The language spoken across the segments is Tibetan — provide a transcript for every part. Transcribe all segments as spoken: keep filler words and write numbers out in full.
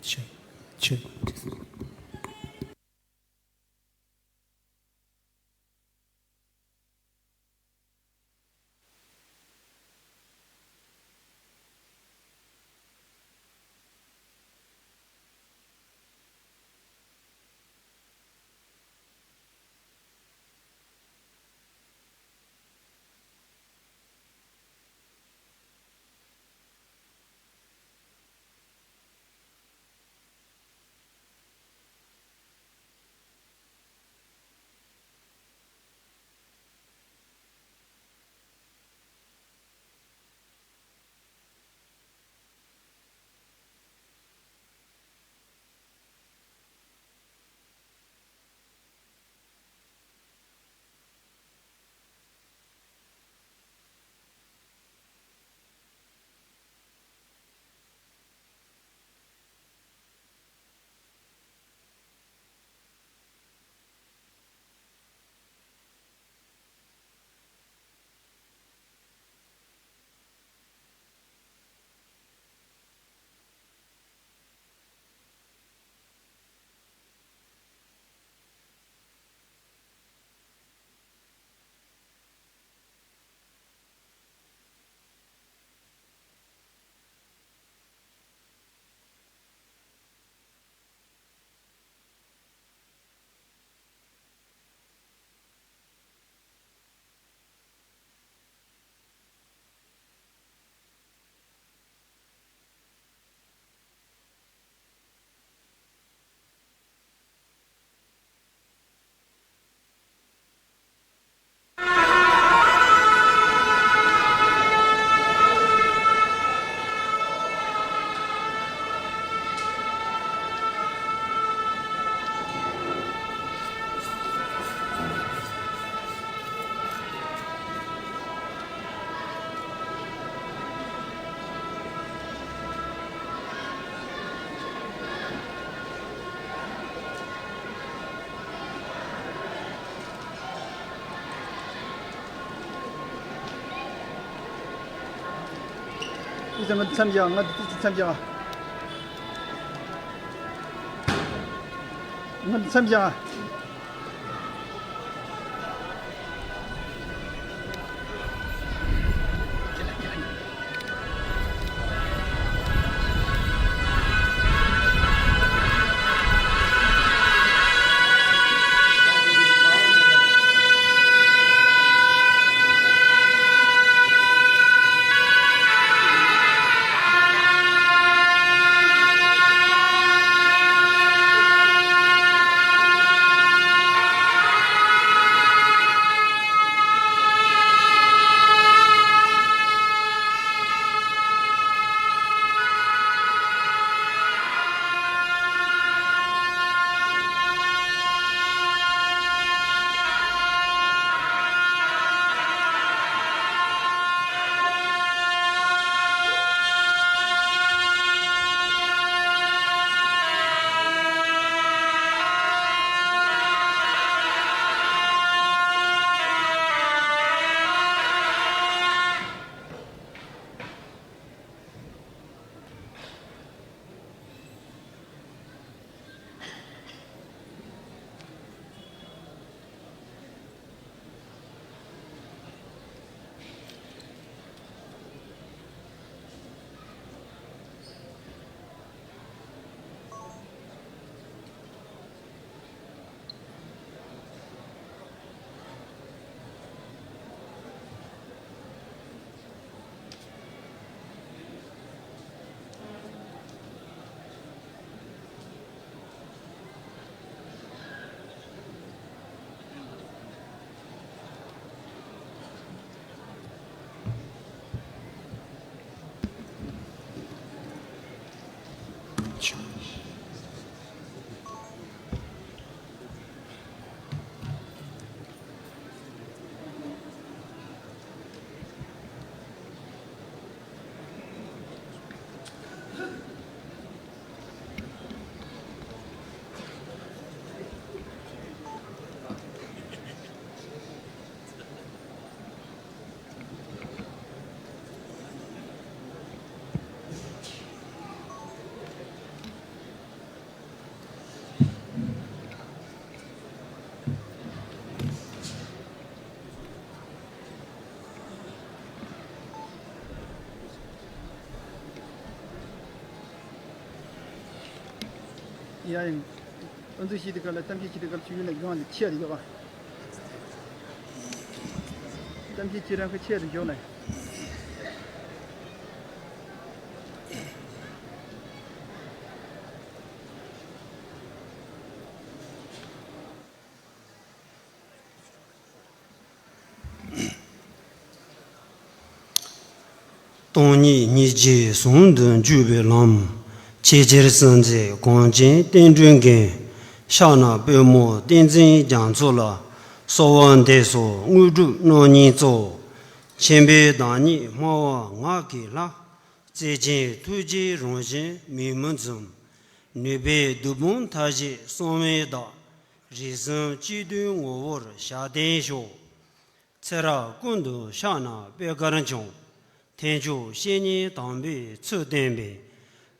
ཆེ། ཆེ། ཨི་ཙི་ང་འདི་མཚམས་བཞག་ང་འདི་ཅི་མཚམས་བཞག་ང་འདི་མཚམས་བཞག་ཡ་ཡིན། ཨ་ཚོ་ཤི་དི་ཀ་ལ་གཏམ་ཤི་ཤི་དི་ཀ་ལ་ཆུ་ཡུལ་ལ་གྱོང་ལ་ཆེ་རུ་ཡོད་པ། གཏམ་ཤི་ཁྱེད་རང་གི་ཆེ་རུ་ཡོད་ན། སྟོང་ཉིད་སྙིང་རྗེ་ཟུང་དུ་འཇུག་པའི་ལམ། ཆེས་ཆེར་གསལ་མཛད་གངས་ཅན་བསྟན་འགྲོའི་མགོན། ཕྱག་ན་པདྨོ་བསྟན་འཛིན་རྒྱ་མཚོ་ལ། གསོལ་བ་འདེབས་སོ་དངོས་གྲུབ་རྣམ་གཉིས་སྩོལ། མཁྱེན་པའི་བདག་ཉིད་སྨྲ་བ་ངག་གི་ལྷ། བརྩེ་ཆེན་ཐུགས་རྗེའི་རང་བཞིན་མིག་མི་འཛུམ། ནུས་པའི་བདུད་དཔུང་མཐའ་བཞིའི་གསང་བའི་བདག། རིགས་གསུམ་སྤྱི་མཐུན་ངོ་བོར་ཞབས་བརྟན་ཤོག། ཚེ་རབས་ཀུན་ཏུ་ཕྱག་ན་པད་དཀར་འཆང་། ཐེག་མཆོག་བཤེས་གཉེན་དམ་པའི་ཚུལ་བསྟན་པའི།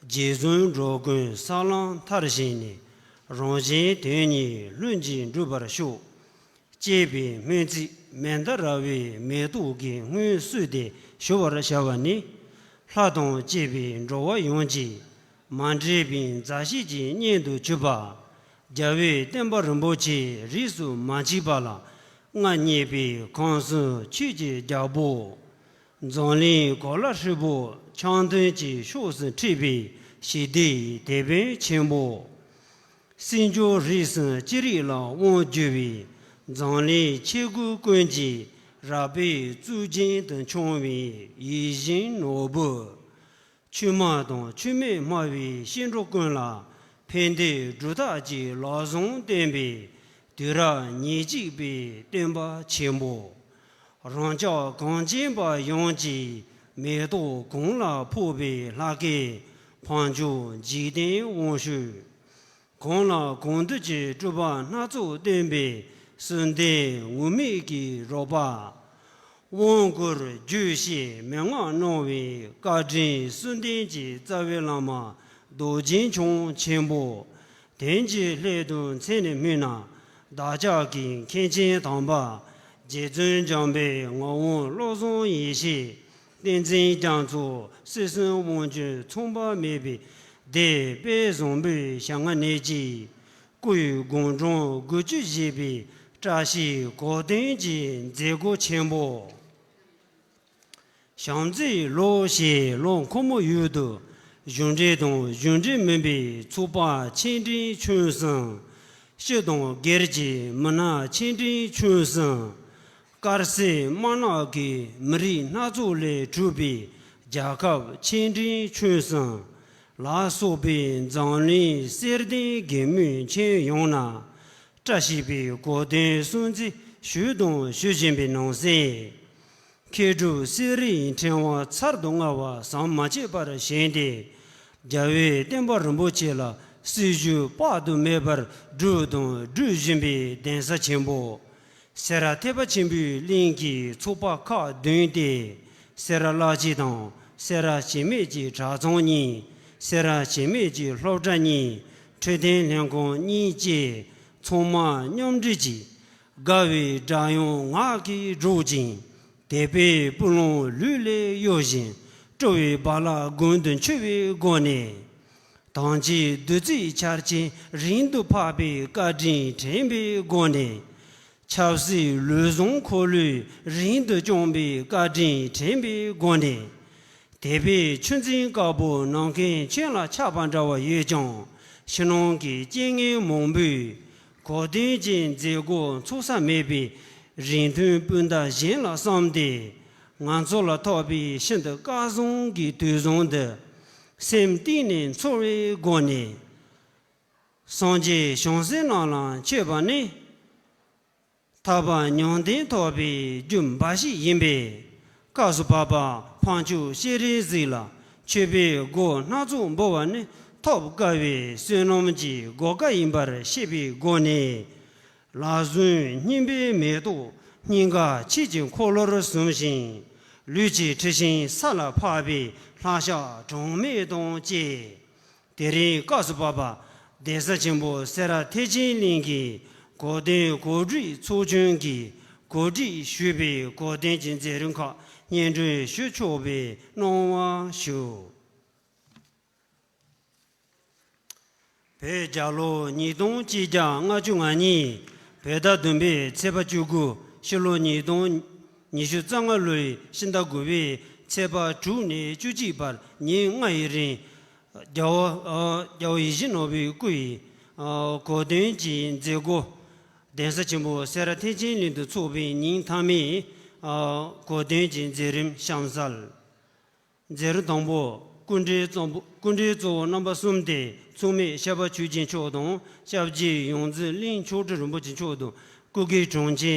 རྗེ་བཙུན་འགྲོ་ཀུན་ས་ལམ་མཐར་ཕྱིན་ནས། རང་གཞན་དོན་གཉིས་ལྷུན་གྱིས་འགྲུབ་པར་ཤོག། ཅེས་པའི་སྨོན་ཚིག་མནྡ་ར་བའི་མེ་ཏོག་གིས་སྔོན་བསུས་ཏེ་ཞུ་བར་བྱ་བ་ནི། ལྷ་དང་བཅས་པའི་འགྲོ་བ་ཡོངས་ཀྱི་མ་འདྲེས་པའི་མཛའ་བཤེས་ཀྱི་གཉེན་དུ་གྱུར་པ། རྒྱལ་བའི་བསྟན་པ་རིན་པོ་ཆེ་རིས་སུ་མ་ཆད་པ་ལ་མངའ་བརྙེས་པའི་ཁམས་གསུམ་ཆོས་ཀྱི་རྒྱལ་པོ། འཛམ་གླིང་གོ་ལ་ཧྲིལ་པོ་འཆམ་མཐུན་གྱི་ཕྱོགས་སུ་འཁྲིད་པའི་ཞི་བདེའི་དེད་དཔོན་ཆེན་པོ། སྲིད་འབྱོར་རིགས་གསུམ་ཅི་རིགས་ལ་དབང་བསྒྱུར་བའི། འཛམ་གླིང་ཆེ་དགུ་ཀུན་གྱི་རལ་པའི་གཙུག་རྒྱན་དུ་འཁྱམས་པའི་ཡིད་བཞིན་ནོར་བུ། ཆོས་སྨྲ་དང་ཆོས་མེད་སྨྲ་བའི་སྐྱེ་འགྲོ་ཀུན་ལ་ཕན་བདེའི་སྒྲུབ་ཐབས་ཀྱི་ལམ་བཟང་བསྟན་པའི་དུས་རབས་ཉེར་གཅིག་པའི་སྟོན་པ་ཆེན་པོ། རང་ཅག་གངས་ཅན་པ་ཡོངས་ཀྱི་མེ་ཏོག་གང་ལ་ཕོག་པའི་ལྷ་སྐལ་འཕགས་མཆོག་འཇིག་རྟེན་དབང་ཕྱུག། གང་ལ་གང་འདུལ་གྱི་སྤྲུལ་པ་སྣ་ཚོགས་སྟོན་པའི་གསུམ་ལྡན་འོད་མའི་གི་རོལ་པ། དབང་བསྐུར་རྒྱུད་བཤད་མན་ངག་གནང་བའི་བཀའ་དྲིན་གསུམ་ལྡན་གྱི་རྩ་བའི་བླ་མ་རྡོ་རྗེ་འཆང་ཆེན་པོ། དེང་གི་སླད་དུ་མཚན་ནས་སྨོས་ན་བདག་ཅག་གི་མཁན་ཆེན་དམ་པ་རྗེ་བཙུན་འཇམ་དཔལ་ངག་དབང་བློ་བཟང་ཡེ་ཤེས། བསྟན་འཛིན་རྒྱ་མཚོ། སྲིད་གསུམ་དབང་ཕྱུག་མཚུངས་པ་མེད་པའི་སྡེ་དཔལ་བཟང་པོའི་ཞལ་སྔ་ནས་ཀྱི་སྐུའི་དགུང་གྲངས་དགུ་བཅུ་བཞེས་པའི་བཀྲ་ཤིས་གོ་སྟོན་གྱི་མཛད་སྒོ་ཆེན་པོ། བྱམས་བརྩེའི་ལོ་ཞེས་ལོ་འཁོར་མོ་ཡུལ་དུ་གཞུང་འབྲེལ་དང་གཞུང་འབྲེལ་མིན་པའི་ཚོགས་པ་ཆེ་འབྲིང་ཆུང་གསུམ། སྤྱི་དང་སྒེར་གྱི་མི་སྣ་ཆེ་འབྲིང་ཆུང་གསུམ། དཀར་གསལ་དམར་ནག་གི་མི་རིགས་སྣ་ཚོགས་ལས་གྲུབ་པའི་རྒྱལ་ཁབ་ཆེ་འབྲིང་ཆུང་གསུམ་ལ་སོགས་པའི་འཛམ་གླིང་གསེར་ལྡན་རྒྱལ་མོའི་ཁྱོན་ཡོངས་ན་བཀྲ་ཤིས་པའི་གོ་སྟོན་སྲུང་བརྩི་ཞུས་དང་ཞུ་བཞིན་པའི་ནང་གསེས། མཁས་གྲུབ་གསེར་རིའི་ཕྲེང་བ་ཚར་དུ་དངར་བ་ཟམ་མ་ཆད་པར་བཞེངས་ཏེ། རྒྱལ་བའི་བསྟན་པ་རིན་པོ་ཆེ་ལ་སྲི་ཞུ་དཔག་ཏུ་མེད་པར་བསྒྲུབས་དང་སྒྲུབ་བཞིན་པའི་གདན་ས་ཆེན་པོ། སེ་ར་ཐེག་པ་ཆེན་པོའི་གླིང་གི་ཚོགས་པ་ཁག་བདུན་ཏེ། སེ་ར་བླ་སྤྱི་དང་སེ་ར་བྱེས་སྨད་ཀྱི་གྲྭ་ཚང་གཉིས། སེ་ར་བྱེས་སྨད་ཀྱི་སློབ་གྲྭ་གཉིས། འཕྲོད་བསྟེན་ལྷན་ཁང་གཉིས་བཅས་ཚང་མ་མཉམ་འབྲེལ་གྱིས། དགའ་བའི་སྒྲ་དབྱངས་ངག་གིས་སྒྲོག་ཅིང་། དད་པའི་སྤུ་ལོང་ལུས་ལས་གཡོ་ཞིང་། སྤྲོ་བའི་རྦ་རླབས་དགུང་དུ་འཕྱུར་བའི་སྒོ་ནས། དམ་ཅན་བདུད་རྩིའི་ཆར་ཆེན་རིང་དུ་འཕགས་པའི་བཀའ་དྲིན་དྲན་པའི་སྒོ་ནས། ཆབ་སྲིད་ལུས་ཟུངས་འཁོར་ལོས་རིང་དུ་བསྐྱངས་པའི་བཀའ་དྲིན་དྲན་པའི་སྒོ་ནས། དད་པའི་ཆུ་འཛིན་དཀར་པོ་ནམ་མཁའི་ཁྱོན་ལ་ཆགས་པ་འདྲ་བ་ཡོད་ཀྱང་། ཕྱི་ནང་གི་རྐྱེན་ངན་མང་པོས་གོ་དོན་གྱི་མཛད་སྒོ་འཚོགས་ས་མེད་པའི་རིང་ཐུང་སྤུན་ཟླ་གཞན་ལ་བསམ་སྟེ། ང་ཚོ་ལ་ཐོབ་པའི་ཤིན་ཏུ་སྐལ་བཟང་གི་དུས་བཟང་འདི་སེམས་གཏིང་ནས་ཚོར་བའི་སྒོ་ནས། སངས་རྒྱས་བྱང་སེམས་རྣམས་ལ་མཆོད་པ་ནི། ཐར་པ་ཉམས་ལྡན་ཐོབ་པའི་རྒྱུ་འབའ་ཞིག་ཡིན་པས། སྐབས་སུ་བབ་པ་འཕགས་མཆོག་སྤྱན་རས་གཟིགས་ལ་མཆོད་པའི་སྒོ་སྣ་ཚོགས་འབུལ་བ་ནི་ཐོབ་དཀའ་བའི་བསོད་ནམས་ཀྱི་གོ་སྐབས་ཡིན་པར་ཤེས་པའི་སྒོ་ནས། ལག་ཟུང་སྙིམ་པའི་མེ་ཏོག་སྙིང་ག་ཆོས་ཀྱི་འཁོར་ལོར་ཟུམ་ཞིང་། ལུས་ཀྱི་འཁྲི་ཤིང་ས་ལ་ཕབ་པའི་ལྷ་ཞབས་གྲངས་མེད་དང་བཅས། དེ་རིང་སྐབས་སུ་བབ་པ་གདན་ས་ཆེན་པོ་སེ་ར་ཐེག་ཆེན་གླིང་གི་གོ་སྟོན་གོ་སྒྲིག་ཚོགས་ཆུང་གི་གོ་སྒྲིག་ཞུས་པའི་གོ་སྟོན་གྱི་མཛད་རིམ་ཁག་སྙན་སྒྲོན་ཞུ་ཆོག་པའི་གནང་བ་ཞུ། བོད་རྒྱལ་ལོ་ཉིས་སྟོང་གཅིག་བརྒྱ་ལྔ་བཅུ་ང་གཉིས་བོད་ཟླ་བདུན་པའི་ཚེས་པ་བཅུ་དགུ། ཕྱི་ལོ་ཉིས་སྟོང་ཉི་ཤུ་རྩ་ལྔ་ལོའི་ཕྱི་ཟླ་དགུ་པའི་ཚེས་པ་དྲུག་ནས་བཅུ་གཅིག་བར་ཉིན་ལྔ་ཡི་རིང་། རྒྱལ་བ་ཨ་རྒྱལ་བ་ཡིད་བཞིན་ནོར་བུའི་སྐུ་ཡི་ཨ་གོ་སྟོན་གྱི་མཛད་སྒོ་གདན་ས་ཆེན་པོ་སེ་ར་ཐེག་ཆེན་གླིང་དུ་འཚོགས་པའི་ཉིན་མཐའ་མའི་ཨ་གོ་སྟོན་གྱི་མཛད་རིམ་གཤམ་གསལ། མཛད་རིམ་དང་པོ། སྐུ་མགྲོན་གཙོ་བོ་སྐུ་མགྲོན་གཙོ་བོ་རྣམ་པ་གསུམ་སྟེ། མཚུངས་མེད་ཤར་པ་ཆོས་རྒྱལ་མཆོག་དང་། སྐྱབས་རྗེ་ཡོངས་འཛིན་གླིང་མཆོག་སྤྲུལ་རིན་པོ་ཆེ་མཆོག་དང་། སྐུ་སྒེར་དྲུང་ཆེ་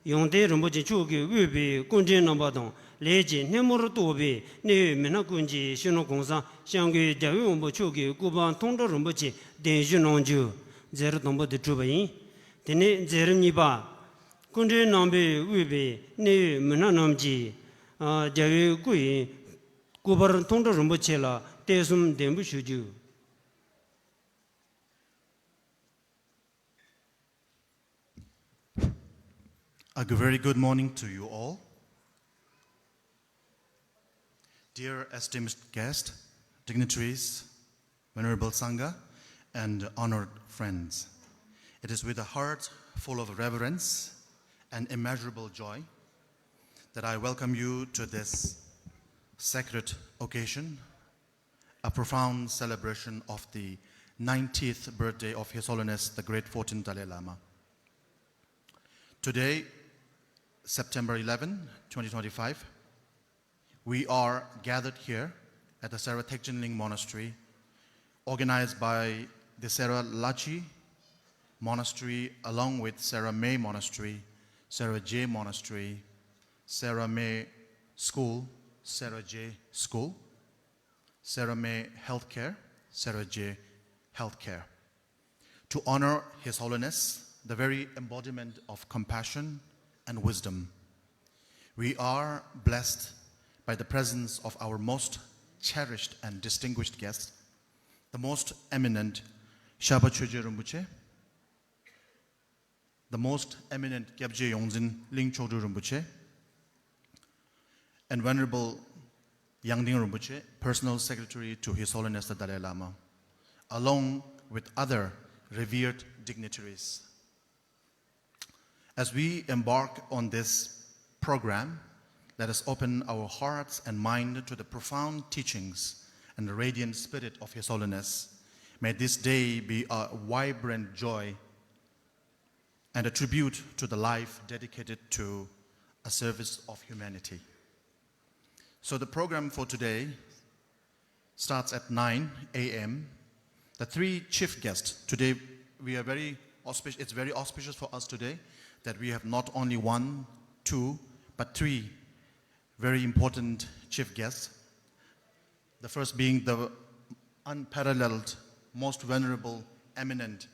ཡོན་ཏན་རིན་པོ་ཆེ་མཆོག་གིས་དབུས་པའི་སྐུ་མགྲོན་རྣམ་པ་དང་། ལས་ཀྱི་སྣེ་མོར་གཏོགས་པའི་གནད་ཡོད་མི་སྣ་ཀུན་གྱིས་སྤྱི་ནོར་༸གོང་ས་༸སྐྱབས་མགོན་རྒྱལ་བའི་དབང་པོ་མཆོག་གི་སྐུ་པར་མཐོང་གྲོལ་རིན་པོ་ཆེ་གདན་ཞུ་གནང་རྒྱུ། མཛད་རིམ་དང་པོ་འདི་གྲུབ་པ་ཡིན། དེ་ནས་མཛད་རིམ་གཉིས་པ། སྐུ་མགྲོན་རྣམ་པས་དབུས་པའི་གནད་ཡོད་མི་སྣ་རྣམས་ཀྱིས་ཨ་རྒྱལ་བའི་སྐུ་ཡི་སྐུ་པར་མཐོང་གྲོལ་རིན་པོ་ཆེ་ལ་གཏད་སོམ་ལྡེམ་པོ་ཞུ་རྒྱུ། A very good morning to you all. Dear esteemed guests, dignitaries, Venerable Sangha, and honored friends, it is with a heart full of reverence and immeasurable joy that I welcome you to this sacred occasion, a profound celebration of the ninetieth birthday of His Holiness the Great fourteenth Dalai Lama. Today, September eleven, twenty twenty-five, we are gathered here at the Sera Thekchinling Monastery, organized by the Sera Lachi Monastery, along with Sera May Monastery, Sera J Monastery, Sera May School, Sera J School, Sera May Healthcare, Sera J Healthcare, to honor His Holiness, the very embodiment of compassion and wisdom. We are blessed by the presence of our most cherished and distinguished guest, the most eminent Sherpa Choje Rinpoche, the most eminent Gyabje Yongzin Ling Chokdru Rinpoche, and Venerable Yangding Rinpoche, Personal Secretary to His Holiness the Dalai Lama, along with other revered dignitaries. As we embark on this program, let us open our hearts and mind to the profound teachings and the radiant spirit of His Holiness. May this day be a vibrant joy and a tribute to the life dedicated to a service of humanity. So the program for today starts at nine a m. The three chief guests today, we are very auspicious, it's very auspicious for us today that we have not only one, two, but three very important chief guests. The first being the unparalleled, most venerable, eminent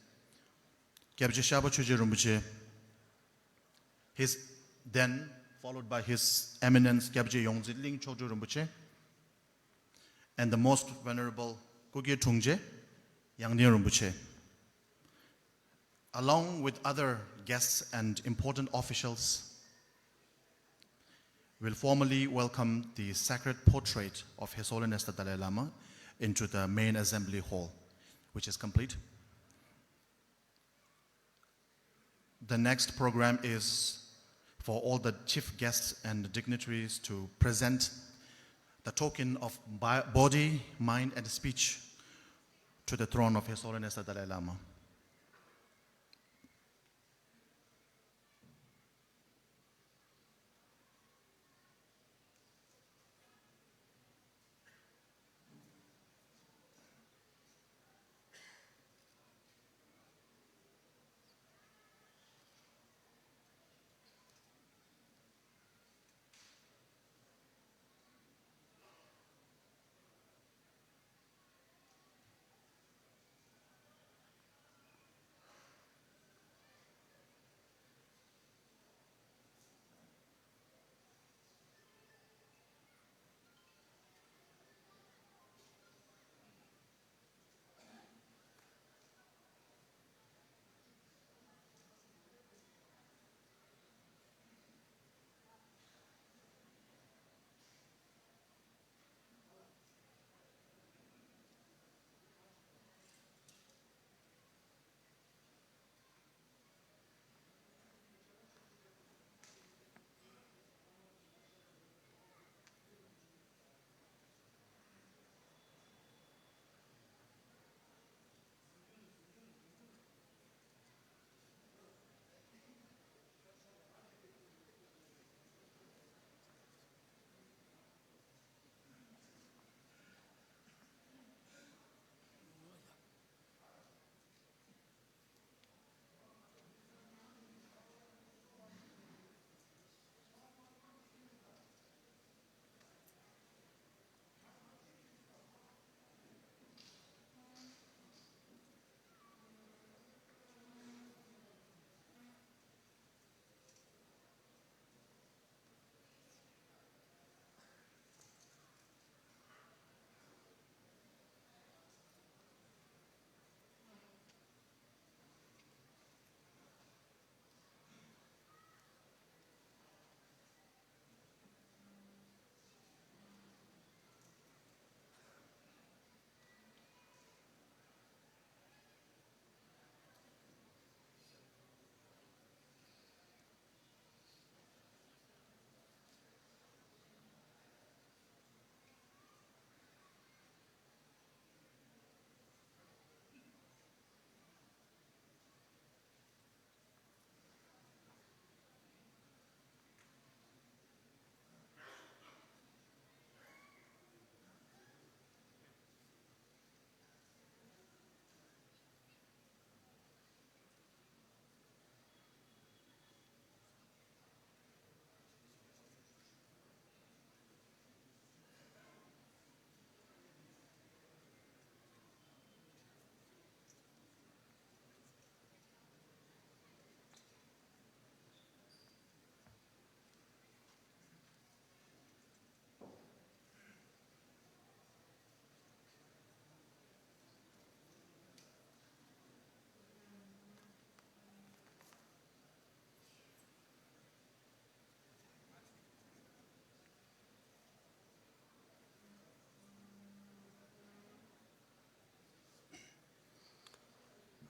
Gyabje Sherpa Choje Rinpoche, his, then followed by His Eminence Gyabje Yongzin Ling Chokdru Rinpoche, and the Most Venerable Kuki Trungje Yangdin Rinpoche, along with other guests and important officials, will formally welcome the sacred portrait of His Holiness the Dalai Lama into the main assembly hall, which is complete. The next program is for all the chief guests and dignitaries to present the token of bi- body, mind, and speech to the throne of His Holiness the Dalai Lama.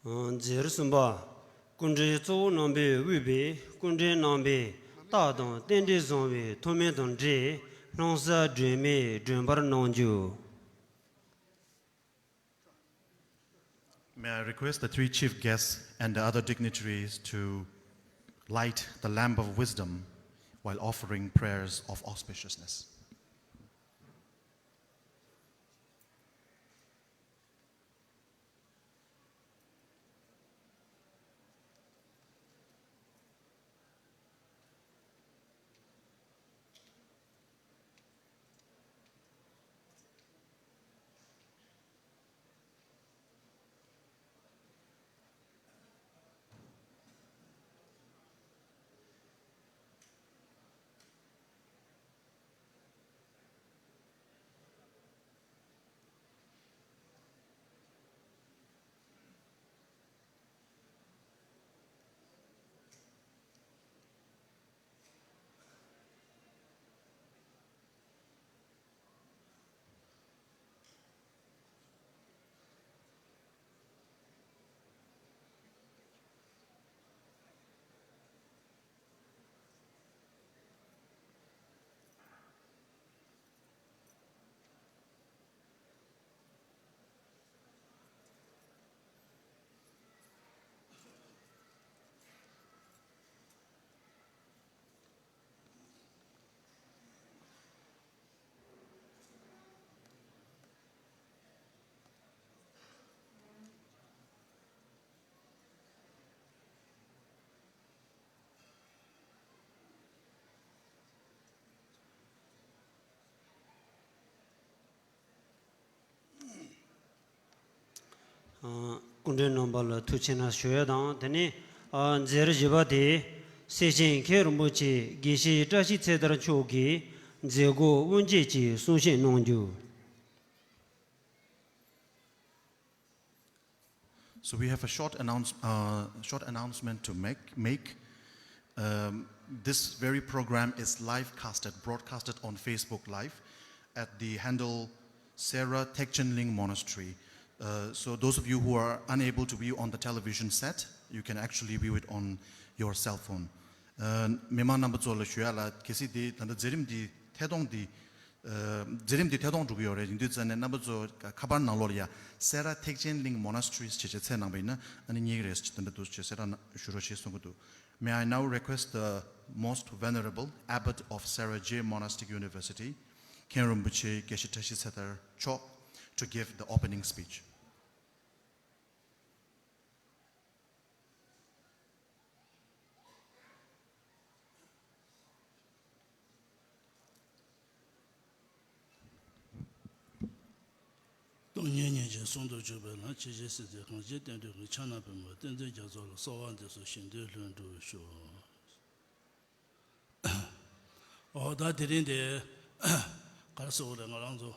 མཛད་རིམ་གསུམ་པ། སྐུ་མགྲོན་གཙོ་བོ་རྣམ་པས་དབུས་པའི་སྐུ་མགྲོན་རྣམ་པས་རྟགས་དང་རྟེན་འབྲེལ་བཟང་བའི་ཐུགས་སྨོན་དང་འབྲེལ་སྣང་གསལ་སྒྲོན་མེ་སྒྲོན་པར་གནང་རྒྱུ། May I request the three chief guests and the other dignitaries to light the lamp of wisdom while offering prayers of auspiciousness. སྐུ་མགྲོན་རྣམ་པ་ལ་ཐུགས་རྗེ་ཆེ་གནང་ཞུ་ཡ་དང་། དེ་ནས་མཛད་རིམ་བཞི་པ་དེ་སེར་བྱེས་མཁན་རིན་པོ་ཆེ་དགེ་བཤེས་བཀྲ་ཤིས་ཚེ་དར་མཆོག་གིས་མཛད་སྒོ་དབུ་འབྱེད་ཀྱི་གསུང་བཤད་གནང་རྒྱུ། So we have a short announce, uh, short announcement to make. Make. Um, this very program is live casted, broadcasted on Facebook Live at the handle Sarah Thekchen Ling Monastery. Uh, so those of you who are unable to view on the television set, you can actually view it on your cell phone. Uh, མི་མང་རྣམ་པ་ཚོ་ལ་ཞུ་ཡ་ལ། གལ་སྲིད་འདི་ད་ལྟ་མཛད་རིམ་འདི་ཐད་གཏོང་འདི། ཨ། མཛད་རིམ་འདི་ཐད་གཏོང་འགྲོ་གི་ཡོད་རེད། ཡིན་དུས་ཙང་ནས་རྣམ་པ་ཚོ་ཁ་པར་ནང་ལོགས་ལ་ཡ་Sarah Thekchen Ling Monasteries བྱས་བྱས་བཙལ་གནང་པ་ཡིན་ན་ཨ་ནི་རྙེད་ཀྱི་རེད་ཟེར། དེ་འདྲ་འདུག་ཅེས་གསལ་བསྒྲགས་ཞུ་རོགས་ཞེས་གསུང་གི་འདུག May I now request the Most Venerable Abbot of Sarah J Monastic University, མཁན་རིན་པོ་ཆེ་དགེ་བཤེས་བཀྲ་ཤིས་ཚེ་དར་མཆོག to give the opening speech. སྟོང་ཉིད་ཉིད་ཀྱི་གསུང་དུ་གྱུར་པའི་ལམ། ཆེས་ཆེར་གསལ་མཛད་གངས་ཅན་བསྟན་འགྲོའི་མགོན། ཕྱག་ན་པདྨོ་བསྟན་འཛིན་རྒྱ་མཚོ་ལ། གསོལ་བ་འདེབས་སོ་ཞིང་དུ་ལྷུན་གྲུབ་ཤོག་ཨོ། ད་དེ་རིང་དེ་ག་རེ་ཟེར་དགོས་རེད། ང་རང་ཚོ་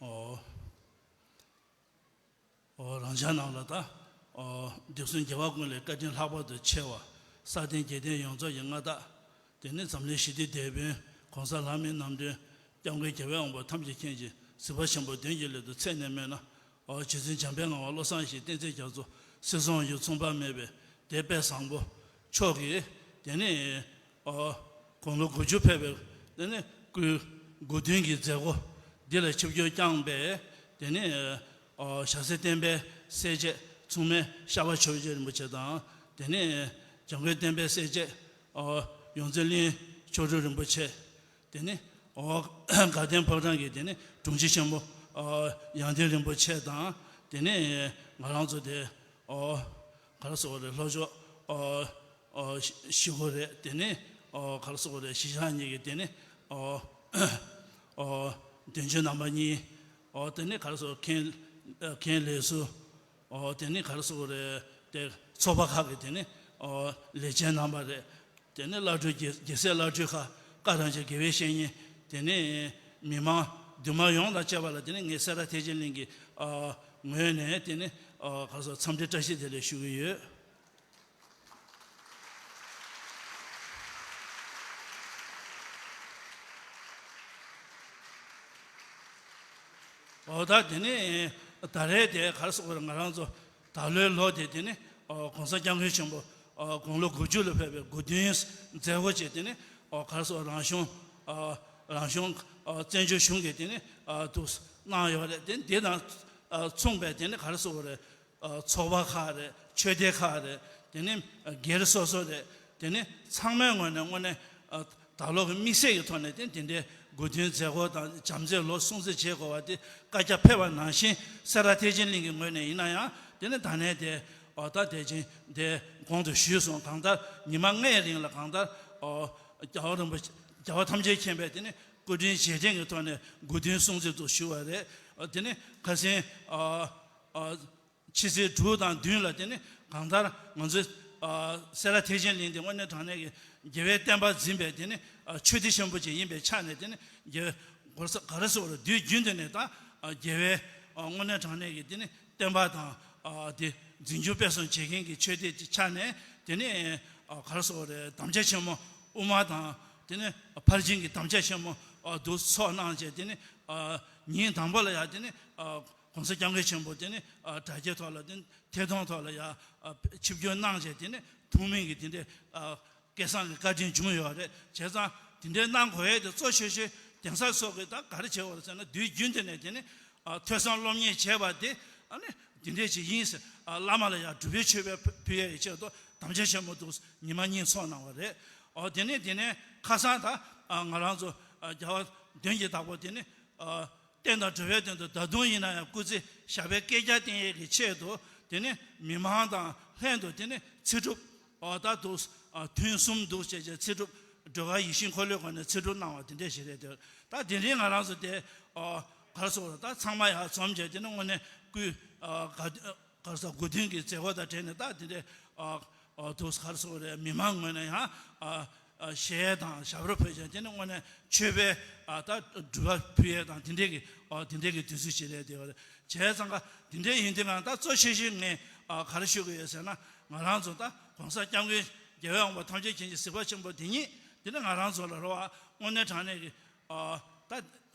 ཨོ། ཨོ། རང་ཅག་ནང་ལ་ད། ཨོ། འདི་གསུམ་རྒྱལ་བ་ཀུན་ལས་བཀའ་དྲིན་ལྷག་པར་དུ་ཆེ་བ། ས་སྟེང་རྒྱལ་བསྟན་ཡོངས་རྫོགས་ཀྱི་མངའ་བདག་དེ་ནི་འཛམ་གླིང་ཞི་བདེའི་དེད་དཔོན་༸གོང་ས་ལྷ་མིའི་རྣམ་སྤྲུལ་སྐྱབས་མགོན་རྒྱལ་བའི་དབང་པོ་ཐམས་ཅད་མཁྱེན་ཅིང་གཟིགས་པ་ཆེན་པོ་མདུན་གྱི་ལེགས་དུ་ཚད་ནས་སྨོས་ན། ཨོ། རྗེ་བཙུན་འཇམ་དཔལ་ངག་དབང་བློ་བཟང་ཞེས་བསྟན་འཛིན་རྒྱ་མཚོ་སྲིད་གསུམ་དབང་ཕྱུག་མཚུངས་པ་མེད་པའི་དེ་དཔལ་བཟང་པོ་མཆོག་གིས་དེ་ནི། ཨོ། དགུང་ལོ་དགུ་བཅུ་ཕེབས་པའི་དེ་ནི་སྐུའི་དགུང་སྟོན་གྱི་མཛད་སྒོ་འདི་ལ་ཆིབས་བསྒྱུར་བསྐྱངས་པའི་དེ་ནི། ཨོ། ཞྭ་སེར་བསྟན་པའི་གསལ་བྱེད་མཚུངས་མེད་ཤར་པ་ཇོ་བོ་རྗེ་རིན་པོ་ཆེ་དང་། དེ་ནི་འཇམ་མགོན་བསྟན་པའི་གསལ་བྱེད། ཨོ། ཡོངས་འཛིན་གླིང་མཆོག་སྤྲུལ་རིན་པོ་ཆེ། དེ་ནི། ཨོ། དགའ་ལྡན་ཕོ་བྲང་གི་དེ་ནི་དྲུང་ཆེ་ཆེན་པོ། ཨོ། ཡང་སྟེང་རིན་པོ་ཆེ་དང་། དེ་ནི་ང་རང་ཚོ་དེ། ཨོ། ག་རེ་ཟེར་དགོས་རེད། ལྷོ་ཕྱོགས། ཨོ། ཨོ། ཞི་ཞི་གོ་རེད། དེ་ནི། ཨོ། ག་རེ་ཟེར་དགོས་རེད། གཞིས་ཆགས་གཉིས་ཀྱི་དེ་ནི། ཨོ། ཨོ། དོན་གཅོད་རྣམ་པ་གཉིས། ཨོ། དེ་ནི་ག་རེ་ཟེར། མཁན། མཁན་ལས་ཟུར། ཨོ། དེ་ནི་ག་རེ་ཟེར་དགོས་རེད། དེ་ཚོགས་པ་ཁག་གི་དེ་ནི། ཨོ། ལས་བྱེད་རྣམ་པ་རེད། དེ་ནི་བླ་སྤྲུལ་རྒྱལ་རྒྱལ་སྲས་བླ་སྤྲུལ་ཁག་བཀའ་དྲིན་ཆེ་དགེ་བའི་བཤེས་གཉེན། དེ་ནི་མི་མང་འདུས་མང་ཡོངས་དང་བཅས་པ་ལ་དེ་ནི་ངས་སེ་ར་ཐེག་ཆེན་གླིང་གི། ཨ། ངོས་ནས་དེ་ནི། ཨ། ག་རེ་ཟེར། འཚམས་འདྲི་བཀྲ་ཤིས་བདེ་ལེགས་ཞུ་གི་ཡོད། ཨོ། ད་དེ་ནི་ད་རེས་དེ་ག་རེ་ཟེར་དགོས་རེད། ང་རང་ཚོ་ད་ལོའི་ལོ་དེ་དེ་ནི་ ཨ་༸གོང་ས་༸སྐྱབས་མགོན་ཆེན་པོ་ཨ་དགུང་ལོ་དགུ་བཅུ་ལ་ཕེབས་པའི་དགུང་སྟོན་མཛད་སྒོ་བཅས་དེ་ནི་ཨ་ག་རེ་ཟེར་རང་གཞུང་ཨ་རང་གཞུང་ཨ་བཙན་བྱོལ་གཞུང་གིས་དེ་ནི་ཨ་འདུག་གནང་ཡོད་རེད། དེ་འདི་དང་ཨ་མཚུངས་པའི་དེ་ནི་ག་རེ་ཟེར་དགོས་རེད། ཨ་ཚོགས་པ་ཁག་རེད། ཆོས་སྡེ་ཁག་རེད། དེ་ནི་ཨ་སྒེར་སོ་སོ་རེད། དེ་ནི་ཚང་མའི་ངོས་ནས་དངོས་གནས་ཨ་ད་ལོ་གི་དམིགས་བསལ་གྱི་ཐོག་ནས་དེ་འདི་འདྲའི་དགུང་སྟོན་མཛད་སྒོ་དང་བྱམས་བརྩེའི་ལོ་སྲུང་བརྩི་བྱེད་དགོས་པ་དེ་བཀའ་རྒྱ་ཕེབས་པ་ནང་བཞིན། སེ་ར་ཐེག་ཆེན་གླིང་གི་ངོས་ནས་ཡིན་ན་ཡང་དེ་ནི་ད་ནས་དེ་ཨོ་ད་དེ་ཅིང་དེ་གོང་དུ་ཞུས་སོང་། གང་ལྟར་ཉི་མ་ལྔའི་རིང་ལ་གང་ལྟར་ཨོ་རྒྱལ་བ་རིན་པོ་ཆེ་རྒྱལ་བ་ཐམས་ཅད་མཁྱེན་པའི་དེ་ནི་སྐུ་དྲིན་རྗེས་དྲན་གྱི་ཐོག་ནས་དགུང་སྟོན་སྲུང་བརྩི་དུ་ཞུ་བ་རེད། ཨོ་དེ་ནི་ཁ་སང་ཨོ་ཨོ་ཕྱི་ཚེས་དྲུག་དང་བདུན་ལ་དེ་ནི་གང་ལྟར་ང་ཚོའི་ཨ་སེ་ར་ཐེག་ཆེན་གླིང་དེ་དངོས་གནས་དྲང་གནས་ཀྱི་རྒྱལ་བའི་བསྟན་པ་འཛིན་པའི་དེ་ནི་ཨ་ཆོས་སྡེ་ཆེན་པོ་ཅིག་ཡིན་པའི་ཆ་ནས། དེ་ནི་རྒྱལ་བའི་གོ་ས་ག་རེ་ཟེར་བ་རེད། དུས་རྒྱུན་དུ་ནས་ད་ཨ་རྒྱལ་བའི་ཨ་དངོས་གནས་དྲང་གནས་ཀྱི་དེ་ནི་བསྟན་པ་དང་ཨ་དེ་འཛིན་སྐྱོང་སྤེལ་གསུམ་བྱེད་མཁན་གྱི་ཆོས་སྡེ་ཅིག་ཆ་ནས། དེ་ནི་ཨ་ག་རེ་ཟེར་བ་རེད། དམ་བཅའ་ཆེན་མོ་དབུ་མ་དང་དེ་ནི་ཕར་ཕྱིན་གྱི་དམ་བཅའ་ཆེན་མོ་ཨ་འདུག་ཚོགས་གནང་བྱས། དེ་ནི་ཨ་ཉིན་དང་པོ་ལ་ཡང་དེ་ནི་ཨ་༸གོང་ས་༸སྐྱབས་མགོན་ཆེན་པོ་དེ་ནི་ཨ་དྲ་རྒྱའི་ཐོག་ལ་དེ་ནི་ཐད་གཏོང་ཐོག་ལ་ཡང་ཨ་ཆིབས་བསྒྱུར་གནང་བྱས། དེ་ནི་ཐུགས་སྨོན་གྱི་དེ་འདྲའི་ཨ་སྐལ་བཟང་གི་བཀའ་དྲིན་བྱུང་ཡོད་རེད། བྱས་ཙང་དེ་འདྲའི་གནང་དགོས་ཡས་དེ་གཙོ་ཆེ་ཤོས་གདན་ས་སོགས་ཀྱིས་ད་ག་རེ་བྱས་པ་རེད་ཟེར་ན། དུས་རྒྱུན་དུ་ནས་དེ་ནི་ཨ་ཐོས་བསམ་སློབ་གཉེར་བྱས་པ་དེ་ཨ་ནི་དེ་འདྲས་ཅིག་ཡིན་ཟེར། ཨ་བླ་མ་ལ་ཡང་སྒྲུབ་པའི་མཆོད་པ་ཕུལ་ཡས་ཀྱི་ཆེད་དུ་དམ་བཅའ་ཆེན་མོ་འདུག་ཉི་མ་གཉིས་ཚོགས་གནང་བ་རེད། ཨོ་དེ་ནས་དེ་ནས་ཁ་སང་ད་ཨ་ང་རང་ཚོ་ཨ་རྒྱལ་བ་མདུན་གྱི་བདག་པོ་དེ་ནི་ཨ་བསྟན་དང་འགྲོ་བའི་དོན་དུ་ད་དུང་ཡིན་ན་ཡང་སྐུ་ཚེ་ཞབས་པད་བསྐལ་བརྒྱར་བརྟན་ཡས་ཀྱི་ཆེད་དུ། དེ་ནས་མི་མང་དང་ལྷན་དུ་དེ་ནས་ཚེ་སྒྲུབ་ཨོ་ད་འདུག་ཨ་ཐུན་གསུམ་འདུག་བྱས་བྱས་ཚེ་སྒྲུབ་སྒྲོལ་དཀར་ཡིད་བཞིན་འཁོར་ལོའི་སྒོ་ནས་ཚེ་སྒྲུབ་གནང་བ་དེ་འདྲས་ཞིག་རེད་དེ། ད་དེ་རིང་ང་རང་ཚོ་དེ་ཨོ་ག་རེ་ཟེར་དགོས་རེད། ད་ཚང་མ་ཡར་འཛོམས་བྱས། དེ་ནས་དངོས་གནས་སྐུའི་ཨ་ག་ག་རེ་ཟེར། དགུང་སྟོན་གྱི་མཛད་སྒོ་དང་འབྲེལ་ནས་ད་དེ་འདྲའི་ཨ་ཨ་འདུག་ག་རེ་ཟེར་དགོས་རེད། མི་མང་ངོས་ནས་ཡང་ཨ་ཨ་གཞས་དང་ཞབས་བྲོ་ཕུལ་བྱས། དེ་ནས་དངོས་གནས་མཆོད་པའི་ཨ་ད་སྒྲུབ་པ་ཕུལ་ཡས་དང་དེ་འདྲའི་གི་ཨ་དེ་འདྲའི་གི་དུས་ཚོད་ཅིག་རེད་དེ། བྱས་ཙང་ཀ་དེ་འདྲའི་ཡིན་དུས་ང་ད་གཙོ་ཆེ་ཤོས་ངས་ཨ་ག་རེ་ཞུ་གི་ཡོད་ཟེར་ན། ང་རང་ཚོ་ད་༸གོང་ས་༸སྐྱབས་མགོན་རྒྱལ་བའི་དབང་པོ་ཐམས་ཅད་མཁྱེན་ཅིང་གཟིགས་པ་ཆེན་པོ་དེ་ཉིད་དེ་ནི་ང་རང་ཚོ་ལ་རེད་བ། དངོས་གནས་དྲང་གནས་ཀྱི་ཨ་ད་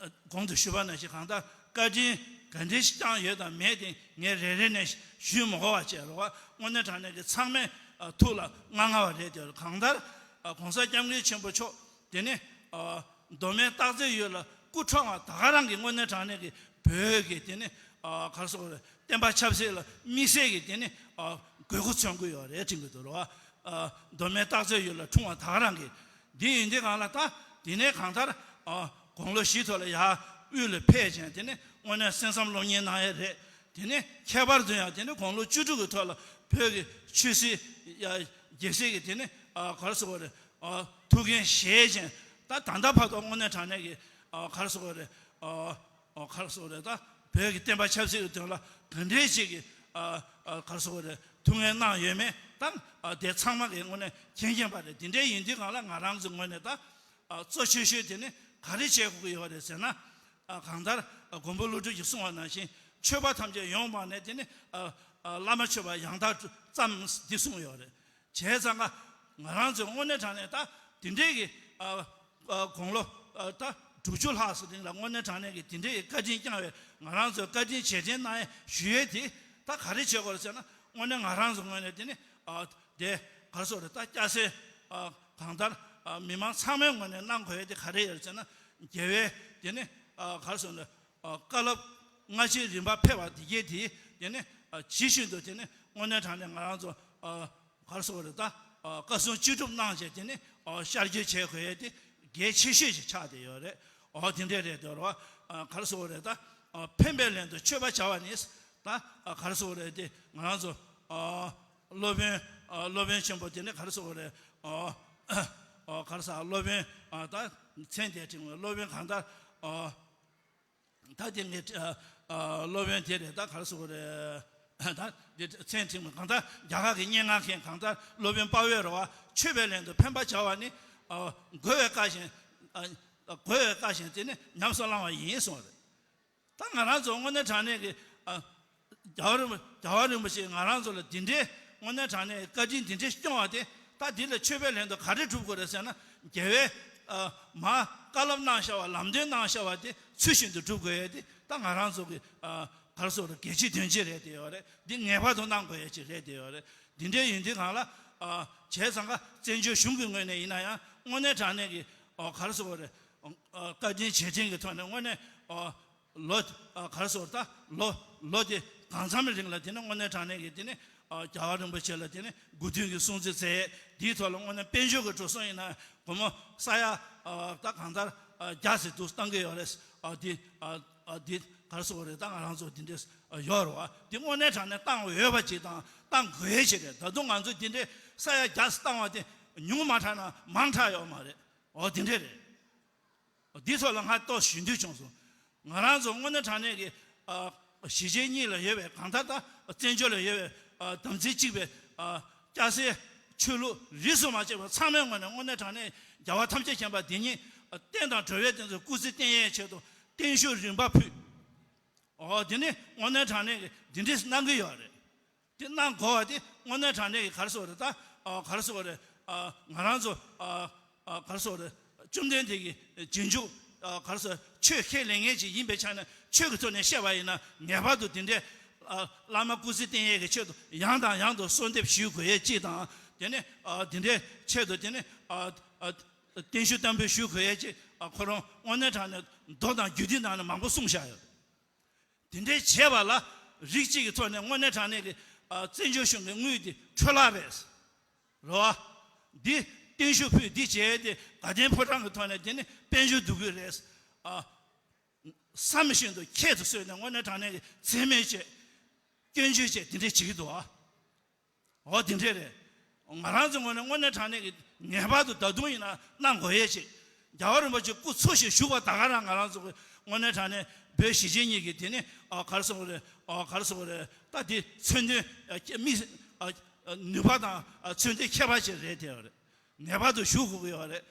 གོང་དུ་ཞུས་པ་ནང་བཞིན་གང་ལྟར་བཀའ་དྲིན་ག་འདྲ་ཞིག་བསྐྱངས་ཡོད་དང་མེད་དེ་ངས་རེ་རེ་ནས་ཞུས་མི་དགོས་པ་བྱས་རེད་བ། དངོས་གནས་དྲང་གནས་ཀྱི་ཚང་མས་ཨ་ཐུགས་ལ་མངའ་མངའ་བ་རེད་དེ། གང་ལྟར་ཨ་༸གོང་ས་༸སྐྱབས་མགོན་ཆེན་པོ་མཆོག་དེ་ནི་ཨ་མདོ་སྨད་སྟག་རྩེ་ཡུལ་ལ་སྐུ་འཁྲུངས་པ་ད་ག་རང་གི་དངོས་གནས་དྲང་གནས་ཀྱི་བོད་ཀྱི་དེ་ནི་ཨ་ག་རེ་ཟེར་དགོས་རེད། བསྟན་པ་ཆབ་སྲིད་ལ་དམིགས་བསལ་གྱི་དེ་ནི་ཨ་དགོས་མཁོ་མཚོན་གྱི་ཡོད་རེད་དྲན་གྱི་འདུག་རེད་བ། ཨ་མདོ་སྨད་སྟག་རྩེ་ཡུལ་ལ་འཁྲུངས་པ་ད་ག་རང་གི། འདི་ཡིན་དུས་གང་ལ་ད་དེ་ནས་གང་ལྟར་ཨ་དགུང་ལོ་བཞི་ཐོག་ལ་ཡར་དབུས་ལ་ཕེབས་ཀྱང་། དེ་ནས་དངོས་གནས་གསན་བསམ་སློབ་གཉེར་གནང་ཡས་རེད། དེ་ནས་ཁྱད་པར་དུ་ཡང་དེ་ནས་དགུང་ལོ་བཅུ་དྲུག་གི་ཐོག་ལ་བོད་ཀྱི་ཆོས་སྲིད་ཡ་རྒྱལ་སྲིད་ཀྱི་དེ་ནས་ཨ་ག་རེ་ཟེར་དགོས་རེད། ཨ་ཐུགས་འགན་བཞེས་ཀྱང་། ད་ད་ལྟ་བར་དུ་དངོས་གནས་དྲང་གནས་ཀྱི་ཨ་ག་རེ་ཟེར་དགོས་རེད། ཨ་ཨ་ག་རེ་ཟེར་དགོས་རེད། ད་བོད་ཀྱི་བསྟན་པ་ཆབ་སྲིད་ཀྱི་དོན་ལ་ག་འདྲའི་ཅིག་གི་ཨ་ཨ་ག་རེ་ཟེར་དགོས་རེད། ཐུགས་འགན་གནང་ཡོད་མེད་ད་ཨ་དེ་ཚང་མ་གིས་དངོས་གནས་མཁྱེན་མཁྱེན་པ་རེད། དེ་འདྲའི་ཡིན་དུས་གང་ལ་ང་རང་ཚོའི་ངོས་ནས་ད་ཨ་གཙོ་ཆེ་ཤོས་དེ་ནི་ག་རེ་བྱེད་དགོས་ཀྱི་ཡོད་རེད་ཟེར་ན། ཨ་གང་ལྟར་ཨ་མགོན་པོ་ཀླུ་སྒྲུབ་ཀྱིས་གསུངས་པ་ནང་བཞིན་ཆོས་པ་ཐམས་ཅད་ཡོངས་སྤངས་ནས་དེ་ནི་ཨ་ཨ་བླ་མ་མཆོད་པ་ཡང་དག་ཙམ་འདི་གསུངས་ཡོད་རེད། བྱས་ཙང་ཀ་ང་རང་ཚོས་དངོས་གནས་དྲང་གནས་ད་དེ་འདྲའི་གི་ཨ་ཨ་དགུང་ལོ་ཨ་ད་དྲུག་ཅུ་ལྷག་ཙམ་རིང་ལ་དངོས་གནས་དྲང་གནས་ཀྱི་དེ་འདྲའི་གི་བཀའ་དྲིན་བསྐྱངས་པའི་ང་རང་ཚོས་བཀའ་དྲིན་རྗེས་དྲན་གནང་ཡས་ཞུ་ཡས་དེ་ད་ག་རེ་བྱེད་དགོས་རེད་ཟེར་ན། དངོས་གནས་ང་རང་ཚོ་ངོས་ནས་དེ་ནི་ཨ་དེ་ག་རེ་ཟེར་དགོས་རེད། ད་སྐྱ་སེར་ཨ་གང་ལྟར་ཨ་མི་མང་ཚང་མའི་ངོས་ནས་གནང་དགོས་ཡས་དེ་ག་རེ་ཡོད་རེད་ཟེར་ན། རྒྱལ་བའི་དེ་ནི་ཨ་ག་རེ་ཟེར་དགོས་རེད། ཨ་བཀའ་སློབ་སྔ་ཕྱིའི་རིམ་པ་ཕེབས་པ་དེ་གས་དེ་དེ་ནི་ཨ་ཇི་བཞིན་དུ་དེ་ནི་དངོས་གནས་དྲང་གནས་ང་རང་ཚོ་ཨ་ག་རེ་ཟེར་དགོས་རེད། ད་ཨ་བཀའ་གསུང་ཅི་སྒྲུབ་གནང་བྱས་དེ་ནི་ཨ་ཤར་བསྐྱོད་བྱེད་དགོས་ཡས་དེ་གལ་ཆེ་ཤོས་ཤིག་ཆགས་བསྡད་ཡོད་རེད། ཨོ་དེ་འདྲས་རེད་འདུག་རོ། ཨ་ག་རེ་ཟེར་དགོས་རེད། ད་ཨ་ཕན་པའི་ལན་དུ་མཆོད་པ་བྱ་བ་ནི། ད་ཨ་ག་རེ་ཟེར་དགོས་རེད། དེ་ང་རང་ཚོ་ཨ་སློབ་དཔོན་ཨ་སློབ་དཔོན་ཆེན་པོ་དེ་ནི་ག་རེ་ཟེར་དགོས་རེད། ཨ་ཨ་ག་རེ་ཟེར། སློབ་དཔོན་ཨ་ད་མཚན་དེ་དྲན་དགོས། སློབ་དཔོན་གང་ལྟར་ཨ་ད་དེ་ངས་ཨ་ཨ་སློབ་དཔོན་དེ་རེད། ད་ག་རེ་ཟེར་དགོས་རེད། ད་དེ་མཚན་དྲན་དགོས། གང་ལྟར་རྒྱ་གར་གྱི་སྙན་ངག་མཁན་གང་ལྟར་སློབ་དཔོན་དཔའ་བོས་རོ། མཆོད་པའི་ལན་དུ་ཕན་པ་བྱ་བ་ནི་ཨ་རྒོལ་བའི་བཀའ་བཞིན་ཨ་རྒོལ་བའི་བཀའ་བཞིན་དེ་ནི་ཉམས་སུ་བླང་བ་ཡིན་གསུངས་རེད། ད་ང་རང་ཚོ་དངོས་གནས་དྲང་གནས་ཀྱི་ཨ་རྒྱལ་བ་རིན་པོ་རྒྱལ་བ་རིན་པོ་ཆེས་ང་རང་ཚོ་ལ་འདི་འདྲའི་དངོས་གནས་དྲང་གནས་བཀའ་དྲིན་འདི་འདྲའི་སྐྱོང་བ་དེ། ད་འདི་ལ་མཆོད་པའི་ལན་དུ་ག་རེ་སྒྲུབ་དགོས་རེད་ཟེར་ན། རྒྱལ་བའི་ཨ་མར་བཀའ་སློབ་གནང་བཞག་པ། ལམ་སྟོན་གནང་བཞག་པ་དེ་ཚུལ་བཞིན་དུ་སྒྲུབ་དགོས་ཡས་དེ་ད་ང་རང་ཚོ་གི་ཨ་ག་རེ་ཟེར་དགོས་རེད། གལ་ཆེ་དོན་ཆེ་རེད་དེ་ཡོད་རེད། འདི་ངེས་པར་དུ་གནང་དགོས་ཡས་ཅིག་རེད་དེ་ཡོད་རེད། འདི་འདྲའི་ཡིན་དུས་གང་ལ། ཨ། བྱས་ཙང་ཀ་བཙན་བྱོལ་གཞུང་གི་ངོས་ནས་ཡིན་ན་ཡང་དངོས་གནས་དྲང་གནས་ཀྱི། ཨ། ག་རེ་ཟེར་དགོས་རེད། ཨ། བཀའ་དྲིན་རྗེས་དྲན་གྱི་ཐོག་ནས་དངོས་གནས། ཨ། ལོ། ཨ། ག་རེ་ཟེར་དགོས་རེད། ད་ལོ། ལོ་དེ་གང་འཚམ་རིང་ལ་དེ་ནི་དངོས་གནས་དྲང་གནས་ཀྱི་དེ་ནི། ཨ། རྒྱལ་བ་རིན་པོ་ཆེ་ལ་དེ་ནི་སྐུ་མདུན་གྱི་སྲུང་བརྩི་མཛད། དེའི་ཐོག་ལ་དངོས་གནས་དཔལ་འབྱོར་གྱི་འགྲོ་སོང་ཡིན་ན་སྒོར་མོ་ས་ཡ། ཨ། ད་གང་ལྟར། ཨ། བརྒྱ་ཟེར་འདུག་བཏང་གི་ཡོད་རེད། ཨ། དེ། ཨ། ཨ། དེ་ག་རེ་ཟེར་དགོས་རེད། ད་ང་རང་ཚོ་དེ་འདྲས། ཨ། ཡོད་རེད་བ། དེ་དངོས་གནས་དྲང་གནས་བཏང་འོས་པ་ཅིག་དང་བཏང་དགོས་ཡས་ཅིག་རེད། ད་དུང་ང་ཚོ་དེ་འདྲས་ས་ཡ་བརྒྱ་ཙམ་བཏང་བ་དེ་ཉུང་མ་དྲགས་ན་མང་དྲགས་ཡོད་མ་རེད། འོ། དེ་འདྲས་རེད། འོ། དེ་ཐོག་ལ་ང་ཏོག་ཞུ་འདོད་བྱུང་སོང་། ང་རང་ཚོ་དངོས་གནས་དྲང་གནས་ཀྱི། ཨ། གཞིས་བྱེས་གཉིས་ལ་ཡོད་པའི། གང་ལྟར་ད་བཙན་བྱོལ་ལ་ཡོད་པའི། ཨ། དམ་ཚིག་གཅིག་པའི། ཨ། སྐྱ་སེར་ཆོས་ལུགས་རིས་སུ་མ་ཆད་པ་ཚང་མའི་ངོས་ནས་དངོས་གནས་དྲང་གནས་རྒྱལ་བ་ཐམས་ཅད་མཁྱེན་པ་དེ་ཉིད། ཨ། བསྟན་དང་འགྲོ་བའི་དེ་ཚོ་སྐུ་ཚེ་བརྟན་ཡས་ཆེད་དུ་བརྟན་བཞུགས་རིམ་པ་ཕུལ། འོ། དེ་ནི་དངོས་གནས་དྲང་གནས་ཀྱི་འདི་འདྲས་གནང་གི་ཡོད་རེད། དེ་གནང་དགོས་པ་དེ་དངོས་གནས་དྲང་གནས་ཀྱི་ག་རེ་ཟེར་དགོས་རེད། ད། ཨ། ག་རེ་ཟེར་དགོས་རེད། ཨ། ང་རང་ཚོ། ཨ། ཨ། ག་རེ་ཟེར་དགོས་རེད། བཅོམ་ལྡན་འདས་ཀྱི་རྗེས་འཇུག་ཨ། ག་རེ་ཟེར། ཆོས་ཁས་ལེན་མཁན་ཅིག་ཡིན་པའི་ཆ་ནས་ཆོས་ཀྱི་ཐོག་ནས་བཤད་པ་ཡིན་ན། ངེས་པར་དུ་དེ་འདྲའི། ཨ། བླ་མ་སྐུ་ཚེ་བརྟན་ཡས་ཀྱི་ཆེད་དུ་ཡང་དང་ཡང་དུ་གསོལ་འདེབས་ཞུ་དགོས་ཡས་ཅིག་དང་། དེ་ནས། ཨ། དེ་འདྲའི་ཆེད་དུ་དེ་ནས། ཨ། ཨ། བརྟན་བཞུགས་བསྟར་འབུལ་ཞུ་དགོས་ཡས་ཅིག་ཨ། ཁོ་རང་དངོས་གནས་དྲང་གནས་མདོ་དང་རྒྱུད་སྡེ་ནང་ནས་མང་པོ་གསུངས་བཞག་ཡོད། དེ་འདྲའི་བྱས་པ་ལ་རིགས་གཅིག་གི་ཐོག་ནས་དངོས་གནས་དྲང་གནས་ཀྱི། ཨ། བཙན་བྱོལ་གཞུང་གི་དངུལ་དེ་འཕྲོ་བརླག་རེད། རེད་བ། འདི་བརྟན་བཞུགས་ཕུལ། འདི་བྱས་ཏེ་དགའ་ལྡན་ཕོ་བྲང་གི་ཐོག་ནས་དེ་ནི་དཔལ་འབྱོར་སྡུག་གུ་རེད། ཨ། བསམ་བཞིན་དུ་ཁྱད་དུ་གསོད་ནས་དངོས་གནས་དྲང་གནས་ཀྱི་མཚན་སྨད་བྱས། སྐྱོན་བརྗོད་བྱས། དེ་འདྲ་བྱེད་ཀྱི་འདུག་ཨ། འོ། དེ་འདྲ་རེད། ང་རང་ཚོ་ངོས་ནས་དངོས་གནས་དྲང་གནས་ཀྱི་ངེས་པར་དུ་ད་དུང་ཡིན་ན་གནང་དགོས་ཡས་ཅིག་རྒྱལ་བ་རིན་པོ་ཆེ་སྐུ་འཚོ་ཞིང་བཞུགས་པ་ད་ག་རང་ང་རང་ཚོ་གི་དངོས་གནས་དྲང་གནས་བོད་གཞིས་བྱེས་གཉིས་ཀྱི་དེ་ནི། ཨ། ག་རེ་ཟེར་དགོས་རེད། ཨ། ག་རེ་ཟེར་དགོས་རེད། ད་དེ་མཚོན་དོན། ཨ། མིག་ཨ། ནུས་པ་དང་། ཨ། མཚོན་དོན་ཁྱད་པར་ཅན་རེད། དེ་ཡོད་རེད། ངེས་པར་དུ་ཞུ་དགོས་ཀྱི་ཡོད་རེད།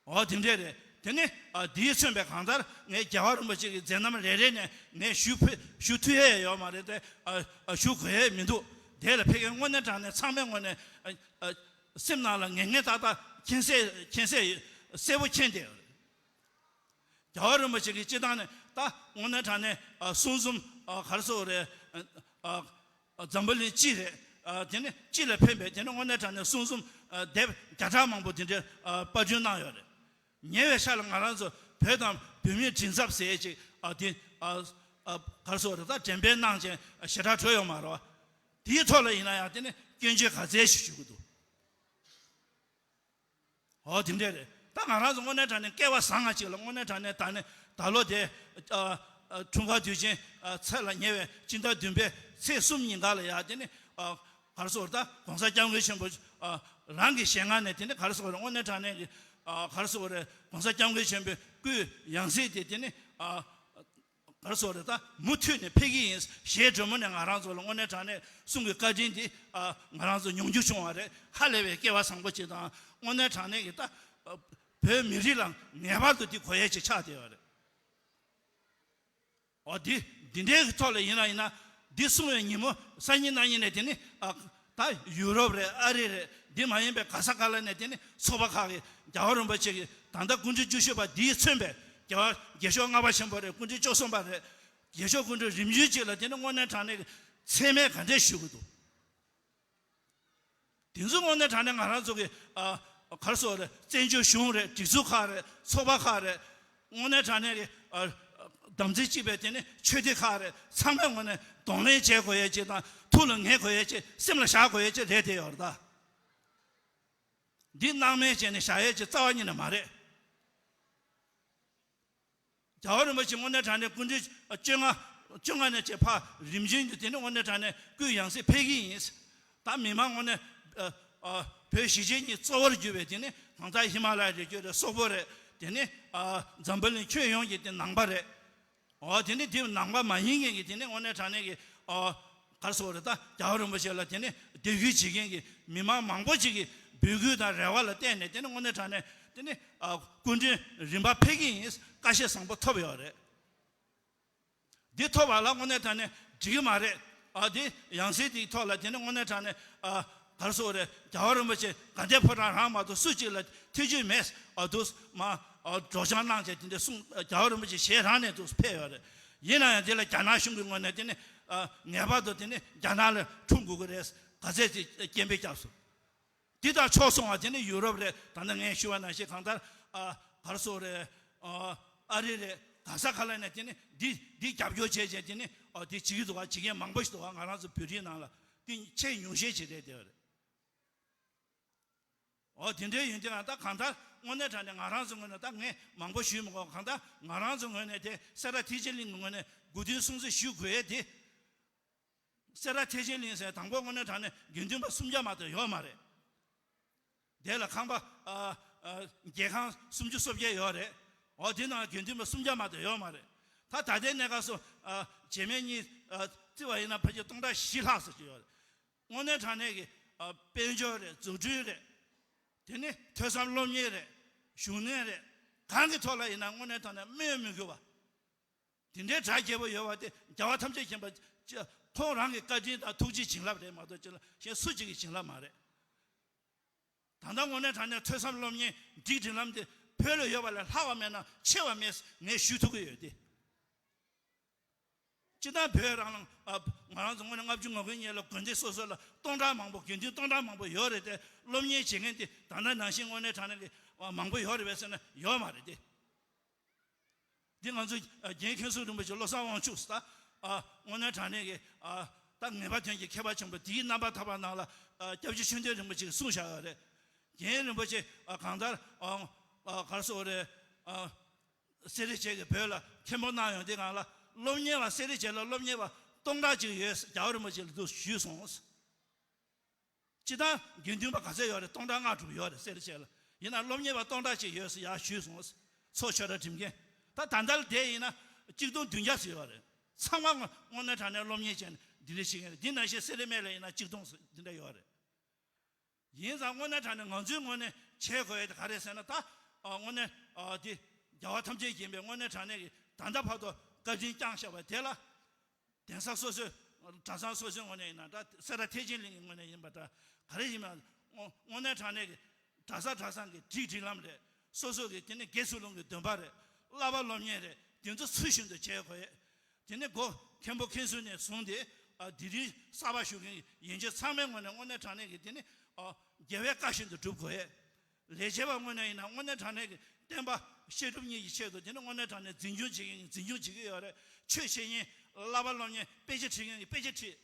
འོ། དེ་འདྲས་རེད། དེ་ནི། ཨ། འདིས་མཚོན་པའི་གང་ལྟར་ངས་རྒྱལ་བ་རིན་པོ་ཆེ་གི་མཛད་རྣམ་རེ་རེ་ནས་ངས་ཞུ་ཕུ་ཞུ་ཐུབ་ཡས་ཡོད་མ་རེད་དེ། ཨ། ཨ། ཞུ་དགོས་ཡས་མི་འདུག་དེ་ལ་ཕ་གིར་དངོས་གནས་དྲང་གནས་ཚང་མའི་ངོས་ནས། ཨ། ཨ། སེམས་ནང་ལ་ངེས་ངེས་ཏག་ཏག་མཁྱེན་གསལ་མཁྱེན་གསལ་ཡོད། གསལ་པོ་མཁྱེན་བསྡད་ཡོད་རེད། རྒྱལ་བ་རིན་པོ་ཆེ་གི་སྤྱི་བཏང་ནས་ད་དངོས་གནས་དྲང་གནས། ཨ། གསུང་རྩོམ། ཨ། ག་རེ་ཟེར་དགོས་རེད། ཨ། ཨ། འཛམ་བུ་གླིང་སྤྱི་རེད། ཨ། དེ་ནི་སྤྱི་ལ་ཕན་པའི་དེ་ནི་དངོས་གནས་དྲང་གནས་གསུང་རྩོམ། ཨ། དེབ་བརྒྱ་ཕྲག་མང་པོ་དེ་འདྲའི། ཨ། པར་སྐྲུན་གནང་ཡོད་རེད། ཉེ་བའི་ཆར་ལ་ང་རང་ཚོ་བོད་དང་བོད་མིའི་མགྲིན་ཚབ་ཟེར་ཡས་ཅིག་ཨ། དེ། ཨ། ཨ། ག་རེ་ཟེར་དགོས་རེད། ད་འགྲེམས་སྤེལ་གནང་བྱས་ཞེ་དྲག་བྲོས་ཡོད་མ་རེད་བ། དེའི་ཐོག་ལ་ཡིན་ན་ཡང་དེ་ནི་སྐྱོན་བརྗོད་ག་ཚད་ཞིག་ཞུ་གི་འདུག་འོ། དེ་འདྲས་རེད། ད་ང་རང་ཚོ་དངོས་གནས་དྲང་གནས་སྐལ་བ་བཟང་ང་ཅིག་ལ་དངོས་གནས་དྲང་གནས་ད་ནི་ད་ལོ་དེ། ཨ། ཨ། འཁྲུངས་སྐར་དུས་ཆེན། ཨ། ཚེས་ལ་ཉེ་བའི་སྤྱི་ཟླ་བདུན་པའི་ཚེས་གསུམ་ཉིན་ག་ལ་ཡ་དེ་ནི། ཨ། ག་རེ་ཟེར་དགོས་རེད། ད་༸གོང་ས་༸སྐྱབས་མགོན་ཆེན་པོ། ཨ། རང་གི་ཞལ་སྔ་ནས་དེ་ནི་ག་རེ་ཟེར་དགོས་རེད། དངོས་གནས་དྲང་གནས་ཀྱི། ཨ། ག་རེ་ཟེར་དགོས་རེད།༸གོང་ས་༸སྐྱབས་མགོན་ཆེན་པོའི་སྐུའི་ཡང་སྲིད་དེ་དེ་ནི། ཨ། ག་རེ་ཟེར་དགོས་རེད། ད་མུ་མཐུད་ནས་ཕེབས་ཀྱི་ཡིན་ཞེས་གྲོས་མོལ་ནས་ང་རང་ཚོ་ལ་དངོས་གནས་དྲང་གནས་གསུང་གི་བཀའ་དྲིན་འདི། ཨ། ང་རང་ཚོ་མྱོང་རྒྱུ་བྱུང་བ་རེད། ཧ་ལས་པའི་སྐལ་བ་བཟང་པོ་ཅིག་དང་། དངོས་གནས་དྲང་གནས་ཀྱི་ད། ཨ། བོད་མི་རིགས་ལ་ངེས་པར་དུ་འདི་དགོས་ཡས་ཅིག་ཆགས་བསྡད་ཡོད་རེད། འོ། འདི་འདི་འདྲའི་གི་ཐོག་ལ་ཡིན་ན་ཡིན་ན། འདི་གསུང་བའི་ཉིན་མོ་སང་ཉིན་གནངས་ཉིན་ནས་དེ་ནི། ཨ། ད་ཡུ་རོབ་རེད། ཨ་རི་རེད། འདི་མ་ཡིན་པའི་ག་ས་ག་ལ་ནས་དེ་ནི་ཚོགས་པ་ཁག་གིས་རྒྱལ་བ་རིན་པོ་ཆེ་གི་ད་ལྟ་སྐུ་ཕྲེང་བཅུ་བཞི་པ་འདིས་མཚོན་པའི་རྒྱལ་བ་རྒྱལ་མཆོག་ལྔ་པ་ཆེན་པོ་རེད། སྐུ་ཕྲེང་བཅུ་གསུམ་པ་རེད། རྒྱལ་མཆོག་སྐུ་ཕྲེང་རིམ་བྱོན་ཅིག་ལ་དེ་ནི་དངོས་གནས་དྲང་གནས་ཀྱི་མཚན་སྨད་ག་འདྲས་ཞུ་གི་འདུག་དེ་ཚོ་དངོས་གནས་དྲང་གནས་ང་རང་ཚོ་གི། ཨ། ག་རེ་ཟེར་དགོས་རེད། བཙན་བྱོལ་གཞུང་རེད། སྒྲིག་འཛུགས་ཁག་རེད། ཚོགས་པ་ཁག་རེད། དངོས་གནས་དྲང་གནས་ཀྱི། ཨ། དམ་ཚིག་གཅིག་པའི་དེ་ནི་ཆོས་སྡེ་ཁག་རེད། ཚང་མས་དངོས་གནས་གདོང་ལེན་བྱེད་དགོས་ཡས་ཅིག་དང་། ཐུགས་ལ་ངེས་དགོས་ཡས་ཅིག་སེམས་ལ་བཞག་དགོས་ཡས་ཅིག་རེད་བསྡད་ཡོད་རེད་ད། འདི་སྣང་མེད་བྱས་ནས་བཞག་ཡས་ཅིག་རྩ་བ་ཉིད་ནས་མ་རེད། རྒྱལ་བ་རིན་པོ་ཆེ་དངོས་གནས་དྲང་གནས་སྐུ་ཕྲེང་བཅོ་ལྔ། བཅོ་ལྔ་ནས་བྱས་ཕར་རིམ་བྱོན་གྱི་དེ་ནི་དངོས་གནས་དྲང་གནས་སྐུའི་ཡང་སྲིད་ཕེབས་ཀྱི་ཡིན། ད་མི་མང་དངོས་གནས། ཨ། ཨ། བོད་གཞིས་བྱེས་གཉིས་གཙོ་བོར་གྱུར་པའི་དེ་ནི་གང་ལྟར་ཧི་མ་ལ་ཡ་རི་རྒྱུད་རེད། སོག་པོ་རེད། དེ་ནི། ཨ། འཛམ་བུ་གླིང་ཁྱོན་ཡོངས་ཀྱི་དེ་ནང་པ་རེད། འོ། དེ་ནི་དེ་ནང་པ་མ་ཡིན་མཁན་གྱི་དེ་ནི་དངོས་གནས་དྲང་གནས་ཀྱི། ཨ། ག་རེ་ཟེར་དགོས་རེད། ད་རྒྱལ་བ་རིན་པོ་ཆེ་ལ་དེ་ནི་དད་གུས་བྱེད་མཁན་གྱི་མི་མང་མང་པོ་ཅིག་གི་འབོད་སྐུལ་དང་རེ་བ་ལ་བརྟེན་ནས་དེ་ནི་དངོས་གནས་དྲང་གནས་དེ་ནི། ཨ། སྐུ་ཕྲེང་རིམ་པ་ཕེབས་ཀྱི་ཡིན། བཀའ་བཞེས་བཟང་པོ་ཐོབ་ཡོད་རེད། འདི་ཐོབ་པ་ལ་དངོས་གནས་དྲང་གནས་འགྲིག་གི་མ་རེད། ཨ། འདི་ཡང་སྲིད་འདིའི་ཐོག་ལ་དེ་ནི་དངོས་གནས་དྲང་གནས། ཨ། ག་རེ་ཟེར་དགོས་རེད། རྒྱལ་བ་རིན་པོ་ཆེ་དགའ་ལྡན་ཕོ་བྲང་རང་མ་གཏོགས་སུ་གཅིག་ལ་ཐེ་བྱུས་མེད། ཨ། འདུག་མ། ཨ། སྒྲོག་སྦྱང་གནང་བྱས་དེ་འདྲ་གསུང་། རྒྱལ་བ་རིན་པོ་ཆེ་ཞལ་རང་ནས་འདུག་ཕེབས་ཡོད་རེད། ཡིན་ན་ཡང་དེ་ལ་རྒྱ་ནག་གཞུང་གི་ངོས་ནས་དེ་ནི། ཨ། ངེས་པར་དུ་དེ་ནི་རྒྱ་ནག་ལ་འཁྲུངས་དགོས་ཀྱི་རེད། ག་ཚད་ཅིག་སྐྱེན་པས་བསྐྱབས་སོང་། འདི་དང་ཕྱོགས་མཚུངས་པ་དེ་ནི་ཡུ་རོབ་རེད། ད་ལྟ་ངས་ཞུས་པ་ནང་བཞིན་གང་ལྟར་ཨ་ག་རེ་ཟེར་དགོས་རེད། ཨ་ཨ་རི་རེད། ག་ས་ག་ལ་ནས་དེ་ནི་འདི་འདི་རྒྱབ་སྐྱོར་བྱས་བྱས་དེ་ནི་ཨ་དེ་བྱེད་ཀྱི་འདུག་བ། བྱེད་མཁན་མང་པོ་ཞིག་འདུག་བ། ང་རང་ཚོ་བོད་རིགས་ནང་ལ་དེ་ཆེས་ཉུང་ཤས་ཅིག་རེད་དེ་རེད། ཨོ་དེ་འདྲའི་ཡོང་དུས་ང་ད་གང་ལྟར་དངོས་གནས་དྲང་གནས་ང་རང་ཚོ་ངོས་ནས། ད་ངས་མང་པོ་ཞུས་མི་དགོས། གང་ལྟར་ང་རང་ཚོ་ངོས་ནས་དེ་སེ་ར་ཐེག་ཆེན་གླིང་གི་ངོས་ནས་དགུ་ཐུན་སྲུང་བརྩི་ཞུ་དགོས་ཡས་དེ། སེ་ར་ཐེག་ཆེན་གླིང་ཟེར་དང་པོ་དངོས་གནས་དྲང་གནས་དགེ་འདུན་པ་སུམ་བརྒྱ་མ་གཏོགས་ཡོད་མ་རེད། དེ་ལ་ཁང་པ་ཨ་ཨ་རྒྱལ་ཁང་སུམ་ཅུ་སོ་བརྒྱད་ཡོད་རེད། ཨོ་དེ་ནང་དགེ་འདུན་པ་སུམ་བརྒྱ་མ་གཏོགས་ཡོད་མ་རེད། ད་ད་ལྟའི་གནས་སྐབས་སུ་ཨ་བྱེས་སྨད་གཉིས་ཨ་བརྩི་བ་ཡིན་ན་ཕལ་ཆེར་སྟོང་ཕྲག་བཞི་ལྷག་ཙམ་ཅིག་ཡོད་རེད། དངོས་གནས་དྲང་གནས་ཀྱི་ཨ་དཔལ་འབྱོར་རེད། འཛུགས་སྐྲུན་རེད། དེ་ནི་ཐོས་བསམ་སློབ་གཉེར་རེད། བཞུགས་གནས་རེད། གང་གི་ཐོག་ལ་ཡིན་ན་དངོས་གནས་དྲང་གནས་སྨོས་མི་དགོས་པ། དེ་འདྲའི་གྲ་རྒྱས་པོ་ཡོད་པ་དེ་རྒྱལ་བ་ཐམས་ཅད་མཁྱེན་པ་ཁོང་རང་གི་བཀའ་དྲིན་དང་ཐུགས་རྗེ་བྱིན་རླབས་རེད་མ་གཏོགས་ཅི་ལ་གཞན་སུ་གཅིག་གི་བྱིན་རླབས་མ་རེད། ད་ལྟ་དངོས་གནས་དྲང་གནས་ཐོས་བསམ་སློབ་གཉེར་སྒྲིག་སྒྲིག་ལམ་དེ་བོད་ལ་ཡོད་པ་ལས་ལྷག་པ་མེད་ན་ཆེ་བ་མེད་ངས་ཞུ་ཐུབ་ཀྱི་ཡོད་དེ། སྤྱིར་བཏང་བོད་རང་ལ་ཨ་ང་རང་ཚོ་དངོས་གནས་ལྔ་བཅུ་ང་དགུའི་སྔོན་ལ་དགོན་སྡེ་སོ་སོ་ལ་སྟོང་ཕྲག་མང་པོ་དགེ་འདུན་སྟོང་ཕྲག་མང་པོ་ཡོད་རེད་དེ། སློབ་གཉེར་བྱེད་མཁན་དེ་ད་ལྟ་ནང་བཞིན་དངོས་གནས་དྲང་གནས་ཀྱི་ཨ་མང་པོ་ཡོད་རེད་པས་ཟེར་ན་ཡོད་མ་རེད་དེ། འདི་ང་ཚོ་ཨ་རྒན་མཁན་ཟུར་རིན་པོ་ཆེ་བློ་བཟང་དབང་ཕྱུག་ད་ཨ་དངོས་གནས་དྲང་གནས་ཀྱི་ཨ་ད་ངེས་པ་དོན་གྱི་མཁས་པ་ཆེན་པོ་དེའི་རྣམ་པར་ཐར་པ་ནང་ལ་ཨ་སྐྱབས་རྗེ་ཆོས་ལྡན་རིན་པོ་ཆེས་གསུངས་བཞག་ཡོད་རེད། རྒན་རིན་པོ་ཆེ་ཨ་གང་ལྟར་ཨ་ཨ་ག་རེ་ཟེར་དགོས་རེད། ཨ་སེ་ར་བྱེས་ཀྱིས་བོད་ལ་མཁན་པོ་གནང་ཡོང་དུས་སྒང་ལ་སློབ་གཉེར་བ་སེ་ར་བྱེས་ལ་སློབ་གཉེར་བ་སྟོང་ཕྲག་གཅིག་ཡོད། རྒྱལ་བ་རིན་པོ་ཆེ་ལ་འདུག་ཞུས་སོང་། སྤྱིར་བཏང་དགེ་འདུན་པ་ག་ཚད་ཡོད་རེད། སྟོང་ཕྲག་ལྔ་དྲུག་ཡོད་རེད་སེ་ར་བྱེས་ལ། ཡིན་ན་སློབ་གཉེར་བ་སྟོང་ཕྲག་གཅིག་ཡོད་ཟེར་ཡར་ཞུས་སོང་། ཚོགས་ཆོས་གྲྭ་འགྲིམ་མཁན། ད་ད་ལྟ་ལ་བསྡད་ཡིན་ན་གཅིག་སྟོང་བདུན་བརྒྱ་ཙམ་ཡོད་རེད། ཚང་མ་དངོས་གནས་དྲང་གནས་སློབ་གཉེར་བྱས་ནས་འདི་འདྲ་བྱེད་མཁན་རེད། འདི་ནང་བཞིན་སེ་ར་སྨད་ལ་ཡིན་ན་གཅིག་སྟོང་ཙམ་འདི་འདྲ་ཡོད་རེད། ཡིན་ཙང་དངོས་གནས་དྲང་གནས་ང་ཚོའི་ངོས་ནས་བྱེད་དགོས་ཡ་དེ་ག་རེ་ཟེར་ན། ད་ཨ་དངོས་གནས་ཨ་དེ་རྒྱལ་བ་ཐམས་ཅད་མཁྱེན་པའི་དངོས་གནས་དྲང་གནས་ཀྱི་ད་ལྟ་བར་དུ་བཀའ་དྲིན་བསྐྱངས་བཞག་པ་དེ་ལ་གདན་ས་སོ་སོའི་གྲྭ་ཚང་སོ་སོའི་ངོས་ནས་ཡིན་ན་འདྲ། སེ་ར་ཐེག་ཆེན་གླིང་གི་ངོས་ནས་ཡིན་པ་འདྲ། ག་རེ་ཡིན་པ་དངོས་གནས་དྲང་གནས་ཀྱི་གྲྭ་ས་གྲྭ་ཚང་གི་སྒྲིག་སྒྲིག་ལམ་རེད། སོ་སོ་གི་དེ་ནི་དགེ་ཚུལ་སློང་གི་འདུན་པ་རེད། བསླབ་པ་སློབ་གཉེར་རེད། དེ་ཚོ་ཚུལ་བཞིན་དུ་བྱེད་དགོས། དེ་ནི་སྒོ་མཁན་པོ་མཁན་ཟུར་ནས་བཟུང་སྟེ་ཨ་དེ་རིང་གསར་པ་ཞུགས་མཁན་ཡན་ཆད་ཚང་མའི་ངོས་ནས་དངོས་གནས་དྲང་གནས་ཀྱི་དེ་ནི་ཨ་རྒྱལ་བའི་བཀའ་བཞིན་དུ་སྒྲུབ་དགོས། ལས་བྱེད་པ་ངོས་ནས་ཡིན་ན་དངོས་གནས་དྲང་གནས་ཀྱི་བསྟན་པ་བཤད་སྒྲུབ་གཉིས་ཀྱི་ཆེད་དུ་དེ་ནི་དངོས་གནས་དྲང་གནས་འཛིན་སྐྱོང་བྱེད་མཁན་གྱིས་འཛིན་སྐྱོང་བྱེད་ཀྱི་ཡོད་རེད། ཆོས་བཤད་མཁན་བསླབ་པ་སློབ་གཉེར་དཔེ་ཆ་ཁྲིད་མཁན་གྱིས་དཔེ་ཆ་ཁྲིད།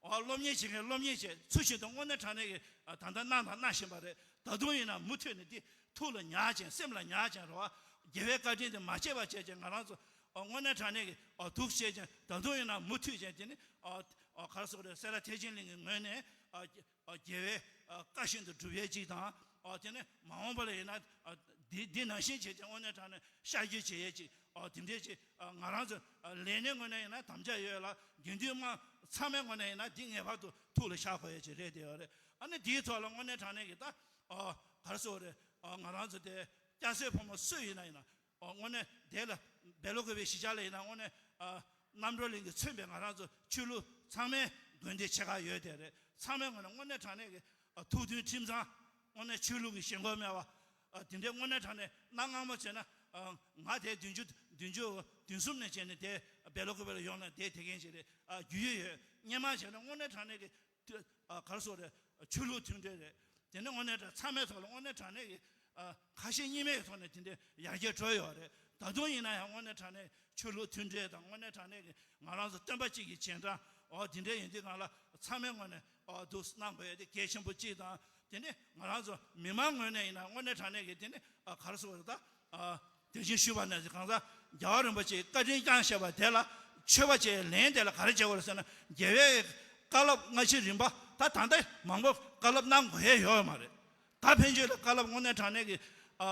ཨོ་སློབ་གཉེར་བྱེད་མཁན་སློབ་གཉེར་བྱེད། ཚུལ་བཞིན་དུ་དངོས་གནས་དྲང་གནས་ཀྱི་ཨ་ད་ལྟ་གནང་དང་གནང་བཞིན་པ་རེད། ད་དུང་ཡིན་ན་མུ་མཐུད་ནས་འདི་ཐུགས་ལ་ཉར་ཅིང་སེམས་ལ་ཉར་ཅིང་རེད་བ། རྒྱལ་བའི་བཀའ་དྲིན་དེ་མ་བརྗེད་པ་བྱས་ཅིང་ང་རང་ཚོ་ཨོ་དངོས་གནས་དྲང་གནས་ཀྱི་ཨོ་འདུག་བྱས་ཅིང་ད་དུང་ཡིན་ན་མུ་མཐུད་ཅིང་དེ་ནི་ཨོ་ཨོ་ག་རེ་ཟེར་དགོས་རེད། སེ་ར་ཐེག་ཆེན་གླིང་གི་ངོས་ནས་ཨོ་ཨོ་རྒྱལ་བའི་ཨོ་བཀའ་བཞིན་དུ་སྒྲུབ་ཡས་ཅིག་དང་། ཨོ་དེ་ནས་མ་འོངས་པ་ལ་ཡིན་ན་ཨོ་འདི་འདི་ནང་བཞིན་བྱས་ཅིང་དངོས་གནས་དྲང་གནས་ཤར་བསྐྱོད་བྱེད་ཡས་ཅིག་ཨོ་དེ་འདྲས་ཅིག་ཨ་ང་རང་ཚོ་ཨ་ལས་སྣེ་ངོས་ནས་ཡིན་ན་དམ་བཅའ་ཡོད་ལ། དགེ་འདུན་དམངས་ཚང་མའི་ངོས་ནས་ཡིན་ན་འདི་ངེས་པར་དུ་ཐུགས་ལ་བཞག་དགོས་ཡ་ཅིག་རེད་དེ་ཡོད་རེད། ཨ་ནི་འདིའི་ཐོག་ལ་དངོས་གནས་དྲང་གནས་ཀྱི་ད་ཨ་ག་རེ་ཟེར་དགོས་རེད། ཨ་ང་རང་ཚོ་དེ་སྐྱ་སེར་ཕོ་མོ་སུ་ཡིན་ན་ཡིན་ན་ཨ་དངོས་གནས་དེ་ལ་སྦེལ་ཀོབ་པའི་གཞིས་ཆགས་ལ་ཡིན་ན་དངོས་གནས་ཨ་རྣམ་གྲོལ་གླིང་གིས་མཚོན་པའི་ང་རང་ཚོ་ཆོས་ལུགས་ཚང་མའི་དགོན་སྡེ་ཆེ་ཁག་ཡོད་དེ་རེད། ཚང་མའི་ངོས་ནས་དངོས་གནས་དྲང་གནས་ཀྱི་ཨ་ཐུགས་མཐུན་ཁྲིམས་གཙང་། དངོས་གནས་ཆོས་ལུགས་ཀྱི་ཞེན་ཁོག་མེད་པ། ཨ་དེ་འདྲའི་དངོས་གནས་དྲང་གནས་གནའ་སྔ་མོ་བྱས་ན་ཨ་ང་དེ་བདུན་ཅུ་བདུན་ཅུ་བདུན་གསུམ་ནས་བྱས་ནས་དེ་སྦེལ་ཀོབ་ལ་ཡོང་ནས་དེ་དེ་མཁན་ཞིག་རེད། ཨ་རྒྱུས་ཡོད་ཡོད། སྔོན་མ་བྱས་ན་དངོས་གནས་དྲང་གནས་ཀྱི་ཨ་ག་རེ་ཟེར་དགོས་རེད། ཆོས་ལུགས་མཐུན་འབྲེལ་རེད། དེ་ནས་དངོས་གནས་དྲང་ཚང་མའི་ཐོག་ལ་དངོས་གནས་དྲང་གནས་ཀྱི་ཨ་ཁ་ཞེ་གཉིས་མེད་ཀྱི་ཐོག་ནས་དེ་འདྲའི་ཡར་རྒྱས་འགྲོ་ཡོད་རེད། ད་དུང་ཡིན་ན་ཡང་དངོས་གནས་དྲང་གནས་ཆོས་ལུགས་མཐུན་འབྲེལ་དང་དངོས་གནས་དྲང་གནས་ཀྱི་ང་རང་ཚོ་སྟོན་པ་གཅིག་གི་རྗེས་འབྲང་ཨོ་དེ་འདྲ་ཡིན་དུས་སྒང་ལ་ཚང་མའི་ངོས་ནས་ཨོ་འདུག་གནང་དགོས་ཡ་དེ་གལ་ཆེན་པོ་གཅིག་དང་། དེ་ནས་ང་རང་ཚོ་མི་མང་ངོས་ནས་ཡིན་ན་དངོས་གནས་དྲང་གནས་ཀྱི་དེ་ནས་ཨ་ག་རེ་ཟེར་དགོས་རེད། ད་ཨ་དེ་བཞིན་ཞུས་པ་ནང་བཞིན་གང་ཟག་རྒྱལ་བ་རིན་པོ་ཆེའི་བཀའ་དྲིན་བསྐྱངས་བཞག་པ་དེ་ལ་མཆོད་པ་བྱས་ལན་དེ་ལ་ག་རེ་བྱེད་དགོས་རེད་ཟེར་ན། རྒྱལ་བའི་བཀའ་སློབ་སྔ་ཕྱི་རིམ་པ་ད་ད་ལྟ་མང་པོ་བཀའ་སློབ་གནང་དགོས་ཡ་ཡོད་མ་རེད། ད་ཕན་ཆད་ལ་བཀའ་སློབ་དངོས་གནས་དྲང་གནས་ཀྱི་ཨ་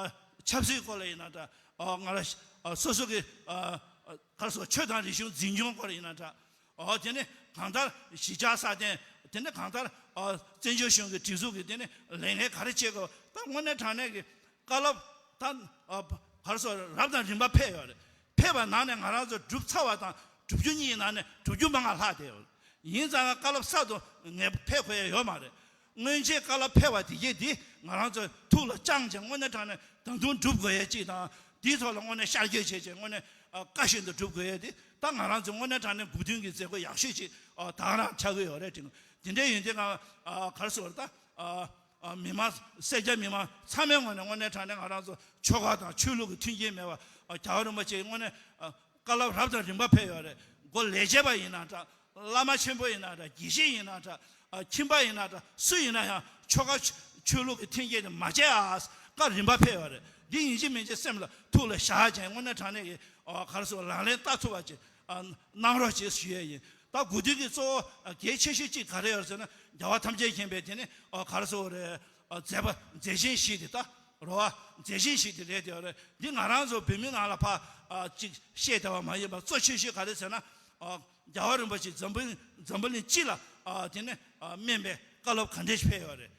ཆབ་སྲིད་སྐོར་ལ་ཡིན་ན་འདྲ། ཨ་ང་རང་ཨ་སོ་སོ་གི་ཨ་ཨ་ག་རེ་ཟེར་ཆོས་དང་རིག་གཞུང་འཛིན་སྐྱོང་སྐོར་ལ་ཡིན་ན་འདྲ། ཨ་དེ་ནས་གང་ལྟར་གཞིས་ཆགས་སྲ་བརྟན། དེ་ནས་གང་ལྟར་ཨ་བཙན་བྱོལ་གཞུང་གི་སྒྲིག་འཛུགས་ཀྱི་དེ་ནས་ལས་འགན་ག་རེ་བྱེད་དགོས། ད་དངོས་གནས་དྲང་གནས་ཀྱི་བཀའ་སློབ་ད་ཨ་ག་རེ་ཟེར་རབ་དང་རིམ་པ་ཕེབས་ཡོད་རེད། ཕེབས་པ་ནང་ནས་ང་རང་ཚོ་སྒྲུབ་ཚར་བ་དང་སྒྲུབ་རྒྱུ་གཉིས་ནང་ནས་སྒྲུབ་རྒྱུ་མང་བ་ལྷག་བསྡད་ཡོད་རེད། ཡིན་ཙང་བཀའ་སློབ་གསར་དུ་ངས་ཕེབས་དགོས་ཡ་ཡོད་མ་རེད། སྔོན་ཆད་བཀའ་སློབ་ཕེབས་པ་དེ་གས་དེ་ང་རང་ཚོ་ཐུགས་ལ་བཅངས་བྱས་དངོས་གནས་དྲང་གནས་ད་དུང་སྒྲུབ་དགོས་ཡ་གཅིག་དང་། དེའི་ཐོག་ལ་དངོས་གནས་ཤར་བསྐྱོད་བྱས་བྱས་དངོས་གནས་ཨ་བཀའ་བཞིན་དུ་སྒྲུབ་དགོས་ཡ་དེ་ད་ང་རང་ཚོ་དངོས་གནས་དྲང་གནས་སྒོ་མདུན་གྱི་མཛད་སྒོ་ཡག་ཤོས་ཅིག་ཨ་ད་ག་རང་ཆགས་ཀྱི་ཡོད་རེད་དྲན། དེ་འདྲ་ཡིན་དུས་ང་ཨ་ག་རེ་ཟེར་དགོས་རེད་ད། ཨ་ཨ་མི་མང་སེར་སྐྱ་མི་མང་ཚང་མའི་ངོས་ནས་དངོས་གནས་དྲང་གནས་ང་རང་ཚོ་ཆོལ་ཁ་དང་ཆོས་ལུགས་ཀྱི་མཐུན་རྐྱེན་མེད་པ། ཨ་རྒྱལ་བ་རིན་པོ་ཆེ་དངོས་གནས་ཨ་བཀའ་སློབ་རབ་དང་རིམ་པ་ཕེབས་ཡོད་རེད། མགོ་ལས་བྱེད་པ་ཡིན་ན་འདྲ། བླ་མ་ཆེན་པོ་ཡིན་ན་འདྲ། དགེ་བཤེས་ཡིན་ན་འདྲ། ཨ་ཁྱིམ་པ་ཡིན་ན་འདྲ། སུ་ཡིན་ན་ཡང་ཆོལ་ཁ་ཆོས་ལུགས་ཀྱི་མཐུན་རྐྱེན་དེ་མ་བྱེད་ཨ། བཀའ་རིམ་པ་ཕེབས་ཡོད་རེད། འདི་ཡིན་གཅིག་མིན་གཅིག་སེམས་ལ་ཐུགས་ལ་བཞག་བྱས་དངོས་གནས་དྲང་གནས་ཀྱི་ཨ་ག་རེ་ཟེར་ལག་ལེན་བསྟར་ཐུབ་པ་ཅིག་ཨ་གནང་རོགས་ཞེས་ཞུ་ཡས་ཡིན། ད་དགུ་ཐུག་གི་གཙོ་བོ་གལ་ཆེ་ཤོས་གཅིག་ག་རེ་ཡོད་ཟེར་ན། རྒྱལ་བ་ཐམས་ཅད་མཁྱེན་པའི་དེ་ནི་ཨ་ག་རེ་ཟེར་དགོས་རེད། ཨ་མཛད་པ་མཛད་ཆེན་བཞི་དེ་ད་རེད་བ། མཛད་ཆེན་བཞི་དེ་རེད་དེ་རེད། འདི་ང་རང་ཚོ་བོད་མི་ནང་ལ་ཕ་ཨ་གཅིག་བཤད་བསྡད་པ་མ་ཡིན་པར་གཙོ་ཆེ་ཤོས་ག་རེ་ཟེར་ན། ཨ་རྒྱལ་བ་རིན་པོ་ཆེ་འཛམ་བུ་འཛམ་བུ་གླིང་སྤྱི་ལ་ཨ་དེ་ནི་ཨ་སྨན་པའི་བཀའ་སློབ་ག་འདྲས་ཕེབས་ཡོད་རེད།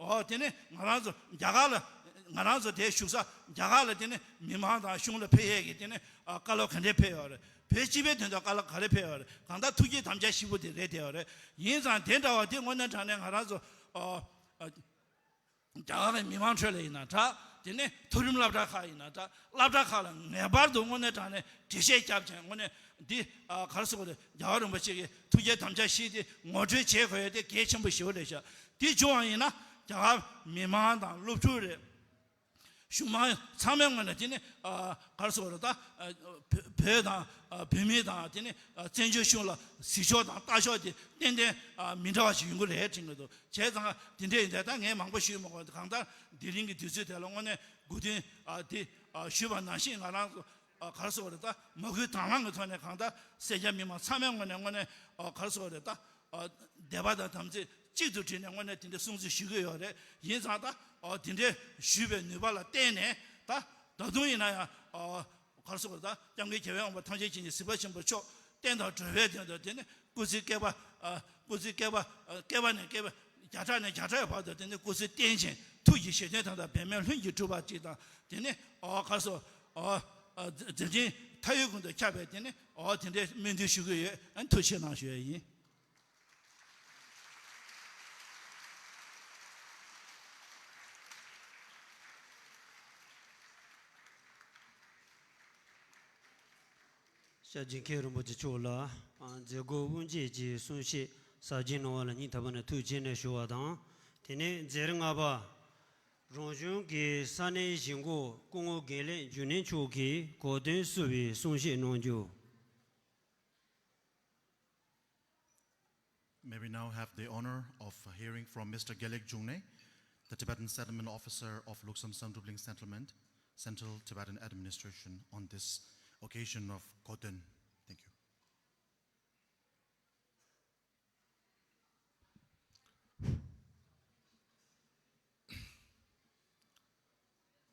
ཨོ་དེ་ནི་ང་རང་ཚོ་རྒྱ་གར་ལ་ང་རང་ཚོ་དེ་བཞུགས་ས་རྒྱ་གར་ལ་དེ་ནི་མི་མང་དང་གཞུང་ལ་ཕེབས་ཡས་ཀྱི་དེ་ནི་ཨ་བཀའ་སློབ་ག་འདྲས་ཕེབས་ཡོད་རེད། བོད་སྤྱི་པའི་དོན་དུ་བཀའ་སློབ་ག་རེ་ཕེབས་ཡོད་རེད། གང་ལྟར་ཐུགས་བསྐྱེད་དམ་བཅའ་བཞི་པོ་དེ་རེད་དེ་ཡོད་རེད། ཡིན་ཙང་དེ་འདྲ་བ་དེ་དངོས་གནས་དྲང་གནས་ང་རང་ཚོ་ཨ་ཨ་རྒྱ་གར་གྱི་མི་མང་ཁྲོད་ལ་ཡིན་ན་འདྲ། དེ་ནས་མཐོ་རིམ་སློབ་གྲྭ་ཁག་ཡིན་ན་འདྲ། སློབ་གྲྭ་ཁག་ལ་ངེས་པར་དུ་དངོས་གནས་དྲང་གནས་འགྲེལ་བཤད་བརྒྱབ་བྱས་དངོས་གནས་འདི་ཨ་ག་རེ་ཟེར་དགོས་རེད། རྒྱལ་བ་རིན་པོ་ཆེ་གི་ཐུགས་བསྐྱེད་དམ་བཅའ་བཞི་དེ་ངོ་སྤྲོད་བྱེད་དགོས་ཡ་དེ་གལ་ཆེན་པོ་ཞེ་པོ་རེད་ཤག་དེ་བྱུང་བ་ཡིན་ན་རྒྱ་གར་མི་མང་དང་སློབ་ཕྲུག་རེད། གཞུང་མང་ཚང་མའི་ངོས་ནས་དེ་ནི་ཨ་ག་རེ་ཟེར་དགོས་རེད་ད། ཨ་བོད་བོད་དང་ཨ་བོད་མི་དང་དེ་ནི་ཨ་བཙན་བྱོལ་གཞུང་ལ་གཟིགས་ཕྱོགས་དང་ལྟ་ཕྱོགས་དེ་ཏན་ཏན་ཨ་མི་འདྲ་བ་ཞིག་ཡོང་གི་རེད་དྲན་གྱི་འདུག་བྱས་ཙང་དེ་འདྲ་ཡིན་དུས་ད་ངས་མང་པོ་ཞུས་མ་དགོས། གང་ལྟར་དེ་རིང་གི་དུས་ཚོད་དེ་ལ་དངོས་གནས་སྒུག་སྡོད་ཨ་དེ་ཨ་ཞུས་པ་ནང་བཞིན་ང་རང་ཚོ་ཨ་ག་རེ་ཟེར་དགོས་རེད་ད། མ་བསྐུལ་དང་བླངས་ཀྱི་ཐོག་ནས་གང་ལྟར་སེར་སྐྱ་མི་མང་ཚང་མའི་ངོས་ནས་དངོས་གནས་ཨ་ག་རེ་ཟེར་དགོས་རེད་ད། ཨ་དད་པ་དང་དམ་ཚིག་གཅིག་ཏུ་དྲིལ་ནས་དངོས་གནས་དེ་འདྲའི་སྲུང་བརྩི་ཞུ་གི་ཡོད་རེད། ཡིན་ཙང་ད་ཨ་དེ་འདྲའི་ཞུས་པའི་ནུས་པ་ལ་བརྟེན་ནས་ད་ད་དུང་ཡིན་ན་ཡང་ཨ་ག་རེ་ཟེར་དགོས་རེད་ད། སྐྱབས་མགོན་རྒྱལ་བའི་དབང་པོ་ཐམས་ཅད་མཁྱེན་ཅིང་གཟིགས་པ་ཆེན་པོ་མཆོག་བསྟན་དང་འགྲོ་བའི་དོན་དུ་དེ་ནི་སྐུ་ཚེ་བསྐལ་པ་ཨ་སྐུ་ཚེ་བསྐལ་པ་ཨ་བསྐལ་པ་ནས་བསྐལ་པ་བརྒྱ་ཕྲག་ནས་བརྒྱ་ཕྲག་བར་དུ་དེ་ནི་སྐུ་ཚེ་བརྟན་ཅིང་ཐུགས་ཀྱི་བཞེད་དོན་དམ་དང་འབད་མེད་ལྷུན་གྱིས་གྲུབ་པ་ཅིག་དང་། དེ་ནི་ཨ་ག་རེ་ཟེར་ཨ་ཨ་མཛད་འཕྲིན་མཐའ་ཡས་ཀུན་ཏུ་ཁྱབ་པའི་དེ་ནི་ཨ་དེ་འདྲའི་སྨོན་འདུན་ཞུ་གི་ཡོད། ཨ་ཐུགས་རྗེ་གནང་ཞུ་ཡ་ཡིན། ཤར་རྒྱུན་མཁན་རིན་པོ་ཆེ་མཆོག་ལ་ཨ་མཛད་སྒོ་དབུ་འབྱེད་ཀྱི་གསུང་བཤད་ཟབ་རྒྱས་གནང་བ་ལ་སྙིང་ཐག་པ་ནས་ཐུགས་རྗེ་ཆེ་ཞུ་བ་དང་། དེ་ནས་མཛད་རིམ་ལྔ་པ། རང་གཞུང་གི་ས་གནས་གཞིས་འགོ་སྐུ་ངོ་དགེ་ལེགས་འབྱུང་གནས་མཆོག་གིས་གོ་སྟོན་བསུ་བའི་གསུང་བཤད་གནང་རྒྱུ། May we now have the honor of hearing from Mister Gelek Jungne, the Tibetan Settlement Officer of Luksam Samdrubling Settlement, Central Tibetan Administration, on this occasion of Koten. Thank you.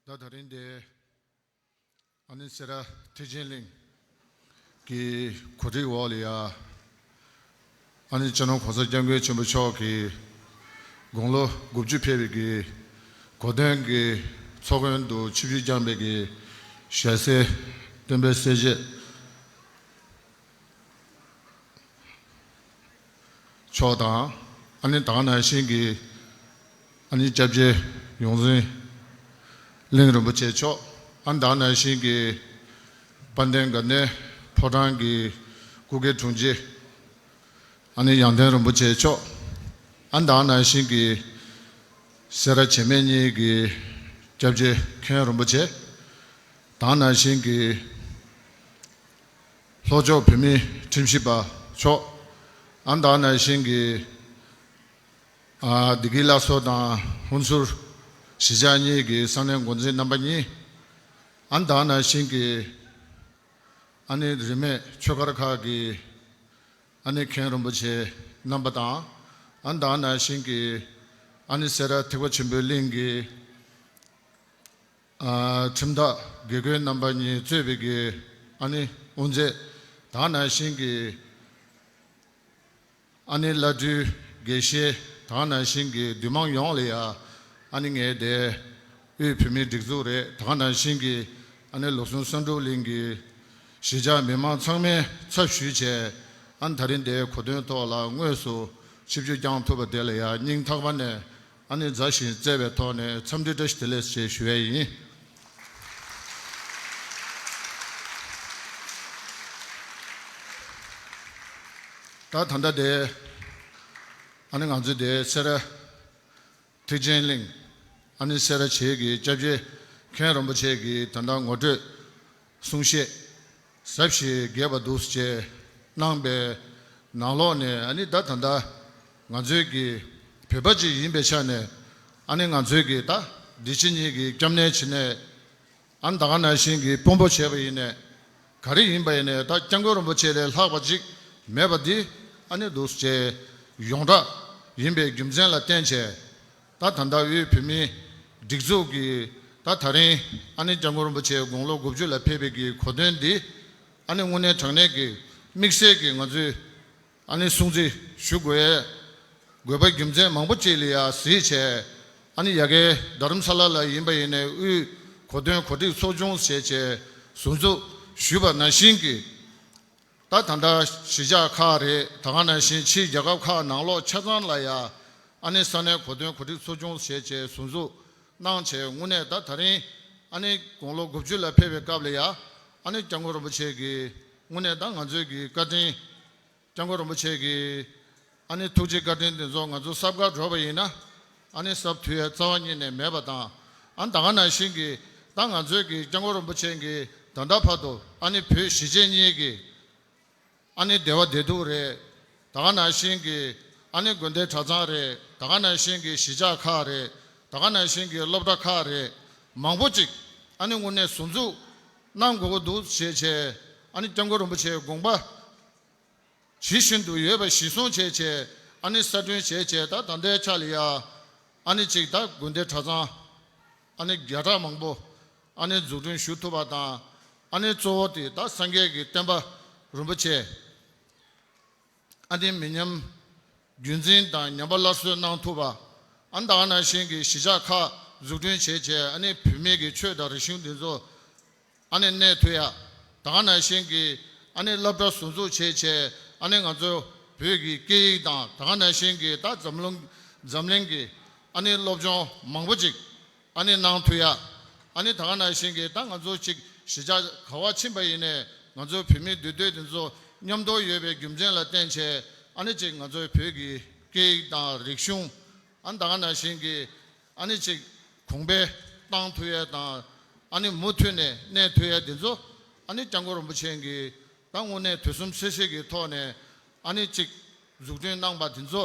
ད་ད་རིང་འདི་ཨ་ནི་སེ་ར་ཐེག་ཆེན་གླིང་གི་གོ་སྒྲིག་འོག་ལ་ཡ་ཨ་ནི་སྤྱི་ནོར་༸གོང་ས་༸སྐྱབས་མགོན་ཆེན་པོ་མཆོག་གིས་དགུང་ལོ་དགུ་བཅུ་ཕེབས་པའི་གི་གོ་སྟོན་གྱི་ཚོགས་མགོན་དུ་ཆིབས་བསྒྱུར་བསྐྱངས་པའི་གི་ཞལ་གསེར་སྟོན་པའི་གསེར་བྱེས་མཆོག་དང་། ཨ་ནི་ད་ག་ནང་བཞིན་གྱི་ཨ་ནི་སྐྱབས་རྗེ་ཡོངས་འཛིན་གླིང་རིན་པོ་ཆེ་མཆོག་ཨ་ནི་ད་ག་ནང་བཞིན་གྱི་དཔལ་ལྡན་དགའ་ལྡན་ཕོ་བྲང་གི་སྐུ་སྒེར་དྲུང་ཆེ་ཨ་ནི་ཡང་སྟེང་རིན་པོ་ཆེ་མཆོག་ཨ་ནི་ད་ག་ནང་བཞིན་གྱི་སེ་ར་བྱེས་སྨད་གཉིས་ཀྱི་སྐྱབས་རྗེ་མཁན་རིན་པོ་ཆེ། ད་ག་ནང་བཞིན་གྱི་ལྷོ་ཕྱོགས་བོད་མིའི་ཁྲིམས་ཞིབ་པ་མཆོག་ཨ་ནི་ད་ག་ནང་བཞིན་གྱི་ཨ་བདེ་སྐྱིད་བླ་མཚོ་དང་ཧུན་སུར་གཞིས་ཆགས་གཉིས་ཀྱི་ས་གནས་འགོ་འཛིན་རྣམ་པ་གཉིས། ཨ་ནི་ད་ག་ནང་བཞིན་གྱི་ཨ་ནི་རིས་མེད་ཆོས་སྒར་ཁག་གི་ཨ་ནི་མཁན་རིན་པོ་ཆེ་རྣམ་པ་དང་། ཨ་ནི་ད་ག་ནང་བཞིན་གྱི་ཨ་ནི་སེ་ར་ཐེག་པ་ཆེན་པོའི་གླིང་གི་ཨ་ཁྲིམས་བདག་དགེ་བསྐོས་རྣམ་པ་གཉིས་གཙོས་པའི་གི་ཨ་ནི་དབུ་མཛད། ད་ག་ནང་བཞིན་གྱི་ཨ་ནི་བླ་སྤྲུལ་དགེ་བཤེས། ད་ག་ནང་བཞིན་གྱི་འདུས་མང་ཡོངས་ལ་ཡ་ཨ་ནི་ངས་དེ་དབུས་བོད་མིའི་སྒྲིག་འཛུགས་རེད། ད་ག་ནང་བཞིན་གྱི་ཨ་ནི་ལུགས་སྲོལ་བསམ་གྲུབ་གླིང་གི་གཞིས་ཆགས་མི་མང་ཚང་མའི་ཚབ་ཞུས་བྱས་ཨ་ནི་ད་རིང་དེའི་གོ་སྟོན་ཐོག་ལ་དངོས་སུ་ཆིབས་བསྒྱུར་བསྐྱངས་ཐུབ་པ་དེ་ལ་ཡ་སྙིང་ཐག་པ་ནས་ཨ་ནི་མཛའ་ཞིང་བརྩེ་བའི་ཐོག་ནས་འཚམས་འདྲི་བཀྲ་ཤིས་བདེ་ལེགས་ཞེས་ཞུ་ཡས་ཡིན། ད་ད་ལྟ་དེ་ ཨ་ནི་ང་ཚོ་དེ་སེ་ར་ཐེག་ཆེན་གླིང་། ཨ་ནི་སེ་ར་བྱེས་ཀྱི་སྐྱབས་རྗེ་མཁན་རིན་པོ་ཆེ་གིས་ད་ལྟ་ངོ་སྤྲོད་གསུང་བཤད་ཟབ་ཞིང་རྒྱས་པ་འདུག་ཅེས་གནང་པའི་ནང་ལོགས་ནས། ཨ་ནི་ད་ད་ལྟ་ང་ཚོའི་གི་བོད་པ་ཅིག་ཡིན་པའི་ཆ་ནས། ཨ་ནི་ང་ཚོའི་གི་ད་འདི་ཕྱི་གཉིས་ཀྱི་སྐྱབས་གནས་བྱེད་གནས། ཨ་ནི་ད་ག་ནང་བཞིན་གྱི་དཔོན་པོ་བྱས་པ་ཡིན་ནས། ག་རེ་ཡིན་པ་ཡིན་ནས། ད་སྐྱབས་མགོན་རིན་པོ་ཆེ་ལས་ལྷག་པ་ཅིག་མེད་པ་འདི། ཨ་ནི་འདུག་ཅེས་ཡོངས་གྲགས་ཡིན་པའི་རྒྱུ་མཚན་ལ་བརྟེན་བྱས། ད་ད་ལྟ་དབུས་བོད་མིའི་སྒྲིག་འཛུགས་ཀྱིས་ད་ད་རིང་ཨ་ནི་སྐྱབས་མགོན་རིན་པོ་ཆེ་དགུང་ལོ་དགུ་བཅུ་ལ་ཕེབས་པའི་གི་གོ་སྟོན་འདི། ཨ་ནི་དངོས་གནས་དྲང་གནས་ཀྱི་དམིགས་བསལ་གྱི་ང་ཚོས་ཨ་ནི་སྲུང་བརྩི་ཞུ་དགོས་དགོས་པ་རྒྱུ་མཚན་མང་པོ་ཅིག་ལ་ཡ་གཟིགས་བྱས། ཨ་ནི་ཡ་གི་རྡ་རམ་ས་ལ་ལ་ཡིན་པ་ཡིན་ནའི་དབུས་གོ་སྟོན་གོ་སྒྲིག་ཚོགས་ཆུང་བྱས་བྱས་ཟུར་འཛུགས་ཞུས་པ་ནང་བཞིན་གྱི། ད་ད་ལྟ་གཞིས་ཆགས་ཁག་རེད། ད་ག་ནང་བཞིན་ཕྱིའི་རྒྱལ་ཁབ་ཁག་ནང་ལོགས་ཆ་ཚང་ལ་ཡ། ཨ་ནི་ས་གནས་གོ་སྟོན་གོ་སྒྲིག་ཚོགས་ཆུང་བྱས་བྱས་ཟུར་འཛུགས་གནང་བྱས། དངོས་གནས་ད་ད་རིང་ཨ་ནི་དགུང་ལོ་དགུ་བཅུ་ལ་ཕེབས་པའི་སྐབས་ལ་ཡ། ཨ་ནི་སྐྱབས་མགོན་རིན་པོ་ཆེ་གི་དངོས་གནས་ད་ང་ཚོའི་གི་བཀའ་དྲིན། སྐྱབས་མགོན་རིན་པོ་ཆེ་གི་ཨ་ནི་ཐུགས་རྗེ་བཀའ་དྲིན་དེ་ཚོ་ང་ཚོ་གསབ་གར་འགྲོ་བ་ཡིན་ན། ཨ་ནི་གསབ་ཐུབ་ཡ་རྩ་བ་ཉིད་ནས་མེད་པ་དང་། ཨ་ནི་ད་ག་ནང་བཞིན་གྱི་ད་ང་ཚོའི་གི་སྐྱབས་མགོན་རིན་པོ་ཆེ་གི་ད་ལྟ་བར་དུ་ཨ་ནི་བོད་གཞིས་བྱེས་གཉིས་ཀྱི་ཨ་ནི་བདེ་བ་བདེ་སྡུག་རེད། ད་ག་ནང་བཞིན་གྱི་ཨ་ནི་དགོན་སྡེ་གྲྭ་ཚང་རེད། ད་ག་ནང་བཞིན་གྱི་གཞིས་ཆགས་ཁག་རེད། ད་ག་ནང་བཞིན་གྱི་སློབ་གྲྭ་ཁག་རེད། མང་པོ་ཅིག་ཨ་ནི་དངོས་གནས་ཟུར་འཛུགས་གནང་དགོས་ཀྱི་འདུག་ཞེས་བྱས། ཨ་ནི་སྐྱབས་མགོན་རིན་པོ་ཆེའི་དགོངས་པ་ཇི་བཞིན་དུ་ཡོད་པ་གཞིར་བཟུང་བྱས་བྱས། ཨ་ནི་གསར་སྐྲུན་བྱས་བྱས། ད་ད་ལྟའི་ཆ་ལ་ཡ་ཨ་ནི་ཅིག་ད་དགོན་སྡེ་གྲྭ་ཚང་ཨ་ནི་བརྒྱ་ཕྲག་མང་པོ་ཨ་ནི་འཛུགས་སྐྲུན་ཞུ་ཐུབ་པ་དང་། ཨ་ནི་གཙོ་བོ་དེ་ད་སངས་རྒྱས་ཀྱི་བསྟན་པ་རིན་པོ་ཆེ་ཨ་ནི་མི་ཉམས་རྒྱུན་འཛིན་དང་ཉམས་པ་སླར་གསོ་གནང་ཐུབ་པ། ཨ་ནི་ད་ག་ནང་བཞིན་གྱི་གཞིས་ཆགས་ཁག་འཛུགས་སྐྲུན་བྱས་བྱས། ཨ་ནི་བོད་མི་གི་ཆོས་དང་རིག་གཞུང་འདི་ཚོ་ཨ་ནི་གནས་ཐུབ་ཡ། ད་ག་ནང་བཞིན་གྱི་ཨ་ནི་སློབ་གྲྭ་ཟུར་འཛུགས་བྱས་བྱས། ཨ་ནི་ང་ཚོ་བོད་ཀྱི་སྐད་ཡིག་དང་། ད་ག་ནང་བཞིན་གྱི་ད་འཛམ་གླིང་འཛམ་གླིང་གི་ཨ་ནི་སློབ་སྦྱོང་མང་པོ་ཅིག་ཨ་ནི་གནང་ཐུབ་ཡ། ཨ་ནི་ད་ག་ནང་བཞིན་གྱི་ད་ང་ཚོ་ཅིག་གཞིས་ཆགས་ག་བ་ཕྱིན་པ་ཡིན་ནའི་ང་ཚོ་བོད་མི་འདུས་སྡོད་དེ་ཚོ་མཉམ་དུ་ཡོད་པའི་རྒྱུ་མཚན་ལ་བརྟེན་བྱས། ཨ་ནི་ཅིག་ང་ཚོའི་བོད་ཀྱི་སྐད་ཡིག་དང་རིག་གཞུང་། ཨ་ནི་ད་ག་ནང་བཞིན་གྱི་ཨ་ནི་ཅིག་གོང་འཕེལ་བཏང་ཐུབ་ཡ་དང་། ཨ་ནི་མུ་མཐུད་ནས་གནས་ཐུབ་ཡ་དེ་ཚོ་ཨ་ནི་སྐྱབས་མགོན་རིན་པོ་ཆེ་གིས་ད་དངོས་གནས་དུས་གསུམ་ཆེ་བཞི་གི་ཐོག་ནས་ཨ་ནི་ཅིག་འཛུགས་སྐྲུན་གནང་པ་དེ་ཚོ།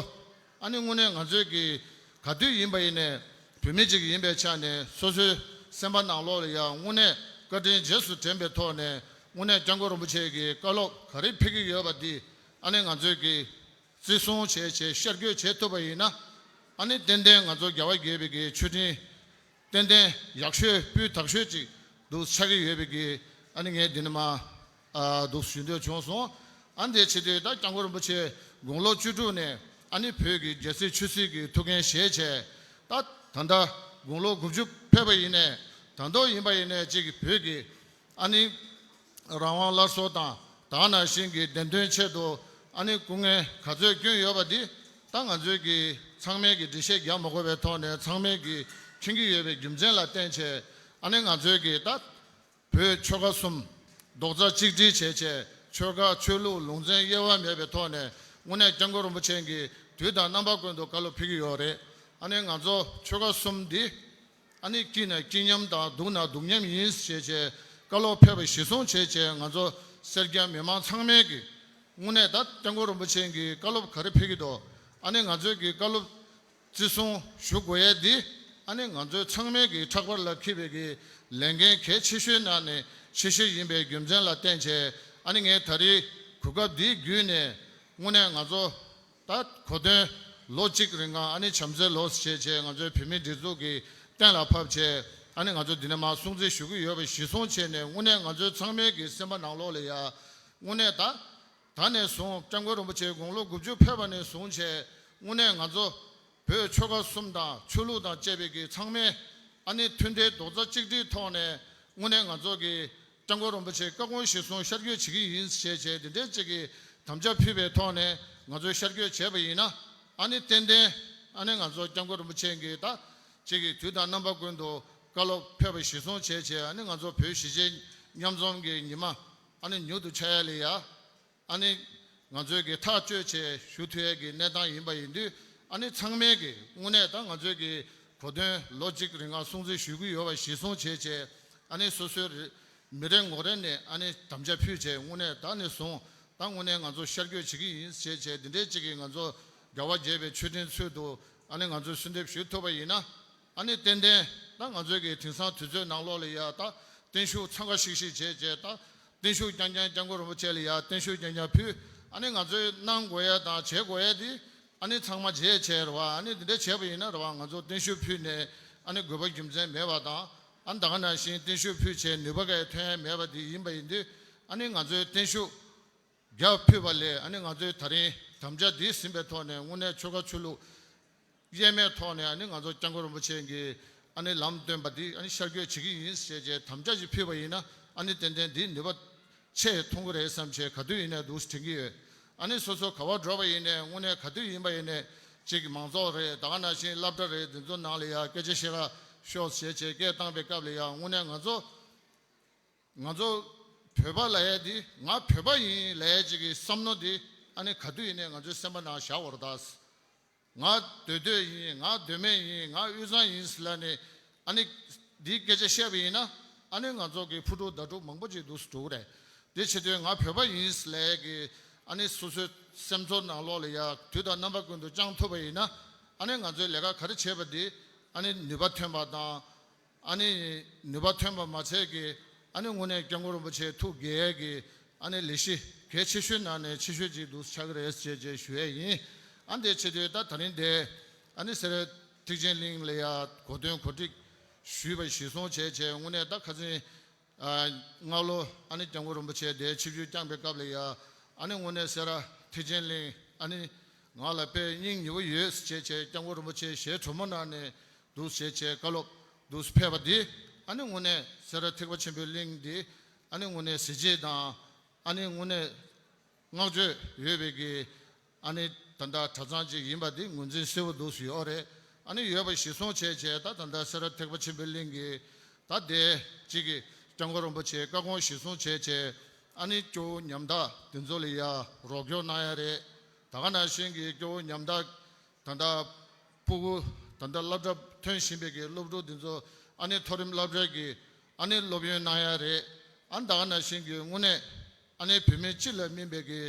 ཨ་ནི་དངོས་གནས་ང་ཚོས་ཀྱི་ག་དུས་ཡིན་པ་ཡིན་ནས་བོད་མི་ཅིག་ཡིན་པའི་ཆ་ནས་སོ་སོའི་སེམས་པ་ནང་ལོགས་ལ་ཡང་དངོས་གནས་བཀའ་དྲིན་རྗེས་སུ་དྲན་པའི་ཐོག་ནས། དངོས་གནས་སྐྱབས་མགོན་རིན་པོ་ཆེ་གིས་བཀའ་སློབ་ག་རེ་ཕེབས་ཀྱི་ཡོད་པ་འདི་ཨ་ནི་ང་ཚོས་ཀྱི་བརྩི་སྲུང་བྱས་བྱས་ཤར་བསྐྱོད་བྱེད་ཐུབ་པ་ཡིན་ན། ཨ་ནི་ཏན་ཏན་ང་ཚོ་རྒྱལ་བ་དགྱེས་པའི་གི་མཆོད་སྤྲིན་ཏན་ཏན་ཡག་ཤོས་སྤུས་དག་ཤོས་ཅིག་འདུག་ཆགས་ཀྱི་ཡོད་པའི་གི། ཨ་ནི་ངས་འདི་ནས་མར་ཨ་འདུག་ཞུ་འདོད་བྱུང་སོང་། ཨ་འདི་བྱེད་དུས་ད་སྐྱབས་མགོན་རིན་པོ་ཆེ་དགུང་ལོ་བཅུ་དྲུག་ནས་ཨ་ནི་བོད་ཀྱི་རྒྱལ་སྲིད་ཆོས་སྲིད་ཀྱི་ཐུགས་འགན་བཞེས་བྱས། ད་ད་ལྟ་དགུང་ལོ་དགུ་བཅུ་ཕེབས་པ་ཡིན་ནས། ད་དུང་ཡིན་པ་ཡིན་ནས་ཅིག་བོད་ཀྱི་ཨ་ནི་རང་དབང་སླར་གསོ་དང་། ད་ག་ནང་བཞིན་གྱི་བདེན་དོན་ཆེད་དུ་ཨ་ནི་སྐུ་ངལ་ག་ཚོད་བསྐྱོན་ཡོད་པ་འདི་ད་ང་ཚོས་ཀྱི་ཚང་མས་ཀྱི་འགྲེལ་བཤད་རྒྱག་མ་དགོས་པའི་ཐོག་ནས་ཚང་མས་ཀྱི་མཁྱེན་གྱི་ཡོད་པའི་རྒྱུ་མཚན་ལ་བརྟེན་བྱས། ཨ་ནི་ང་ཚོས་ཀྱི་ད་བོད་ཆོལ་ཁ་གསུམ་རྡོག་རྩ་གཅིག་སྒྲིལ་བྱས་བྱས། ཆོལ་ཁ་ཆོས་ལུགས་ལུང་ཚན་དབྱེ་བ་མེད་པའི་ཐོག་ནས་དངོས་གནས་སྐྱབས་མགོན་རིན་པོ་ཆེ་གིས་དུས་དང་རྣམ་པ་ཀུན་ཏུ་བཀའ་སློབ་ཕེབས་ཀྱི་ཡོད་རེད། ཨ་ནི་ང་ཚོ་ཆོལ་ཁ་གསུམ་འདི་ཨ་ནི་སྐྱིད་ན་སྐྱིད་མཉམ་དང་སྡུག་ན་སྡུག་མཉམ་ཡིན་ཞེས་བྱས་བཀའ་སློབ་ཕེབས་པ་གཞིར་བཟུང་བྱས་བྱས། ང་ཚོ་སེར་སྐྱ་མི་མང་ཚང་མས་ཀྱི་དངོས་གནས་ད་སྐྱབས་མགོན་རིན་པོ་ཆེ་གིས་བཀའ་སློབ་ག་རེ་ཕེབས་ཀྱི་འདུག་ཨ་ནི་ང་ཚོས་ཀྱི་བཀའ་སློབ་བརྩི་སྲུང་ཞུ་དགོས་ཡས་འདི་ཨ་ནི་ང་ཚོའི་ཚང་མས་ཀྱི་ཕྲག་པར་ལ་འཁྱེར་བའི་གི་ལས་འགན་གལ་ཆེ་ཤོས་ནང་ནས་ཆེ་ཤོས་ཡིན་པའི་རྒྱུ་མཚན་ལ་བརྟེན་བྱས། ཨ་ནི་ངས་ད་རེས་གོ་སྐབས་འདི་བརྒྱུད་ནས་དངོས་གནས་ང་ཚོ་ད་གོ་སྟོན་ལོ་གཅིག་རིང་ང་ཨ་ནི་བྱམས་བརྩེའི་ལོ་ཞེས་བྱས་ང་ཚོའི་བོད་མིའི་སྒྲིག་འཛུགས་ཀྱིས་གཏན་ལ་ཕབ་བྱས། ཨ་ནི་ང་ཚོ་འདི་ནས་མར་སྲུང་བརྩི་ཞུ་གི་ཡོད་པ་གཞིར་བཟུང་བྱས་ནས། དངོས་གནས་ང་ཚོའི་ཚང་མའི་གི་སེམས་པ་ནང་ལོགས་ལ་ཡ་དངོས་གནས་ད་ད་ནས་བཟུང་སྐྱབས་མགོན་རིན་པོ་ཆེ་དགུང་ལོ་དགུ་བཅུ་ཕེབས་པ་ནས་བཟུང་བྱས། དངོས་གནས་ང་ཚོ་བོད་ཆོལ་ཁ་གསུམ་དང་ཆོས་ལུགས་དང་བཅས་པའི་གི་ཚང་མས་ཨ་ནི་མཐུན་སྒྲིལ་རྡོག་རྩ་གཅིག་སྒྲིལ་ཐོག་ནས་དངོས་གནས་ང་ཚོ་གི་སྐྱབས་མགོན་རིན་པོ་ཆེའི་བཀའ་དགོངས་གཞིར་བཟུང་ཤར་བསྐྱོད་བྱེད་ཀྱི་ཡིན་ཞེས་བྱས། དེ་འདྲའི་གཅིག་གི་དམ་བཅའ་ཕུལ་བའི་ཐོག་ནས་ང་ཚོས་ཤར་བསྐྱོད་བྱས་པ་ཡིན་ན། ཨ་ནི་ཏན་ཏན་ཨ་ནི་ང་ཚོ་སྐྱབས་མགོན་རིན་པོ་ཆེ་གིས་ད་གཅིག་གི་དུས་དང་རྣམ་པ་ཀུན་ཏུ་བཀའ་སློབ་ཕེབས་པ་གཞིར་བཟུང་བྱས་བྱས། ཨ་ནི་ང་ཚོ་བོད་གཞིས་བྱེས་མཉམ་འཛོམས་ཀྱི་ཉི་མ་ཨ་ནི་མྱུར་དུ་འཆར་ཡ་ལ་ཡ། ཨ་ནི་ང་ཚོས་ཀྱི་ཐག་གཅོད་བྱས་ཞུ་ཐུབ་ཡས་ཀྱི་གནས་སྟངས་ཡིན་པ་ཡིན་དུས། ཨ་ནི་ཚང་མས་ཀྱི་དངོས་གནས་ད་ང་ཚོས་ཀྱི་གོ་སྟོན་ལོ་གཅིག་རིང་ལ་སྲུང་བརྩི་ཞུ་གི་ཡོད་པ་གཞིར་བཟུང་བྱས་བྱས། ཨ་ནི་སོ་སོའི་རེ་མི་རེ་ངོ་རེ་ནས་ཨ་ནི་དམ་བཅའ་ཕུལ་བྱས། དངོས་གནས་ད་ནས་བཟུང་ད་དངོས་གནས་ང་ཚོ་ཤར་བསྐྱོད་བྱེད་ཀྱི་ཡིན་ཞེས་བྱས། འདི་འདྲའི་གཅིག་གིས་ང་ཚོ་རྒྱལ་བ་དགྱེས་པའི་མཆོད་སྤྲིན་ཚུལ་དུ་ཨ་ནི་ང་ཚོས་གསོལ་འདེབས་ཞུ་ཐུབ་པ་ཡིན་ན། ཨ་ནི་ཏན་ཏན་ད་ང་ཚོའི་གི་དེང་སང་དུས་ཚོད་ནང་ལོགས་ལ་ཡ་ད་བརྟན་བཞུགས་འཚང་ཁ་ཤིག་ཤིག་བྱས་བྱས། ད་བརྟན་བཞུགས་རྐྱང་རྐྱང་སྐྱབས་མགོན་རིན་པོ་ཆེ་ལ་ཡ་བརྟན་བཞུགས་རྐྱང་རྐྱང་ཕུལ། ཨ་ནི་ང་ཚོས་གནང་དགོས་ཡ་དང་བྱེད་དགོས་ཡ་དེ་ཨ་ནི་ཚང་མ་བྱས་བྱས་རེད་བ། ཨ་ནི་འདི་འདྲ་བྱས་པ་ཡིན་ན་རེད་བ། ང་ཚོ་བརྟན་བཞུགས་ཕུལ་ནས་ཨ་ནི་དགོས་པ་རྒྱུ་མཚན་མེད་པ་དང་། ཨ་ནི་ད་ག་ནང་བཞིན་བརྟན་བཞུགས་ཕུལ་བྱས་ནུས་པ་གས་ཐོན་ཡ་མེད་པ་དེ་ཡིན་པ་ཡིན་དུས། ཨ་ནི་ང་ཚོའི་བརྟན་བཞུགས་རྒྱ་ཕུལ་བ་ལས། ཨ་ནི་ང་ཚོའི་ད་རིང་དམ་བཅའ་འདི་ཟིན་པའི་ཐོག་ནས་དངོས་གནས་ཆོལ་ཁ་ཆོས་ལུགས་དབྱེར་མེད་ཐོག་ནས་ཨ་ནི་ང་ཚོ་སྐྱབས་མགོན་རིན་པོ་ཆེ་གིས་ཨ་ནི་ལམ་སྟོན་པ་འདི་ཨ་ནི་ཤར་བསྐྱོད་བྱེད་ཀྱི་ཡིན་ཞེས་བྱས་དམ་བཅའ་ཞིག་ཕུལ་བ་ཡིན་ན། ཨ་ནི་ཏན་ཏན་འདི་ནུས་པ་ཆེ་མཐོང་གི་རེད་བསམ་བྱས་ག་དུས་ཡིན་ནའི་འདུག་དྲན་གྱི་ཡོད། ཨ་ནི་སོ་སོ་ག་བ་འགྲོ་བ་ཡིན་ནའི་དངོས་གནས་ག་དུས་ཡིན་པ་ཡིན་ནའི་གཅིག་མང་ཚོགས་རེད། ད་ག་ནང་བཞིན་སློབ་གྲྭ་རེད། འདི་ཚོ་ནང་ལ་ཡ་སྐད་ཆ་བཤད་ག་ཤོག་ཞེས་བྱས་སྐད་བཏང་པའི་སྐབས་ལ་ཡ་དངོས་གནས་ང་ཚོ་ང་ཚོ་བོད་པ་ལབ་ཡ་འདི། ང་བོད་པ་ཡིན་ལབ་ཡ་ཅིག་གི་བསམ་མནོ་འདི་ཨ་ནི་ག་དུས་ཡིན་ནའི་ང་ཚོའི་སེམས་པ་ནང་བཞག་དགོས་རེད་ད། ང་མདོ་སྟོད་ཡིན། ང་མདོ་སྨད་ཡིན། ང་དབུས་གཙང་ཡིན་ཟེར་ལབ་ནས་ཨ་ནི་འདིའི་སྐད་ཆ་བཤད་པ་ཡིན་ན། ཨ་ནི་ང་ཚོ་གི་ཕུ་དཀྲུག་མདའ་དཀྲུག་མང་པོ་ཅིག་འདུག་སེ་འགྲོ་གི་རེད། དེ་བྱེད་དུས་ང་བོད་པ་ཡིན་ཟེར་ལབ་ཡ་གི་ཨ་ནི་སོ་སོའི་སེམས་ཚོར་ནང་ལོགས་ལ་ཡ་དུས་དང་རྣམ་པ་ཀུན་ཏུ་བཅངས་ཐུབ་པ་ཡིན་ན། ཨ་ནི་ང་ཚོའི་ལས་ཀ་ག་རེ་བྱས་པ་འདི་ཨ་ནི་ནུས་པ་ཐོན་པ་དང་། ཨ་ནི་ནུས་པ་ཐོན་པ་མ་ཚད་ཀྱི་ཨ་ནི་དངོས་གནས་སྐྱབས་མགོན་རིན་པོ་ཆེའི་ཐུགས་དགྱེས་ཀྱི་ཨ་ནི་ལས་གཞི་གལ་ཆེ་ཤོས་ནང་ནས་ཆེ་ཤོས་ཅིག་འདུག་ཆགས་ཀྱི་རེད་ཅེས་ཅེས་ཞུ་ཡས་ཡིན། ཨ་འདི་བྱེད་དུས་ད་ད་རིང་འདི་ཨ་ནི་སེ་ར་ཐེག་ཆེན་གླིང་ལ་ཡ་གོ་སྟོན་གོ་སྒྲིག་ཞུས་པ་གཞིར་བཟུང་བྱས་བྱས་དངོས་གནས་ད་ཁ་སང་སྔ་ལོ་ཨ་ནི་སྐྱབས་མགོན་རིན་པོ་ཆེ་འདིར་ཆིབས་བསྒྱུར་བསྐྱངས་པའི་སྐབས་ལ་ཡ་ཨ་ནི་དངོས་གནས་སེ་ར་ཐེག་ཆེན་གླིང་ཨ་ནི་ང་ལ་དཔེ་སྙིང་ཉེ་བོ་ཡོད་ཅེས་བྱས་སྐྱབས་མགོན་རིན་པོ་ཆེ་ཞལ་དྲོན་མོ་གནང་ནས་འདུག་ཅེས་བྱས་བཀའ་སློབ་འདུག་ཕེབས་པ་འདི་ཨ་ནི་དངོས་གནས་སེ་ར་ཐེག་པ་ཆེན་པོའི་གླིང་འདི་ཨ་ནི་དངོས་གནས་གཟི་བརྗིད་དང་ཨ་ནི་དངོས་གནས་བསྔགས་བརྗོད་ཡོད་པའི་གི་ཨ་ནི་ད་ལྟ་གྲྭ་ཚང་ཅིག་ཡིན་པ་འདི་ངོས་འཛིན་གསལ་བོ་འདུག་སེ་ཡོད་རེད། ཨ་ནི་ཡོད་པ་གཞིར་བཟུང་བྱས་བྱས་ད་ད་ལྟ་སེ་ར་ཐེག་པ་ཆེན་པོའི་གླིང་གི་ད་དེ་གཅིག་གི་སྐྱབས་མགོན་རིན་པོ་ཆེའི་བཀའ་དགོངས་གཞིར་བཟུང་བྱས་བྱས་ཨ་ནི་སྐྱོ་བོ་ཉམ་ཐག་དེ་ཚོ་ལ་ཡ་རོགས་སྐྱོར་གནང་ཡ་རེད། ད་ག་ནང་བཞིན་གྱི་སྐྱོ་བོ་ཉམ་ཐག་ད་ལྟ་སྤུ་གུ་ད་ལྟ་སློབ་གྲྭ་ཐོན་བཞིན་པའི་གི་སློབ་ཕྲུག་དེ་ཚོ་ཨ་ནི་མཐོ་རིམ་སློབ་གྲྭའི་གི་ཨ་ནི་སློབ་ཡོན་གནང་ཡ་རེད། ཨ་ནི་ད་ག་ནང་བཞིན་གྱི་དངོས་གནས་ཨ་ནི་བོད་མི་སྤྱི་ལ་སྨིན་པའི་གི་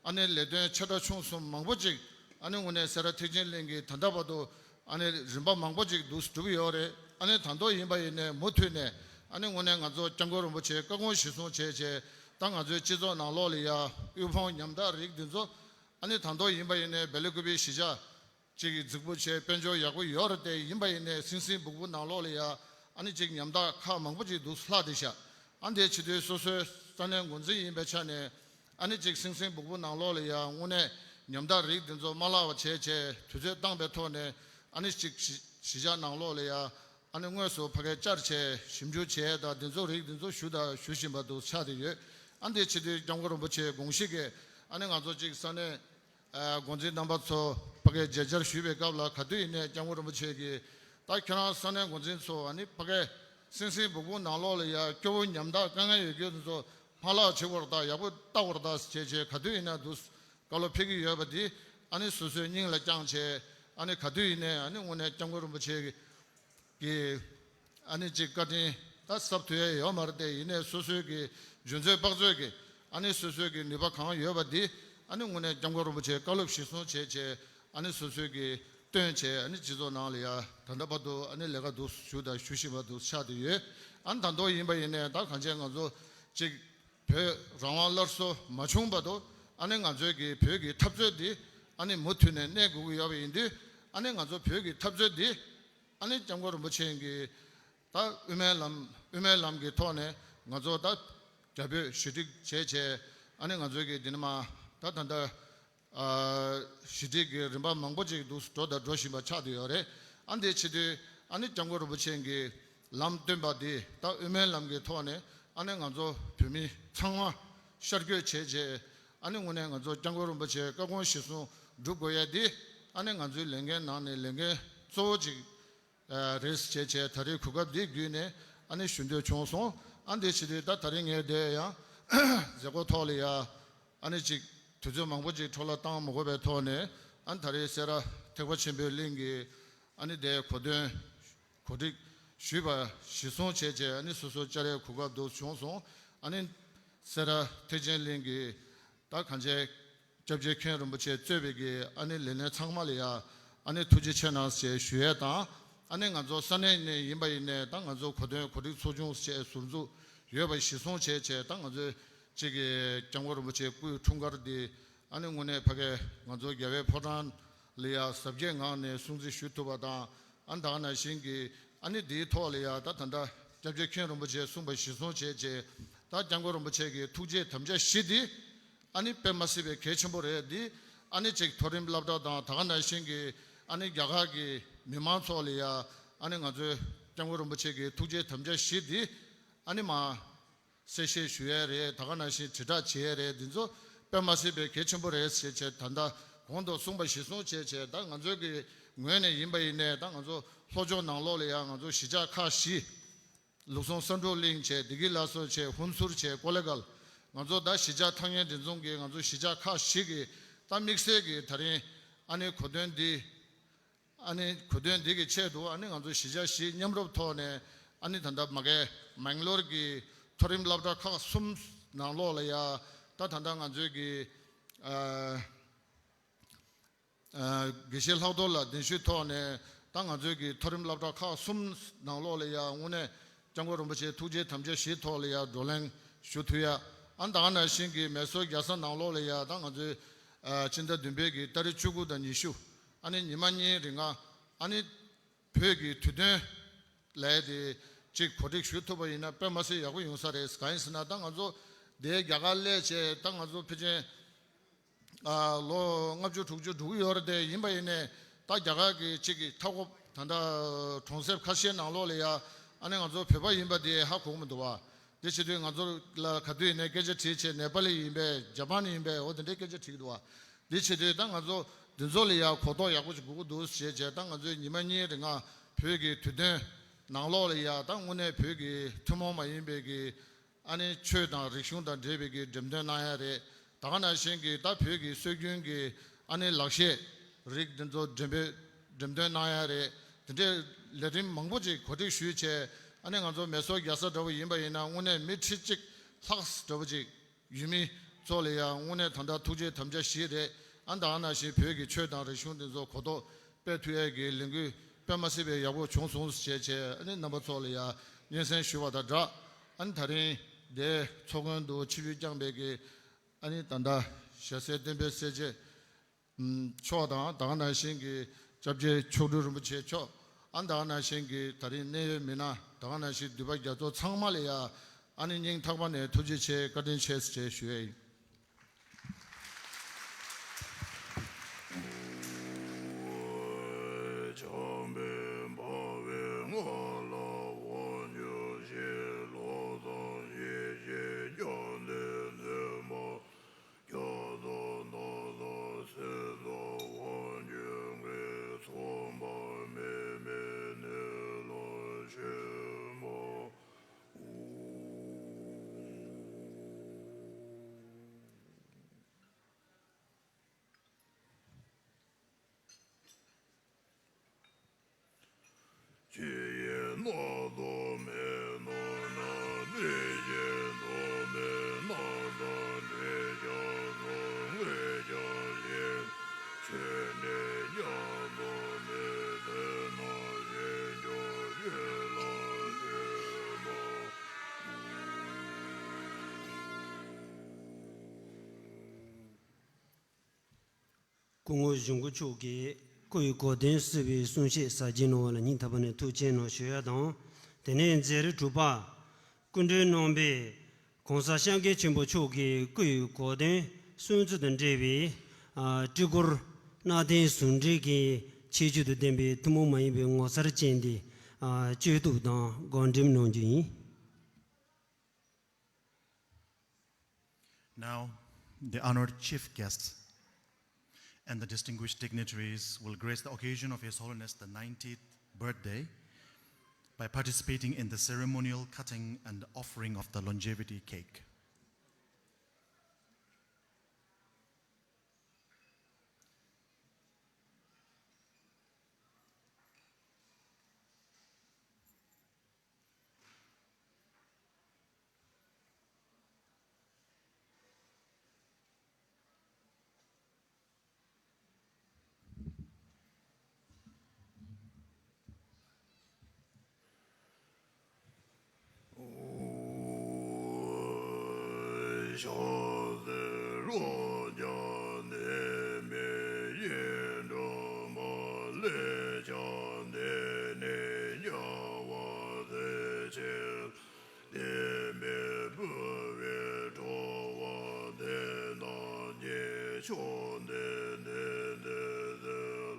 ཨ་ནི་ལས་དོན་ཆེ་ཕྲ་ཆུང་གསུམ་མང་པོ་ཅིག་ཨ་ནི་དངོས་གནས་སེ་ར་ཐེག་ཆེན་གླིང་གི་ད་ལྟ་བར་དུ་ཨ་ནི་རིམ་པ་མང་པོ་ཅིག་འདུག་སེ་གྲུབ་ཡོད་རེད། ཨ་ནི་ད་དུང་ཡིན་པ་ཡིན་ནའི་མུ་མཐུད་ནས་ཨ་ནི་དངོས་གནས་ང་ཚོ་སྐྱབས་མགོན་རིན་པོ་ཆེའི་བཀའ་དགོངས་གཞིར་བཟུང་བྱས་བྱས་ད་ང་ཚོའི་སྤྱི་ཚོགས་ནང་ལོགས་ལ་ཡ་དབུལ་ཕོངས་ཉམ་ཐག་རིགས་འདི་ཚོ་ཨ་ནི་ད་དུང་ཡིན་པ་ཡིན་ནའི་སྦེལ་ཀོབ་པའི་གཞིས་ཆགས་གཅིག་གིས་རྫིག་པོ་བྱས་དཔལ་འབྱོར་ཡག་པོ་ཡོད་རེད་དེ། ཡིན་པ་ཡིན་ནའི་སིང་སིང་སྦུག་སྦུག་ནང་ལོགས་ལ་ཡ་ཨ་ནི་གཅིག་ཉམ་ཐག་ཁག་མང་པོ་ཅིག་འདུག་ལྷག་བསྡད་ཤག་ཨ་འདི་བྱེད་དུས་སོ་སོའི་ས་གནས་འགོ་འཛིན་ཡིན་པའི་ཆ་ནས་ཨ་ནི་གཅིག་སིང་སིང་སྦུག་སྦུག་ནང་ལོགས་ལ་ཡ་དངོས་གནས་ཉམ་ཐག་རིགས་འདི་ཚོ་མ་བརླག་པ་བྱས་བྱས་དུས་ཚོད་བཏང་པའི་ཐོག་ནས་ཨ་ནི་གཅིག་གཞིས་གཞིས་ཆགས་ནང་ལོགས་ལ་ཡ་ཨ་ནི་དངོས་སུ་ཕ་གིར་བཅར་བྱས་ཞིབ་འཇུག་བྱས་དང་འདི་ཚོ་རིགས་འདི་ཚོ་ཞུ་དང་ཞུ་བཞིན་པ་འདུག་ཆགས་བསྡད་ཡོད། ཨ་འདི་བྱེད་དུས་སྐྱབས་མགོན་རིན་པོ་ཆེའི་དགོངས་གཞི་གིས་ཨ་ནི་ང་ཚོ་གཅིག་ས་གནས་ཨ་འགོ་འཛིན་རྣམ་པ་ཚོ་ཕ་གིར་མཇལ་བཅར་ཞུས་པའི་སྐབས་ལ་ག་དུས་ཡིན་ནའི་སྐྱབས་མགོན་རིན་པོ་ཆེ་གིས་ད་ཁྱེད་རང་ས་གནས་འགོ་འཛིན་ཚོ་ཨ་ནི་ཕ་གིར་སིང་སིང་སྦུག་སྦུག་ནང་ལོགས་ལ་ཡ་སྐྱོ་བོ་ཉམ་ཐག་དཀའ་ངལ་ཡོད་རྒྱུ་དེ་ཚོ་མ་བརླག་བྱེད་དགོས་རེད་ད། ཡག་པོ་བལྟ་དགོས་རེད་ད་ཟེར་བྱས་བྱས་ག་དུས་ཡིན་ན་འདུག་བཀའ་སློབ་ཕེབས་ཀྱི་ཡོད་པ་འདི་ཨ་ནི་སོ་སོའི་སྙིང་ལ་བཅངས་བྱས་ཨ་ནི་ག་དུས་ཡིན་ནའི་ཨ་ནི་དངོས་གནས་སྐྱབས་མགོན་རིན་པོ་ཆེ་གི་གི་ཨ་ནི་གཅིག་བཀའ་དྲིན་ད་གསབ་ཐུབ་ཡ་ཡོད་མ་རེད་དེ། ཡིན་ནའི་སོ་སོའི་གི་འཇོན་ཚོད་དཔག་ཚོད་ཀྱི་ཨ་ནི་སོ་སོའི་གི་ནུས་པ་གང་ཡོད་པ་འདི་ཨ་ནི་དངོས་གནས་སྐྱབས་མགོན་རིན་པོ་ཆེའི་བཀའ་སློབ་གཞིར་བཟུང་བྱས་བྱས་ཨ་ནི་སོ་སོའི་གི་བཏོན་བྱས་ཨ་ནི་སྤྱི་ཚོགས་ནང་ལ་ཡ་ད་ལྟ་བར་དུ་ཨ་ནི་ལས་ཀ་འདུག་ཞུ་དང་ཞུ་བཞིན་པ་འདུག་ཆགས་བསྡད་ཡོད། ཨ་ནི་ད་དུང་ཡིན་པ་ཡིན་ནའི་ད་གང་ཅི་ང་ཚོ་གཅིག་བོད་རང་དབང་སླར་གསོ་མ་བྱུང་བར་དུ་ཨ་ནི་ང་ཚོའི་གི་བོད་ཀྱི་འཐབ་རྩོད་འདི་ཨ་ནི་མུ་མཐུད་ནས་གནས་དགོས་ཀྱི་ཡོད་པ་ཡིན་དུས་ཨ་ནི་ང་ཚོ་བོད་ཀྱི་འཐབ་རྩོད་འདི་ཨ་ནི་སྐྱབས་མགོན་རིན་པོ་ཆེ་གིས་ད་དབུ་མའི་ལམ་དབུ་མའི་ལམ་གྱི་ཐོག་ནས་ང་ཚོ་ད་རྒྱ་བོད་ཞི་འགྲིག་བྱས་བྱས་ཨ་ནི་ང་ཚོའི་གི་འདི་ནས་མར་ད་ད་ལྟ་ཨ་ཞི་འགྲིག་གི་རིམ་པ་མང་པོ་ཅིག་འདུག་འགྲོ་དང་འགྲོ་བཞིན་པ་ཆགས་བསྡད་ཡོད་རེད། ཨ་འདི་བྱེད་དུས་ཨ་ནི་སྐྱབས་མགོན་རིན་པོ་ཆེ་གིས་ལམ་སྟོན་པ་འདི་ད་དབུ་མའི་ལམ་གྱི་ཐོག་ནས་ཨ་ནི་ང་ཚོ་བོད་མི་ཚང་མ་ཤར་བསྐྱོད་བྱས་བྱས་ཨ་ནི་དངོས་གནས་ང་ཚོ་སྐྱབས་མགོན་རིན་པོ་ཆེའི་བཀའ་དགོངས་གཞིར་བཟུང་སྒྲུབ་དགོས་ཡ་འདི་ཨ་ནི་ང་ཚོའི་ལས་འགན་ནང་ནས་ལས་འགན་གཙོ་བོ་ཅིག་ཨ་རེད་ཟེར་བྱས་བྱས་ད་རེས་གོ་སྐབས་འདི་བརྒྱུད་ནས་ཨ་ནི་ཞུ་འདོད་བྱུང་སོང་། ཨ་འདི་བྱེད་དུས་ད་ད་རེས་ངས་འདི་ཡང་མཛད་སྒོ་ཐོག་ལ་ཡ་ཨ་ནི་ཅིག་དུས་ཚོད་མང་པོ་ཅིག་འཕྲོ་བརླག་བཏང་མ་དགོས་པའི་ཐོག་ནས་ ཨ་ནི་ད་རེས་སེ་ར་ཐེག་པ་ཆེན་པོའི་གླིང་གི་ཨ་ནི་དེའི་གོ་སྟོན་གོ་སྒྲིག་ཞུས་པ་གཞིར་བཟུང་བྱས་བྱས། ཨ་ནི་སོ་སོ་བཅར་ཡའི་གོ་སྐབས་འདུག་བྱུང་སོང་། ཨ་ནི་སེ་ར་ཐེག་ཆེན་གླིང་གི་ད་གང་བྱས་སྐྱབས་རྗེ་མཁན་རིན་པོ་ཆེ་གཙོས་པའི་གི་ཨ་ནི་ལས་སྣེ་ཚང་མ་ལ་ཡ་ཨ་ནི་ཐུགས་རྗེ་ཆེ་གནང་ཞེས་ཞུ་ཡས་དང་། ཨ་ནི་ང་ཚོ་ས་གནས་ནས་ཡིན་པ་ཡིན་ནས་ད་ང་ཚོ་གོ་སྟོན་གོ་སྒྲིག་ཚོགས་ཆུང་ཞེས་ཟུར་འཛུགས་ཡོད་པ་གཞིར་བཟུང་བྱས་བྱས། ད་ང་ཚོའི་གཅིག་གི་སྐྱབས་མགོན་རིན་པོ་ཆེའི་སྐུའི་འཁྲུངས་སྐར་འདི་ཨ་ནི་དངོས་གནས་ཕ་གའི་ང་ཚོ་རྒྱལ་བའི་ཕོ་བྲང་ལ་ཡ་གཟབ་རྒྱས་ངང་ནས་སྲུང་བརྩི་ཞུ་ཐུབ་པ་དང་། ཨ་ནི་ད་ག་ནང་བཞིན་གྱི་ཨ་ནི་འདིའི་ཐོག་ལ་ཡ་ད་ད་ལྟ་སྐྱབས་རྗེ་མཁན་རིན་པོ་ཆེས་གསུངས་པ་གཞིར་བཟུང་བྱས་བྱས། ད་སྐྱབས་མགོན་རིན་པོ་ཆེ་གི་ཐུགས་རྗེ་དམ་བཅའ་བཞི་འདི་ཨ་ནི་དཔེ་མ་སྲིད་པའི་གལ་ཆེན་པོ་རེད། འདི་ཨ་ནི་ཅིག་མཐོ་རིམ་སློབ་གྲྭ་དང་ད་ག་ནང་བཞིན་གྱི་ཨ་ནི་རྒྱ་གར་གྱི་མི་མང་ཚོ་ལ་ཡ་ཨ་ནི་ང་ཚོའི་སྐྱབས་མགོན་རིན་པོ་ཆེ་གི་ཐུགས་རྗེ་དམ་བཅའ་བཞི་འདི་ཨ་ནི་མ་གསལ་བཤད་ཞུ་ཡས་རེད། ད་ག་ནང་བཞིན་དྲིལ་བསྒྲགས་བྱེད་ཡས་རེད། འདི་ཚོ་དཔེ་མ་སྲིད་པའི་གལ་ཆེན་པོ་རེད་ཟེར་བྱས་ད་ལྟ་གོང་དུ་གསུངས་པ་གཞིར་བཟུང་བྱས་བྱས། ད་ང་ཚོའི་གི་ངོས་ནས་ཡིན་པ་ཡིན་ནས་ད་ང་ཚོ་ལྷོ་ཕྱོགས་ནང་ལོགས་ལ་ཡང་ང་ཚོ་གཞིས་ཆགས་ཁག་བཞི། ལུགས་ཟུང་ས་འབྲུག་གླིང་བྱས། བདེ་སྐྱིད་ལ་སོགས་བྱས། ཧུན་སུར་བྱས། ཀོ་ལེ་གལ། ང་ཚོ་ད་གཞིས་ཆགས་ཐག་ཉེ་འབྲེལ་འཛོམས་ཀྱི་ང་ཚོ་གཞིས་ཆགས་ཁག་བཞི་གི་ད་དམིགས་བསལ་གྱི་ད་རིང་ཨ་ནི་གོ་སྟོན་འདི་ཨ་ནི་གོ་སྟོན་འདི་གི་ཆེད་དུ་ཨ་ནི་ང་ཚོ་གཞིས་ཆགས་བཞི་མཉམ་རུབ་ཐོག་ནས་ཨ་ནི་ད་ལྟ་མ་གའི་མེང་ལོར་གྱི་མཐོ་རིམ་སློབ་གྲྭ་ཁག་གསུམ་ནང་ལོགས་ལ་ཡ་ད་ད་ལྟ་ང་ཚོའི་གི་ཨ། ཨ། དགེ་བཤེས་ལྷག་རྡོར་ལགས་གདན་ཞུའི་ཐོག་ནས་ད་ང་ཚོའི་གི་མཐོ་རིམ་སློབ་གྲྭ་ཁག་གསུམ་ནང་ལོགས་ལ་ཡ་དངོས་གནས་སྐྱབས་མགོན་རིན་པོ་ཆེའི་ཐུགས་རྗེ་དམ་བཅའ་བཞིའི་ཐོག་ལ་ཡ་བགྲོ་གླེང་ཞུ་ཐུབ་ཡ། ཨ་ནི་ད་ག་ནང་བཞིན་གི་མེ་སོར་རྒྱལ་ས་ནང་ལོགས་ལ་ཡ་ད་ང་ཚོའི་ཨ་སྤྱི་ཟླ་བདུན་པའི་གི་ཏ་རིག་བཅུ་དགུ་དང་ཉི་ཤུ་ཨ་ནི་ཉི་མ་གཉིས་རིང་ང་ཨ་ནི་བོད་ཀྱི་དུས་སྟོན་ལས་དེ་གཅིག་གོ་སྒྲིག་ཞུ་ཐུབ་པ་ཡིན་ན་དཔེ་མ་སྲིད་ཡག་པོ་ཡོང་ས་རེད། གང་ཡིན་ཟེར་ན་ད་ང་ཚོ་དེ་རྒྱ་གར་སླེབས་བྱས་ད་ང་ཚོ་ཕལ་ཆེར་ཨ་ལོ་ལྔ་བཅུ་དྲུག་ཅུ་འགྲོ་གི་ཡོད་རེད། དེ་ཡིན་པ་ཡིན་ནས་ད་རྒྱ་གར་གྱི་གཅིག་གི་མཐའ་འཁོབ་ད་ལྟ་གྲོང་གསེབ་ཁ་ཤས་ནང་ལོགས་ལ་ཡ་ཨ་ནི་ང་ཚོ་བོད་པ་ཡིན་པ་དེ་ཧ་གོ་གི་མི་འདུག་བ། དེ་བྱེད་དུས་ང་ཚོ་ལ་ག་དུས་ཡིན་ནའི་སྐད་ཆ་དྲིས་བྱས། ནེ་པ་ལི་ཡིན་པས། ཇ་པན་ཡིན་པས། འོ་དེ་འདྲའི་སྐད་ཆ་དྲིས་ཀྱི་འདུག་བ། དེ་བྱེད་དུས་ད་ང་ཚོ་འདི་ཚོ་ལ་ཡ་གོ་རྟོགས་ཡག་པོ་ཞིག་དགོས་ཀྱི་འདུག་ཞེས་བྱས། ད་ང་ཚོས་ཉི་མ་གཉིས་རིང་ང་བོད་ཀྱི་དུས་སྟོན་ནང་ལོགས་ལ་ཡ་ད་དངོས་གནས་བོད་ཀྱི་ཐུན་མོང་མ་ཡིན་པའི་གི་ཨ་ནི་ཆོས་དང་རིག་གཞུང་དང་འབྲེལ་བའི་གི་འགྲེམས་སྟོན་གནང་ཡ་རེད། ད་ག་ནང་བཞིན་གྱི་ད་བོད་ཀྱི་སྲོལ་རྒྱུན་གྱི་ཨ་ནི་ལག་ཤེས་རིགས་འདི་ཚོ་འགྲེམས་སྤེལ་འགྲེམས་སྟོན་གནང་ཡ་རེད། དེ་འདྲའི་ལས་རིམ་མང་པོ་ཅིག་གོ་སྒྲིག་ཞུས་བྱས། ཨ་ནི་ང་ཚོ་མེ་སོར་རྒྱལ་ས་འདྲ་བོ་ཡིན་པ་ཡིན་ན་དངོས་གནས་མི་ཁྲི་གཅིག་ལྷག་འདྲ་བོ་ཅིག་ཡུལ་མི་ཚོ་ལ་ཡང་དངོས་གནས་ད་ལྟ་ཐུགས་རྗེ་དམ་བཅའ་བཞི་རེད། ཨ་ནི་ད་ག་ནང་བཞིན་བོད་ཀྱི་ཆོས་དང་རིག་གཞུང་འདི་ཚོ་གོ་རྟོགས་སྤེལ་ཐུབ་ཡས་ཀྱི་ལས་འགུལ་དཔེ་མ་སྲིད་པའི་ཡག་པོ་བྱུང་སོང་ཞེས་བྱས། ཨ་ནི་རྣམ་པ་ཚོ་ལ་ཡང་སྙན་སེང་ཞུ་བ་དང་སྦྲགས། ཨ་ནི་ད་རིང་འདིའི་ཚོགས་མགོན་དུ་ཆིབས་བསྒྱུར་བསྐྱངས་པའི་གི་ཨ་ནི་ད་ལྟ་ཞྭ་སེར་བསྟན་འཕེལ་སྲས་ཆེན་མཆོག་དང་། ད་ག་ནང་བཞིན་གྱི་སྐྱབས་རྗེ་མཆོག་སྤྲུལ་རིན་པོ་ཆེ་མཆོག་ཨ་ནི་ད་ག་ནང་བཞིན་གྱི་ད་རིང་གནད་ཡོད་མི་སྣ། ད་ག་ནང་བཞིན་འདུས་པ་རྒྱ་མཚོ་ཚང་མ་ལ་ཡང་ཨ་ནི་སྙིང་ཐག་པ་ནས་ཐུགས་རྗེ་ཆེ། བཀའ་དྲིན་ཆེ་ཞེས་ཞུ་ཡས་ཡིན། སྐུ་ངོ་གཞུང་སྐུ་མཆོག་གིས་སྐུའི་གོ་སྟོན་ཟེར་བའི་གསུང་བཤད་ཟབ་རྒྱས་གནང་བ་ལ་སྙིང་ཐག་པ་ནས་ཐུགས་རྗེ་ཆེ་གནང་ཞུ་ཡ་དང་། དེ་ནས་མཛད་རིམ་དྲུག་པ་སྐུ་མགྲོན་གནང་བའི་༸གོང་ས་༸སྐྱབས་མགོན་ཆེན་པོ་མཆོག་གི་སྐུའི་གོ་སྟོན་སྲུང་བརྩི་དང་འབྲེལ་བའི་ཨ་སྤྲུལ་སྐུ་གནས་བརྟན་ཟུང་འབྲེལ་གྱི་ཁྱད་ཆོས་དང་ལྡན་པའི་ཐུན་མོང་མ་ཡིན་པའི་ངོ་མཚར་ཅན་དེ་ཨ་བཅད་གཏུབ་དང་སྒོམ་འགྲེམས་གནང་རྒྱུ་ཡིན། Now, the honored chief guests and the distinguished dignitaries will grace the occasion of His Holiness the ninetieth birthday by participating in the ceremonial cutting and offering of the longevity cake. ཕྱག་འཚལ་ལོ། ཀྱང་ནི་མི་ཡི་སྒྲོན་མ་ལས། ཀྱང་ནི་ནི་རྒྱལ་བ་སྲས་ཆེན། ནི་མི་བུ་བའི་ཁྲོ་བ་འདི་ན་ཉེ་ཆོག་ནི་ནི་ནི་ཟིལ་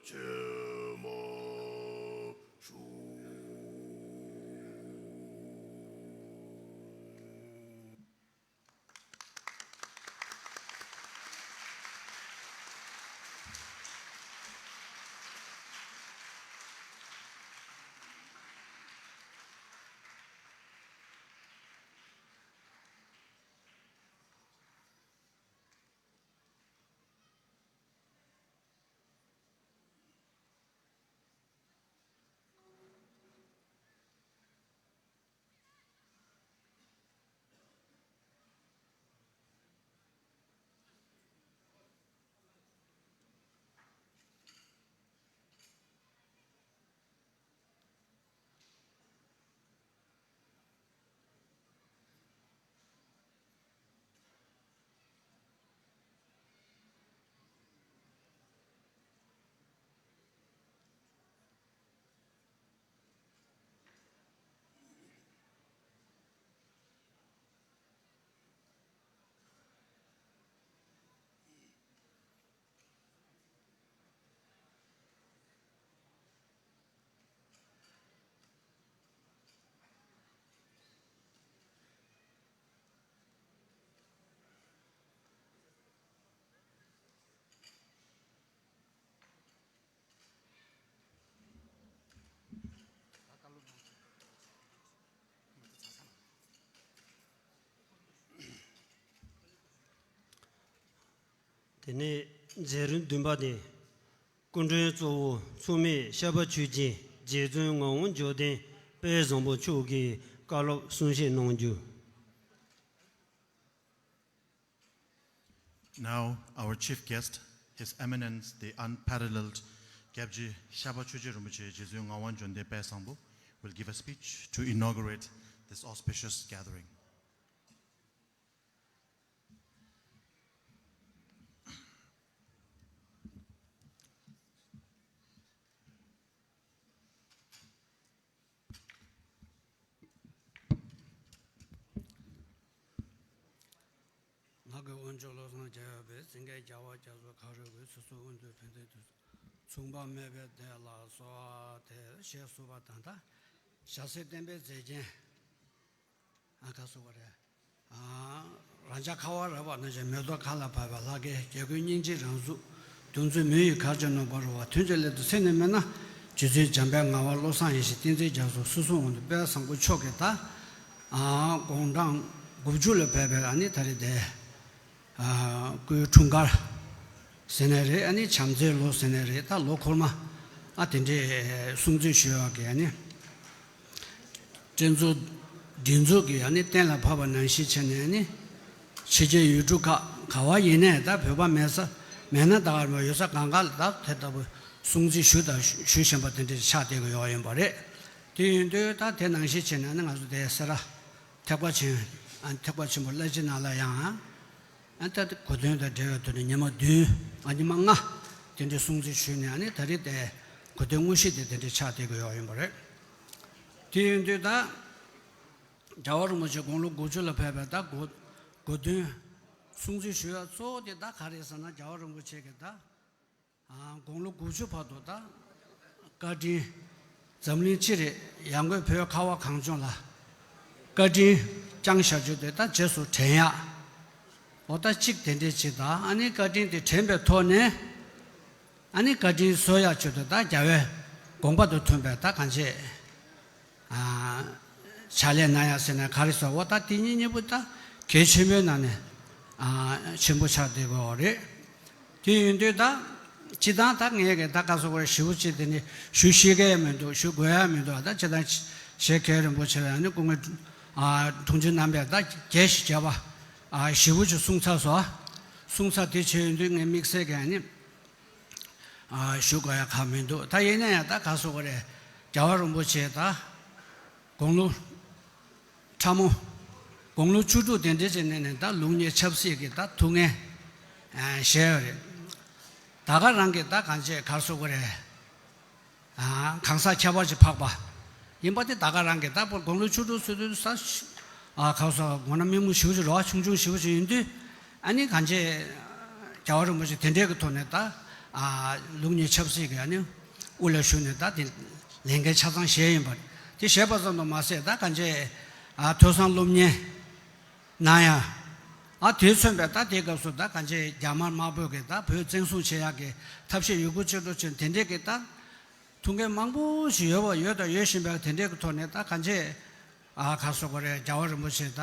ཆེན་མ་ཞུ། དེ་ནས་མཛད་རིམ་བདུན་པ་ནི། སྐུ་མགྲོན་གཙོ་བོ་མཚུངས་མེད་ཤར་པ་ཆོས་རྒྱན་རྗེ་བཙུན་ངག་དབང་འབྱོར་ལྡན་དཔལ་བཟང་པོ་མཆོག་གིས་བཀའ་སློབ་གསུང་བཤད་གནང་རྒྱུ། Now, our chief guest, His Eminence, the unparalleled Gyabji Shaba Choji Rinpoche, རྗེ་བཙུན་ངག་དབང་འབྱོར་ལྡན་དཔལ་བཟང་པོ, will give a speech to inaugurate this auspicious gathering. ང་གི་དབུ་མཆོག་བློ་བཟང་རྒྱལ་ཡོད་པའི་སེང་གེ་རྒྱལ་བ་རྒྱ་མཚོ་ག་རེ་དགོས་སོ་སོ་དབུ་འདུས་ཕན་བདེ་དུས་མཚུངས་པ་མེད་པའི་བདེ་ལ་གསོལ་བ་དེ་ཞེས་གསུངས་པ་དང་། ད་ཞྭ་སེར་བསྟན་པའི་མཛེས་རྒྱན། ཨ་ཁ་སོ་བ་རེད། རང་ཅག་ཁ་བ་ར་བ་ན་ཅན་མེ་ཏོག་མཁའ་ལ་བབས་པའི་ལྷ་སྐལ་རྒྱལ་ཀུན་སྙིང་རྗེའི་རང་གཟུགས། གདུང་འཛིན་མི་ཡི་གར་གྱིས་ནོན་པ་རུ་བ་མཐུན་གྱི་སླད་དུ་ཚེ་ནི་སྨིན་ན། རྗེ་བཙུན་འཇམ་དཔལ་ངག་དབང་བློ་བཟང་ཡེ་ཤེས་བསྟན་འཛིན་རྒྱ་མཚོ་སོ་སོ་དབུ་འདུས་དཔལ་བཟང་པོ་མཆོག་གིས་ད། དགུང་གྲངས་དགུ་བཅུ་ལ་ཕེབས་པའི་ཨ་ནི་ད་རེས་དེ། སྐུའི་འཁྲུངས་སྐར་ཟེར་ནའི་རེད། ཨ་ནི་བྱམས་བརྩེའི་ལོ་ཟེར་ནའི་རེད། ད་ལོ་འཁོར་མ་ཨ་དེ་འདྲའི་སྲུང་བརྩི་ཞུ་ཡག་གི་ཨ་ནི། སྤྲིན་མཚོ་སྒྲིག་འཛུགས་ཀྱིས་ཨ་ནི་གཏན་ལ་ཕབ་པ་ནང་བཞིན་བྱས་ནས་ཨ་ནི། ཕྱི་རྒྱལ་ཡུལ་གྲུ་ཁག་ག་བ་ཡིན་ནའི་ད་བོད་པ་མེད་ས་མེད་ན་ད་ག་རེ་ཡོད་ས་གང་ག་ལ་ད་དེ་ལྟ་བུ་སྲུང་བརྩི་ཞུ་དང་ཞུ་བཞིན་པ་དེ་འདྲ་ཆགས་བསྡད་ཀྱི་ཡོད་ཡིན་པ་རེད། དེ་ཡིན་དུས་ད་དེ་ནང་བཞིན་བྱས་ནས་ཨ་ནི་ང་ཚོ་དེ་སེ་ར་ཐེག་པ་ཆེན་ཨ་ཐེག་པ་ཆེན་པོ་བླ་སྤྱི་ནང་ལ་ཡང་ཨ་ད་གོ་སྟོན་དང་འབྲེལ་བའི་ཐོག་ནས་ཉི་མ་བདུན་ཨ་ཉི་མ་ལྔ་དེ་འདྲའི་སྲུང་བརྩི་ཞུས་ནས་ཨ་ནི་ད་རེས་དེ་གོ་སྟོན་དངོས་གཞི་དེ་དེ་འདྲའི་ཆགས་བསྡད་ཀྱི་ཡོད་ཡིན་པ་རེད། དེ་ཡིན་དུས་ད། རྒྱལ་བ་རིན་པོ་ཆེ་དགུང་ལོ་དགུ་བཅུ་ལ་ཕེབས་པའི་ད་གོ་གོ་སྟོན་སྲུང་བརྩི་ཞུ་ཡག་གཙོ་བོ་དེ་ད་ག་རེ་ཟེར་ན། རྒྱལ་བ་རིན་པོ་ཆེ་གིས་ད་དགུང་ལོ་དགུ་བཅུ་བར་དུ་ད་བཀའ་དྲིན་འཛམ་གླིང་སྤྱི་རེ་ཡང་སྒོས་བོད་ཁ་བ་གངས་ལྗོངས་ལ་བཀའ་དྲིན་བསྐྱངས་བཞག་རྒྱུ་དེ་ད་རྗེས་སུ་དྲན་ཡག་འོ་ད་གཅིག་དེ་འདྲའི་གཅིག་དང་། ཨ་ནི་བཀའ་དྲིན་དེ་དྲན་པའི་ཐོག་ནས། ཨ་ནི་བཀའ་དྲིན་གསོ་ཡག་ཆེད་དུ་ད་རྒྱལ་བའི་དགོངས་པ་དང་མཐུན་པའི་ད་གང་བྱེད། ཕྱག་ལས་གནང་ཡག་ཟེར་ན་ག་རེ་ཟེར། འོ་ད་དེ་གཉིས་གཉིས་པོ་ད་གལ་ཆེན་པོའི་ནང་ནས་ཆེན་པོ་ཆགས་བསྡད་ཀྱི་ཡོད་རེད། དེ་ཡིན་དུས་ད་སྤྱིར་བཏང་ད་ངས་གི་ད་ག་སོ་གོ་ཞེ་པོ་ཅིག་དེ་ནི་ཞུ་ཤེས་ཀྱི་ཡང་མི་འདུག་ཞུ་དགོས་ཡག་མི་འདུག་ད་སྤྱིར་བཏང་ཞེ་གལ་རིན་པོ་ཆེ་ལ་ནི་སྐུ་ངོ་དྲུང་ཆེ་རྣམ་པས་ད་རྒྱས་ཤིག་བྱས་པ་ཞེ་པོ་ཅིག་གསུངས་ཚར་སོང་། གསུངས་ཚར་དེ་བྱས་ཡོང་དུས་ངས་དམིགས་བསལ་གྱི་ནི། ཞུ་དགོས་ཡག་གང་མི་འདུག་ད་ཡིན་ན་ཡང་ད་ག་སོ་གོ་རེད། རྒྱལ་བ་རིན་པོ་ཆེ་ད་དགུང་ལོ་ཕྲ་མོ་ དགུང་ལོ་བཅུ་དྲུག་དེ་འདྲའི་ཅིག་ནས་ནས་ད་ལུགས་གཉིས་ཆབ་སྲིད་ཀྱི་ད་ཐུགས་འགན་བཞེས་ཡོད་རེད། ད་ག་རང་གི་ད་གང་བྱས་གར་སོ་གོ་རེད། གང་ཟག་ཁྱད་པར་ཅིག་འཕགས་པ་ཡིན་པ་དེ་ད་ག་རང་གི་ད་དགུང་ལོ་བཅུ་དྲུག་སུ་དུས་ས་གང་སོ་ངོ་ན་མི་མང་ཞིག་ཅིག་རོ་ཆུང་ཆུང་ཞིག་ཅིག་ཡིན་དུས། ཨ་ནི་གང་བྱས་རྒྱལ་བ་རིན་པོ་ཆེ་དེ་འདྲའི་གི་ཐོག་ནས་ད་ལུགས་གཉིས་ཆབ་སྲིད་ཀྱི་ཨ་ནི་དབུ་ལ་བཞུགས་ནས་ད་དེ་ལས་འགན་ཆ་ཚང་བཞེས་ཡིན་པ་དེ་བཞེས་པ་ཙམ་དུ་མ་ཟད། ད་གང་བྱས་ཐོས་བསམ་སློབ་གཉེར་གནང་ཡ། ཨ་དེས་མཚོན་པའི་ད་དེའི་སྐབས་སུ་ད་གང་བྱས་རྒྱ་དམར་དམར་པོས་ཀྱི་ད་བོད་བཙན་བཟུང་བྱེད་ཡག་གི་ཐབས་ཤེས་ཡོད་རྒུ་ཅིག་འགྲོ་ཆེན་དེ་འདྲས་ཀྱི་ད་ཐུགས་འགན་མང་པོ་ཞིག་ཡོད་པ་ཡོད་དང་ཡོད་བཞིན་པའི་དེ་འདྲས་ཀྱི་ཐོག་ནས་ད་གང་བྱས་ཨ་ག་སོ་གོ་རེད། རྒྱལ་བ་རིན་པོ་ཆེ་ད་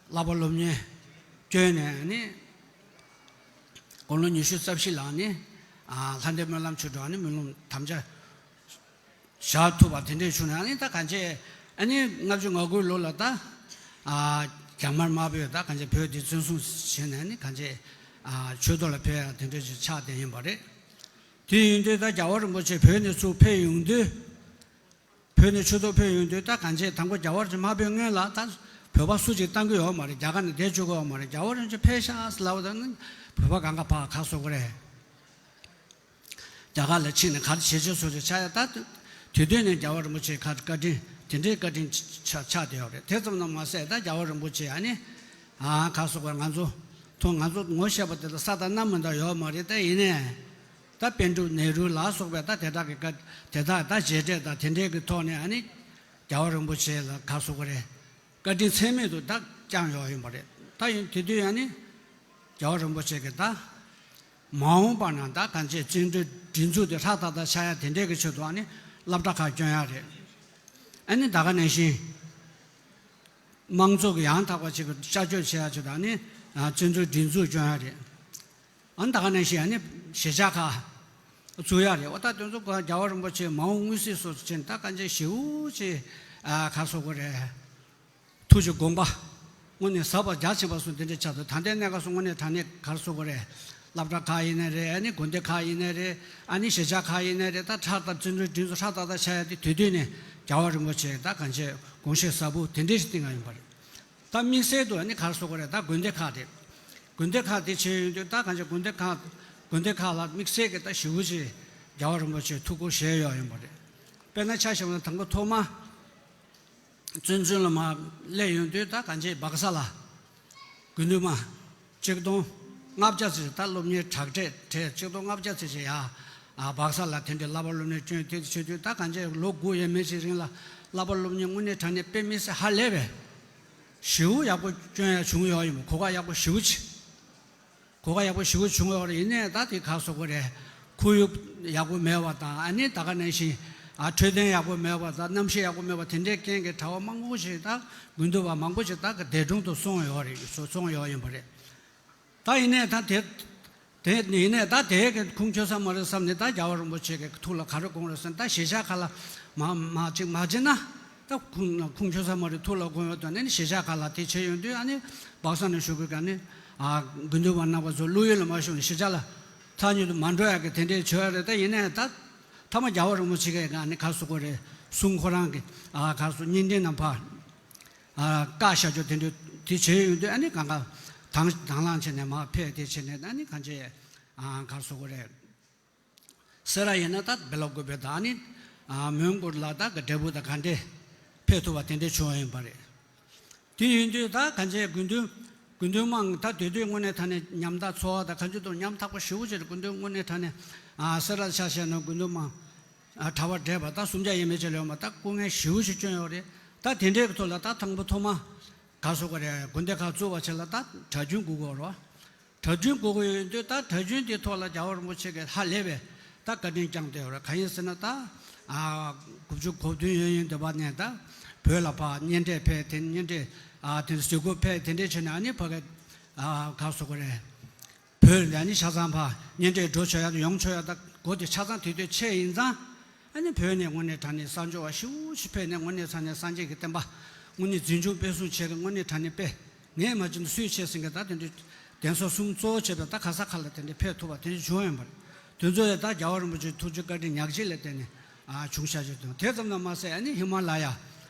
བསླབ་པ་སློབ་གཉེར་བསྐྱོན་ནས་ནི་དགུང་ལོ་ཉི་ཤུ་རྩ་བཞི་ལ་ནི་ཨ་ལྷ་ལྡན་སྨོན་ལམ་ཆོས་སྒྲོན་ནི་སྨོན་ལམ་དམ་བཅའ་བཞག་ཐུབ་པ་དེ་འདྲས་བྱུང་ནས། ཨ་ནི་ད་གང་བྱས་ཨ་ནི་ལྔ་བཅུ་ང་དགུའི་ལོ་ལ་ད་ཨ་རྒྱ་དམར་དམར་པོས་ད་གང་བྱས་བོད་འདི་བཙན་བཟུང་བྱས་ནས་ཨ་ནི་གང་བྱས་ཨ་ཆོས་ཐོག་ལ་ཕེབས་ཡག་དེ་འདྲས་ཅིག་ཆགས་བསྡད་ཡིན་པ་རེད། དེ་ཡིན་དུས་ད་རྒྱལ་བ་རིན་པོ་ཆེ་བོད་ནས་ཚུར་ཕེབས་ཡོང་དུས། བོད་ནས་ཆོས་ཐོག་ཕེབས་ཡོང་དུས་ད་གང་བྱས་དང་པོ་རྒྱལ་བ་རིན་པོ་ཆེ་མ་ཕེབས་སྔོན་ལ་ད་བོད་པ་སུ་གཅིག་བཏང་གི་ཡོད་མ་རེད། རྒྱ་གར་ནས་བསྡད་བཅུག་གི་ཡོད་མ་རེད། རྒྱལ་བ་རིན་པོ་ཆེ་ཕེབས་ཤག་ཟེར་ལབ་པ་དང་ནི་བོད་པ་གང་ག་ཕར་ག་སོ་གོ་རེད། རྒྱ་གར་ལ་ཕྱིན་ནས་ག་རེ་བྱེད་ཆོག་སོ་རེད་ཆགས་ཡ། ད་དུས་དུས་ནས་རྒྱལ་བ་རིན་པོ་ཆེ་ཁ་བཀའ་དྲིན་དེ་འདྲའི་བཀའ་དྲིན་ཆགས་ཆགས་བསྡད་ཡོད་རེད། དེ་ཙམ་ན་མ་ཟད་ད་རྒྱལ་བ་རིན་པོ་ཆེ་ཨ་ནི་ཨ་ག་སོ་གོ་ང་ཚོ་ཐོག་ང་ཚོ་ངོ་ཤེས་པ་དེ་ལ་ས་དང་གནམ་མི་འདྲ་ཡོད་མ་རེད། ད་ཡིན་ནའི་ད་པཎ་གྲུབ་ནེ་རུ་ལ་སོགས་པའི་ད་དེ་དག་གི་བཀའ་དེ་དག་ད་རྗེས་འབྲས་དང་དེ་འདྲའི་གི་ཐོག་ནས་ཨ་ནི་རྒྱལ་བ་རིན་པོ་ཆེ་ལ་ག་སོ་གོ་རེད། བཀའ་དྲིན་ཚད་མེད་དུ་ད་བསྐྱངས་ཡོད་ཡིན་པ་རེད། ད་ཡིན་དེ་དུས་ཨ་ནི་རྒྱལ་བ་རིན་པོ་ཆེ་གི་ད་མ་འོངས་པ་ན་ད་གང་བྱས་བཙན་བྱོལ་སྒྲིག་འཛུགས་དེ་ཧྲག་ཏག་ཏག་ཆགས་ཡ་དེ་འདྲའི་གི་ཆེད་དུ་ཨ་ནི་སློབ་གྲྭ་ཁག་བསྐྱོན་ཡ་རེད། ཨ་ནི་ད་ག་ནང་བཞིན་དམངས་གཙོ་གི་ཡང་དག་པ་ཅིག་གི་བསྐྱར་བཅོས་བྱེད་ཡ་ཆེད་དུ་ཨ་ནི་བཙན་བྱོལ་སྒྲིག་འཛུགས་བསྐྱོན་ཡ་རེད། ཨ་ནི་ད་ག་ནང་བཞིན་ཨ་ནི་གཞིས་ཆགས་ཁག་བཙུགས་ཡ་རེད། འོ་ད་དེ་ཚོ་རྒྱལ་བ་རིན་པོ་ཆེ་མ་འོངས་མངོན་གསལ་སོགས་སུ་ཕྱིན་ད་གང་བྱས་ཞེ་པོ་ཅིག་ཨ་ག་སོ་གོ་རེད། ཐུགས་ཀྱི་དགོངས་པ་དངོས་གནས་ཟབ་པ་རྒྱ་ཆེན་པོ་སོང་དེ་འདྲའི་ཆགས་འདུག་ད་ལྟའི་གནས་སྐབས་སུ་དངོས་གནས་དྲང་གནས་ག་རེ་ཟེར་དགོས་རེད། སློབ་གྲྭ་ཁག་ཡིན་ནའི་རེད། ཨ་ནི་དགོན་སྡེ་ཁག་ཡིན་ནའི་རེད། ཨ་ནི་གཞིས་ཆགས་ཁག་ཡིན་ནའི་རེད། ད་ཧྲག་ཏག་བཙན་བྱོལ་སྒྲིག་འཛུགས་ཧྲག་ཏག་ཏག་ཆགས་ཡ་དེ་དུས་དུས་ནས་རྒྱལ་བ་རིན་པོ་ཆེ་ད་གང་བྱས་དགོངས་བཞེད་ཟབ་པོ་དེ་འདྲའི་ཞིག་བཏིང་ཡ་ཡིན་པ་རེད། ད་དམིགས་བསལ་དུ་ཨ་ནི་ག་རེ་ཟེར་དགོས་རེད། ད་དགོན་སྡེ་ཁག་དེ་དགོན་སྡེ་ཁག་དེ་བྱས་ཡོང་དུས་ད་གང་བྱས་དགོན་སྡེ་ཁག་དགོན་སྡེ་ཁག་ལ་དམིགས་བསལ་གྱི་ད་ཞེ་པོ་ཅིག་རྒྱལ་བ་རིན་པོ་ཆེས་ཐུགས་ཁུར་བཞེས་ཡོད་ཡིན་པ་རེད། དཔེར་ན་ཆ་བཞག་ན་དང་པོ་ཐོག་མ་བཙན་བྱོལ་ལ་མར་སླེབས་ཡོང་དུས་ད་གང་བྱས་སྦག་ས་ལ་དགུན་དུས་མ་ཆིག་སྟོང་ལྔ་བརྒྱ་ཙམ་ད་སློབ་གཉེར་དྲག་གྲས་གྲས་ཆིག་སྟོང་ལྔ་བརྒྱ་ཙམ་ཞིག་ཡ་ཨ་སྦག་ས་ལ་དེ་འདྲའི་བསླབ་པ་སློབ་གཉེར་བསྐྱོན། དེ་བྱེད་དུས་ད་གང་བྱས་ལོ་དགུ་ཡས་མས་ཅིག་རིང་ལ་བསླབ་པ་སློབ་གཉེར་དངོས་གནས་དྲང་གནས་དཔེ་མི་སྲིད་ཧ་ལས་པའི་ཞེ་པོ་ཡག་པོ་བསྐྱོན་ཡ་བྱུང་ཡོད་ཡིན་པ། གོ་སྐབས་ཡག་པོ་ཞེ་པོ་ཅིག་གོ་སྐབས་ཡག་པོ་ཞེ་པོ་བྱུང་ཡོད་རེད། ཡིན་ནའི་ད་དེ་ག་རེ་ཟེར་དགོས་རེད། ཁོར་ཡུག་ཡག་པོ་མེད་པ་དང་ཨ་ནི་ད་ག་ནང་བཞིན་ཨ་འཕྲོད་བསྟེན་ཡག་པོ་མེད་པ་དང་གནམ་གཤིས་ཡག་པོ་མེད་པ་དེ་འདྲའི་རྐྱེན་གྱིས་གྲྭ་པ་མང་པོ་ཞིག་ད་དགུན་དུས་པ་མང་པོ་ཞིག་ད་གི་འདས་གྲོངས་དུ་སོང་ཡོད་རེད། སོ་སོང་ཡོད་ཡིན་པ་རེད། ད་ཡིན་ནའི་ད་དེ་དེ་ཡིན་ནའི་ད་དེ་གི་ཁུངས་འཁྱོལ་ས་མ་རེད་བསམ་ནས་ད་རྒྱལ་བ་རིན་པོ་ཆེ་གི་ཐུགས་ལ་ག་རེ་དགོངས་རེད་ཟེར་ན། ད་གཞིས་ཆགས་ཁག་ལ་མ་མ་ཅིག་མ་བྱས་ན་ད་ཁུངས་ཁུངས་འཁྱོལ་ས་མ་རེད། ཐུགས་ལ་དགོངས་ཡོད་དོ་ནས་ནི་གཞིས་ཆགས་ཁག་ལ་དེ་བྱས་ཡོང་དུས་ཨ་ནི་སྦག་ས་ནས་བཞུགས་པའི་ག་ནི་ཨ་དགུན་དུས་པ་རྣམ་པ་ཚོ་ཀླུ་ཡུལ་ལ་མ་བཞུགས་ནས་གཞིས་ཆགས་ལ་ཐག་ཉེ་དུ་མ་འགྲོ་ཡག་གི་དེ་འདྲའི་བྱས་རེད། ད་ཡིན་ནའི་ད་ཐ་མ་རྒྱལ་བ་རིན་པོ་ཆེ་གི་ག་ནི་ག་རེ་ཟེར་དགོས་རེད། གསུང་ཁོ་རང་གི་ཨ་ག་རེ་ཟེར་བརྙན་འཕྲིན་ནང་ཕར། ཨ་བཀའ་ཤག་ཆོས་དེ་འདྲ་དེ་བྱས་ཡོང་དུས་ཨ་ནི་གང་ག་དང་དང་བླངས་བྱས་ནས་མར་ཕེབས་དེ་བྱས་ནས་ཨ་ནི་གང་བྱས་ཨ་ག་རེ་ཟེར་དགོས་རེད། སེ་ར་ཡིན་ན་ད་བེ་ལ་ཀུ་པེ་དང་ཨ་ནི་ཨ་མོན་གྷོ་ལ་ད་གི་འབྲས་སྤུངས་དང་ག་འདྲས་ཕེབས་ཐུབ་པ་དེ་འདྲས་བྱུང་བ་ཡིན་པ་རེད། དེ་ཡིན་དུས་ད་གང་བྱས་དགུན་དུས་དགུན་དུས་མང་ད་དེ་དུས་དངོས་གནས་དྲང་གནས་ཉམ་ཐག་འཚོ་བ་དང་གང་ཅི་དང་ཉམ་ཐག་པོ་ཞེ་པོ་ཅིག་རེད། དགུན་དུས་དངོས་གནས་དྲང་གནས་ཨ་སེ་ར་ཆ་བཞག་ན་དགུན་དུས་མང་ཨ་གྲྭ་པ་བགྲེས་པ་ད་སུམ་བརྒྱ་ཡས་མས་ཅིག་ལོན་པ་ད་སྐུ་ངལ་ཞེ་པོ་ཞིག་བསྐྱོན་ཡོད་རེད། ད་དེ་འདྲའི་གི་ཐོག་ལ་ད་དང་པོ་ཐོག་མ་ག་རེ་ཟེར་དགོས་རེད། དགོན་སྡེ་ཁག་བཙུགས་པ་ཆེད་ལ་ད་གྲྭ་རྒྱུན་དགོས་ཀྱི་ཡོད་རེད་བ། གྲྭ་རྒྱུན་དགོས་ཀྱི་ཡོད་དུས་ད་གྲྭ་རྒྱུན་དེ་ཐོག་ལ་རྒྱལ་བ་རིན་པོ་ཆེ་གིས་ཧ་ལས་པའི་ད་བཀའ་དྲིན་བསྐྱངས་བསྡད་ཡོད་རེད། གང་ཡིན་ཟེར་ན་ད་ཨ་དགུ་བཅུ་གོ་བདུན་ཡོད་ཡོད་འདི་བ་ནས་ད་བོད་ལ་ཕར་གཉེན་འཕྲད་ཕེབས། དེ་གཉེན་འཕྲད་ཨ་དེ་གཟིགས་སྐོར་ཕེབས། དེ་འདྲས་བྱས་ནས་ཨ་ནི་ཕ་གི་ཨ་ག་རེ་ཟེར་དགོས་རེད། བོད་ལ་ནི་ཆ་ཚང་ཕར་གཉེན་འཕྲད་འགྲོ་ཆོག་ཡ་དང་ཡོང་ཆོག་ཡ་ད་གོ་དེ་ཆ་ཚང་དེ་དུས་ཆད་ཡིན་ཙང་། ཨ་ནི་བོད་ནས་དངོས་གནས་དྲང་གནས་གསར་འབྱོར་བ་ཞེ་པོ་ཞིག་ཕེབས་ནས་དངོས་གནས་དྲང་གནས་སངས་རྒྱས་ཀྱི་བསྟན་པ་དངོས་གནས་འཛིན་སྐྱོང་སྤེལ་གསུམ་བྱེད་མཁན་དངོས་གནས་དྲང་གནས་དཔེ་ངས་མ་བྱུང་ན་སུས་བྱེད་ཟེར་མཁན་ད་དེ་འདྲའི་གདན་ས་གསུམ་གཙོ་བོ་བྱས་པའི་ད་ག་ས་ག་ལ་དེ་འདྲའི་ཕེབས་ཐུབ་པ་དེ་འདྲ་བྱུང་ཡོད་པ་རེད། དེ་ཚོ་ཡང་ད་རྒྱལ་བ་རིན་པོ་ཆེའི་ཐུགས་རྗེ་བཀའ་དྲིན་ཉག་གཅིག་ལ་བརྟེན་ནས་ཨ་བྱུང་བཞག་ཅིག་དང་། དེ་ཙམ་དུ་མ་ཟད་ཨ་ནི་ཧི་མ་ལ་ཡ་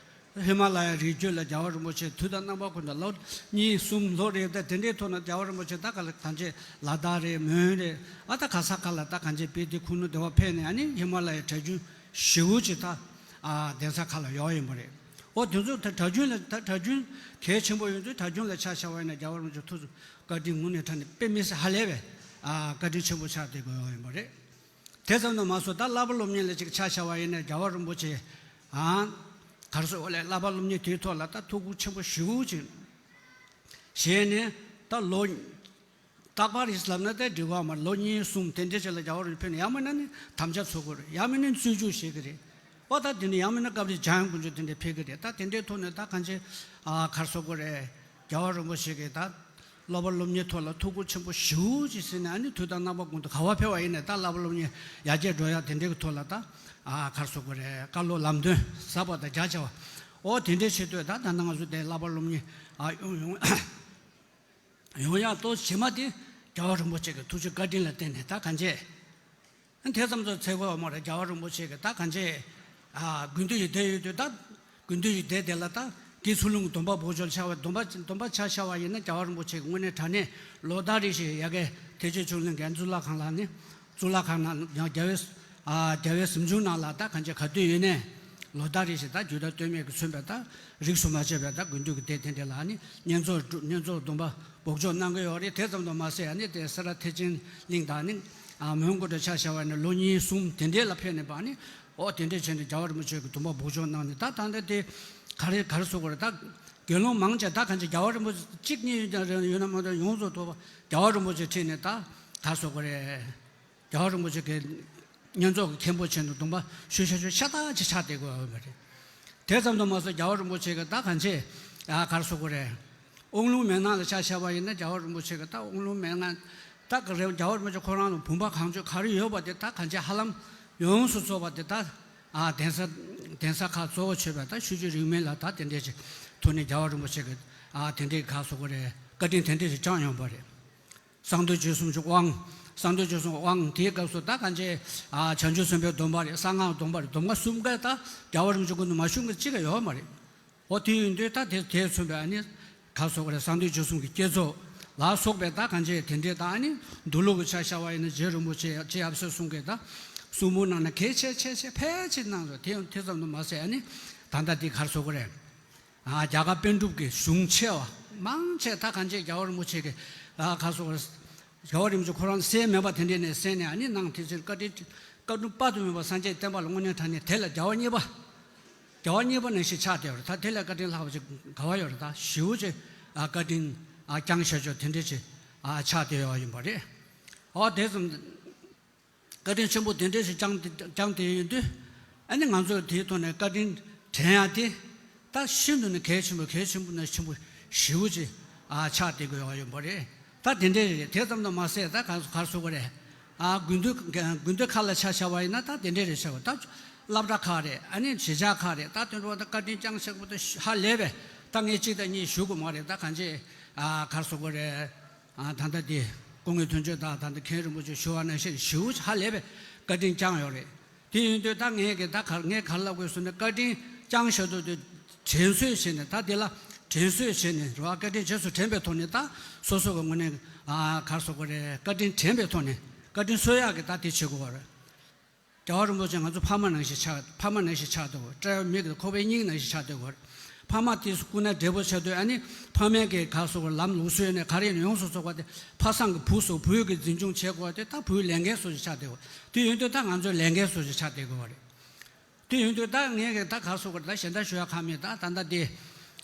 ཧི་མ་ལ་ཡའི་རི་རྒྱུད་ལ་རྒྱལ་བ་རིན་པོ་ཆེ་དུས་དང་རྣམ་པ་ཀུན་ཏུ་ལོ་གཉིས་གསུམ་ལོ་རེ་ད་དེ་འདྲའི་ཐོག་ན་རྒྱལ་བ་རིན་པོ་ཆེ་ད་ག་ལ་གང་ཅི་ལ་དྭགས་རེད། མོན་རེད། ཨ་ད་ག་ས་ག་ལ་ད་གང་ཅི་དཔེ་དེ་ཁུ་ནུ་དེ་བ་ཕེབས་ནས་ཨ་ནི་ཧི་མ་ལ་ཡའི་གྲྭ་རྒྱུན་ཞེ་པོ་ཅིག་ད་ཨ་གདན་ས་ཁག་ལ་ཡོད་ཡིན་པ་རེད། ཨོ་དེ་ཚོ་ད་གྲྭ་རྒྱུན་ལ་ད་གྲྭ་རྒྱུན་གལ་ཆེན་པོ་ཡོད་དུས་གྲྭ་རྒྱུན་ལ་ཆ་བཞག་པ་ཡིན་ན་རྒྱལ་བ་རིན་པོ་ཆེ་ཐུགས་སུ་བཀའ་དྲིན་དངོས་གནས་དྲང་གནས་དཔེ་མི་སྲིད་ཧ་ལས་པའི་ཨ་བཀའ་དྲིན་ཆེན་པོ་ཆགས་བསྡད་དགོས་ཡོད་ཡིན་པ་རེད། དེ་ཙམ་དུ་མ་ཟད་ད་བསླབ་པ་སློབ་གཉེར་ལ་ཅིག་ཆ་བཞག་པ་ཡིན་ན་རྒྱལ་བ་རིན་པོ་ཆེ་ཨ་ག་རེ་ཟེར་དགོས་རེད། བསླབ་པ་སློབ་གཉེར་དེའི་ཐོག་ལ་ད་ཐུགས་ཁུར་ཆེན་པོ་ཞེ་པོ་ཅིག་བཞེས་ནས་ད་ལོ་རྟག་པར་རེད་ལབ་ན་ད་འགྲིག་གི་མ་རེད། ལོ་གཉིས་གསུམ་དེ་འདྲའི་ཅིག་ལ་རྒྱལ་བ་རིན་པོ་ཆེ་ཕེབས་ནས་ཡང་མིན་ན་ནི་དམ་བཅའ་འཚོལ་གི་རེད། ཡང་མིན་ན་རྩོད་རྒྱུགས་བྱེད་གི་རེད། ཨོ་ད་དེ་ནི་ཡང་མིན་ན་སྐབས་རེ་འཇམ་དབྱངས་དཀོན་མཆོག་དེ་འདྲ་ཕེབས་ཀྱི་རེད། ད་དེ་འདྲའི་ཐོག་ནས་ད་གང་ཅི་ཨ་ག་རེ་ཟེར་དགོས་རེད། རྒྱལ་བ་རིན་པོ་ཆེ་གིས་ད་བསླབ་པ་སློབ་གཉེར་ཐོག་ལ་ཐུགས་ཁུར་ཆེན་པོ་ཞེ་པོ་ཅིག་བཞེས་ནས་ཨ་ནི་དུས་དང་རྣམ་པ་ཀུན་ཏུ་ག་པར་ཕེབས་པ་ཡིན་ནའི་ད་བསླབ་པ་སློབ་གཉེར་ཡར་རྒྱས་འགྲོ་ཡག་དེ་འདྲའི་གི་ཐོག་ལ་ད་ཨ་ག་རེ་ཟེར་དགོས་རེད། བཀའ་སློབ་ལམ་སྟོན་ཟབ་པ་དང་རྒྱ་ཆེ་བ། ཨོ་དེ་འདྲའི་ཆེད་དུ་ད་ད་ལྟ་ང་ཚོ་དེ་བསླབ་པ་སློབ་གཉེར་ཨ་ཡོང་ཡོང་ཡོང་ཡག་ཏོག་ཙམ་བྱེད་མ་དེ་རྒྱལ་བ་རིན་པོ་ཆེ་གི་ཐུགས་རྗེ་བཀའ་དྲིན་ལ་བརྟེན་ནས་ད་གང་ཅི། དེ་ཙམ་དུ་ཚེ་གོ་མ་རེད། རྒྱལ་བ་རིན་པོ་ཆེ་གི་ད་གང་ཅི་ཨ་དགུན་དུས་ཡི་དེ་ཡོད་དུས་ད་དགུན་དུས་ཡི་དེ་དེ་ལ་ད་དགེ་ཚུལ་སློང་གི་སྡོམ་པ་བོགས་ཆོག་ཆ་བ་སྡོམ་པ་སྡོམ་པ་ཆ་བཞག་པ་ཡིན་ན་རྒྱལ་བ་རིན་པོ་ཆེ་གི་དངོས་གནས་དྲང་གནས་ལོ་ཟླ་རེ་བཞིན་ཡ་གི་ཐེག་ཆེན་ཆོས་གླིང་གི་གཙུག་ལག་ཁང་ལ་ནི་གཙུག་ལག་ཁང་ནང་ཡང་རྒྱལ་བའི་ཨ་རྒྱལ་བའི་གཟིམ་ཆུང་ནང་ལ་ད་གང་ཅི་ག་དུས་ཡིན་ནའི་ལོ་ཟླ་རེ་བཞིན་ད་རྒྱུད་དང་ལྟོས་མེད་ཀྱི་མཚོན་པའི་ད་རིས་སུ་མ་ཆད་པའི་ད་དགུན་དུས་ཀྱི་དེ་དེ་འདྲ་ལ་ནི་བསྙེན་རྫོགས་བསྙེན་རྫོགས་སྡོམ་པ་བོགས་ཆོག་གནང་གི་ཡོད་རེད། དེ་ཙམ་དུ་མ་ཟད་ཨ་ནི་དེ་སེ་ར་ཐེག་ཆེན་གླིང་དང་ནི་ཨ་མོན་གྷོ་དང་ཆ་བཞག་པ་ནི་ལོ་གཉིས་གསུམ་དེ་འདྲའི་ལ་ཕེབས་ནས་པ་ནི་ཨོ་དེ་འདྲའི་བྱས་ནས་རྒྱལ་བ་རིན་པོ་ཆེ་གི་སྡོམ་པ་བོགས་ཆོག་གནང་ནས་ད་ད་ལྟ་དེ་ག་རེ་ག་རེ་ཟེར་དགོས་རེད། ད་དགེ་སློང་མང་ཆེ་ད་གང་ཅི་རྒྱལ་བ་རིན་པོ་ཆེ་གཅིག་གཉིས་ཡོད་ན་མ་གཏོགས་ཡོངས་སུ་རྫོགས་པ་རྒྱལ་བ་རིན་པོ་ཆེ་ཁྲིད་ནས་ད་ག་རེ་ཟེར་དགོས་རེད། རྒྱལ་བ་རིན་པོ་ཆེ་གི་བསྙེན་རྫོགས་ཀྱི་མཁན་པོ་བྱས་ནས་སྡོམ་པ་ཞུ་ཤ་ཞུ་ཤ་སྟག་ཅིག་ཆགས་བསྡད་དགོས་པ་རེད། དེ་ཙམ་དུ་མ་ཟད་རྒྱལ་བ་རིན་པོ་ཆེ་གི་ད་གང་ཅི་ཨ་ག་རེ་ཟེར་དགོས་རེད། དབང་ལུང་མན་ངག་ལ་ཆ་བཞག་པ་ཡིན་ན་རྒྱལ་བ་རིན་པོ་ཆེ་གི་ད་དབང་ལུང་མན་ངག་ད་ག་རེ་རྒྱལ་བ་རིན་པོ་ཆེ་ཁོ་རང་ལ་བུམ་པ་གང་བྱོས་ག་རེ་ཡོད་པ་དེ་ད་གང་ཅི་ཧ་ལམ་ཡོངས་སུ་རྫོགས་པ་དེ་ད་ཨ་གདན་ས་གདན་ས་ཁག་གཙོ་བོ་བྱས་པའི་ད་ཆོས་བརྒྱུད་རིས་མེད་ལ་ད་དེ་འདྲས་ཅིག་ཐོག་ནས་རྒྱལ་བ་རིན་པོ་ཆེ་གི་ཨ་དེ་འདྲས་ག་རེ་ཟེར་དགོས་རེད། བཀའ་དྲིན་དེ་འདྲས་ཅིག་བསྐྱངས་ཡོང་བ་རེད། གསང་འདུས་ཆོས་གསུམ་གྱི་དབང་། གསང་འདུས་ཆོས་གསུམ་དབང་དེའི་སྐབས་སུ་ད་གང་ཅི་ཨ་བྱང་ཆུབ་སེམས་དཔའི་སྡོམ་པ་རེད། གསང་སྔགས་སྡོམ་པ་རེད། སྡོམ་པ་གསུམ་ཀ་ད་རྒྱལ་བ་རིན་པོ་ཆེ་ཀུན་ཏུ་མ་བྱུང་གི་གཅིག་ཀ་ཡོད་མ་རེད། འོ་དེ་ཡིན་དུས་ད་དེ་དེས་མཚོན་པའི་ཨ་ནི་ག་རེ་ཟེར་དགོས་རེད། གསང་འདུས་ཆོས་གསུམ་གྱི་བསྐྱེད་རྫོགས་ལ་སོགས་པའི་ད་གང་ཅི་དེ་འདྲས་ད་ཨ་ནི་མདོ་ལུགས་ཀྱི་ཆ་བཞག་པ་ཡིན་ན་རྗེ་རིན་པོ་ཆེ་རྗེ་ཡབ་སྲས་གསུམ་གྱི་ད་གསུང་འབུམ་ནང་ན་གལ་ཆེ་ཆེ་ཆེ་ཕལ་ཆེར་གནང་རེད། དེ་དེ་ཙམ་དུ་མ་ཟད་ཨ་ནི་ད་ལྟ་འདི་ག་རེ་ཟེར་དགོས་རེད། ཨ་རྒྱ་གར་པཎ་གྲུབ་ཀྱི་གཞུང་ཆེ་བ་མང་ཆེ་ད་གང་ཅི་རྒྱལ་བ་རིན་པོ་ཆེ་གི་ཨ་ག་རེ་ཟེར་དགོས་རེད། རྒྱལ་བ་རིན་པོ་ཆེ་ཁོ་རང་གསན་མེད་པ་དེ་འདྲས་ནས་གསན་ནས་ཨ་ནི་གནང་དེ་ཚེ་བཀའ་དྲིན་བཀའ་དྲིན་དཔག་ཏུ་མེད་པ་སངས་རྒྱས་བསྟན་པ་ལ་དངོས་གནས་དྲང་གནས་དེ་ལ་རྒྱལ་བ་གཉིས་པ། རྒྱལ་བ་གཉིས་པ་ནང་བཞིན་ཆགས་བསྡད་ཡོད་རེད། ད་དེ་ལས་བཀའ་དྲིན་ལྷག་པ་ཅིག་ག་པར་ཡོད་རེད། ད་ཞེ་པོ་ཅིག་ཨ་བཀའ་དྲིན་ཨ་བསྐྱངས་བཞག་ཆོག་དེ་འདྲས་ཅིག་ཨ་ཆགས་བསྡད་ཡོད་ཡིན་པ་རེད། ཨོ་དེ་ཙམ་བཀའ་དྲིན་ཆེན་པོ་དེ་འདྲས་ཅིག་བསྐྱངས་ཏེ་བསྐྱངས་ཏེ་ཡོད་དུས་ཨ་ནི་ང་ཚོས་དེའི་ཐོག་ནས་བཀའ་དྲིན་དྲན་ཡ་དེ་ད་ཤིན་ཏུ་ནས་གལ་ཆེན་པོ་གལ་ཆེན་པོ་ནས་ཆེན་པོ་ཞེ་པོ་ཅིག་ཨ་ཆགས་བསྡད་དགོས་ཡོད་ཡིན་པ་རེད། ད་དེ་འདྲས་རེད། དེ་ཙམ་དུ་མ་ཟད་ད་ག་རེ་ཟེར་དགོས་རེད། ཨ་དགུན་དུས་དགུན་དུས་ཁ་ལ་ཆ་བཞག་པ་ཡིན་ན་ད་དེ་འདྲས་རེད་ཤག་ད་སློབ་གྲྭ་ཁག་རེད། ཨ་ནི་གཞིས་ཆགས་ཁག་རེད། ད་དེ་འདྲ་བ་ད་བཀའ་དྲིན་བསྐྱངས་ཆེན་པོ་ད་ཧ་ལས་པས། ད་ངས་གཅིག་དང་གཉིས་ཞུ་དགོས་མ་རེད། ད་གང་ཅི་ཨ་ག་རེ་ཟེར་དགོས་རེད། ཨ་ད་ལྟ་དེ་སྐུ་ངོ་དོན་གཅོད་དང་ད་ལྟ་མཁན་རིན་པོ་ཆེ་ཞུ་བ་ནང་བཞིན་ཞེ་པོ་ཧ་ལས་པས་བཀའ་དྲིན་བསྐྱངས་ཡོད་རེད། དེ་ཡིན་དུས་ད་ངས་གི་ད་ག་ངས་ག་རེ་ལབ་དགོས་ཟེར་ན་བཀའ་དྲིན་བསྐྱངས་བཞག་འདུག་དེ་དྲན་གསོས་བྱས་ནས་ད་དེ་ལ་དྲན་གསོས་བྱས་ནས་རེད་བ། བཀའ་དྲིན་རྗེས་སུ་དྲན་པའི་ཐོག་ནས་ད་སོ་སོ་གི་ངོས་ནས་ཨ་ག་རེ་ཟེར་དགོས་རེད། བཀའ་དྲིན་དྲན་པའི་ཐོག་ནས་བཀའ་དྲིན་གསོ་ཡག་གི་ད་དེ་བྱེད་དགོས་པ་རེད། རྒྱལ་བ་རིན་པོ་ཆེ་ང་ཚོ་ཕ་མ་ནང་བཞིན་ཆགས། ཕ་མ་ནང་བཞིན་ཆགས་འདུག་སྐྲ་ཡོད་མིག་གི་ཁོག་པའི་སྙིང་ནང་བཞིན་ཆགས་འདུག་ཕ་མ་དེ་སྐུ་ན་བགྲེས་པོ་ཆགས་དུས་ཨ་ནི་ཕ་མའི་གི་ག་རེ་ཟེར་དགོས་ལམ་ལུགས་སྲོལ་ནས་ག་རེ་ཡིན་ཡོངས་སུ་རྫོགས་པ་དེ་ཕ་བཟང་གི་བུ་སོགས་བུ་གི་འཛིན་སྐྱོང་བྱེད་དགོས་དེ་ད་བུའི་ལས་འགན་སོགས་ཤིག་ཆགས་བསྡད་ཡོད། དེ་ཡིན་དུས་ད་ང་ཚོའི་ལས་འགན་སོགས་ཤིག་ཆགས་བསྡད་དགོས་པ་རེད། དེ་ཡིན་དུས་ད་ངས་གི་ད་ག་རེ་ཟེར་དགོས་རེད། ད་གཞན་དག་ཞུ་ཡག་གང་མེད། ད་ད་ལྟ་དེ་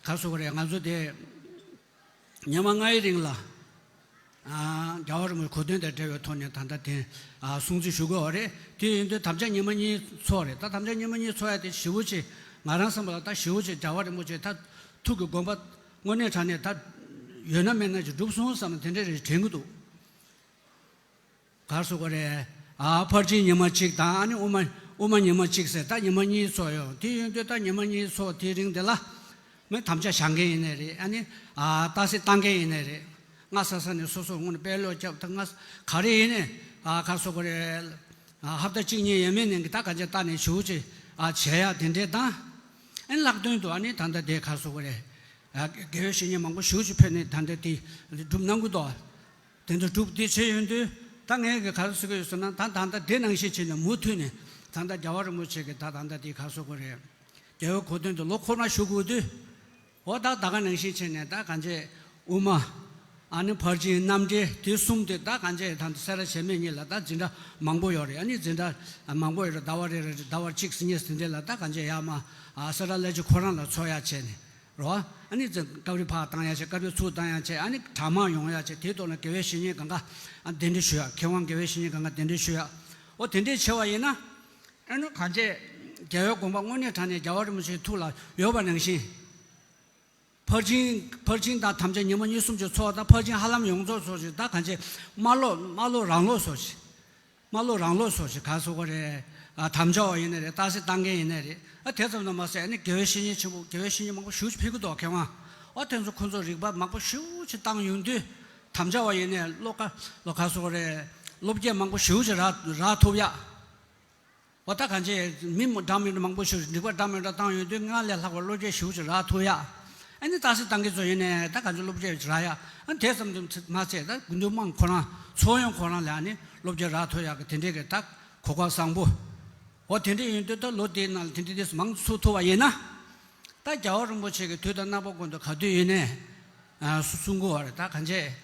ག་རེ་ཟེར་དགོས་རེད། ང་ཚོ་དེ་ཉི་མ་ལྔའི་རིང་ལ་ཨ་རྒྱལ་བ་རིན་པོ་ཆེའི་གོ་སྟོན་དང་འབྲེལ་བའི་ཐོག་ནས་ད་ལྟ་དེ་ཨ་སྲུང་བརྩི་ཞུ་དགོས་པ་རེད། དེ་ཡིན་དུས་དམ་བཅའ་ཉི་མ་གཉིས་ཚོགས་རེད། ད་དམ་བཅའ་ཉི་མ་གཉིས་ཚོགས་ཡ་དེ་ཞེ་པོ་ཅིག་ང་རང་བསམ་པ་ལ་ད་ཞེ་པོ་ཅིག་རྒྱལ་བ་རིན་པོ་ཆེ་ད་ཐུགས་ཀྱི་དགོངས་པ་དངོས་གནས་དྲང་གནས་ད་ཡོད་ན་མེད་ན་ཅིག་འགྲུབ་སོང་བསམ་ན་དེ་འདྲ་རེ་དྲན་གྱི་འདུག་ག་རེ་ཟེར་དགོས་རེད། ཨ་ཕར་ཕྱིན་ཉི་མ་གཅིག་དང་ཨ་ནི་དབུ་མ་དབུ་མ་ཉི་མ་གཅིག་ཟེར་ད་ཉི་མ་གཉིས་ཚོགས་ཡོད། དེ་ཡིན་དུས་ད་ཉི་མ་གཉིས་ཚོགས་དེའི་རིང་དེ་ལ་མི་དམ་བཅའ་བཞག་མཁན་ཡིན་ནའི་རེད། ཨ་ནི་ཨ་རྟགས་གསལ་བཏང་མཁན་ཡིན་ནའི་རེད། སྔ་ས་ས་ནས་སོ་སོ་སྔོན་ནས་དཔེ་ཀློག་རྒྱབ། ད་སྔ་ག་རེ་ཡིན་ནའི་ཨ་ག་རེ་ཟེར་དགོས་རེད། ཨ་ཧབ་ཏ་གཅིག་གཉིས་ཡས་མས་ནས་ཀྱི་ད་ག་ཚོད་ལྟ་ནས་ཞེ་པོ་ཅིག་ཨ་བྱེད་ཡག་དེ་འདྲས་དང་། ཨ་ནི་ལྷག་དོན་དུ་ཨ་ནི་ད་ལྟ་དེ་ག་རེ་ཟེར་དགོས་རེད། ཨ་དགེ་བའི་བཤེས་གཉེན་མང་པོ་ཞེ་པོ་ཅིག་ཕེབས་ནས་ད་ལྟ་དེ་སྒྲུབ་གནང་གི་འདུག་དེ་ཚོ་སྒྲུབ་དེ་བྱས་ཡོང་དུས་ད་ངས་ག་རེ་ཟེར་གྱི་ཡོད་ཟེར་ན། ད་ད་ལྟ་དེ་ནང་བཞིན་བྱས་ནས་མུ་མཐུད་ནས་ད་ལྟ་རྒྱལ་བ་རིན་པོ་ཆེ་གི་ད་ད་ལྟ་དེ་ག་རེ་ཟེར་དགོས་རེད། རྒྱལ་བའི་གོ་སྟོན་དུ་ལོ་འཁོར་མ་བཞུགས་དགོས་དུས། འོ་ད་ད་ག་ནང་བཞིན་བྱས་ནས་ད་གང་བྱས་དབུ་མ། ཨ་ནི་ཕར་ཕྱིན་རྣམ་འགྲེལ་དེ་གསུམ་དེ་ད་གང་བྱས་ད་སེ་ར་བྱེས་སྨད་གཉིས་ལ་ད་འཛིན་གྲྭ་མང་པོ་ཡོད་རེད། ཨ་ནི་འཛིན་གྲྭ་མང་པོ་ཡོད་རེད། ཟླ་བ་རེ་རེ་རེ་ཟླ་བ་གཅིག་ཟིན་གཉིས་ཟིན་དེ་ལ་ད་གང་བྱས་ཡར་མར་ཨ་སེ་ར་བླ་སྤྱི་ཁོ་རང་ལ་འཚོགས་ཡ་བྱས་ནས་རོ། ཨ་ནི་འཛིན་སྐབས་རེ་ཕར་བཏང་ཡ་བྱས། སྐབས་རེ་ཚུར་བཏང་ཡ་བྱས། ཨ་ནི་གྲྭ་མང་ཡོང་ཡ་བྱས། དེའི་ཐོག་ལ་དགེ་བའི་བཤེས་གཉེན་གང་ག་ཨ་གདན་འདྲེན་ཞུ་ཡ། མཁས་དབང་དགེ་བའི་བཤེས་གཉེན་གང་ག་གདན་འདྲེན་ཞུ་ཡ། འོ་དེ་འདྲས་བྱས་པ་ཡིན་ན། ཨ་ནི་གང་བྱས་རྒྱལ་བའི་དགོངས་པ་དངོས་གནས་དྲང་གནས་རྒྱལ་བ་རིན་པོ་ཆེའི་ཐུགས་ལ་ཡོད་པ་ནང་བཞིན། ཕར་ཕྱིན་ཕར་ཕྱིན་དང་དམ་བཅའ་ཉི་མ་གཉིས་གསུམ་ཅིག་འཚོགས། ད་ཕར་ཕྱིན་ཧ་ལམ་ཡོངས་རྫོགས་ཚོགས་ཤིག་ད་གང་བྱས་དམར་ལོག་དམར་ལོག་རང་ལོག་ཚོགས་ཤིག་དམར་ལོག་རང་ལོག་ཚོགས་ཤིག་ག་རེ་ཟེར་དགོས་རེད། ཨ་དམ་བཅའ་བ་ཡིན་ནའི་རེད། རྟགས་གསལ་བཏང་མཁན་ཡིན་ནའི་རེད། ཨ་དེ་ཙམ་དུ་མ་ཟད་ཨ་ནི་དགེ་བའི་བཤེས་གཉེན་ཆེན་པོ་དགེ་བའི་བཤེས་གཉེན་མང་པོ་ཞེ་པོ་ཅིག་ཕེབས་ཀྱི་འདུག་མཁས་དབང་། ཨ་དེ་ཚོ་ཁོ་ཚོ་རིག་པ་མང་པོ་ཞེ་པོ་ཅིག་བཏང་ཡོང་དུས་དམ་བཅའ་བ་ཡིན་ནའི་བློ་ཁ་བློ་ག་རེ་ཟེར་དགོས་རེད། བློ་སྐྱེད་མང་པོ་ཞེ་པོ་ཅིག་རག་རག་ཐུབ་ཡ། འོ་ད་གང་བྱས་མི་མ་འདྲ་མི་འདྲ་མང་པོ་ཞིག་རིག་པ་འདྲ་མི་འདྲ་བཏང་ཡོང་དུས་སྔར་ལས་ལྷག་པའི་བློ་སྐྱེད་ཞེ་པོ་ཅིག་རག་ཐུབ་ཡ། ཨ་ནི་རྟགས་གསལ་བཏང་མཁན་ཚོ་ཡིན་ནའི་ད་གང་བྱས་བློ་སྐྱེད་རག་ཡ། ཨ་ནི་དེ་ཙམ་དུ་མ་ཚད་ད་དགེ་འདུན་དམངས་ཁོ་རང་ཚོགས་ཡོང་ཁོ་རང་ལ་ཨ་ནི་བློ་སྐྱེད་རག་ཐུབ་ཡ་གི་དེ་འདྲའི་གི་ད་གོ་སྐབས་བཟང་པོ། འོ་དེ་འདྲ་ཡིན་དུས་ད་ལོ་དེའི་ནང་ལ་དེ་འདྲ་དེ་མང་ཚུགས་ཐུབ་པ་ཡིན་ན། ད་རྒྱལ་བ་རིན་པོ་ཆེ་གི་དུས་དང་རྣམ་པ་ཀུན་ཏུ་ག་དུས་ཡིན་ནའི་ཨ་གསུང་གི་ཡོད་རེད། ད་གང་བྱས་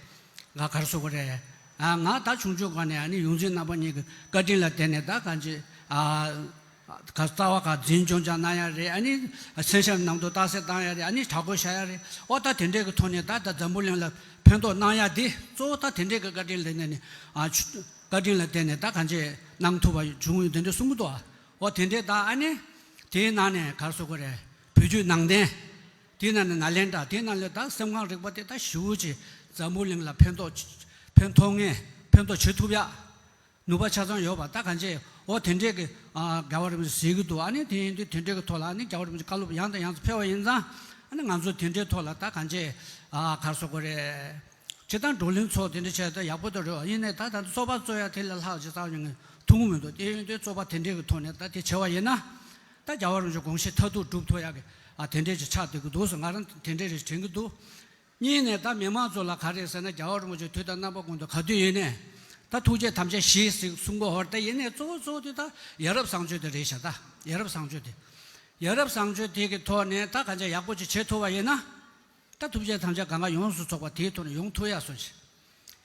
ང་ག་རེ་ཟེར་དགོས་རེད། ཨ་ང་ད་ཆུང་ཆུང་སྒང་ནས་ཨ་ནི་ཡོངས་འཛིན་རྣམ་པ་གཉིས་ཀྱི་བཀའ་དྲིན་ལ་བརྟེན་ནས་ད་གང་བྱས་ཨ་ག་རྩ་བ་ག་འཛིན་སྐྱོང་ཀྱང་གནང་ཡ་རེད། ཨ་ནི་མཚན་ཞབས་ནང་དུ་རྟགས་གསལ་བཏང་ཡ་རེད། ཨ་ནི་གྲྭ་སྐོར་བྱ་ཡ་རེད། ཨོ་ད་དེ་འདྲའི་གི་ཐོག་ནས་ད་ད་འཛམ་བུ་གླིང་ལ་ཕན་ཐོགས་གནང་ཡ་དེ་གཙོ་བོ་ད་དེ་འདྲའི་གི་བཀའ་དྲིན་ལ་བརྟེན་ནས་ཨ་ཆུ་བཀའ་དྲིན་ལ་བརྟེན་ནས་ད་གང་བྱས་གནང་ཐུབ་པ་བྱུང་ཡོད་དེ་འདྲ་གསུང་གི་འདུག་ཨོ་དེ་འདྲའི་ད་ཨ་ནི་དེའི་ནང་ནས་ག་རེ་ཟེར་དགོས་རེད། བོད་བརྒྱུད་ནང་བསྟན། དེ་ནང་ནས་ནཱ་ལེནྡྲ། དེ་ནང་ལ་ད་སེམས་ཁམས་རིག་པ་དེ་ད་ཞེ་པོ་ཅིག་འཛམ་བུ་གླིང་ལ་ཕན་ཐོགས་ཕན་ཐོགས་ངེས་ཕན་ཐོགས་བྱེད་ཐུབ་ཡ། ནུས་པ་ཆ་ཚང་ཡོད་པ་ད་གང་བྱས་འོ་དེ་འདྲས་ཀྱི་ཨ་རྒྱལ་བ་རིན་པོ་ཆེ་གཟིགས་ཀྱི་འདུག་ཨ་ནི་དེ་ཡིན་དུས་དེ་འདྲས་ཀྱི་ཐོག་ལ་ཨ་ནི་རྒྱལ་བ་རིན་པོ་ཆེ་བཀའ་སློབ་ཡང་དང་ཡང་དུ་ཕེབས་པ་ཡིན་ཙང་ཨ་ནི་ང་ཚོ་དེ་འདྲའི་ཐོག་ལ་ད་གང་བྱས་ཨ་ག་རེ་ཟེར་དགོས་རེད། སྤྱིར་བཏང་བགྲོ་གླེང་ཚོགས་དེ་འདྲ་བྱས་ད་ཡག་པོ་དེ་རེད་པ། ཡིན་ནའི་ད་ད་ཚོགས་པ་གཙོ་ཡ་དེ་ལས་ལྷག་ཅིག་རྩ་བ་ཉིད་ནས་ཐུག་གི་མི་འདུག་དེ་ཡིན་དུས་ཚོགས་པ་དེ་འདྲས་ཀྱི་ཐོག་ནས་ད་དེ་བྱས་པ་ཡིན་ན། ད་རྒྱལ་བ་རིན་པོ་ཆེ་དགོངས་བཞེད་མཐར་ཐུག་སྒྲུབ་ཐུབ་ཡག་གི་ཨ་དེ་འདྲས་ཅིག་ཆགས་བསྡད་ཀྱི་འདུག་ཟེར་ང་རང་དེ་འདྲས་རེ་དྲན་གྱི་འདུག་གཉིས་ནས་ད་མི་མང་ཚོ་ལ་ག་རེ་ཟེར་ན་རྒྱལ་བ་རིན་པོ་ཆེ་དུས་དང་རྣམ་པ་ཀུན་ཏུ་ག་དུས་ཡིན་ནའི་ད་ཐུགས་རྗེ་དམ་བཅའ་བཞེས་ཟེར་གསུང་གི་ཡོད་རེད། ད་ཡིན་ནའི་གཙོ་བོ་གཙོ་བོ་དེ་ད་ཡ་རབས་བཟང་སྤྱོད་དེ་རེད་ཤག་ད་ཡ་རབས་བཟང་སྤྱོད་དེ་ཡ་རབས་བཟང་སྤྱོད་དེ་གི་ཐོག་ནས་ད་གང་ཅི་ཡག་པོ་ཅིག་བྱེད་ཐུབ་པ་ཡིན་ན། ད་ཐུགས་རྗེ་དམ་བཅའ་གང་ག་ཡོངས་སུ་རྫོགས་པ་དེའི་ཐོག་ནས་ཡོང་ཐུབ་ཡག་བཟོ་ཅིག་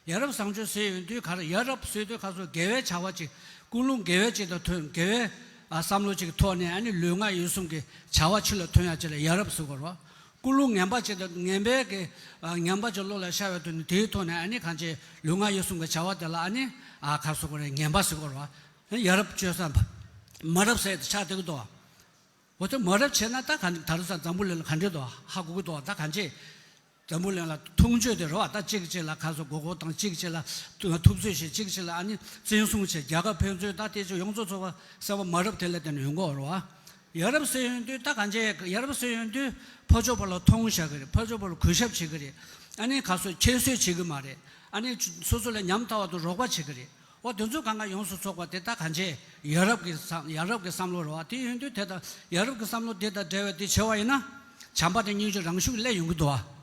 ཡ་རབས་བཟང་སྤྱོད་ཟེར་ཡོང་དུས་ག་རེ། ཡ་རབས་ཟེར་དུས་ག་ཚོད་དགེ་བའི་བྱ་བ་ཅིག་ཀུན་སློང་དགེ་བའི་ཅིག་དང་མཐུན། དགེ་བའི་ཨ་བསམ་བློ་ཅིག་ཐོག་ནས་ཨ་ནི་ལུས་ངག་ཡིད་གསུམ་གྱི་བྱ་བ་ཅིག་ལ་མཐུན་ཡག་ཅིག་ལ་ཡ་རབས་ཟེར་དགོས་རེད་པ། ཀུན་སློང་ངན་པ་ཅིག་དང་ངན་པའི་གི་ཨ་ངན་པ་ཅིག་བློ་ལ་ཤར་བའི་དུས་ནས་དེའི་ཐོག་ནས་ཨ་ནི་གང་ཅི་ལུས་ངག་ཡིད་གསུམ་གྱི་བྱ་བ་དེ་ལ་ཨ་ནི་ཨ་ག་རེ་ཟེར་དགོས་རེད། ངན་པ་ཟེར་དགོས་རེད་པ། ཡ་རབས་སྤྱོད་བཟང་། མ་རབས་ཟེར་དེ་ཆགས་བསྡད་ཀྱི་འདུག་པ། འོ་ད་མ་རབས་བྱས་ན་ད་ག་ད་རུང་ས་འཛམ་བུ་གླིང་ལ་ག་འདྲས་འདུག་ཧ་གོ་གི་འདུག་ད་གང་ཅི་འཛམ་བུ་གླིང་ལ་མཐོང་ཆོས་དེ་རེད་པ། ད་གཅིག་གཅིག་ལ་ག་ཚོད་མགོ་སྐོར་བཏང་། གཅིག་གཅིག་ལ་ཐུབ་ཚོད་བྱེད། གཅིག་གཅིག་ལ་ཨ་ནི་བཙན་བཟུང་བྱེད། རྒྱལ་ཁབ་ཕན་ཚུན་ད་དེ་ཚོ་ཡོངས་རྫོགས་ཚོགས་པ་གསར་པ་མ་རབས་དེ་ལ་བརྟེན་ནས་ཡོང་གི་ཡོད་རེད་པ། ཡ་རབས་ཟེར་ཡོང་དུས་ད་གང་ཅི་ཡ་རབས་ཟེར་ཡོང་དུས་ཕར་ཕྱོགས་ཕར་ལ་མཐོང་བཞག་གི་རེད། ཕར་ཕྱོགས་ཕར་ལ་གུས་ཞབས་བྱེད་ཀྱི་རེད། ཨ་ནི་ག་ཚོད་ཁྱད་གསོད་བྱེད་ཀྱི་མ་རེད། ཨ་ནི་སོ་སོ་ལ་ཉམ་ཐག་པ་དང་རོགས་པ་བྱེད་ཀྱི་རེད། འོ་དེ་ཚོ་གང་ག་ཡོངས་སུ་རྫོགས་པ་དེ་ད་གང་ཅི་ཡ་རབས་ཀྱི་བསམ་ཡ་རབས་ཀྱི་བསམ་བློ་རེད་པ། དེ་ཡིན་དུས་དེ་དང་ཡ་རབས་ཀྱི་བསམ་བློ་དེ་དང་འབྲེལ་བའི་དེ་བྱས་པ་ཡིན་ན་བྱམས་པ་དང་སྙིང་རྗེ་རང་ཤུགས་སླེབས་ཡོང་གི་འདུག་པ།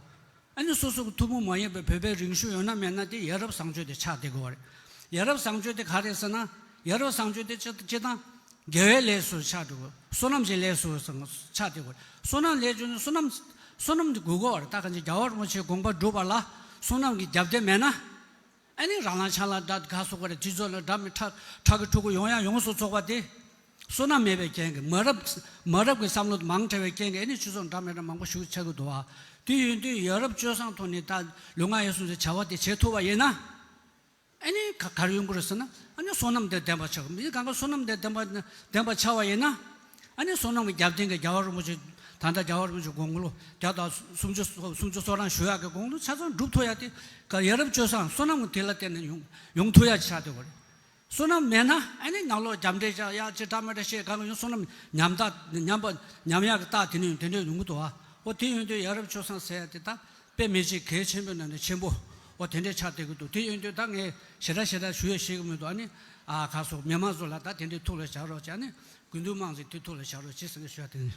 ཨ་ནི་སོ་སོ་གི་ཐུན་མོང་མ་ཡིན་པའི་བོད་པའི་རིག་གཞུང་ཡོད་ན་མེད་ན་དེ་ཡ་རབས་བཟང་སྤྱོད་དེ་ཆགས་བསྡད་དགོས་པ་རེད། ཡ་རབས་བཟང་སྤྱོད་དེ་ག་རེད་ཟེར་ན། ཡ་རབས་བཟང་སྤྱོད་དེ་སྤྱི་སྤྱིར་བཏང་དགེ་བའི་ལས་སུ་ཆགས་འགྲོ་གི། བསོད་ནམས་ཀྱི་ལས་སུ་ཆགས་བསྡད་དགོས་རེད། བསོད་ནམས་ལས་བྱུང་ནས་བསོད་ནམས་བསོད་ནམས་དེ་དགོས་ཀྱི་ཡོད་རེད། ད་གང་ཅི་རྒྱལ་བ་རིན་པོ་ཆེའི་དགོངས་པ་སྒྲུབ་པ་ལ་བསོད་ནམས་ཀྱི་རྒྱབ་རྟེན་མེད་ན། ཨ་ནི་རང་ལང་ཆང་ལ་འདྲ་ག་ཟེར་དགོས་རེད། དུས་ཚོད་ལ་འདྲ་མི་ཁྲག་ཁྲག་གི་ཕྲུ་གུ་ཡོང་ཡ་ཡོངས་སུ་རྫོགས་པ་དེ། བསོད་ནམས་མེད་པའི་རྐྱེན་གྱིས། མ་རབས་མ་རབས་ཀྱི་བསམ་བློ་མང་དྲགས་པའི་རྐྱེན་གྱིས་ཨ་ནི་སྤྱི་ཚོགས་འདྲ་མི་འདྲ་མང་པོ་ཞིག་ཆགས་ཀྱི་འདུག་པ། དེ་ཡིན་དུས་ཡ་རབས་སྤྱོད་བཟང་ཐོག་ནས་ད་ལུས་ངག་ཡིད་གསུམ་གྱི་བྱ་བ་དེ་བྱེད་ཐུབ་པ་ཡིན་ན། ཨ་ནི་ག་ག་རེ་ཡོང་གི་རེད་ཟེར་ན། ཨ་ནི་བསོད་ནམས་དེ་ལྡན་པ་ཆགས། མི་གང་ག་བསོད་ནམས་དེ་ལྡན་པ་ལྡན་པ་ཆགས་པ་ཡིན་ན། ཨ་ནི་བསོད་ནམས་ཀྱི་རྒྱབ་རྟེན་གྱི་རྒྱལ་བ་རིན་པོ་ཆེ། ད་ལྟ་རྒྱལ་བ་རིན་པོ་ཆེ་དགུང་ལོ་བརྒྱ་དང་སུམ་ཅུ་སོ་སུམ་ཅུ་སོ་གྲངས་བཞུགས་ཡག་གི་དགུང་ལོ་ཆ་ཚང་སྒྲུབ་ཐུབ་ཡག་དེ་ག་ཡ་རབས་སྤྱོད་བཟང་བསོད་ནམས་ཀྱི་དེ་ལ་བརྟེན་ནས་ཡོང་ཡོང་ཐུབ་ཡག་ཆགས་བསྡད་པ་རེད། བསོད་ནམས་མེད་ན་ཨ་ནི་ནང་ལོགས་རྒྱབ་འདྲེ་བྱས་ཡག་ཅིག་འདྲ་མི་འདྲ་བྱས་གང་ག་ཡོང་། བསོད་ནམས་ཉམས་རྟགས་ཉམས་པ་ཉམས་ཡག་གི་རྟགས་དེ་ནས་ཡོང་། དེ་འདྲ་ཡོང་གི་འདུག་པ། འོ་དེ་ཡོང་དུས་ཡ་རབས་སྤྱོད་བཟང་ཟེར་ཡག་དེ་ད་དཔེ་མི་སྲིད་གལ་ཆེན་པོའི་ནང་ནས་ཆེན་པོ། འོ་དེ་འདྲས་ཆགས་བསྡད་ཀྱི་འདུག་དེ་ཡོང་དུས་ད་ངས་ཞེ་དྲག་ཞེ་དྲག་ཞུ་ཡ་ཤེས་ཀྱི་མི་འདུག་ཨ་ནི་ཨ་ག་ཟེར་མི་མང་ཚོ་ལ་ད་དེ་འདྲས་ཐུགས་ལ་བཞག་རོགས་བྱས། ཨ་ནི་དགེ་འདུན་དམངས་ཚོས་དེ་ཐུགས་ལ་བཞག་རོགས་བྱེད་ཟེར་ནས་ཞུ་ཡ་དེ་ཡིན།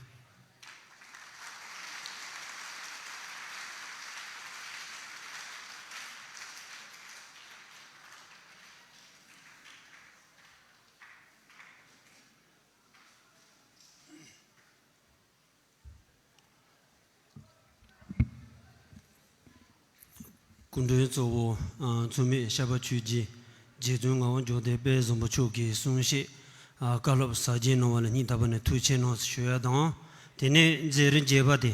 སྐུ་མགྲོན་གཙོ་བོ་ཨ་མཚུངས་མེད་ཤར་པ་ཆོས་རྗེ་རྗེ་བཙུན་ངག་དབང་ཇོ་བདེ་དཔལ་བཟང་པོ་མཆོག་གིས་གསུང་བཤད་ཨ་བཀའ་སློབ་ཟབ་རྒྱས་གནང་བ་ལ་སྙིང་ཐག་པ་ནས་ཐུགས་རྗེ་ཆེ་གནང་ཞུ་ཡ་དང་། དེ་ནས་མཛད་རིམ་རྒྱས་པ་དེ།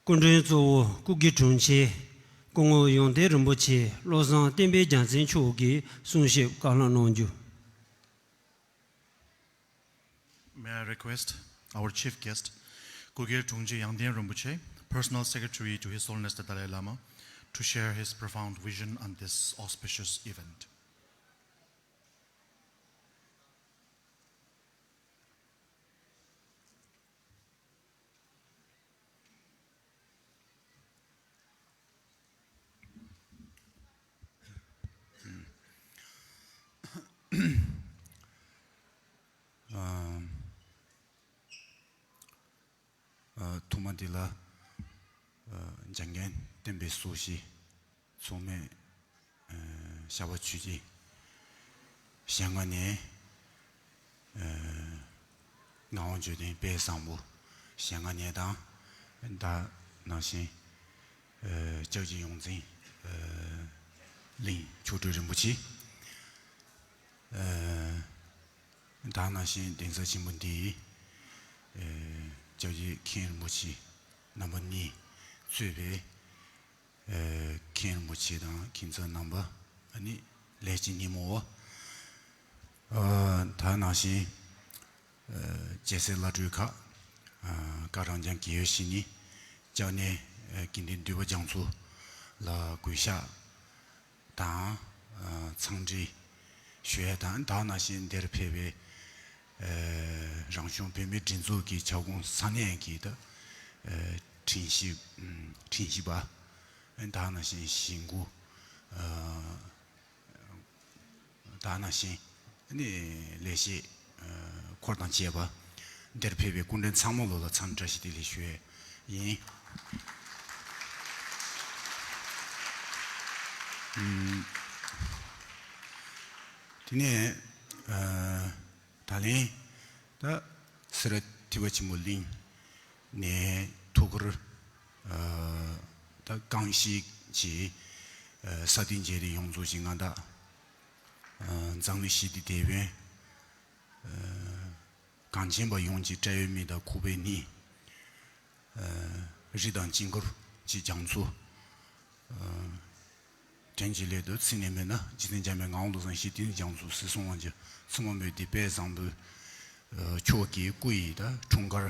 སྐུ་མགྲོན་གཙོ་བོ་སྐུ་སྒེར་དྲུང་ཆེ་སྐུ་ངོ་ཡོན་ཏན་རིན་པོ་ཆེ་བློ་བཟང་བསྟན་པའི་རྒྱལ་མཚན་མཆོག་གིས་གསུང་བཤད་བཀའ་སློབ་གནང་རྒྱུ། May I request our chief guest, Kugel Trungje Yangden Rinpoche, personal secretary to His Holiness the Dalai Lama, to share his profound vision on this auspicious event. ཨ། ཨ། ཐོག་མ་འདི་ལ། ཨ། འཇམ་མགོན་བསྟན་པའི་སྲོག་ཤིང་མཚུངས་མེད། ཨ། ཤར་པ་ཆོས་རྗེ་ཞལ་སྔ་ནས། ཨ། ངག་དབང་ཇོ་བདེ་དཔལ་བཟང་པོ་ཞལ་སྔ་ནས་དང་། ད་ནང་བཞིན། ཨ། སྐྱབས་རྗེ་ཡོངས་འཛིན། ཨ། གླིང་མཆོག་སྤྲུལ་རིན་པོ་ཆེ། ཨ། ད་ནང་བཞིན་གདན་ས་ཆེན་པོ་འདིའི། ཨ། སྐྱབས་རྗེ་མཁན་རིན་པོ་ཆེ་རྣམ་པ་གཉིས་གཙོས་པའི། ཨ། མཁན་རིན་པོ་ཆེ་དང་མཁན་ཚབ་རྣམ་པ། ཨ་ནི་ལས་བྱེད་ཉིན་མོ། ཨ། ད་ནང་བཞིན། ཨ། རྒྱལ་སྲས་བླ་སྤྲུལ་ཁག་ཨ། བཀའ་རང་རྐྱང་དགེ་བའི་བཤེས་གཉེན། ལྕགས་གནས། ཨ། དགེ་འདུན་འདུས་པ་རྒྱ་མཚོ་ལ་གུས་ཕྱག་དང་། ཨ། འཚམས་འདྲི་ཞུ་ཡ་དང་། ད་ནང་བཞིན་འདིར་ཕེབས་པའི། ཨ། རང་གཞུང་བོད་མིའི་སྒྲིག་འཛུགས་ཀྱི་ཁྱབ་ཁོངས་ས་གནས་ཀྱི་ད། ཨ། ཁྲིམས་ཞིབ། ཨ། ཁྲིམས་ཞིབ་པ། ཨ། ད་ནང་བཞིན་གཞིས་འགོ། ཨ། ད་ནང་བཞིན་ནི་ལས་བྱེད། ཨ། འཁོར་དང་བཅས་པ། འདིར་ཕེབས་པའི་སྐུ་མགྲོན་ཚང་མ་ལོ་ལ་འཚམས་འདྲི་བཀྲ་ཤིས་བདེ་ལེགས་ཞུ་ཡས་ཡིན། ཨམ། དེ་ནས། ཨ། ད་ལན་ད་སེ་ར་ཐེག་པ་ཆེན་པོ་གླིང་ནས་ཐུགས་ཁུར། ཨ། ད་རྐང་བཞི་གྱི། ཨ། ས་སྟེང་མཇལ་དེ་ཡོངས་རྫོགས་ཀྱི་མངའ་བདག་ཨ། འཛམ་གླིང་ཞི་བདེའི་དེད་དཔོན། ཨ། གངས་ཅན་པ་ཡོངས་ཀྱི་བཀྲ་ཡོད་མིག་དང་ཁོག་པའི་གཉིད། ཨ། རི་དྭགས་དཀྱིལ་འཁོར་གྱི་རྒྱ་མཚོ། ཨ། དོན་གྱི་སླད་དུ་ཚིག་ནས་སྨོས་ན་རྗེ་བཙུན་འཇམ་དཔལ་ངག་དབང་བློ་བཟང་ཞི་བདེའི་རྒྱ་མཚོ་ཟེར་གསུང་བ་ཅིག་ཚང་མ་སྨོས་ཏེ། དཔལ་བཟང་པོ། ཨ། མཆོག་གི་སྐུ་ཡི་ད་འཁྲུངས་སྐར།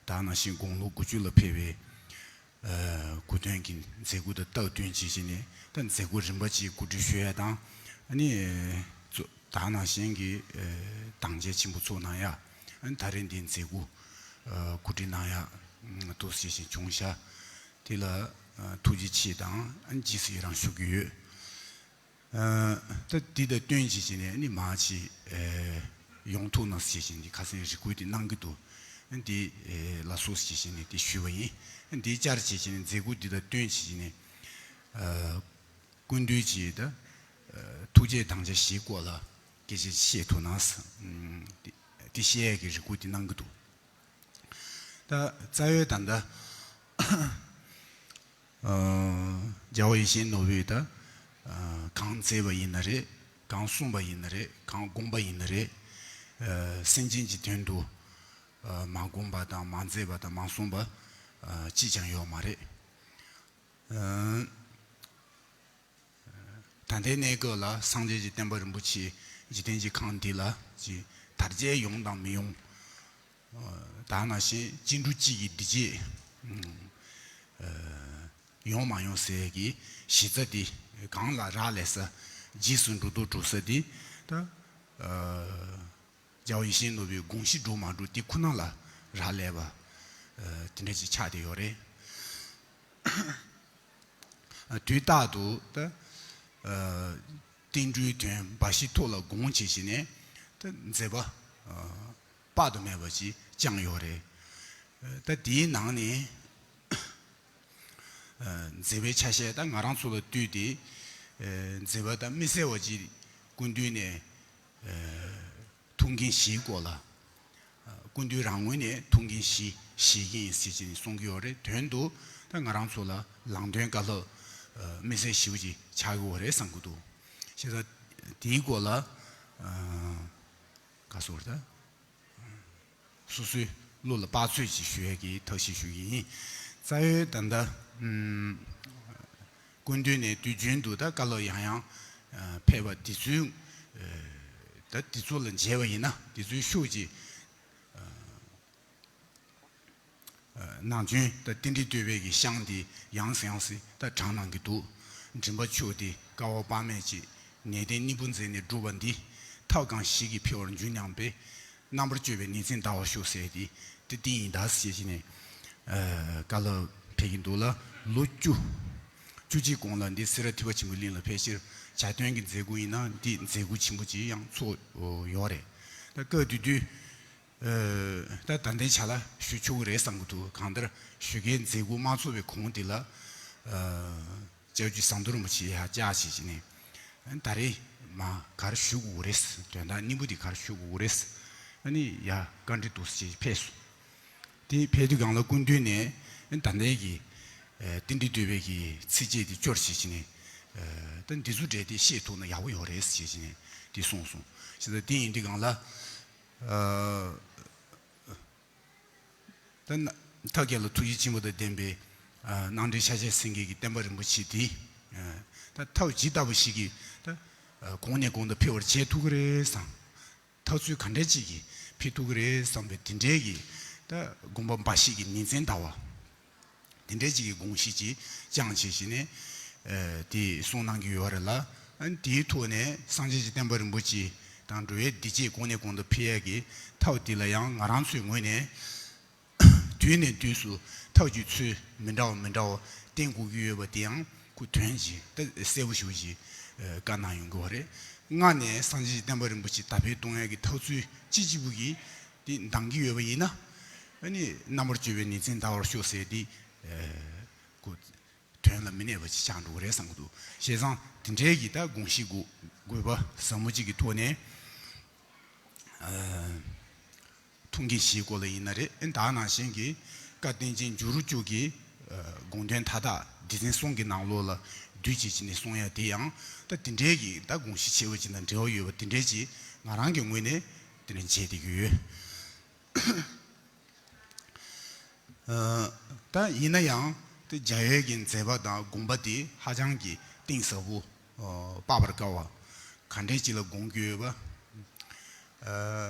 ད་ནང་བཞིན་དགུང་ལོ་དགུ་བཅུ་ལ་ཕེབས་པའི། ཨ། སྐུ་མདུན་གྱི་མཛད་སྒོ་དང་སྟབས་བསྟུན་བྱས་བྱས་ནས་ད་མཛད་སྒོ་རིམ་པ་ཅིག་གོ་སྒྲིག་ཞུ་ཡ་དང་། ཨ་ནི་ད་ནང་བཞིན་གྱི། ཨ། དང་ཆེན་ཆེན་པོ་ཚོགས་གནང་ཡ། ཨ་ནི་ད་རིང་འདིའི་མཛད་སྒོ། ཨ། གོ་སྒྲིག་གནང་ཡ་འདུག་ཟེར་བཞིན་བྱུང་ཤག་དེ་ལ། ཨ། ཐུགས་རྗེ་ཆེ་དང་། ཨ་ནི་རྗེས་སུ་ཡི་རང་ཞུ་གི་ཡོད། ཨ། ད་འདི་དང་བསྟུན་བྱས་བྱས་ནས་ནི་མ་ཅིག་ཨ། ཡོང་ཐུབ་ན་ཟེར་བྱས་ནས་ཁ་སང་རེ་སྐུལ་དེ་གནང་གི་འདུག་ཨ། འདི། ཨ། ལ་སོགས་བྱས་བྱས་ནས་དེ་ཞུས་པ་ཡིན། ཨ། འདི་བཅར་བྱས་བྱས་ནས་མཛད་སྒོ་འདི་དང་བསྟུན་བྱས་བྱས་ནས། ཨ། སྐུ་མདུན་གྱི་ད། ཨ། ཐུགས་བསྐྱེད་དམ་བཅའ་བཞིའི་སྐོར་ལ་སྐད་ཆ་བཤད་ཐུབ་ན་ཟེར། ཨ། དེ་བཤད་ཡས་ཀྱི་རེ་སྐུལ་དེ་གནང་གི་འདུག་ད་རྩ་བའི་ད་ལྟ། ཨ། རྒྱལ་བ་ཡིད་བཞིན་ནོར་བུས་ད། ཨ། གང་མཛད་པ་ཡིན་ན་རེད། གང་གསུངས་པ་ཡིན་ན་རེད། གང་དགོངས་པ་ཡིན་ན་རེད། ཨ། སེམས་ཅན་གྱི་དོན་དུ། ཨ། མ་དགོངས་པ་དང་མ་མཛད་པ་དང་མ་གསུངས་པ། ཨ། གཅིག་ཀྱང་ཡོད་མ་རེད། ཨ། ད་ལྟའི་གནས་སྐབས་ལ་སངས་རྒྱས་ཀྱི་བསྟན་པ་རིན་པོ་ཆེ་འཇིག་རྟེན་གྱི་ཁམས་འདི་ལ་ཅིག་དར་རྒྱས་ཡོང་དང་མི་ཡོང་། ཨ། ད་ནང་བཞིན་གཅིག་འགྲོ་གཅིག་གི་བདེ་སྐྱིད། ཨ། ཡོང་མ་ཡོང་ཟེར་གྱི་གཞི་རྩ་འདི་གང་ལ་རག་ལས་ས། རྗེས་སུ་འགྲོ་ལྡོག་འགྲོ་ས་འདི་ད། ཨ། རྒྱལ་བ་ཡིད་བཞིན་ནོར་བུའི་དགོངས་གཞི་འགྲུབ་མ་འགྲུབ་དེ་ཁོ་ན་ལ་རག་ལས་པ། ཨ། དེ་འདྲ་ཅིག་ཆགས་བསྡད་ཡོད་རེད། ཨ། དུས་རྟག་ཏུ་ད། ཨ། བསྟན་འགྲོའི་དོན་འབའ་ཞིག་ཐོག་ལ་དགོངས་བྱས་བྱས་ནས་ད་མཛད་པ། ཨ། དཔག་ཏུ་མེད་པ་ཅིག་བསྐྱངས་ཡོད་རེད། ཨ། ད་དེའི་ནང་ནས། ཨ། མཛད་པའི་ཆ་ཤས་ད་ང་རང་ཚོ་ལ་ལྟོས་ཏེ། ཨ། མཛད་པ་ད་དམིགས་བསལ་བ་ཅིག་སྐུ་མདུན་ནས། ཨ། ཐུགས་འགན་བཞེས་སྐོར་ལ། ཨ། སྐུ་མདུན་རང་ངོས་ནས་ཐུགས་འགན་བཞེས་བཞེས་ཀྱི་ཡིན་ཟེར་བྱས་ནས་གསུང་གི་ཡོད་རེད། དོན་དུ་ད་ང་རང་ཚོ་ལ་ལམ་སྟོན་བཀའ་སློབ། དམིགས་བསལ་ཞེ་པོ་ཅིག་ཆགས་ཀྱི་ཡོད་རེད་བསམ་གྱི་འདུག་བྱས་ཙང་དེའི་སྐོར་ལ་ག་ཟེར་དགོས་རེད་ད། སོ་སོའི་བློ་ལ་དཔག་ཚོད་ཅིག་ཞུ་ཡས་ཀྱི་ཐབས་ཤེས་ཞུ་གི་ཡིན། རྩ་བའི་ད་ལྟ་སྐུ་མདུན་ནས་དུས་རྒྱུན་དུ་ད་བཀའ་སློབ་ཡང་ཡང་ཕེབས་པ་དེ་ཚོའི་ད་དེ་ཚོ་ལ་མཇལ་བ་ཡིན་ན་དེ་ཚོའི་ཤུགས་ཀྱིས། ནམ་རྒྱུན་ད་རྟེན་འབྲེལ་བསྟོད་པའི་གི་ཤངས་འདི་ཡང་སེ་ཡང་སེ་ད་བགྲང་གནང་གི་འདུག་མགྲིན་པ་ཆུ་འདི་དཀའ་བ་དཔག་མེད་ཅིག་ནད་ལྡན་སྣ་བུག་འཛིན་ནས་བསྒྲུབས་པ་འདི། ཐབས་གང་ཞིག་གིས་འཕེལ་བར་འགྱུར་སྙམ་པས། རྣམ་པར་དཔྱོད་པའི་ནད་མཚོན་འདའ་བར་ཤོག་ཟེར་ཏེ་དེ་བསྟན་ཡིན་ད་ཟེར་བྱས་ནས་བཀའ་སློབ་ཕེབས་ཀྱི་འདུག་ལ། ལོ་བཅུ། བཅུ་གཅིག་གོང་ལ་འདི་སེ་ར་ཐེག་པ་ཆེན་པོའི་གླིང་ལ་ཕལ་ཆེར་གྱ་སྟོན་གྱི་མཛད་སྒོ་ཡིན་ན་འདི་མཛད་སྒོ་ཆེན་པོ་ཅིག་ཡང་ཚོགས་ཡོད་རེད། ད་སྐབས་དེ་དུས། ད་ད་ལྟའི་ཆ་ལ་ཞུ་ཆོག་གི་རེད་བསམ་གྱི་འདུག་གང་ལྟར་ཞུ་མཁན་མཛད་སྒོ་མ་ཚོགས་པའི་གོང་དེ་ལ། ལྕགས་ཀྱུ་ཟམ་གདོང་རིན་པོ་ཆེ་ཡར་བཅར་བྱས་ནས། ད་རེས་མ་ག་རེ་ཞུ་དགོས་རེད། དོན་དག་སྙིང་པོ་དེ་ག་རེ་ཞུ་དགོས་རེད། ཨ་ནི་ཡ་བཀའ་འདྲི་འདུག་ཟེར་ཕེབས་སོང་། དེ་ཕེབས་དུས་སྒང་ལ་སྐུ་མདུན་ནས་ད་ལྟའི་གི་རྟེན་འབྲེལ་བསྟོད་པའི་གི་ཚིགས་བཅད་དེ་སྐྱོར་བྱས་ནས། ད་འདི་ཚོ་འདྲ་དེ་ཤེས་ཐུབ་ན་ཡག་པོ་ཡོད་རེད་ཟེར་བྱས་ནས་དེ་གསུངས་སོང་། བྱས་ཙང་དེ་ཡིན་དུས་སྒང་ལ། ད་ན་ཐབས་མཁས་ལ་ཐུགས་རྗེ་ཆེན་པོ་དང་ལྡན་པའི་སྣང་བསྒྲིབས་ཤར་ཕྱིར་སེང་གེ་གི་བསྟན་པ་རིན་པོ་ཆེ་དེ། ད་ཐབས་ཇི་ལྟ་བུ་ཞིག་གིས་ད་གོང་ནས་གོང་དུ་འཕེལ་བར་བྱེད་ཐུབ་ཀྱི་རེད་བསམ། ཐབས་ཚུལ་ག་འདྲ་ཅིག་གིས་འཕེལ་ཐུབ་ཀྱི་རེད་བསམ་པའི་དེ་འདྲའི་གི་ད་དགོངས་པ་འབའ་ཞིག་གི་ཉིན་མཚན་ཟླ་བ། དེ་འདྲའི་ཅིག་གི་དགོངས་གཞི་ཅིག་བཅངས་བྱས་བྱས་ནས། དེ་གསུང་གནང་གི་ཡོད་རེད་ལ། དེའི་ཐོག་ནས་སངས་རྒྱས་ཀྱི་བསྟན་པ་རིན་པོ་ཆེ་དང་འགྲོ་བའི་བདེ་སྐྱིད་གོང་ནས་གོང་དུ་འཕེལ་ཡག་གི་ཐབས་དེ་ལ་ཡང་ང་རང་ཚོའི་ངོས་ནས། དུས་ནས་དུས་སུ་ཐབས་ཀྱི་ཚུལ་མི་འདྲ་བ་མི་འདྲ་བ་བསྟེན་དགོས་ཀྱི་ཡོད་པ་དེ་ཡང་ཁོ་དོན་གྱིས་ད་གསལ་པོ་ཞེ་པོ་ཅིག་བཀའ་གནང་ཡོང་གི་ཡོད་རེད། སྔ་ནས་སངས་རྒྱས་ཀྱི་བསྟན་པ་རིན་པོ་ཆེ་དར་འཕེལ་གཏོང་ཡག་གི་ཐབས་ཚུལ་ཅི་ཅི་བུ་གིས་དེ་འདང་གི་ཡོད་པ་ཡིན་ན། ཨ་ནི་རྣམ་པར་དཔྱོད་པའི་ནད་མཚོན་འདའ་བར་ཤོག་ཟེར་དེ། ཁོ་དོན་ལ་མི་གནས་པ་ཅིག་ཆགས་འགྲོ་གི་རེད་བསམ་གྱི་འདུག་བྱས་ཙང་དེ་འདྲའི་གི་ད་དགོངས་གཞི་དགོས་དགོས་པ་ཟབ་མོ་ཅིག་གི་ཐོག་ནས། ཐུགས་འགན་བཞེས་སྐོར་ལ་ཡིན་ན་རེད། ཨེ་ད་ནང་བཞིན་གྱི་བཀའ་བསྟན་འཛིན་འཇུ་རུ་བཅུ་གི་དགོངས་དོན་མཐའ་དག་སྡེ་ཚན་གསུམ་གྱི་ནང་ལོགས་ལ་བསྡུས་བྱས་ཅིག་ནས་གསུང་ཡ་དེ་ཡང་ད་དེ་འདྲའི་གི་ད་དགོངས་གཞི་ཆེ་བ་ཅིག་དང་འབྲེལ་བ་ཡོད་པ་དེ་འདྲའི་ཅིག་ང་རང་གི་ངོས་ནས་དེ་འདྲ་མཇལ་བསྡད་ཀྱི་ཡོད། ད་ཡིན་ན་ཡང་དེ་རྒྱལ་བའི་གི་མཛད་པ་དང་དགོངས་པ་དེ་ཧ་ཅང་གི་གཏིང་ཟབ་པོ། དཔག་པར་དཀའ་བ། ག་འདྲས་ཅིག་ལ་དགོངས་ཀྱི་ཡོད་པ།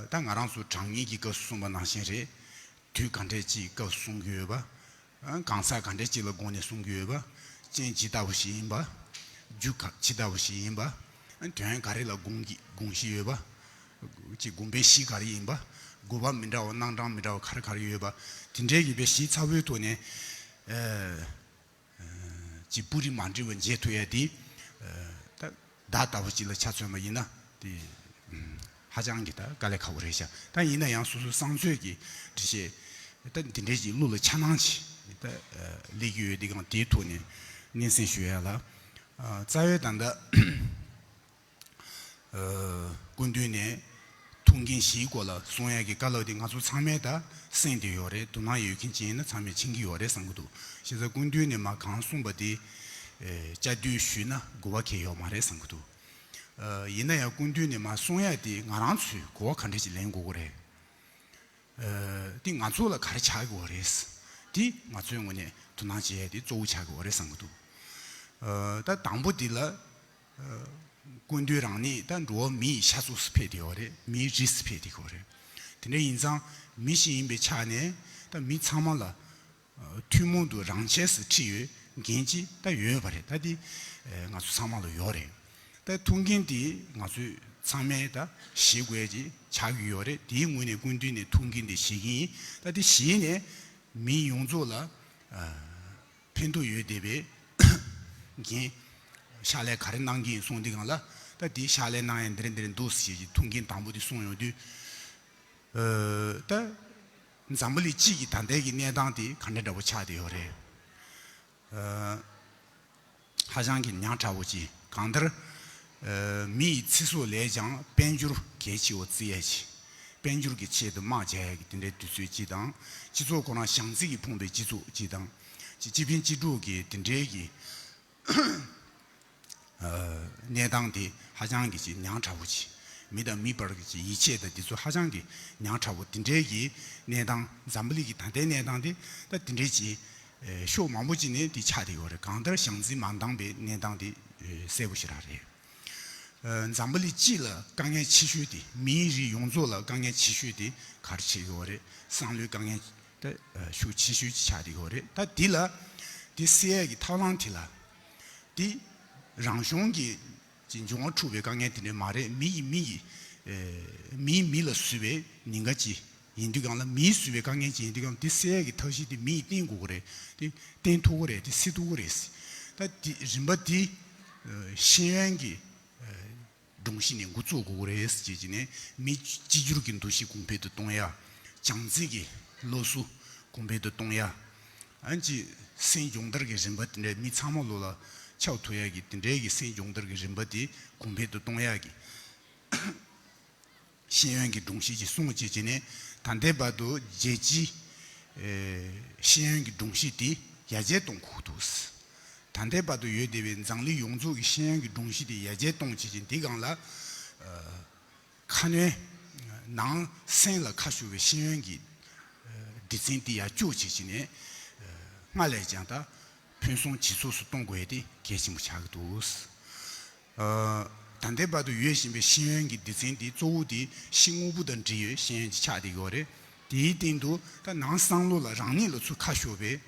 ད་ང་རང་ཚོ་དྲང་ངེས་ཀྱི་སྐབས་སུ་གསུངས་པ་ནང་བཞིན་རེད། དུས་ག་འདྲས་ཅིག་སྐབས་སུ་གསུང་གི་ཡོད་པ། གང་ཟག་ག་འདྲས་ཅིག་ལ་དགོངས་ནས་གསུང་གི་ཡོད་པ། རྐྱེན་ཇི་ལྟ་བུ་ཞིག་ཡིན་པ། རྒྱུ་ག་ཇི་ལྟ་བུ་ཞིག་ཡིན་པ། དོན་ག་རེ་ལ་དགོངས་ཀྱི་དགོངས་གཞི་ཡོད་པ། ཅིག་དགོངས་པའི་གཞི་ག་རེ་ཡིན་པ། དགོས་པ་མི་འདྲ་བ་རྣམ་གྲངས་མི་འདྲ་བ་ག་རེ་ག་རེ་ཡོད་པ། དེ་འདྲའི་གི་དཔེ་གཞི་ཚ་བོའི་ཐོག་ནས། ཅིག་སྤུ་རིས་མ་འགྲིག་པ་འཇལ་ཐུབ་ཡ་དེ། ད་བདག་ལྟ་བུ་ཅིག་ལ་ཆ་མཚོན་པ་ཡིན་ན་དེ། ཧ་ཅང་གི་ད་དཀའ་ལས་ཁག་པོ་རེད་ཤག་ད་ཡིན་ན་ཡང་སོ་སོའི་བསམ་ཚོད་ཀྱི་འགྲེལ་བཤད། ད་འདི་འདྲའི་ཅིག་བློ་ལ་འཆར་སྣང་ཅིག་ད་སླེབས་ཀྱི་ཡོད་དེ་གང་དེའི་ཐོག་ནས་སྙན་སེང་ཞུ་ཡ་ལ། རྩ་བའི་ད་ལྟ། སྐུ་མདུན་ནས་ཐུགས་འགན་བཞེས་སྐོར་ལ་གསུང་ཡག་གི་བཀའ་སློབ་དེ་ང་ཚོ་ཚང་མས་ད་གསན་བསྡད་ཡོད་རེད། དོ་སྣང་ཡོད་མཁན་ཅིག་ཡིན་ན་ཚང་མས་མཁྱེན་གྱི་ཡོད་རེད་བསམ་གྱི་འདུག་བྱས་ཙང་སྐུ་མདུན་ནས་མ་གང་གསུངས་པ་དེ། བསྐྱར་ཟློས་ཞུས་ན་དགོས་པ་གང་ཡང་ཡོད་མ་རེད་བསམ་གྱི་འདུག་ཡིན་ན་ཡང་སྐུ་མདུན་ནས་མ་གསུང་ཡག་དེ་ང་རང་ཚོས་གོ་བ་ག་འདྲ་ཅིག་ལེན་དགོས་ཀྱི་རེད། འདི་ང་ཚོ་ལ་ག་རེ་ཆགས་ཀྱི་ཡོད་རེད། འདི་ང་ཚོའི་ངོས་ནས་དོ་སྣང་བྱེད་ཡ་དེ་གཙོ་བོ་ཆགས་ཀྱི་ཡོད་རེད་བསམ་གྱི་འདུག་ད་དང་པོ་འདི་ལ། སྐུ་མདུན་རང་ཉིད་ད་འགྲོ་བ་མིའི་ཤ་ཚུགས་སུ་ཕེབས་བསྡད་ཡོད་རེད། མིའི་རིས་སུ་ཕེབས་བསྡད་ཡོད་རེད། དེ་འདྲ་ཡིན་ཙང་མི་ཞིག་ཡིན་པའི་ཆ་ནས་ད་མི་ཚང་མ་ལ། ཐུན་མོང་དུ་རང་ཆས་སུ་ཁྲིད་ཡོད་འགན་ཅིག་ད་ཡོད་པ་རེད། ད་འདི་ང་ཚོ་ཚང་མ་ལ་ཡོད་རེད། ད་ཐུགས་འགན་འདི་ང་ཚོས་ཚང་མས་ད་བཞེས་དགོས་ཡ་ཅིག་ཆགས་ཀྱི་ཡོད་རེད། དེའི་ངོས་ནས་སྐུ་མདུན་ནས་ཐུགས་འགན་འདི་བཞེས་ཀྱི་ཡིན། ད་འདི་བཞེས་ནས་མི་ཡོངས་རྫོགས་ལ་ཕན་ཐོགས་ཡོད་བསྡད་པའི་འགན་ཕྱག་ལས་ག་རེ་གནང་གི་ཡིན་གསུངས་དུས་སྒང་ལ། ད་འདི་ཕྱག་ལས་གནང་ཡ་འདི་རེད་འདི་རེད་འདུག་ཟེར་གྱི་ཐུགས་འགན་དང་པོ་འདི་གསུངས་ཡོང་དུས། ད་འཛམ་བུ་གླིང་སྤྱི་གི་ད་ལྟའི་གི་གནས་སྟངས་དེ་ག་འདྲ་འདྲ་པོ་ཆགས་བསྡད་ཡོད་རེད། ཧ་ཅང་གི་ཉག་ཕྲ་བོ་ཅིག་གང་ལྟར། མི་ཡི་ཚེ་སྲོག་ལས་ཀྱང་དཔལ་འབྱོར་གལ་ཆེ་བ་བརྩི་ཡས་ཅིག་དཔལ་འབྱོར་གྱི་ཆེད་དུ་དམག་རྒྱག་ཡས་ཀྱི་དེ་འདྲའི་དུས་ཚོད་ཅིག་དང་། སྤྱི་ཚོགས་ཁོ་རང་བྱང་རྩིས་ཀྱིས་ཕོངས་པའི་སྤྱི་ཚོགས་ཅིག་དང་། ཅིག་སྤྱི་ཕན་སྤྱི་སྒྲོག་གི་དེ་འདྲའི་གི་གནས་སྟངས་དེ་ཧ་ཅང་གི་ཅིག་ཉག་ཕྲ་བོ་ཅིག་མི་དང་མི་བར་གྱི་ཅིག་ཡིད་ཆེས་དང་དེ་ཚོ་ཧ་ཅང་གི་ཉག་ཕྲ་བོ་དེ་འདྲའི་གི་གནས་སྟངས། འཛམ་བུ་གླིང་གི་ད་ལྟའི་གནས་སྟངས་དེ་ད་དེ་འདྲའི་ཅིག་ཕྱོགས་མང་པོ་ཅིག་ནས་དེ་ཆགས་བསྡད་ཡོད་རེད། གང་ལྟར་བྱང་རྩིས་མ་འདང་པའི་གནས་སྟངས་དེ་གསལ་པོ་ཞེ་དྲག་རེད། འཛམ་བུ་གླིང་སྤྱི་ལ་དཀའ་ངལ་ཆེ་ཤོས་དེ། མིའི་རིགས་ཡོངས་རྫོགས་ལ་དཀའ་ངལ་ཆེ་ཤོས་དེ་ག་རེ་ཆགས་ཡོད་རེད། སང་ལོའི་དཀའ་ངལ་དེ་ཤུགས་ཆེ་ཤོས་ཅིག་ཆགས་བསྡད་ཡོད་རེད། ད་དེ་ལ་དེ་སེལ་ཡག་གི་ཐབས་ལམ་དེ་ལ་དེ་རང་བྱུང་གི་ཅིག་འབྱུང་བ་འཁྲུགས་པའི་དཀའ་ངལ་དེ་འདྲ་མ་རེད། མི་ཡིས་མི་ཡིས་མིས་མི་ལ་བཟོས་པའི་ཉེན་ཁ་ཅིག་ཡིན་དུས་སྒང་ལ། མིས་བཟོས་པའི་དཀའ་ངལ་ཅིག་ཡིན་དུས་སྒང་ལ། དེ་སེལ་ཡག་གི་ཐབས་ཤེས་དེ་མི་ཡིས་བསྟེན་དགོས་ཀྱི་རེད། དེ་བསྟེན་ཐུབ་ཀྱི་རེད། དེ་སེལ་ཐུབ་ཀྱི་རེད། ད་དེ་རིམ་པ་དེ་ཤེས་ཡོན་གྱི་སྒྲོམ་གཞི་ནས་འགོ་བཙུགས་དགོས་ཀྱི་རེད་ཟེར་བྱས་ནས། མི་གཅིག་གྱུར་གྱི་འདུ་ཤེས་གོང་འཕེལ་དུ་གཏོང་ཡ། བྱམས་བརྩེ་གི་སློབ་གསོ་གོང་འཕེལ་དུ་གཏོང་ཡ། ཨ་ནི་སེམས་སྦྱོང་བརྡར་གྱི་རིམ་པ་དེ་འདྲ་མི་ཚང་མ་ལོ་ལ་ཁྱབ་ཐུབ་ཡ་གི་དེ་འདྲའི་གི་སེམས་སྦྱོང་བརྡར་གྱི་རིམ་པ་དེ་གོང་འཕེལ་དུ་གཏོང་ཡ་གི་ཤེས་ཡོན་གྱི་སྒྲོམ་གཞི་ཅིག་སྲུང་བྱས་བྱས་ནས། ད་ལྟའི་བར་དུ་རྒྱལ་སྤྱིའི་ཤེས་ཡོན་གྱི་སྒྲོམ་གཞི་དེ་ཡར་རྒྱས་གཏོང་དགོས་འདུག་ད་ལྟའི་བར་དུ་ཡོད་བསྡད་པའི་འཛམ་གླིང་ཡོངས་རྫོགས་ཀྱི་ཤེས་ཡོན་གྱི་སྒྲོམ་གཞི་དེ་ཡར་རྒྱས་གཏོང་བྱེད་ཀྱི་འདི་སྒང་ལ། ཁ་སྣོན། ནང་སེམས་ལ་ཁ་ཕྱོགས་པའི་ཤེས་ཡོན་གྱི་སྡེ་ཚན་དེ་ཡར་བཅུག་བྱེད་ཀྱི་ནས། སྔ་ལས་ཀྱང་ད་ཕུན་སུམ་ཇེ་ཚོགས་སུ་གཏོང་དགོས་ཡ་དེ་གལ་ཆེན་པོ་ཆགས་ཀྱི་འདུག་ད་ལྟའི་བར་དུ་ཡོད་བཞིན་པའི་ཤེས་ཡོན་གྱི་སྡེ་ཚན་དེ་གཙོ་བོ་དེ་ཤེལ་དངོས་པོ་དང་འབྲེལ་ཡོད་ཤེས་ཡོན་ཅིག་ཆགས་བསྡད་ཡོད་རེད། དེའི་སྟེང་དུ་ད་ནང་བསམ་བློ་ལ་རང་ཉིད་ལ་ཚུར་ཁ་ཕྱོགས་པའི་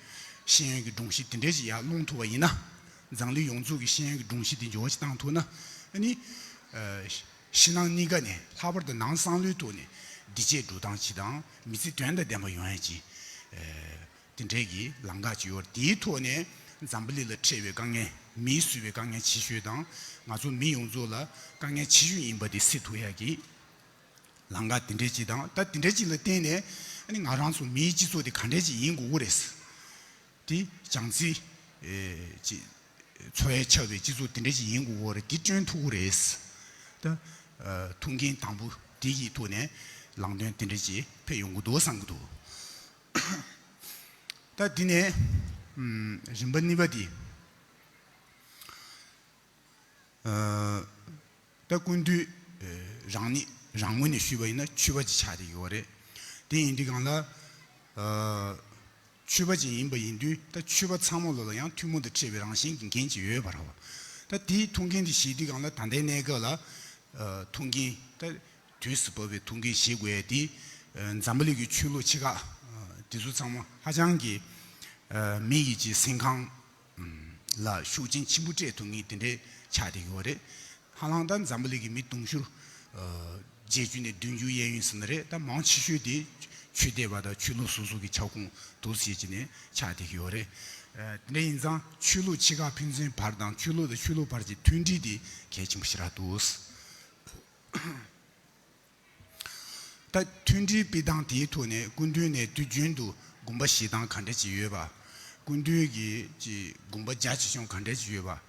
ཤེས་ཡོན་གྱི་སྒྲོམ་གཞི་དེ་འདྲ་ཞིག་ཡར་སློང་ཐུབ་པ་ཡིན་ན། འཛམ་གླིང་ཡོངས་རྫོགས་ཀྱི་ཤེས་ཡོན་གྱི་སྒྲོམ་གཞི་དེ་འགྱུར་བ་ཞིག་བཏང་ཐུབ་ན། ཨ་ནི། ཕྱི་ནང་གཉིས་ཀ་ནས། ལྷག་པར་དུ་ནང་བསམ་བློའི་ཐོག་ནས་བདེ་སྐྱིད་འགྲོ་སྟངས་ཅིག་དང་། མི་ཚེ་དོན་དང་ལྡན་པ་ཡོང་ཡ་ཅིག་དེ་འདྲའི་གི་ལམ་ཁ་ཅིག་ཡོད་རེད། དེའི་ཐོག་ནས་འཛམ་བུ་གླིང་ལ་འཕྲད་པའི་དཀའ་ངལ། མིས་བཟོས་པའི་དཀའ་ངལ་ཆེ་ཤོས་དང་། ང་ཚོ་མི་ཡོངས་རྫོགས་ལ་དཀའ་ངལ་ཆེ་ཤོས་ཡིན་པ་དེ་སེལ་ཐུབ་ཡ་གི་ལམ་ཁ་དེ་འདྲའི་ཅིག་དང་། ད་དེ་འདྲའི་ཅིག་ལ་བརྟེན་ནས་ཨ་ནི་ང་རང་ཚོ་མིའི་སྤྱི་ཚོགས་དེ་ག་འདྲས་ཅིག་ཡིན་དགོས་ཀྱི་རེད། དེ་བྱམས་བརྩེ་ཅིག་འཚོ་བས་ཁྱབ་པའི་སྤྱི་ཚོགས་དེ་འདྲ་ཞིག་ཡིན་དགོས་ཀྱི་རེད། དེ་བསྐྲུན་ཐུབ་ཀྱི་རེད། ད་ཐུགས་འགན་དང་པོ་དེ་ཡི་ཐོག་ནས་ལམ་སྟོན་དེ་འདྲ་ཞིག་ཕེབས་ཡོང་གི་འདུག་བསམ་གྱི་འདུག་ད་དེ་ནས་རིམ་པ་གཉིས་པ་དེ། ད་སྐུ་མདུན་རང་ཉིད་རང་ངོས་ནས་ཞུས་པ་ཡིན་ན་ཆོས་པ་ཅིག་ཆགས་བསྡད་ཡོད་རེད། དེ་ཡིན་དུས་སྒང་ལ། ཆོས་པ་ཅིག་ཡིན་པ་ཡིན་དུས། ད་ཆོས་པ་ཚང་མ་ལོ་ལ་ཡང་ཐུན་མོང་དུ་འཕྲད་པའི་རང་བཞིན་གྱི་འགན་ཅིག་ཡོད་པ་རེད་བ། ད་དེའི་ཐུགས་འགན་དེ་བཞེས་དུས་སྒང་ལ། ད་ལྟའི་གནས་སྐབས་ལ་ཐུགས་འགན། ད་དུས་སུ་བབ་པའི་ཐུགས་འགན་བཞེས་དགོས་ཡ་དེ། འཛམ་བུ་གླིང་གི་ཆོས་ལུགས་ཆེ་ཁག་དེ་ཚོ་ཚང་མ་ཧ་ཅང་གི་མི་ཡི་ཅིག་སེམས་ཁམས་ལ་ཤུགས་རྐྱེན་ཆེན་པོ་སྤྲད་ཐུབ་མཁན་དེ་འདྲས་ཆགས་བསྡད་ཡོད་རེད། ཧ་ལམ་ད་འཛམ་བུ་གླིང་གི་མི་དུང་ཕྱུར་བརྒྱད་ཅུ་ནས་བདུན་ཅུ་གཡས་གཡོན་ཟེར་ན་རེད། ད་མང་ཆེ་ཤོས་དེ་ཆོས་དད་པ་དང་ཆོས་ལུགས་སོ་སོ་གི་ཁྱབ་ཁོངས་འདུག་ཟེར་གྱི་ནས་ཆགས་བསྡད་ཀྱི་ཡོད་རེད། དེ་འདྲ་ཡིན་ཙང་ཆོས་ལུགས་ཆེ་ཁག་ཕན་ཚུན་བར་དང་ཆོས་ལུགས་དང་ཆོས་ལུགས་བར་གྱི་མཐུན་སྒྲིལ་དེ་གལ་ཆེན་པོ་ཞེ་དྲག་འདུག་ད་མཐུན་སྒྲིལ་སྤེལ་སྟངས་དེའི་ཐོག་ནས་སྐུ་མདུན་ནས་དུས་རྒྱུན་དུ་དགོངས་པ་བཞེས་སྟངས་ག་འདྲ་ཅིག་ཡོད་པ། སྐུ་མདུན་གྱི་ཅིག་དགོངས་པ་རྒྱ་ཆེ་ཆུང་ག་འདྲ་ཅིག་ཡོད་པ།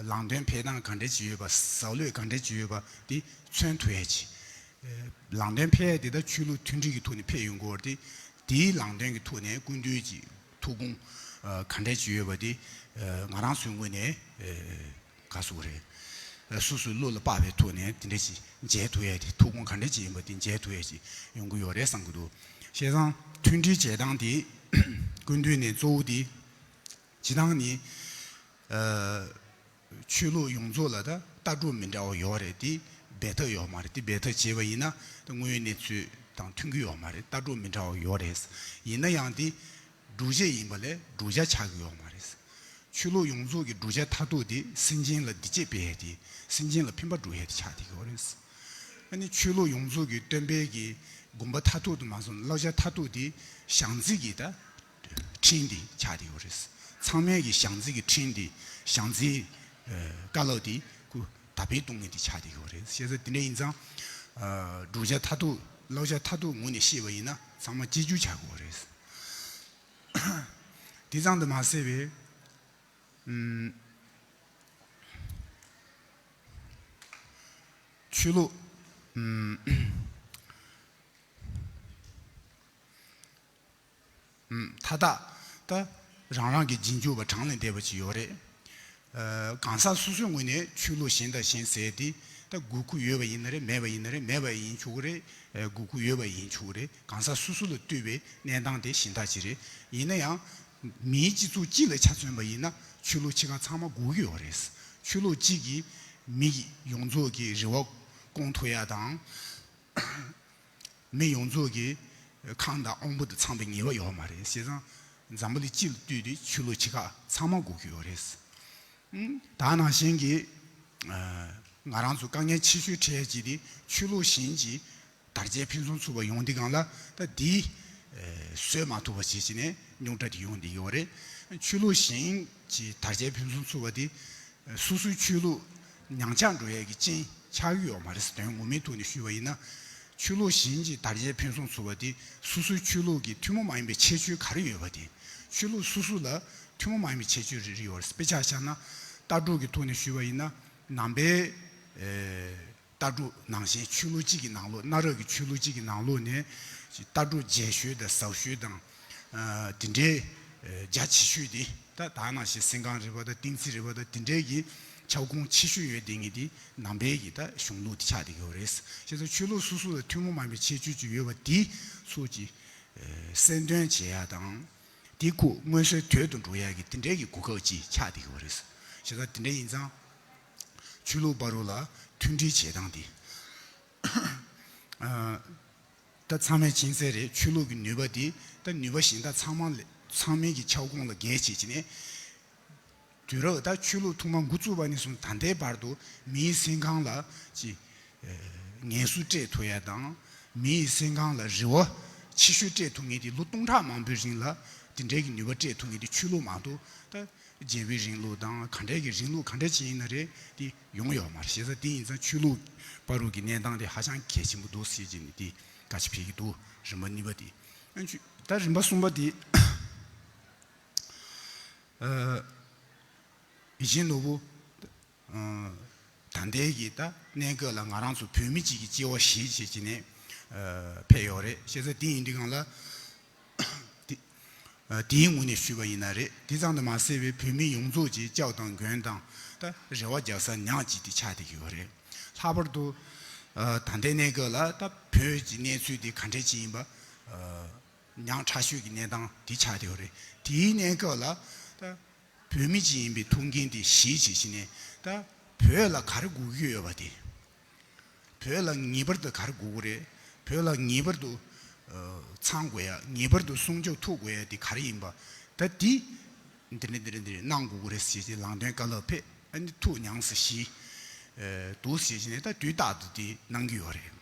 ལམ་སྟོན་ཕེབས་སྟངས་ག་འདྲ་ཅིག་ཡོད་པ། ཟབ་ལྷོད་ག་འདྲ་ཅིག་ཡོད་པ་དེ་མཚོན་ཐུབ་ཡ་ཅིག་ལམ་སྟོན་ཕེབས་ཡ་དེ་ད་ཆོས་ལུགས་མཐུན་སྒྲིལ་གྱི་ཐོག་ནས་ཕེབས་ཡོང་གི་ཡོད་རེད། དེའི་ལམ་སྟོན་གྱི་ཐོག་ནས་སྐུ་མདུན་གྱི་ཐུགས་དགོངས་ག་འདྲ་ཅིག་ཡོད་པ་དེ་ང་རང་ཚོའི་ངོས་ནས། ག་ཟེར་དགོས་རེད། སོ་སོའི་བློ་ལ་དཔག་པའི་ཐོག་ནས་དེ་འདྲ་ཞིག་མཇལ་ཐུབ་ཡས་དེ། ཐུགས་དགོངས་ག་འདྲ་ཞིག་ཡིན་པ་དེ་མཇལ་ཐུབ་ཡས་ཞིག་ཡོང་གི་ཡོད་རེད་བསམ་གྱི་འདུག་བྱས་ཙང་མཐུན་སྒྲིལ་བྱེད་སྟངས་དེ་སྐུ་མདུན་ནས་གཙོ་བོ་དེ་སྤྱིར་བཏང་ནི། ཆོས་ལུགས་ཡོངས་རྫོགས་ལ་ད་ལྟ་གྲུབ་མི་འདྲ་བ་ཡོད་རེད། དེ་འབད་ཐབས་ཡོད་མ་རེད། དེ་འབད་ཐབས་བྱས་པ་ཡིན་ན་ད་དངོས་ཡོད་གནས་ཚུལ་དང་མཐུན་གྱི་ཡོད་མ་རེད། ལྟ་གྲུབ་མི་འདྲ་བ་ཡོད་རེད། ཡིན་ན་ཡང་དེ་བསྒྲུབ་བྱ་ཡིན་པ་ལས་བསྒྲུབ་བྱ་ཆགས་ཀྱི་ཡོད་མ་རེད། ཆོས་ལུགས་ཡོངས་རྫོགས་ཀྱི་བསྒྲུབ་བྱ་མཐར་ཐུག་དེ་སེམས་ཅན་ལ་བདེ་སྐྱིད་སྤེལ་ཡས་དེ། སེམས་ཅན་ལ་ཕན་པ་སྒྲུབ་ཡས་དེ་ཆགས་བསྡད་ཀྱི་ཡོད་རེད། ཨ་ནི་ཆོས་ལུགས་ཡོངས་རྫོགས་ཀྱི་སྟོན་པའི་གི་དགོངས་པ་མཐར་ཐུག་ཏུ་མ་སོང་། བསླབ་བྱ་མཐར་ཐུག་དེ་བྱམས་བརྩེ་གི་ད་ཕྲེང་དེ་ཆགས་བསྡད་ཡོད་རེད། ཚང་མས་ཀྱི་བྱམས་བརྩེ་གི་ཕྲེང་དེ། བྱམས་བརྩེའི་བཀའ་སློབ་དེ་ཁོ་དར་སྤེལ་གཏོང་མཁན་དེ་ཆགས་བསྡད་ཡོད་རེད། བྱས་ཙང་དེ་འདྲ་ཡིན་ཙང་། བསྒྲུབ་བྱ་མཐར་ཐུག་བསླབ་བྱ་མཐར་ཐུག་ངོས་ནས་བཤད་པ་ཡིན་ན་ཚང་མ་གཅིག་གྱུར་ཆགས་དགོས་རེད། དེ་ཙམ་དུ་མ་ཟད་པའི་ཨུམ། ཆོས་ལུགས་ཨུམ། ཨུམ། མཐའ་དག་ད་རང་རང་གི་རྗེས་འཇུག་པ་གྲངས་ལས་འདས་པ་ཅིག་ཡོད་རེད། གང་ཟག་སོ་སོའི་ངོས་ནས་ཆོས་ལུགས་གཞན་དང་གཞན་ཟེར་ཏེ་ད་དགོས་མཁོ་ཡོད་པ་ཡིན་ན་རེད། མེད་པ་ཡིན་ན་རེད། མེད་པ་ཡིན་ཆོག་གི་རེད། དགོས་མཁོ་ཡོད་པ་ཡིན་ཆོག་གི་རེད། གང་ཟག་སོ་སོ་ལ་ལྟོས་པའི་གནས་སྟངས་དེ་གཞན་དག་ཅིག་རེད། ཡིན་ན་ཡང་མིའི་སྤྱི་ཚོགས་སྤྱི་ལ་ཆ་མཚོན་པ་ཡིན་ན་ཆོས་ལུགས་ཕྱེད་ཀ་ཚང་མ་དགོས་ཀྱི་ཡོད་རེད། ཆོས་ལུགས་གཅིག་གིས་མི་ཡོངས་རྫོགས་ཀྱི་རེ་བ་སྐོང་ཐུབ་ཡ་དང་། མི་ཡོངས་རྫོགས་ཀྱི་ཁམས་དང་དབང་པོ་དང་ཚང་བའི་ངེས་པ་ཡོད་མ་རེད། བྱས་ཙང་འཛམ་བུ་གླིང་སྤྱི་ལ་ལྟོས་ཏེ་ཆོས་ལུགས་ཕྱེད་ཀ་ཚང་མ་དགོས་ཀྱི་ཡོད་རེད། ད་ནང་བཞིན་གྱི་ང་རང་ཚོ་དཀའ་ངལ་ཆེ་ཤོས་འཕྲད་ཀྱི་དེ་ཆོས་ལུགས་གཞན་གྱི་དར་རྒྱས་ཕུན་སུམ་ཚོགས་པ་ཡོང་དུས་སྒང་ལ་ད་འདི་བཟོད་མ་ཐུབ་པ་བྱེད་ཀྱི་ནས་རྙོག་དྲ་དེ་ཡོང་བསྡད་ཡོད་རེད། ཆོས་ལུགས་གཞན་གྱི་དར་རྒྱས་ཕུན་སུམ་ཚོགས་པ་དེ་སོ་སོའི་ཆོས་ལུགས་ཉམས་ཆག་འགྲོ་ཡས་ཀྱི་རྐྱེན་ཆགས་ཀྱི་ཡོད་མ་རེད་ཟེར། དོན་ངོ་མའི་ཐོག་ནས་ཞུས་པ་ཡིན་ན། ཆོས་ལུགས་གཞན་གྱི་དར་རྒྱས་ཕུན་སུམ་ཚོགས་པ་དེ་སོ་སོའི་ཆོས་ལུགས་ཀྱི་ཐུན་མོང་མ་ཡིན་པའི་ཁྱད་ཆོས་ག་རེ་ཡོད་པ་དེ། ཆོས་ལུགས་སོ་སོ་ལ་ཐུན་མོང་མ་ཡིན་པའི་ཁྱད་ཆོས་རེ་རེ་ཡོད་རེད། དཔེ་ཆ་བཞག་ན་ལྟ་གྲུབ་ཀྱི་ཐོག་ནས་ཞུས་པ་ཡིན་ན་ནང་པའི་ལྟ་གྲུབ་ནང་བཞིན་ཆོས་ལུགས་གཅིག་གི་ནང་ལོགས། གནའ་རབས་ཀྱི་ཆོས་ལུགས་གཅིག་གི་ནང་ལོགས་ནས་ལྟ་གྲུབ་རྒྱས་ཤོས་དང་ཟབ་ཤོས་དང་། དེ་འདྲའི་རྒྱ་ཆེ་ཤོས་དེ་ད་ད་ནང་བཞིན་སེམས་ཁམས་རིག་པ་དང་། གཏན་ཚིགས་རིག་པ་དང་། དེ་འདྲའི་གི་ཁྱབ་ཁོངས་ཆེ་ཤོས་ཡོད་དེ་ངེས་དེ་ནང་པའི་གི་ད་གཞུང་ལུགས་དེ་ཆགས་བསྡད་ཡོད་རེད། བྱས་ཙང་ཆོས་ལུགས་སོ་སོ་ལ་ཐུན་མོང་མ་ཡིན་པའི་ཁྱད་ཆོས་ཅིག་ཡོད་པ་དེ་ཚོ་ཅིག་གསལ་འདོན་བྱེད་ཡ་དང་། དེ་ཁོ་མངོན་གསལ་དོད་དུ་འགྲོ་ཡ་གི་དེ་འདྲའི་གི་གོ་སྐབས་ཅིག་ཆགས་བསྡད་ཡོད་རེད། བྱས་ཙང་དེ་འདྲ་ཡིན་ཙང་ཆོས་ལུགས་བར་རུ་ལ་མཐུན་སྒྲིལ་བྱེད་སྟངས་དེ། ད་ཚང་མས་མཁྱེན་གསལ་རེད། ཆོས་ལུགས་ཀྱི་ནུས་པ་དེ་ད་ནུས་པ་གཞན་དག་ཚང་མ་ལས་ཚང་མའི་གི་ཁྱབ་ཁོངས་ལ་བརྒལ་བྱས་ཀྱི་ནས། དུས་རབས་ད་ཆོས་ལུགས་ཐོག་མ་འགོ་བཙུགས་པ་ནས་བཟུང་ད་ལྟའི་བར་དུ་མིའི་སེམས་ཁམས་ལ་ཅི་ངལ་གསོ་སྤྲད་ཐུབ་ཡ་དང་། མིའི་སེམས་ཁམས་ལ་རེ་བ་ཆེ་ཤོས་སྤྲད་ཐུབ་མཁན་དེ་ལོ་སྟོང་ཕྲག་མང་པོའི་རིང་ལ་དེ་འདྲའི་གི་ནུས་པ་སྤྲད་ཐུབ་མཁན་དེ་ཆོས་ལུགས་མ་གཏོགས། ད་རྒྱལ་པོའི་རིང་ལུགས་དང་ག་འདྲའི་གི་རིང་ལུགས་ག་འདྲ་ཅིག་ཡིན་ན་རེད། དེ་ཡོང་ཡོད་མ་རེད། བྱས་ཙང་དེ་ཡིན་ཙང་ཆོས་ལུགས་བར་དུ་གི་གནས་སྟངས་དེ་ཧ་ཅང་གལ་ཆེན་པོ་འདུག་ཟེར་གྱི་ནི་དེ་བཀའ་ཆ་ཕེབས་ཀྱི་འདུག་རིམ་པ་གཉིས་པ་དེ། ཨ་ནི་ད་རིམ་པ་གསུམ་པ་དེ། ཨ། ཡིད་བཞིན་ནོར་བུ། ཨ། ད་ལྟའི་གི་ད་གནས་སྐབས་ལ་ང་རང་ཚོ་བོད་མི་གཅིག་གི་སྐྱེ་བ་བཞེས་བྱས་ཀྱི་ནས། ཨ། ཕེབས་ཡོད་རེད། བྱས་ཙང་དེ་ཡིན་དུས་སྒང་ལ། དེ། ཨ། དེའི་ངོས་ནས་ཞུས་པ་ཡིན་ན་རེད། དེ་ཙམ་དུ་མ་ཟད་པའི་བོད་མི་ཡོངས་རྫོགས་ཀྱི་སྐྱབས་དང་མགོན་དང་ད་རེ་བ་རྒྱག་ས་ཉག་གཅིག་དེ་ཆགས་བསྡད་ཀྱི་ཡོད་རེད། ལྷག་པར་དུ། ཨ། ད་ལྟའི་གནས་སྐབས་ལ་ད་བོད་ཀྱི་གནས་ཚུལ་དེ་ག་འདྲས་ཅིག་ཡིན་པ། ཨ། ཉག་ཕྲ་ཤོས་ཀྱི་གནས་སྟངས་དེ་ཆགས་བསྡད་ཡོད་རེད། དེའི་གནས་སྐབས་ལ་ད་བོད་མི་ཅིག་ཡིན་པའི་ཐུགས་འགན་དེ་གཞི་བྱས་བྱས་ནས་ད་བོད་ལ་ག་རེ་དགོས་ཀྱི་ཡོད་པ་དེ། བོད་ལ་ངེས་པར་དུ་ག་རེ་དགོས་ཀྱི་རེད། བོད་ལ་ངེས་པར་དུ། ཨ། ཚང་དགོས་ཡ། ངེས་པར་དུ་སྲུང་སྐྱོབ་ཐུབ་དགོས་ཡ་དེ་ག་རེ་ཡིན་པ། ད་དེ་འདི་འདྲ་འདི་འདྲ་འདི་འདྲ་གནང་དགོས་ཀྱི་རེད་ཟེར་ཏེ་ལམ་སྟོན་བཀའ་སློབ་ཕེབས། ཨ་ནི་ཐུགས་ཉམས་སུ་བཞེས། ཨ། འདུག་ཟེར་བྱས་ནས་ད་དུས་རྟག་ཏུ་དེ་གནང་གི་ཡོད་རེད།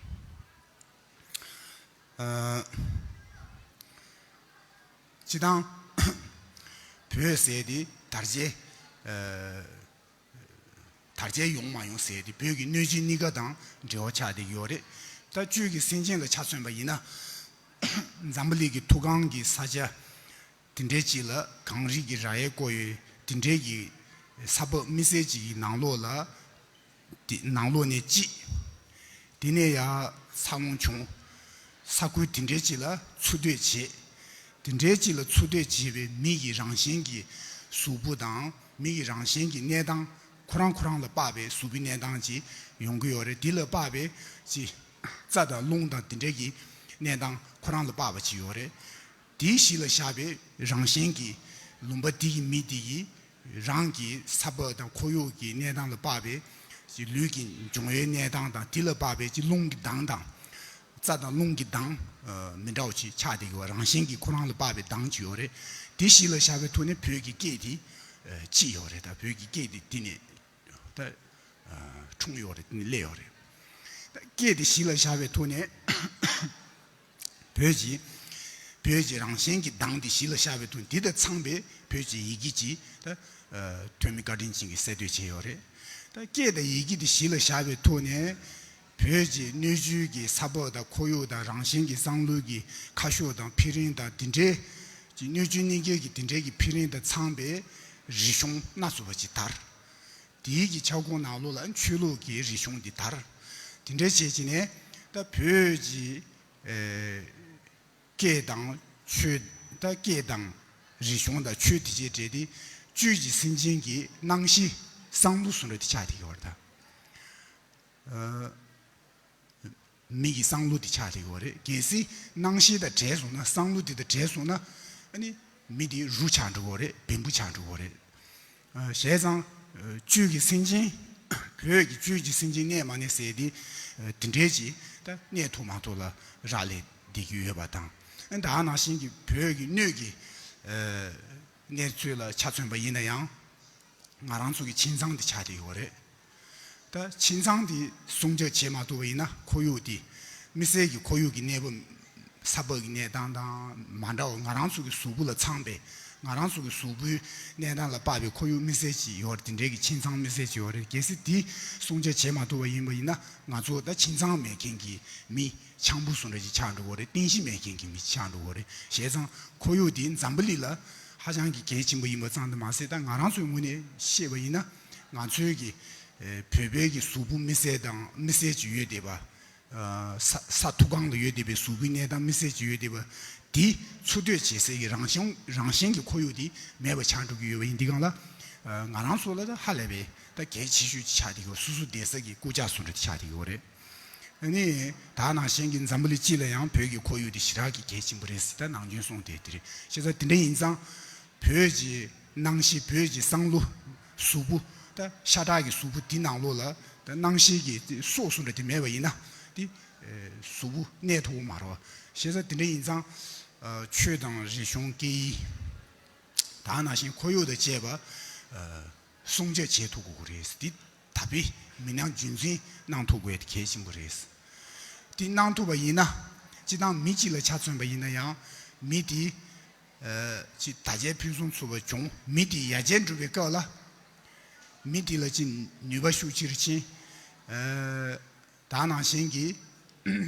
ཨ། སྤྱིར་བཏང་བོད་ཟེར་དེ་དར་རྒྱས། ཨ། དར་རྒྱས་ཡོང་མ་ཡོང་ཟེར་དེ་བོད་ཀྱི་སྣོད་བཅུད་གཉིས་ཀ་དང་འབྲེལ་བ་ཆགས་བསྡད་ཀྱི་ཡོད་རེད། ད་བཅུད་ཀྱི་སེམས་ཅན་ལ་ཆ་མཚོན་པ་ཡིན་ན། འཛམ་བུ་གླིང་གི་མཐོ་སྒང་གི་ས་ཆ་དེ་འདྲའི་ཅིག་ལ་གངས་རི་གི་ར་ཡས་བསྐོར་ཡོད་དེ་འདྲའི་གི་ས་བབ་དམིགས་བསལ་ཅིག་གི་ནང་ལོགས་ལ། དེ་ནང་ལོགས་ནས་གཅིག་དེ་ནས་ཡར་འཚར་ལོངས་བྱུང་། ས་ཁུལ་དེ་འདྲའི་ཅིག་ལ་འཚོ་སྡོད་བྱེད། དེ་འདྲའི་ཅིག་ལ་འཚོ་སྡོད་བྱེད་པའི་མི་ཡི་རང་བཞིན་གྱི་གཟུགས་པོ་དང་མི་ཡི་རང་བཞིན་གྱི་གནས་སྟངས་ཁོ་རང་ཁོ་རང་ལ་དཔག་པའི་གཟུགས་པོའི་གནས་སྟངས་ཅིག་ཡོང་གི་ཡོད་རེད། དེ་ལ་དཔག་པའི་ཅིག་རྩྭ་དང་རླུང་དང་དེ་འདྲའི་གི་གནས་སྟངས་ཁོ་རང་ལ་དཔག་པ་ཅིག་ཡོད་རེད། དེའི་གཞི་ལ་བཞག་པའི་རང་བཞིན་གྱི་ལུང་པ་དེ་གི་མི་དེ་གི་རང་གི་ས་བབ་དང་ཁོར་ཡུག་གི་གནས་སྟངས་ལ་དཔག་པའི་ལུས་ཀྱི་འབྱུང་བའི་གནས་སྟངས་དང་དེ་ལ་དཔག་པའི་རླུང་གི་གདངས་དང་། རྩྭ་དང་རླུང་གི་གདངས་མི་འདྲ་བ་ཅིག་ཆགས་བསྡད་ཀྱི་ཡོད། རང་བཞིན་གྱིས་ཁོ་རང་ལ་དཔག་པའི་གདངས་ཅིག་ཡོད་རེད། དེ་གཞི་ལ་བཞག་པའི་ཐོག་ནས་བོད་ཀྱི་སྐད་དེ་གཅིག་ཡོད་རེད། ད་བོད་ཀྱི་སྐད་དེ་དེ་ནས་ད་འཁྲུངས་ཡོད་རེད། དེ་ནས་སླེབས་ཡོད་རེད། ད་སྐད་དེ་གཞི་ལ་བཞག་པའི་ཐོག་ནས། བོད་ཀྱི། བོད་ཀྱི་རང་བཞིན་གྱི་གདངས་དེ་གཞི་ལ་བཞག་པའི་ཐོག་འདི་དང་འཚམས་པའི་བོད་ཀྱི་ཡི་གེ་ཅིག་ད། ཨ། ཐོན་མི་བཀའ་དྲིན་ཅན་གྱིས་གསལ་སྟོན་བྱས་ཡོད་རེད། ད་སྐད་དང་ཡི་གེ་དེ་གཞི་ལ་བཞག་པའི་ཐོག་ནས་བོད་ཀྱི་སྣོད་བཅུད་ཀྱི་ས་བབ་དང་ཁོར་ཡུག་དང་རང་བཞིན་གྱི་བསམ་བློ་གི་ཁ་ཕྱོགས་དང་འཕེལ་རིམ་དང་དེ་འདྲའི་ཀྱི་སྣོད་བཅུད་གཉིས་ཀའི་གི་དེ་འདྲའི་གི་འཕེལ་རིམ་དང་འཚམས་པའི་རིག་གཞུང་སྣ་ཚོགས་པ་ཅིག་དར། དེའི་གི་ཁྱབ་ཁོངས་ནང་ལོགས་ལ་ཆོས་ལུགས་ཀྱི་རིག་གཞུང་འདི་དར། དེ་འདྲ་བྱས་བྱས་ནས་ད་བོད་ཀྱི། ཨེ། སྐད་དང་ཆོས། ད་སྐད་དང་རིག་གཞུང་དང་ཆོས་དེ་བཅས་འདྲེས་ཏེ་ བཅུད་ཀྱི་སེམས་ཅན་གྱི་སྣང་ཤས་བསམ་བློ་བཟོ་འདྲ་དེ་ཆགས་བསྡད་ཡོད་རེད་ད། མི་གི་བསམ་བློ་དེ་ཆགས་བསྡད་ཡོད་རེད། གལ་སྲིད་སྣང་ཤས་དང་བྲལ་སོང་ན། བསམ་བློ་དེ་དང་བྲལ་སོང་ན། ཨ་ནི་མི་དེ་རུ་ཆགས་འགྲོ་གི་རེད། བེམ་པོ་ཆགས་འགྲོ་གི་རེད། བྱས་ཙང་བཅུད་ཀྱི་སེམས་ཅན། བོད་ཀྱི་བཅུད་ཀྱི་སེམས་ཅན་གནས་མ་གནས་ཟེར་དེ། དེ་འདྲའི་ཅིག་ད་གནས་ཐུབ་མ་ཐུབ་ལ་རག་ལས་བསྡད་ཀྱི་ཡོད་པ་དང་། ད་ག་ནང་བཞིན་གྱི་བོད་ཀྱི་སྣོད་ཀྱི་གནས་ཚུལ་ལ་ཆ་མཚོན་པ་ཡིན་ན་ཡང་། ང་རང་ཚོ་གི་ཁྱིམ་ཚང་དེ་ཆགས་བསྡད་ཡོད་རེད། ད་ཁྱིམ་ཚང་དེ་སྲུང་སྐྱོབ་བྱེད་མ་ཐུབ་པ་ཡིན་ན། ཁོར་ཡུག་དེ། མི་སེར་གྱི་ཁོར་ཡུག་གི་གནས་བབ། ས་བབ་ཀྱི་གནས་སྟངས་དང་མ་འདྲ་བ། ང་རང་ཚོ་གི་གཟུགས་པོ་ལ་འཚམ་པའི། ང་རང་ཚོ་གི་གཟུགས་པོའི་གནས་སྟངས་ལ་དཔག་པའི་ཁོར་ཡུག་དམིགས་བསལ་ཅིག་ཡོད་རེད། དེ་འདྲའི་གི་ཁྱིམ་ཚང་དམིགས་བསལ་ཅིག་ཡོད་རེད། གལ་སྲིད་དེ་སྲུང་སྐྱོབ་བྱེད་མ་ཐུབ་པ་ཡིན་པ་ཡིན་ན། ང་ཚོ་ད་ཁྱིམ་ཚང་མེད་མཁན་གྱི་མི་འཆམ་པོ་བཟོ་འདྲ་ཅིག་ཆགས་འགྲོ་གི་རེད། རྟེན་གཞི་མེད་མཁན་གྱི་མི་ཆགས་འགྲོ་གི་རེད། བྱས་ཙང་ཁོར་ཡུག་དེ་འཛམ་བུ་གླིང་ལ་ཧ་ཅང་གི་གལ་ཆེན་པོ་ཡིན་པ་ཙམ་དུ་མ་ཟད། ད་ང་རང་ཚོའི་ངོས་ནས་བཤད་པ་ཡིན་ན། ང་ཚོའི་གི་བོད་པའི་གི་གཟུགས་པོ་དམིགས་བསལ་དང་དམིགས་བསལ་ཅིག་ཡོད་བསྡད་པ། ས་ས་ཐུགས་ཁང་ལ་ཡོད་བསྡད་པའི་གཟུགས་པོའི་གནས་སྟངས་དམིགས་བསལ་ཅིག་ཡོད་བསྡད་པ། དེ་འཚོ་སྡོད་བྱེད་སའི་གི་རང་བྱུང་རང་བཞིན་གྱི་ཁོར་ཡུག་དེ་མེད་པ་ཆགས་འགྲོ་གི་ཡོད་པ་ཡིན་དུས་སྒང་ལ། ང་རང་ཚོ་ལ་ད་ཧ་ལས་པའི་ད་གལ་ཆེ་ཤོས་ཅིག་ཆགས་བསྡད་ཀྱི་ཡོད། སོ་སོ་བསྡད་ས་གི་རྐུབ་བཀྱག་བཟོ་འདྲ་དེ་ཆགས་བསྡད་ཀྱི་ཡོད་རེད། ཨ་ནི་ད་ནང་བཞིན་གྱི་འཛམ་བུ་གླིང་སྤྱི་ལ་ཡང་བོད་ཀྱི་ཁོར་ཡུག་དེ་ཞེ་དྲག་གི་གལ་ཆེན་པོ་རེད་ཟེར། ད་ནམ་རྒྱུན་གསུངས་བསྡད་དེ་རེད། བྱས་ཙང་དེ་འདྲ་ཡིན་ཙང་། བོད་ཀྱི་སྣང་ཤས། བོད་ཀྱི་བསམ་བློ། གཟུགས་པོ། ད་ཤ་ཁྲག་གི་གཟུགས་པོ་འདི་ནང་ལོགས་ལ་ད་སྣང་ཤས་ཀྱི་སྲོག་ཟུངས་འདྲ་དེ་མེད་པ་ཡིན་ན། དེ་གཟུགས་པོ་གནས་ཐུབ་ཀྱི་མ་རེད་བ། བྱས་ཙང་དེ་འདྲ་ཡིན་ཙང་། ཆོས་དང་རིག་གཞུང་སྐད་ཡིག། ད་ནང་བཞིན་ཁོར་ཡུག་དང་བཅས་པ་སྲུང་སྐྱོབ་བྱེད་ཐུབ་དགོས་ཀྱི་རེད། འདི་ད་བའི་མི་སྣ་རྒྱུན་འཛིན་གནང་ཐུབ་དགོས་དེ་གལ་ཆེན་པོ་རེད། དེ་གནང་ཐུབ་པ་ཡིན་ན། སྤྱིར་བཏང་མི་གཅིག་ལ་ཆ་མཚོན་པ་ཡིན་ན་ཡང་། མི་དེ་ཅིག་དར་རྒྱས་ཕུན་སུམ་ཚོགས་པ་བྱུང་། མི་དེ་ཡར་རྒྱས་འགྲོ་བའི་སྐབས་ལ། མི་དེ་ལ་ཅིག་ནུས་པ་ཤུགས་ཆེར་ཕྱིན། ད་ནང་བཞིན་གྱི་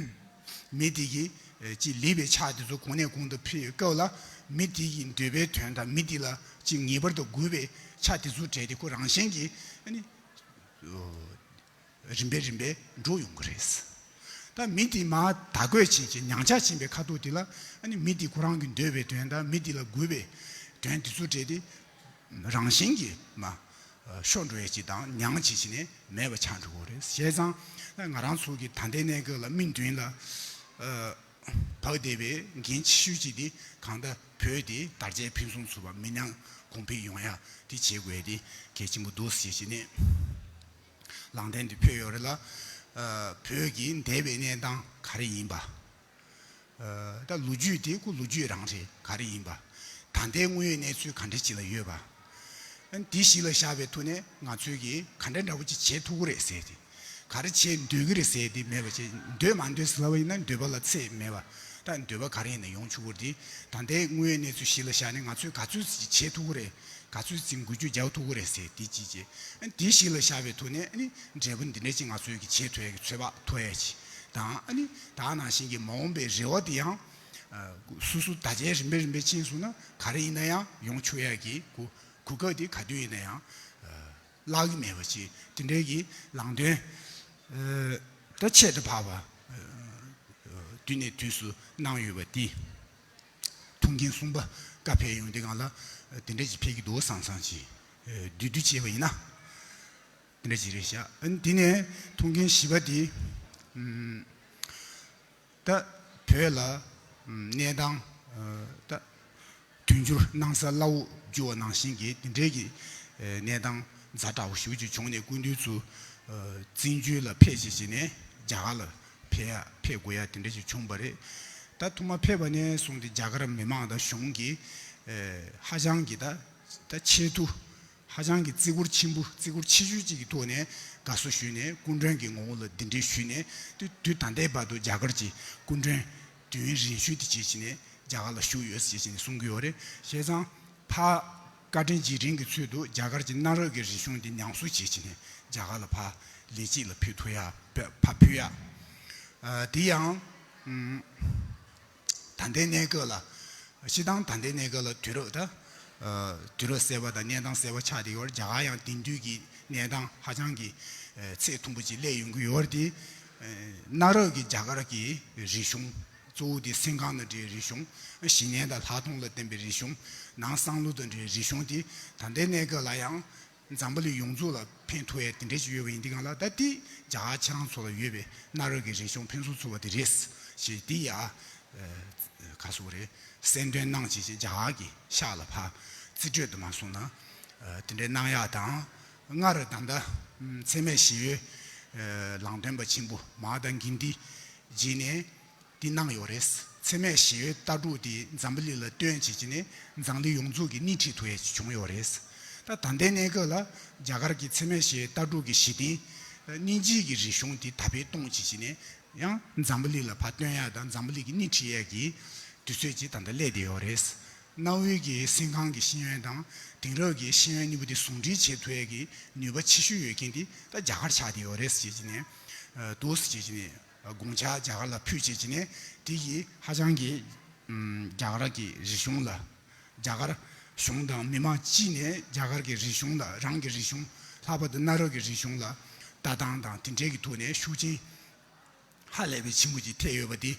མི་དེ་གི་ཅིག་ལེགས་པའི་ཆ་དེ་ཚོ་གོང་ནས་གོང་དུ་འཕེལ་བའི་སྐབས་ལ། མི་དེ་གི་འདོད་པའི་དོན་དང་། མི་དེ་ལ་ཅིག་ངེས་པར་དུ་དགོས་པའི་ཆ་དེ་ཚོ་སྤྲད་དེ། ཁོ་རང་བཞིན་གྱིས་ཨ་ནི་རིམ་པས་རིམ་པས་འགྲོ་ཡོང་གི་རེད། ད་མི་དེ་མར་དར་རྒུད་ཕྱིན་ཅིང་ཉམས་ཆག་ཕྱིན་པའི་ཁ་ཐུག་དེ་ལ། ཨ་ནི་མི་དེ་ཁོ་རང་གི་འདོད་པའི་དོན་དང་། མི་དེ་ལ་དགོས་པའི་དོན་དེ་ཚོ་སྤྲད་དེ། རང་བཞིན་གྱིས་མར་ཤོར་འགྲོ་ཡས་ཅིག་དང་། མྱངས་བྱས་བྱས་ནས་མེད་པ་ཆགས་འགྲོ་གི་རེད། བྱས་ཙང་ང་རང་ཚོ་གི་ད་ལྟའི་གནས་སྐབས་ལ་མིག་མདུན་ལ་བབས་བསྡད་པའི་འགན་ཆེ་ཤོས་ཅིག་དེ། གང་ལྟར་བོད་དེ་དར་རྒྱས་ཕུན་སུམ་ཚོགས་པ། མི་ཉམས་གོང་འཕེལ་ཡོང་ཡ་དེ་བྱེད་དགོས་ཡ་དེ་གལ་ཆེན་པོ་འདུག་ཟེར་བྱས་ནས་ལམ་སྟོན་དེ་ཕུལ་ཡོད་རེད་ལ། བོད་ཀྱི་འདས་པའི་གནས་སྟངས་ག་རེ་ཡིན་པ། ད་ལོ་རྒྱུས་དེ་ཁོ་ལོ་རྒྱུས་རང་རེད། ག་རེ་ཡིན་པ། ད་ལྟའི་དངོས་ཡོད་གནས་ཚུལ་ག་འདྲ་ཅིག་ལ་ཡོད་པ། འདི་གཞི་ལ་བཞག་པའི་ཐོག་ནས་ང་ཚོས་ཀྱིས་ག་འདྲ་འདྲ་པོ་ཅིག་བྱེད་ཐུབ་ཀྱི་རེད་ཟེར་ཏེ། ག་རེ་བྱེད་འདོད་ཀྱི་རེད་ཟེར་ཏེ་མེད་པ་བྱས། འདོད་མ་འདོད་ཟེར་ལབ་པ་ཡིན་ན་འདོད་པ་ལ་ཚད་མེད་པ། ད་འདོད་པ་ག་རེ་ཡིན་ན་ཡོང་ཆོག་གི་རེད་དེ། ད་ལྟའི་དངོས་ཡོད་གནས་ཚུལ་གཞི་ལ་བཞག་ནས་ང་ཚོས་ག་ཚོད་ཅིག་བྱེད་ཐུབ་ཀྱི་རེད། ག་ཚོད་ཅིག་འགུལ་སྐྱོད་རྒྱག་ཐུབ་ཀྱི་རེད་ཟེར། དེ་གཅིག་བྱས། ཨ་ནི་དེ་གཞི་ལ་བཞག་པའི་ཐོག་ནས། ཨ་ནི་འབྲས་བུ་འདི་འདྲ་ཅིག་ང་ཚོས་ཀྱིས་བྱེད་ཐུབ་ཡ་གི་ཚོད་དཔག་ཐུབ་ཡ་ཅིག་དང་། ཨ་ནི་ད་ནང་བཞིན་གྱི་མ་འོངས་པའི་རེ་བ་དེ་ཡང་། ཨ། སོ་སོ་དར་རྒྱས་རིམ་པས་རིམ་པས་ཕྱིན་སོང་ན་ག་རེ་ཡིན་ན་ཡང་ཡོང་ཆོག་ཡ་གི་གོ་གོ་སྐབས་དེ་ག་དུས་ཡིན་ན་ཡང་། ཨ། བརླག་གི་མེད་པ་ཅིག་དེ་འདྲའི་གི་ལམ་སྟོན། ཨ། ད་ཁྱད་དུ་འཕགས་པ། ཨ། དུས་ནས་དུས་སུ་གནང་ཡོད་པ་དེ། ཐུགས་འགན་གསུམ་པ་བཀའ་ཕེབས་ཡོང་དུས་སྒང་ལ། དེ་འདྲ་ཅིག་ཕེབས་ཀྱི་འདུག་བསམ་བསམ་ཅིག་བསྡུས་བསྡུས་བྱས་པ་ཡིན་ན། དེ་འདྲ་ཅིག་རེད་ཤག་ཨ་ནི་དེ་ནས་ཐུགས་འགན་བཞི་པ་དེ། ཨམ། ད་བོད་ལ་ཨམ་གནས་སྟངས། ཨ། ད་དུས་འགྱུར་སྣང་ས་སླ་བོ་འགྱུར་བ་ནང་བཞིན་གྱི་དེ་འདྲའི་གི་ཨ་གནས་སྟངས་ཛ་དྲག་པོ་ཞེ་པོ་ཅིག་བྱུང་ནས། སྐུ་མདུན་ཚོ་ཨ་བཙན་བྱོལ་ལ་ཕེབས་བྱས་བྱས་ནས་རྒྱ་གར་ལ་ཕེབས་ཡ་ཕེབས་དགོས་ཡ་དེ་འདྲ་ཅིག་བྱུང་བ་རེད། ད་ཐོག་མ་ཕེབས་པ་ནས་བཟུང་སྟེ་རྒྱ་གར་མི་མང་དང་གཞུང་གིས་ཨ་ཧ་ཅང་གི་ད་ད་ཆེས་མཐོ། ཧ་ཅང་གི་བརྩི་བཀུར་ཆེན་པོ། བརྩི་བཀུར་ཆེ་ཤོས་ཅིག་གི་ཐོག་ནས་དགའ་བསུ་ཞུས་ནས། སྐུ་མགྲོན་གྱི་ངོ་བོ་ལ་གདན་འདྲེན་ཞུས་ནས། དུས་དུས་ད་ལྟའི་བར་དུ་རྒྱ་གར་གྱི་སྐུ་མགྲོན་དུས་ཡུན་རིང་ཤོས་དེ་བྱས་བྱས་ནས་རྒྱ་གར་ལ་བཞུགས་ཡོད་ཟེར་བྱས་ནས་གསུང་གི་ཡོད་རེད། བྱས་ཙང་ཕར་བཀའ་དྲིན་རྗེས་དྲན་གྱི་ཚུལ་དུ་རྒྱ་གར་གྱི་གནའ་རབས་ཀྱི་རིག་གཞུང་དེ་ཉམས་གསོ་བྱས་བྱས་ནས་རྒྱ་གར་ལ་ཕར་ལས་བྱེད་ལ་ཕུལ་ཐུབ་ཡ། ཕར་ཕུལ་ཡ། ཨ། དེ་ཡང་ཨམ་ད་ལྟའི་གནས་སྐབས་ལ། སྤྱིར་བཏང་ད་ལྟའི་གནས་སྐབས་ལ་དུས་རབས་ད། ཨ། དུས་རབས་གསར་པ་དང་གནས་སྟངས་གསར་པ་ཆགས་བསྡད་ཡོད་རེད། རྒྱ་གར་ཡང་དེང་དུས་ཀྱི་གནས་སྟངས་ཧ་ཅང་གི་ཨ་ཚད་མཐོན་པོ་ཅིག་སླེབས་ཡོང་གི་ཡོད་རེད་དེ། ཨ། གནའ་རབས་ཀྱི་རྒྱ་གར་གྱི་རིག་གཞུང་། གཙོ་བོ་དེ་སེམས་ཁམས་དང་འབྲེལ་བའི་རིག་གཞུང་། ཨ། ཞི་གནས་དང་ལྷག་མཐོང་ལ་བརྟེན་པའི་རིག་གཞུང་ ནང་བསམ་བློ་དང་འབྲེལ་བའི་རིག་གཞུང་དེ་ད་ལྟའི་གནས་སྐབས་ལ་ཡང་འཛམ་བུ་གླིང་ཡོངས་རྫོགས་ལ་ཕན་ཐོགས་ཡ་དེ་འདྲ་ཞིག་ཡོད་པ་ཡིན་དུས་སྒང་ལ། ད་དེ་རྒྱ་གར་ཁྱེད་རང་ཚོ་ལ་ཡོད་པའི་གནའ་རབས་ཀྱི་རིག་གཞུང་ཕུན་སུམ་ཚོགས་པ་དེ་རེད་ཞེས་དེ་ཡ་ག་སོགས་རེད། གསལ་འདོན་གནང་བྱས་བྱས་རྒྱ་གར་གྱི་ཤག་ལ་ཕར་རྩིས་སྤྲོད་དུ་མ་སོང་ན་དེ་འདྲའི་གནང་ཡག་དང་། སྔར་ད་ལྟ་འཚེ་མེད་ཞི་བའི་ལམ་སྟོན་པ་ཆེན་པོ་མ་ཧཱ་ཏ་གྷན་དྷི་རྗེས་ནས་འདི་གནང་ཡོད་རེད། འཚེ་མེད་ཞི་བའི་ལྟ་གྲུབ་དེ་འཛམ་བུ་གླིང་ལ་སྟོན་བྱེད་ཀྱི་ནས་འཛམ་གླིང་ཡོངས་རྫོགས་ཀྱི་སྣེ་ཁྲིད་ཐུབ་ཡས་བྱུང་ཡོད་རེད། ད་ད་ལྟའི་གནས་སྐབས་ལ་རྒྱ་གར་གྱི་འཚེ་མེད་ཞི་བའི་ལྟ་གྲུབ་ཀྱི་གཞི་རྟེན་སྙིང་རྗེ་གི་རིག་གཞུང་དེ་དར་སྤེལ་གཏོང་བྱེད་ཀྱི་ནས་ཡང་འཛམ་བུ་གླིང་ལ་ཕར་སྟོན་ཡས་དང་འཛམ་བུ་གླིང་གི་སྣེ་ཁྲིད་ཡས་ཀྱི་དུས་ཚོད་ཅིག་ད་ལྟ་སླེབས་བསྡད་ཡོད་རེད། གནའ་བོའི་གི་སེམས་ཁམས་ཀྱི་ཤེས་ཡོན་དང་དེང་རབས་ཀྱི་ཤེས་ཡོན་གཉིས་པོ་དེ་ཟུང་འབྲེལ་བྱེད་ཐུབ་ཡས་ཀྱི་ནུས་པ་ཆེ་ཤོས་ཡོད་མཁན་དེ་ད་རྒྱ་གར་ཆགས་བསྡད་ཡོད་རེད་ཟེར་བྱས་ནས་འདུག་ཟེར་བྱས་ནས། དགོངས་འཆར་རྒྱ་གར་ལ་ཕུལ་བྱས་ཀྱི་ནས་དེ་ཡིས་ཧ་ཅང་གི་རྒྱ་གར་གྱི་རིག་གཞུང་ལ་རྒྱ་གར་གཞུང་དང་མི་མང་སྤྱི་ནས་རྒྱ་གར་གྱི་རིག་གཞུང་ལ་རང་གི་རིག་གཞུང་ལྷག་པར་དུ་གནའ་རབས་ཀྱི་རིག་གཞུང་ལ་ལྟ་སྟངས་དང་དེ་འབྲེལ་གྱི་ཐོག་ནས་ཤུགས་རྐྱེན་ཧ་ལས་པའི་ཆེན་པོ་ཅིག་ཐེབས་ཡོད་པ་དེ་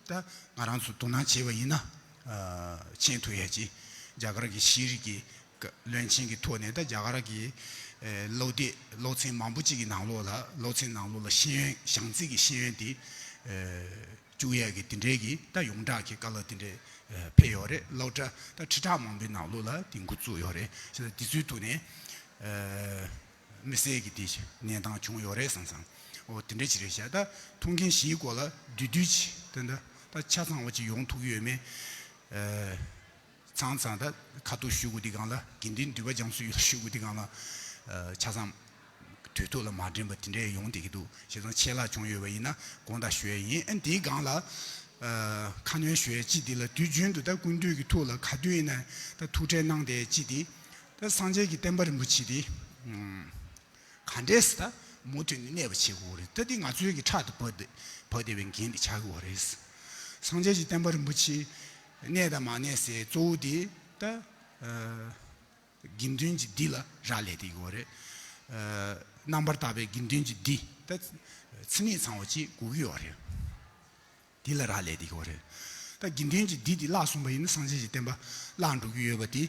ད་ང་རང་ཚོ་དོ་སྣང་བྱས་པ་ཡིན་ན་མཁྱེན་ཐུབ་ཡ་ཅིག་རྒྱ་གར་གྱི་ཤེས་རིག་གི་བློན་ཆེན་གྱི་ཐོག་ནས་ད་རྒྱ་གར་གྱི་སློབ་དེབ་སློབ་ཚན་མང་པོ་ཅིག་གི་ནང་ལོགས་ལ་སློབ་ཚན་ནང་ལོགས་ལ་ཤེས་ཡོན་བྱང་རྩིས་ཀྱི་ཤེས་ཡོན་དེ་བཅུག་ཡས་ཀྱི་དེ་འདྲའི་གི་ད་ཡོངས་གྲགས་ཀྱི་བཀའ་སློབ་དེ་འདྲའི་ཕེབས་ཡོད་རེད། སློབ་གྲྭ་ད་ཁྲི་ཕྲག་མང་པོའི་ནང་ལོགས་ལ་དེ་འགོ་བཙུགས་ཡོད་རེད། བྱས་ཙང་དེ་ཚོའི་ཐོག་ནས་དམིགས་བསལ་གྱི་དེ་གནས་སྟངས་བྱུང་ཡོད་རེད་བསམ་བསམ། འོ་དེ་འདྲ་ཅིག་རེད་ཤག་ད་ཐུན་མཁྱེན་བཞིའི་སྐོར་ལ་བསྡུས་བསྡུས་ཅིག་དེ་འདྲ་ད་ཆ་ཚང་བ་ཅིག་ཡོང་ཐུབ་ཀྱི་ཡོད་མེད། ཚང་ཚང་ད་ཁ་ཐུག་ཞུ་དགོས་དུས་སྒང་ལ་དགེ་འདུན་འདུས་པ་རྒྱ་མཚོ་ཡོད་ཞུ་དགོས་དུས་སྒང་ལ་ཆ་ཚང་དུས་ཐོག་ལ་མ་འདྲེན་པ་དེ་འདྲས་ཡོང་བསྡད་ཀྱི་འདུག་བྱས་ཙང་ཆད་ལྷག་བྱུང་ཡོད་པ་ཡིན་ན་དགོངས་དག་ཞུ་ཡས་ཡིན། ཨ་ནི་དེའི་སྒང་ལ་ཁ་སྣོན་ཞུ་ཡས་གཅིག་འདི་ལ་དུས་རྒྱུན་དུ་ད་སྐུ་མདུན་གྱི་ཐུགས་ལ་ག་དུས་ཡིན་ན་ད་ཐུགས་ཁྲལ་གནང་བསྡད་གཅིག་འདི་ད་སངས་རྒྱས་ཀྱི་བསྟན་པ་རིན་པོ་ཆེ་འདི། ག་འདྲས་སེ་ད་མུ་མཐུད་ནས་གནས་པ་བྱེད་དགོས་རེད། ད་འདི་ང་ཚོའི་གི་ཕྲག་ཏུ་བབས་ཏེ་བབས་བསྡད་པའི་འགན་འདི་ཆགས་ཀྱི་ཡོད་རེད། སངས་རྒྱས་ཀྱི་བསྟན་པ་རིན་པོ་ཆེ་གནས་དང་མ་གནས་སའི་གཙོ་བོ་འདི་ད་དགེ་འདུན་གྱི་སྡེ་ལ་རག་ལས་བསྡད་ཀྱི་ཡོད་རེད། རྣམ་པར་དག་པའི་དགེ་འདུན་གྱི་སྡེ་ད་མཚན་ཉིད་ཚང་བ་ཅིག་དགོས་ཀྱི་ཡོད་རེད། འདི་ལ་རག་ལས་བསྡད་ཀྱི་ཡོད་རེད། ད་དགེ་འདུན་གྱི་སྡེ་འདི་བརླག་སོང་བ་ཡིན་ན་སངས་རྒྱས་ཀྱི་བསྟན་པ་བརླག་འགྲོ་གི་ཡོད་པ་དེ་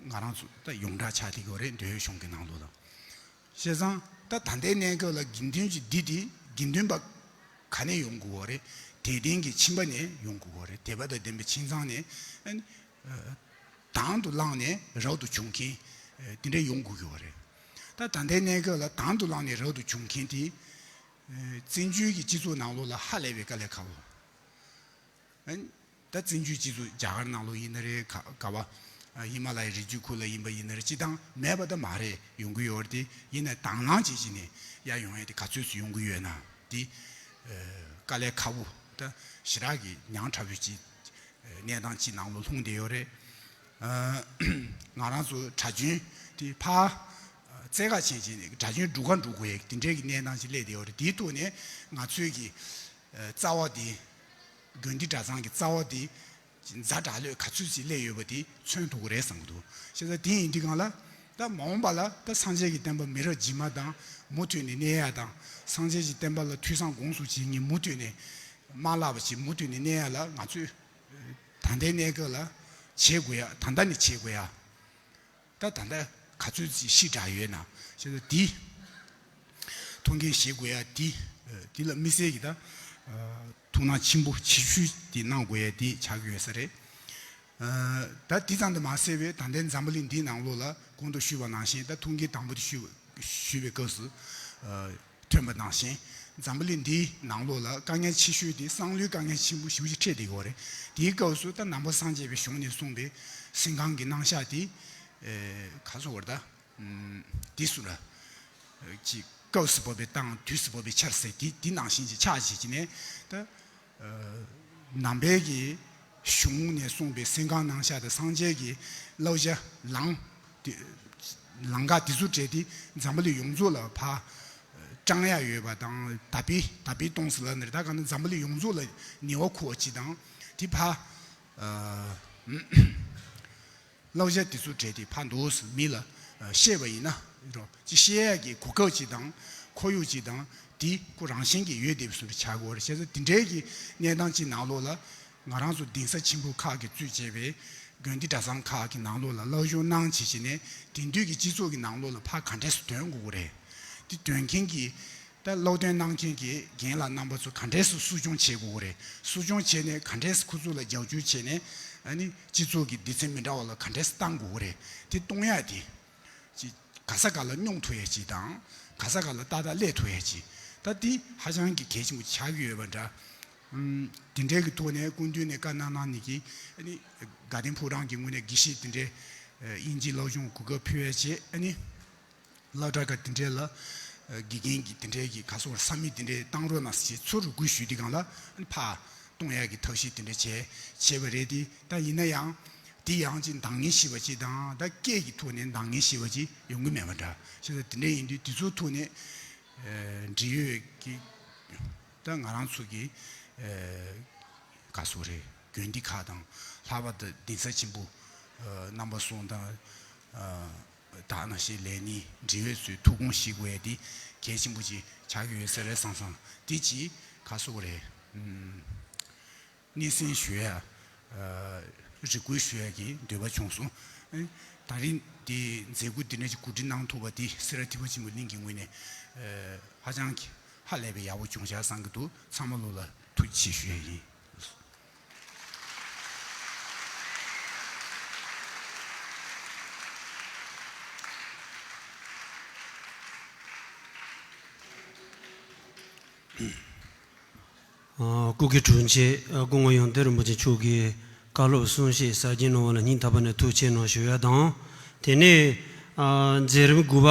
ང་རང་ཚོ་ད་ཡོངས་གྲགས་ཆགས་བསྡད་ཀྱི་ཡོད་རེད། འདོད་ཡོན་གཞུང་གི་ནང་ལོགས་ལ། བྱས་ཙང་ད་ད་ལྟའི་གནས་སྐབས་ལ་དགེ་འདུན་གྱི་སྡེ་འདི་དགེ་འདུན་པ་ག་ནས་ཡོང་དགོས་པ་རེད། དད་ལྡན་གྱི་ཁྱིམ་པ་ནས་ཡོང་དགོས་པ་རེད། དད་པ་དང་ལྡན་པའི་ཁྱིམ་ཚང་ནས་ཨ་ནི་དང་དུ་བླངས་ནས་རབ་ཏུ་བྱུང་མཁན་དེ་འདྲ་ཡོང་དགོས་ཀྱི་ཡོད་རེད། ད་ད་ལྟའི་གནས་སྐབས་ལ་དང་དུ་བླངས་ནས་རབ་ཏུ་བྱུང་མཁན་དེ་བཙན་བྱོལ་གྱི་སྤྱི་ཚོགས་ནང་ལོགས་ལ་ཧ་ལས་པའི་དཀའ་ལས་ཁག་པོ། ཨ་ནི་ད་བཙན་བྱོལ་སྤྱི་ཚོགས་རྒྱ་གར་ནང་ལོགས་ཡིན་ན་རེད། ག་ག་བ་ཧི་མ་ལ་ཡའི་རི་རྒྱུད་ཁུལ་ལ་ཡིན་པ་ཡིན་ན་རེད། སྤྱི་བཏང་མེད་པ་ད་མ་རེད། ཡོང་གི་ཡོད་རེད། དེ་ཡིན་ན་དང་བླངས་བྱེད་བྱས་ནས་ཡར་ཡོང་ཡས་དེ་ག་ཚོད་ཙམ་ཡོང་གི་ཡོད་ན་དེ་དཀའ་ལས་ཁག་པོ་ད་ཞེ་དྲག་གི་ཉག་ཕྲ་པོ་ཅིག་གནས་སྟངས་ཅིག་ནང་ལོགས་ལྷུང་བསྡད་ཡོད་རེད། ང་རང་ཚོ་གྲྭ་རྒྱུན་དེ་ཕར་རྩེ་ཁ་ཕྱིན་བྱས་ནས་གྲྭ་རྒྱུན་སྒྲུབ་ཁ་འགྲོ་དགོས་ཡས་དེ་འདྲའི་གི་གནས་སྟངས་ཅིག་སླེབས་བསྡད་ཡོད་རེད། དེའི་ཐོག་ནས་ང་ཚོའི་གི་རྩ་བ་དེ། དགོན་སྡེ་གྲྭ་ཚང་གི་རྩ་བ་དེ་ཛ་དྲག་ལོས་ག་ཚོད་ཅིག་སླེབས་ཡོད་པ་དེ་མཚོན་ཐུབ་ཀྱི་རེད་བསམ་གྱི་འདུག་བྱས་ཙང་དེ་ཡིན་དུས་སྒང་ལ་ད་མ་འོངས་པ་ལ་ད་སངས་རྒྱས་ཀྱི་བསྟན་པ་མི་རབས་རྗེས་མ་དང་མུ་མཐུད་ནས་གནས་ཡ་དང་། སངས་རྒྱས་ཀྱི་བསྟན་པ་ལ་ཐོས་བསམ་སྒོམ་གསུམ་བྱེད་མཁན་མུ་མཐུད་ནས་མ་བརླག་པ་ཅིག་མུ་མཐུད་ནས་གནས་ཡ་ལ་ང་ཚོས་ད་ལྟའི་གནས་སྐབས་ལ་བྱེད་དགོས་ཡ། ད་ལྟ་ནས་བྱེད་དགོས་ཡ། ད་ད་ལྟ་ག་ཚོད་ཅིག་ཤི་དྲགས་ཡོད་ན། བྱས་ཙང་དེ་ཐུགས་འགན་བཞེས་དགོས་ཡ་དེ། དེ་ལ་དམིགས་བསལ་གྱི་ད་ཐུགས་སྣང་ཆེན་པོ་ཆེ་ཤོས་དེ་གནང་དགོས་ཡ་དེ་ཆགས་ཀྱི་ཡོད་ས་རེད། ད་དེ་ཙམ་དུ་མ་ཟད་པའི་ད་ལྟའི་འཛམ་བུ་གླིང་འདིའི་ནང་ལོགས་ལ་གོང་དུ་ཞུས་པ་ནང་བཞིན་ད་ཐུགས་འགན་དང་པོ་དེ་ཞུས་ཞུས་པའི་སྐབས་སུ། ཐོན་པ་ནང་བཞིན། འཛམ་བུ་གླིང་འདིའི་ནང་ལོགས་ལ་དཀའ་ངལ་ཆེ་ཤོས་དེ་སང་ལོའི་དཀའ་ངལ་ཆེན་པོ་ཞེ་པོ་ཅིག་འཕྲད་བསྡད་ཡོད་རེད། དེའི་སྐབས་སུ་ད་ནང་པ་སངས་རྒྱས་པའི་གཞུང་ནས་གསུངས་པའི་སེམས་ཁམས་ཀྱི་རྣམ་གཞག་དེ། ཨེ། ག་ཚོད་བར་ད། ཨམ། དེ་སུ་ར། ཅིག་སྐབས་སུ་བབས་པའི་སྟངས་དུས་སུ་བབས་པའི་ཆར་ཟེར་དེ་དེ་ནང་བཞིན་ཅིག་ཆགས་བྱས་ཀྱི་ནས་ད། ནང་པའི་གི་གཞུང་ནས་གསུངས་པའི་སེམས་ཁམས་རྣམ་གཞག་དང་སངས་རྒྱས་ཀྱི་བསླབ་བྱ་ལམ་དེ་ལམ་ཁ་དེ་ཚོ་སྤྲད་དེ་འཛམ་བུ་གླིང་ཡོངས་རྫོགས་ལ་ཕར་སྤྲང་ཡ་ཡོད་པ་དང་དར་སྤེལ་དར་སྤེལ་གཏོང་ཟེར་ལབ་ནས་ད་ག་ནི་འཛམ་བུ་གླིང་ཡོངས་རྫོགས་ལ་ཉེ་བ་མཁོ་བ་ཅིག་དང་དེ་ཕར། བསླབ་བྱ་དེ་ཚོ་སྤྲད་དེ་ཕར་འདུག་སེ་མི་ལ་བཤད་པ་ཡིན་ན་རོ་ཅིག་བཤད་ཡས་ཀྱི་གོ་སྐབས་ཅིག་དང་ཁོར་ཡུག་ཅིག་དང་དེ་ཁོ་རང་བཞིན་གྱིས་ཡོད་བསྡད་པའི་བཟོ་འདྲ་ཆགས་ཀྱི་ཡོད་རེད། བྱས་ཙང་དེ་འདྲའི་གི་གནས་སྟངས་ཅིག་ནང་ལོགས་ལ་ང་རང་ཚོ་གདན་ས་ཆེན་པོ་ཁག་གིས་གཙོས་བྱས་པའི་ དགོན་སྡེ་གྲྭ་ཚང་ཁག་གི་ནང་ལོགས་ལ་སློབ་སྦྱོང་གནང་བྱས་བྱས་ནས་དེང་དུས་ཀྱི་སྤྱི་ཚོགས་ཀྱི་ནང་ལོགས་ལ་ཕར་ག་འདྲས་སེ་ཐོན་དགོས་ཀྱི་རེད། དེ་ཐོན་མཁན་གྱི་ད་སློབ་སྟོན་གནང་མཁན་གྱི་རྒན་ལགས་རྣམ་པ་ཚོ་ག་འདྲས་སེ་གསོ་སྐྱོང་བྱེད་དགོས་ཀྱི་རེད། གསོ་སྐྱོང་བྱས་ནས་ག་འདྲས་སེ་ཁོ་ཚོ་ལ་རྒྱབ་སྐྱོར་བྱས་ནས་ཨ་ནི་སྤྱི་ཚོགས་ཀྱི་སྡེ་ཚན་མི་འདྲ་བ་ལ་ག་འདྲས་སེ་བཏང་དགོས་ཀྱི་རེད། དེ་གཏོང་ཡག་དེ་ཅིག་ག་ས་ག་ལ་སྙོང་ཐུབ་ཡག་ཅིག་དང་ག་ས་ག་ལ་ཏག་ཏག་སླེབས་ཐུབ་ཡག་ཅིག་ད་དེ་ཧ་ཅང་གི་གལ་ཆེན་པོ་ཆགས་ཀྱི་ཡོད་པ་འདྲ། ཨམ། དེ་འདྲའི་གི་ཐོག་ནས་སྐུ་མདུན་ནས་བཀའ་གནང་གནང་ནས་ཀྱི་ཨ་ནི་དགའ་ལྡན་ཕོ་བྲང་གི་ངོས་ནས་དགེ་བཤེས་དེ་འདྲའི་ཨ་དབྱིན་ཇིའི་སློབ་སྦྱོང་གོ་སྐབས་ཕུལ་ཡག་བྱས། ཨ་ནི་སློབ་གྲྭ་ཁག་དེ་འདྲའི་ལ་ཨ་དགེ་རྒན་གྱི་དེ་འདྲའི་གི་ག་སོགས་ས་མིག་དེ་འདྲའི་བཏང་རོགས་གནང་ཟེར་ཚུར་རེ་སྐུལ་ཞུས་དེ་སྒང་ལ་ཨ་ནི་ཕར་གཏོང་ཡག་གི་ཐབས་ཤེས་དེ་འདྲ་བྱས་བྱས་པ་རེད་དེ། ད་ཡིན་ན་ཡང་དེ་ཡང་ཅིག་འདང་ངེས་ཤེས་པ་ཅིག་དང་ད་སྐད་ཀྱི་ཐོག་ནས་འདང་ངེས་ཤེས་པ་ཅིག་ཡོང་གི་མེད་པ་འདྲ། བྱས་ཙང་དེ་འདྲ་ཡིན་དུས་དེ་ཚོའི་ཐོག་ནས། ཨ་འབྲེལ་ཡོད་ཀྱི་ད་ང་རང་ཚོ་གི་ཨ་ག་སོགས་རེད། དགོན་སྡེ་ཁག་དང་ལྷག་པར་དུ་གདན་ས་ཆེན་པོ་ཨ་རྣམ་པ་གསུམ་དང་ཨ་ད་ནང་བཞིན་ལས་སྣེ་འབྲེལ་ཡོད་ཚོའི་ཐུགས་དགོངས་བཞེས་དགོས་ཡ་དེ་གལ་ཆེན་པོ་ཅིག་ཆགས་ཀྱི་ཡོད་ས་རེད་བསམ་སོང་། དེ་ཅིག་ག་སོགས་རེད། ཨུམ། སྙན་སེང་ཞུ་ཡ། ཨ་རེ་སྐུལ་ཞུ་ཡ་གི་འདོད་པ་བྱུང་སོང་། ཨ་ད་རིང་འདི་མཛད་སྒོ་འདི་འདྲ་ཅིག་གོ་སྒྲིག་གནང་ཐུབ་པ་འདི་སེ་ར་ཐེག་པ་ཆེན་པོ་གླིང་གི་ངོས་ནས་ཨ་ཧ་ཅང་གི་ཧ་ལས་པའི་ཡག་པོ་བྱུང་ཤག་བསམ་གྱི་འདུག་ཚང་མ་ལོ་ལ་ཐུགས་རྗེ་ཆེ་ཞུ་ཡ་ཡིན། ཨ་སྐུ་སྒེར་དྲུང་ཆེ་ཨ་སྐུ་ངོ་ཡོན་ཏན་རིན་པོ་ཆེ་མཆོག་གིས་བཀའ་སློབ་གསུང་བཤད་གསར་བརྗེ་གནང་བ་ལ་སྙིང་ཐག་པ་ནས་ཐུགས་རྗེ་ཆེ་གནང་ཞུ་ཡ་དང་། དེ་ནས་ཨ་མཛད་རིམ་དགུ་པ་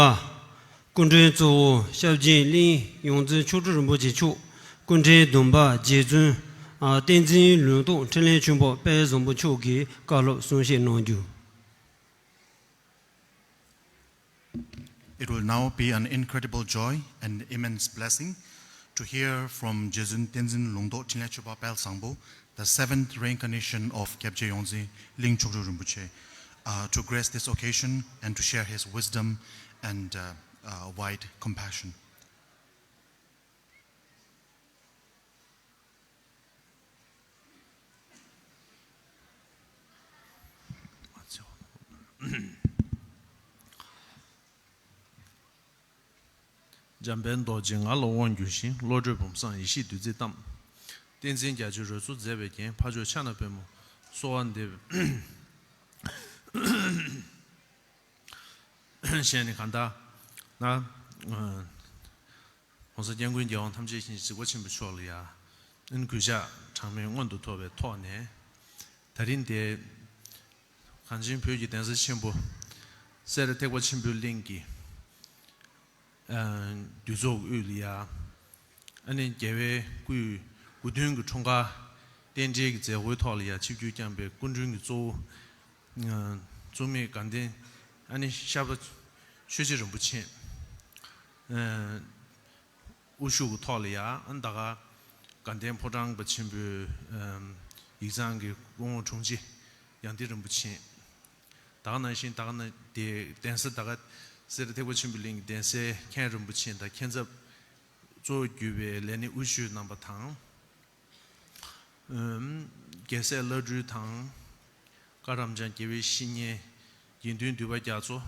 སྐུ་མགྲོན་གཙོ་བོ་སྐྱབས་རྗེ་གླིང་ཡོངས་འཛིན་མཆོག་སྤྲུལ་རིན་པོ་ཆེ་མཆོག་སྐུ་མགྲོན་བདུན་པ་རྗེ་བཙུན་ཨ་བསྟན་འཛིན་ལུང་རྟོགས་འཕྲིན་ལས་ཆོས་འཕགས་དཔལ་བཟང་པོ་མཆོག་གིས་བཀའ་སློབ་གསུང་བཤད་གནང་རྒྱུ། It will now be an incredible joy and immense blessing to hear from Jezun Tenzin Lungdo Trinley Chopa Pal Sangpo, the seventh reincarnation of Kyabje Yongzin Ling Chokru Rinpoche, uh, to grace this occasion and to share his wisdom and uh, uh, wide compassion. འཇམ་དཔལ་རྡོ་རྗེ་ང་ལ་དབང་བསྒྱུར་ཞིང་། བློ་གྲོས་བུམ་བཟང་ཡེ་ཤེས་བདུད་རྩིས་གཏམས། བསྟན་འཛིན་རྒྱ་མཚོའི་རོལ་མཚོ་མཛད་པའི་རྒྱན། ཕ་ཆོས་ཕྱག་ན་པདྨོ་གསོལ་བ་འདེབས། ཞེས་ནི་གང་ལྟར་ན། ༸གོང་ས་༸སྐྱབས་མགོན་རྒྱལ་དབང་ཐམས་ཅད་མཁྱེན་ཅིང་གཟིགས་པ་ཆེན་པོ་མཆོག་ལ་ཡང་གུས་ཕྱག་གྲངས་མེད་སྔོན་དུ་ཐོབ་པའི་ཐོག་ནས། ད་རིང་འདིར་གངས་ཅན་བོད་ཀྱི་གདན་ས་ཆེན་པོ་སེ་ར་ཐེག་པ་ཆེན་པོའི་གླིང་གི་འདུས་ཚོགས་དབུས་ལ་ཡང་ཨ་ནི་རྒྱལ་བའི་སྐུའི་སྐུ་མདུན་གྱི་འཁྲུངས་སྐར་རྟེན་འབྲེལ་གྱི་མཛད་སྒོའི་ཐོག་ལ་ཡང་ཆིབས་བསྒྱུར་བསྐྱངས་པའི་སྐུ་མགྲོན་གྱི་གཙོ་བོ་གཙོ་མི་དགའ་ལྡན་ཨ་ནི་ཤར་པ་ཆོས་རྗེ་རིན་པོ་ཆེ། དབུ་བཞུགས་ཀྱི་ཐོག་ལ་ཡང་ཨ་ནི་ད་ག་དགའ་ལྡན་ཕོ་བྲང་པ་ཆེན་པོའི་ཡིག་ཚང་གི་སྐུ་ངོ་དྲུང་ཆེ་ཡང་ཏི་རིན་པོ་ཆེ། ད་ག་ནང་བཞིན་ད་ག་ན་དེ་གདན་ས་ད་ག་སེ་ར་ཐེག་པ་ཆེན་པོའི་གླིང་གི་གདན་སའི་མཁན་རིན་པོ་ཆེ་དང་མཁན་ཚབ་གཙོ་བོ་གྱུར་པའི་ལས་སྣེ་དབུ་བཞུགས་རྣམ་པ་དང་། ཨམ། རྒྱལ་སྲས་བླ་སྤྲུལ་དང་། བཀའ་རབ་འབྱམས་རྒྱལ་བའི་བཤེས་གཉེན། དགེ་འདུན་འདུས་པ་རྒྱ་མཚོ།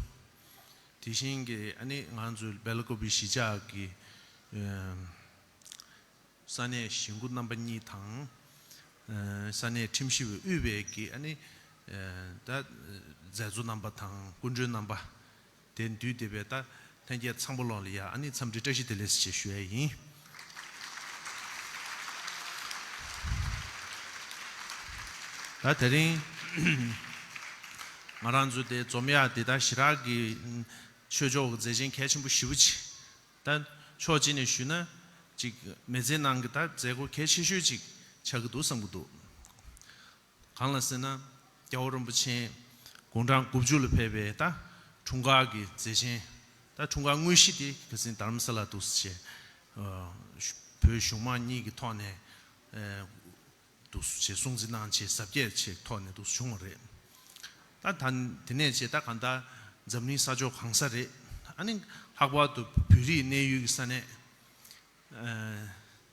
དེ་བཞིན་གྱི་ཨ་ནི་ང་ཚོའི་སྦེལ་ཀོབ་པའི་གཞིས་ཆགས་ཀྱི་ཨམ། ས་གནས་གཞིས་འགོ་རྣམ་པ་གཉིས་དང་། ཨ་ས་གནས་ཁྲིམས་ཞིབ་པའི་དབུས་པའི་གི་ཨ་ནི་ཨ་ད་མཛད་གཙོ་རྣམ་པ་དང་སྐུ་མགྲོན་རྣམ་པ། དེ་འདུས་བསྡད་པའི་ད་ལྷན་རྒྱས་ཚང་པོ་ལོག་ལ་ཡ་ཨ་ནི་འཚམས་འདྲི་བཀྲ་ཤིས་བདེ་ལེགས་ཞེས་ཞུ་ཡ་ཡིན། ད་དེ་རིང་ང་རང་ཚོ་དེ་འཛོམས་ཡ་དེ་ད་ཞེ་དྲག་གི་ཆོས་ཕྱོགས་ཀྱི་མཛད་ཆེན་གལ་ཆེན་པོ་ཞེ་པོ་ཅིག་ད་ཕྱོགས་གཅིག་ནས་ཞུས་ན་ཅིག་མི་ཚེ་ནང་གི་ད་མཛད་སྒོ་གལ་ཆེ་ཤོས་ཅིག་ཆགས་ཀྱི་འདུག་བསམ་གྱི་འདུག་གང་ལ་ཟེར་ན། རྒྱལ་བ་རིན་པོ་ཆེ་དགུང་གྲངས་དགུ་བཅུ་ལ་ཕེབས་པའི་ད་འཁྲུངས་སྐར་གྱི་མཛད་ཆེན། ད་འཁྲུངས་སྐར་དངོས་གཞི་དེ་ཁ་སང་དྷ་རམ་ས་ལ་འདུག་སེ་བྱས། ཨ་བོད་གཞུང་མང་གཉིས་ཀྱི་ཐོག་ནས་ཨ་འདུག་སེ་བྱས་སྲུང་བརྩི་གནང་བྱས་གཟབ་རྒྱས་བྱས་ཐོག་ནས་འདུག་སེ་བྱུང་བ་རེད། ད་ད་དེ་ནས་བྱས་ད་གང་ལྟར་འཛམ་གླིང་ས་ཕྱོགས་གང་ས་རེད། ཨ་ནི་ལྷག་པར་དུ་བོད་རིགས་གནས་ཡུལ་གྱི་ས་གནས། ཨ་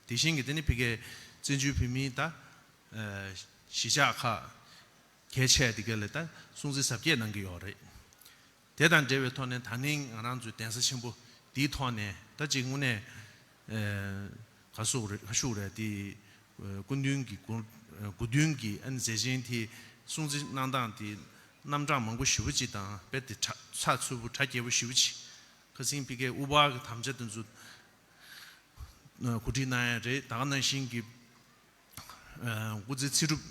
དེ་བཞིན་གྱི་དེ་ནི་ཕ་གིའི་བཙན་བྱོལ་བོད་མིའི་ད་ཨ་གཞིས་ཆགས་ཁག་ གལ་ཆེ་དེ་ག་ལ་ད་སྲུང་བརྩི་གཟབ་རྒྱས་གནང་གི་ཡོད་རེད། དེ་དང་འབྲེལ་བའི་ཐོག་ནས་ད་ནིང་ང་རང་ཚོའི་གདན་ས་ཆེན་པོ་འདིའི་ཐོག་ནས་ད་ཅིག་དངོས་གནས་ག་ཟེར་རེད་ག་ཞུ་རེད་དེ། སྐུ་མདུན་གྱི་སྐུ་སྐུ་མདུན་གྱི་ཨ་ནི་མཛད་ཆེན་དེ་སྲུང་བརྩི་གནང་སྟངས་དེ་རྣམ་གྲངས་མང་པོ་ཞེ་པོ་ཅིག་དང་རྦད་དེ་ཚགས་ཚུད་པོ་གྲ་རྒྱས་པོ་ཞེ་པོ་ཅིག་ཁ་སང་ཕ་གིའི་དབུ་འཕང་གི་དམ་བཅའ་དེ་ཚོ་གོ་སྒྲིག་གནང་ཡ་རེད། ད་ག་ནང་བཞིན་གྱི་སྐུ་ཚེ་ཚེ་སྒྲུབ་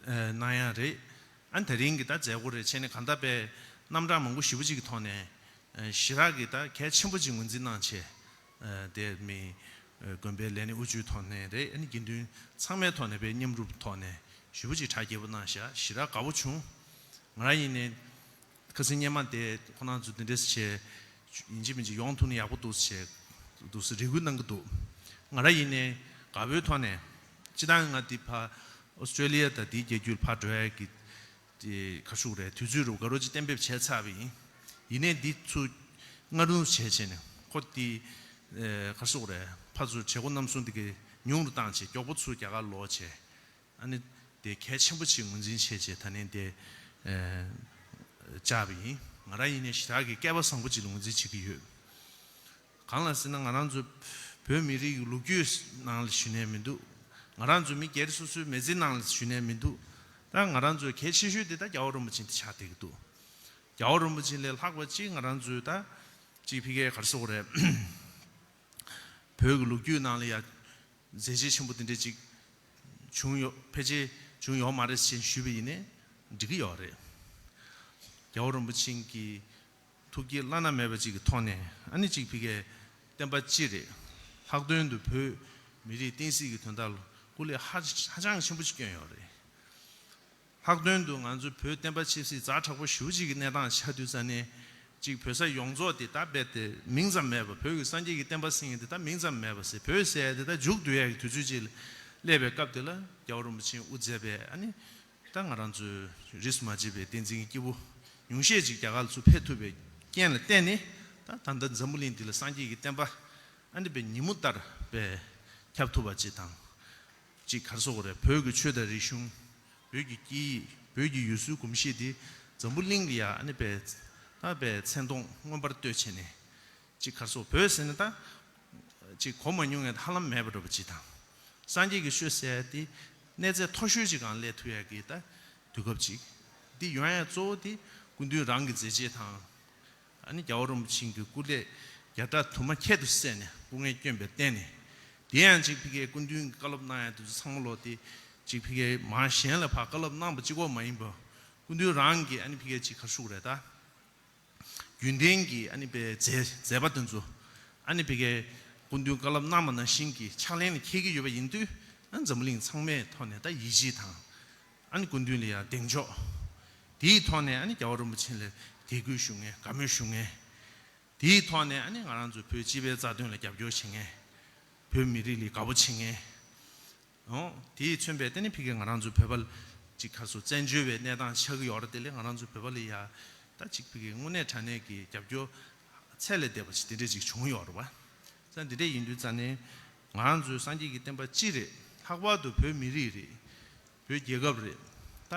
གནང་ཡ་རེད། ཨ་ནི་དེ་རིང་གི་ད་མཛད་སྒོ་རེད་བྱས་ནས་གང་ལྟར་པའི་རྣམ་གྲངས་མང་པོ་ཞེ་པོ་ཅིག་གི་ཐོག་ནས་ཞེ་དྲག་གི་ད་གལ་ཆེན་པོ་ཅིག་ངོས་འཛིན་གནང་བྱས། དེ་མི་དགོན་པའི་ལས་སྣེ་དབུ་ཁྲིད་ཐོག་ནས་རེད། ཨ་ནི་དགེ་འདུན་ཚང་མའི་ཐོག་ནས་པའི་མཉམ་རུབ་ཐོག་ནས་ཞེ་པོ་ཅིག་གྲ་རྒྱས་པོ་གནང་ཤག་ཞེ་དྲག་དགའ་པོ་བྱུང་། ང་རང་ཡིན་ནའི་ཁ་སང་སྔོན་མ་དེ་ཁོ་རང་ཚོ་དེ་འདྲས་བྱས་ཡིན་གཅིག་མིན་གཅིག་ཡོང་ཐུབ་ན་ཡག་པོ་འདུག་ཟེར་འདུག་ཟེར་རེ་སྐུལ་གནང་གི་འདུག་ང་རང་ཡིན་ནའི་དགའ་པོའི་ཐོག་ནས་སྤྱིར་བཏང་ང་འདི་ཕར་ཨོ་སི་ཀྲེ་ལི་ཡ་དང་འདིའི་རྒྱལ་རྒྱུད་ཕར་འགྲོ་ཡ་གི་དེ་ག་ཞུ་རེད། དུས་ཚོད་རུ་དགའ་རོགས་ཅིག་གཏན་འབེབས་བྱས་ཚར་བ་ཡིན། ཡིན་ནའི་འདི་ཚུར་སྔ་རུ་བྱས་བྱས་ནས་ཁོ་དེ་ག་ཞུ་རེད། ཕར་ཚུར་བྱེད་སྒོ་རྣམ་གསུམ་དེ་གའི་ཉུང་རུ་བཏང་བྱས་མགྱོགས་པོ་ཚུར་རྒྱ་གར་ལོག་བྱས། ཨ་ནི་དེ་གལ་ཆེན་པོ་ཅིག་ངོས་འཛིན་བྱས་བྱས་ད་ནི་དེ་བཅར་བ་ཡིན། ང་རང་ཡིན་ནའི་ཞེ་དྲག་གི་སྐལ་པ་བཟང་པོ་ཅིག་ལ་ངོས་འཛིན་བྱེད་ཀྱི་ཡོད། གང་ལ་ཟེར་ན་ང་རང་ཚོ་བོད་མི་རིགས་ཀྱི་ལོ་རྒྱུས་ནང་ལ་ཞུ་ནས་མི་འདུག་ང་རང་ཚོ་མི་སྒེར་སོ་སོའི་མི་ཚེ་ནང་ལ་ཞུ་ནས་མི་འདུག་ད་ང་རང་ཚོའི་གལ་ཆེ་ཤོས་དེ་ད་རྒྱལ་བ་རིན་པོ་ཆེ་དེ་ཆགས་བསྡད་ཀྱི་འདུག་རྒྱལ་བ་རིན་པོ་ཆེ་ལས་ལྷག་པ་ཅིག་ང་རང་ཚོའི་ད་ཅིག་ཕ་གིའི་ག་རེ་ཟེར་དགོས་རེད། བོད་ཀྱི་ལོ་རྒྱུས་ནང་ལ་ཡ་མཛད་རྗེས་ཆེན་པོ་དེ་འདྲ་ཅིག་བྱུང་ཡོད། ཕལ་ཆེར་བྱུང་ཡོད་མ་རེད་ཅེས་ཞུས་པ་ཡིན་ནའི་འགྲིག་གི་ཡོད་རེད། རྒྱལ་བ་རིན་པོ་ཆེ་གི་ཐུགས་བསྐྱེད་བླ་ན་མེད་པ་ཅིག་གི་ཐོག་ནས་ཨ་ནི་ཅིག་ཕ་གིའི་བསྟན་པ་སྤྱི་རེད། ལྷག་དོན་དུ་བོད་མི་རིགས་བསྟན་སྲིད་ཀྱི་དོན་དག་ལ་སྐུ་ལས་ཧ་ཧ་ཅང་ཆེན་པོ་ཅིག་བསྐྱོན་ཡོད་རེད། ལྷག་དོན་དུ་ང་ཚོ་བོད་བསྟན་པ་ཆབ་སྲིད་ཛ་དྲག་པོ་ཞེ་པོ་ཅིག་གི་གནས་སྟངས་ཆགས་དུས་ཙ་ནས་ཅིག་བོད་ས་ཡོངས་རྫོགས་དེ་ད་རྦད་དེ་མིང་ཙམ་མེད་པ། བོད་ཀྱི་སངས་རྒྱས་ཀྱི་བསྟན་པ་ཟེར་མཁན་དེ་ད་མིང་ཙམ་མེད་པ་ཟེར། བོད་ཟེར་ཡ་དེ་ད་མཇུག་བསྡུ་ཡ་གི་དུས་ཚོད་ཅིག་ལ་སླེབས་པའི་སྐབས་དེ་ལ་རྒྱལ་བ་རིན་པོ་ཆེས་དབུ་མཛད་པའི་ཨ་ནི་ད་ང་རང་ཚོའི་རིས་སུ་མ་ཆད་པའི་བསྟན་འཛིན་གྱི་སྐྱེས་བུ་ཉུང་ཤས་ཅིག་རྒྱ་གར་ལ་ཚུར་ཕེབས་ཐུབ་པའི་རྐྱེན་ལ་བརྟེན་ནས་ད་ད་ལྟ་འཛམ་བུ་གླིང་འདི་ལ་སངས་རྒྱས་ཀྱི་བསྟན་པ་ཨ་ནི་པའི་ཉིན་མོ་ལྟར་པའི་ཁྱབ་ཐུབ་པ་ཅིག་དང་། ཅིག་ག་རེ་ཟེར་དགོས་རེད། བོད་ཀྱི་ཆོས་དང་རིག་གཞུང་། བོད་ཀྱི་སྐད་ཡིག་བོད་ཀྱི་ཡུལ་སྲོལ་གོམས་གཤིས་དེ་འཛམ་བུ་གླིང་གི་ཡ་ཨ་ནི་པའི་ད་པའི་མཚན་མཐོང་མངོན་པར་བསྟོད་བྱས་ནས། ཅིག་ག་རེ་ཟེར་བོད་ཟེར་ན་ད་ཅིག་གོ་མ་མྱོང་ཡ་ཧ་ལམ་མེད་པ་འདྲ་པོ་ཅིག་དང་། སངས་རྒྱས་ཀྱི་ཆོས་ཟེར་ཡ་དེ་གནས་ཚད་མཐོ་ཤོས་ཅིག་སྒང་སླེབས་ཐུབ་ཡ་གི་ད་དུས་སྐབས་ཅིག་འདི་ཡོང་ཡ་གཙོ་བོ་དེ་སྐུ་མདུན་རང་གི་མཛད་རྗེས་དང་། ཨ་ནི་རྒྱལ་བ་རིན་པོ་ཆེ་གི་སྐུ་ལས་རྒྱ་གྲགས་དུ་མ་ཁྱད་དུ་བསད་ནས་སྐུ་ངལ་བསྐྱོན་པའི་སྟེང་ནས། དེ་ཡང་ཅིག་ཕ་གིའི་སྐུ་མདུན་གྱི་བཀའ་སློབ་གནང་ཡ་དེ་ཚོ་ཚང་མ་ལོག་སྟེ་ཅིག་ཕ་གིའི་མང་གཞན་ལ་ཕར་བཀའ་སློབ་གནང་པ་གཅིག་པོ་མ་ཡིན་པ། སྐུ་མདུན་རང་གི་ཨ་ནི་ཕ་གིའི་ཅིག་ག་རེ་ཞུ་དགོས་རེད་ད། རྒྱུན་ལྡན་གྱི་ཨ་ནི་པའི་མཛད་མཛད་པ་དེ་ཚོ་ཨ་ནི་ཕ་གིའི་སྐུ་མདུན་བཀའ་སློབ་གནང་བ་ནང་བཞིན་གྱི་ཕྱག་ལེན་ལ་འཁེལ་གྱི་ཡོད་པ་ཡིན་དུས། ཨ་ནི་འཛམ་བུ་གླིང་ཚང་མའི་ཐོག་ནས་ད་ཡིད་ཆེས་དང་། ཨ་ནི་སྐུ་མདུན་ལ་ཡང་གདེང་འཇོག་དེའི་ཐོག་ནས་ཨ་ནི་རྒྱལ་བ་རིན་པོ་ཆེ་ལ་དད་གུས་ཞུ་མཁན། དགའ་མོས་ཞུ་མཁན། དེའི་ཐོག་ནས་ཨ་ནི་ང་རང་ཚོ་བོད་སྤྱི་པའི་རྩ་དོན་ལ་རྒྱབ་སྐྱོར་བྱེད་མཁན། བོད་མི་རིགས་ལ་དགའ་པོ་བྱེད་མཁན། ཨོ། དེས་མཚོན་པའི་དེ་ནི་ཕ་གིའི་ང་རང་ཚོ་བོད་པ་ལ་ཅིག་ག་རེ་ཟེར་བཙན་བྱོལ་བའི་གནས་སྟངས་ཆགས་ཀྱི་ཡོད་རེད། དེ་ལས་ང་རང་ཚོ་བོད་པ་ལ་ཡ་ད་ཅིག་ཕ་གིའི་དངོས་གནས་དྲང་གནས་ཀྱི་རྒྱབ་སྐྱོར་ཚད་ལས་འདས་པ་ཅིག་དེ་འདྲས་ཅིག་བྱུང་ཡོད་རེད་པ། ཙང་དེ་འདྲས་ཡིན་དུས་ཙང་ནས་ང་རང་ཚོའི་སངས་རྒྱས་ཀྱི་བསྟན་པ་སྤྱི་རེད། ལྷག་པར་དུ་བོད་མི་རིགས་རེད། བོད་རྒྱལ་ཁབ་རེད། ད་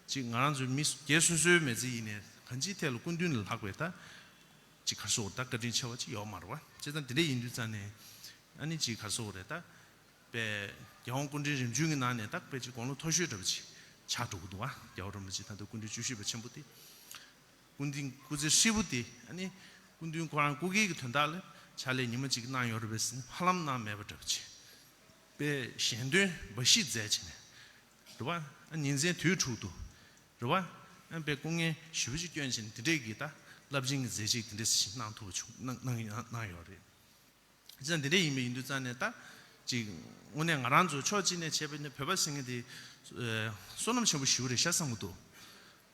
ཅིག་ང་རང་ཚོའི་མི་སྒེར་སོ་སོའི་མི་ཚེ་ཡིན་ནའི་གང་ཅིའི་ཐད་ལ་སྐུ་མདུན་ལ་ལྷག་པའི་ད་ཅིག་ག་རེ་ཟེར་དགོས་རེད། ད་བཀའ་དྲིན་ཆེ་བ་ཅིག་ཡོད་མ་རེད་པ། བྱས་ཙང་དེ་འདྲས་ཡིན་དུས་ཙང་ནས་ཨ་ནི་ཅིག་ག་རེ་ཟེར་དགོས་རེད། ད་པའི་རྒྱལ་དབང་སྐུ་ཕྲེང་རིམ་བྱོན་གྱི་ནང་ནས་ད་པའི་ཅིག་དགུང་ལོ་མཐོ་ཤོས་འདྲ་པོ་ཅིག་ཆགས་འགྲོ་གི་འདུག་པ། རྒྱལ་བ་རིན་པོ་ཆེ་ད་ལྟ་སྐུ་ཕྲེང་བཅུ་བཞི་པ་ཆེན་པོ་དེ། སྐུ་མདུན་སྐུ་ཚེ་ཧྲིལ་པོ་དེ་ཨ་ནི་སྐུ་མདུན་ཁོ་རང་སྐུ་སྒེར་གྱི་དོན་དག་ལ་ཕྱག་ལས་ཉི་མ་གཅིག་གནང་ཡོད་རེད་པས་ཟེར་ན་ཧ་ལམ་གནང་མེད་པ་འདྲ་པོ་ཅིག་པའི་ཞལ་འདོན་འབའ་ཞིག་མཛད་བྱས་ནས་རེད་པ། ཨ་ཉིན་མཚན་དུས་དྲུག་ཏུ་རེད་པ། ཨ་པའི་སྐུ་ངལ་ཞེ་པོ་ཅིག་བསྐྱོན་བྱས་ནས་དེ་འདྲས་ཀྱི་ད་རླབས་ཆེན་གྱི་མཛད་རྗེས་དེ་འདྲས་ཞིག་གནང་ཐུབ་པ་བྱུང་གནང་གནང་གནང་ཡོད་རེད། ཙང་དེ་འདྲ་ཡིན་པ་ཡིན་དུས་ཙང་ནས་ད་ཅིག་དངོས་གནས་ང་རང་ཚོ་ཕྱོགས་གཅིག་ནས་བྱས་པ་ཡིན་ན་བོད་པ་ཟེར་མཁན་དེ་ཨ་བསོད་ནམས་ཆེན་པོ་ཞེ་པོ་རེད་ཤག་བསམ་གྱི་འདུག་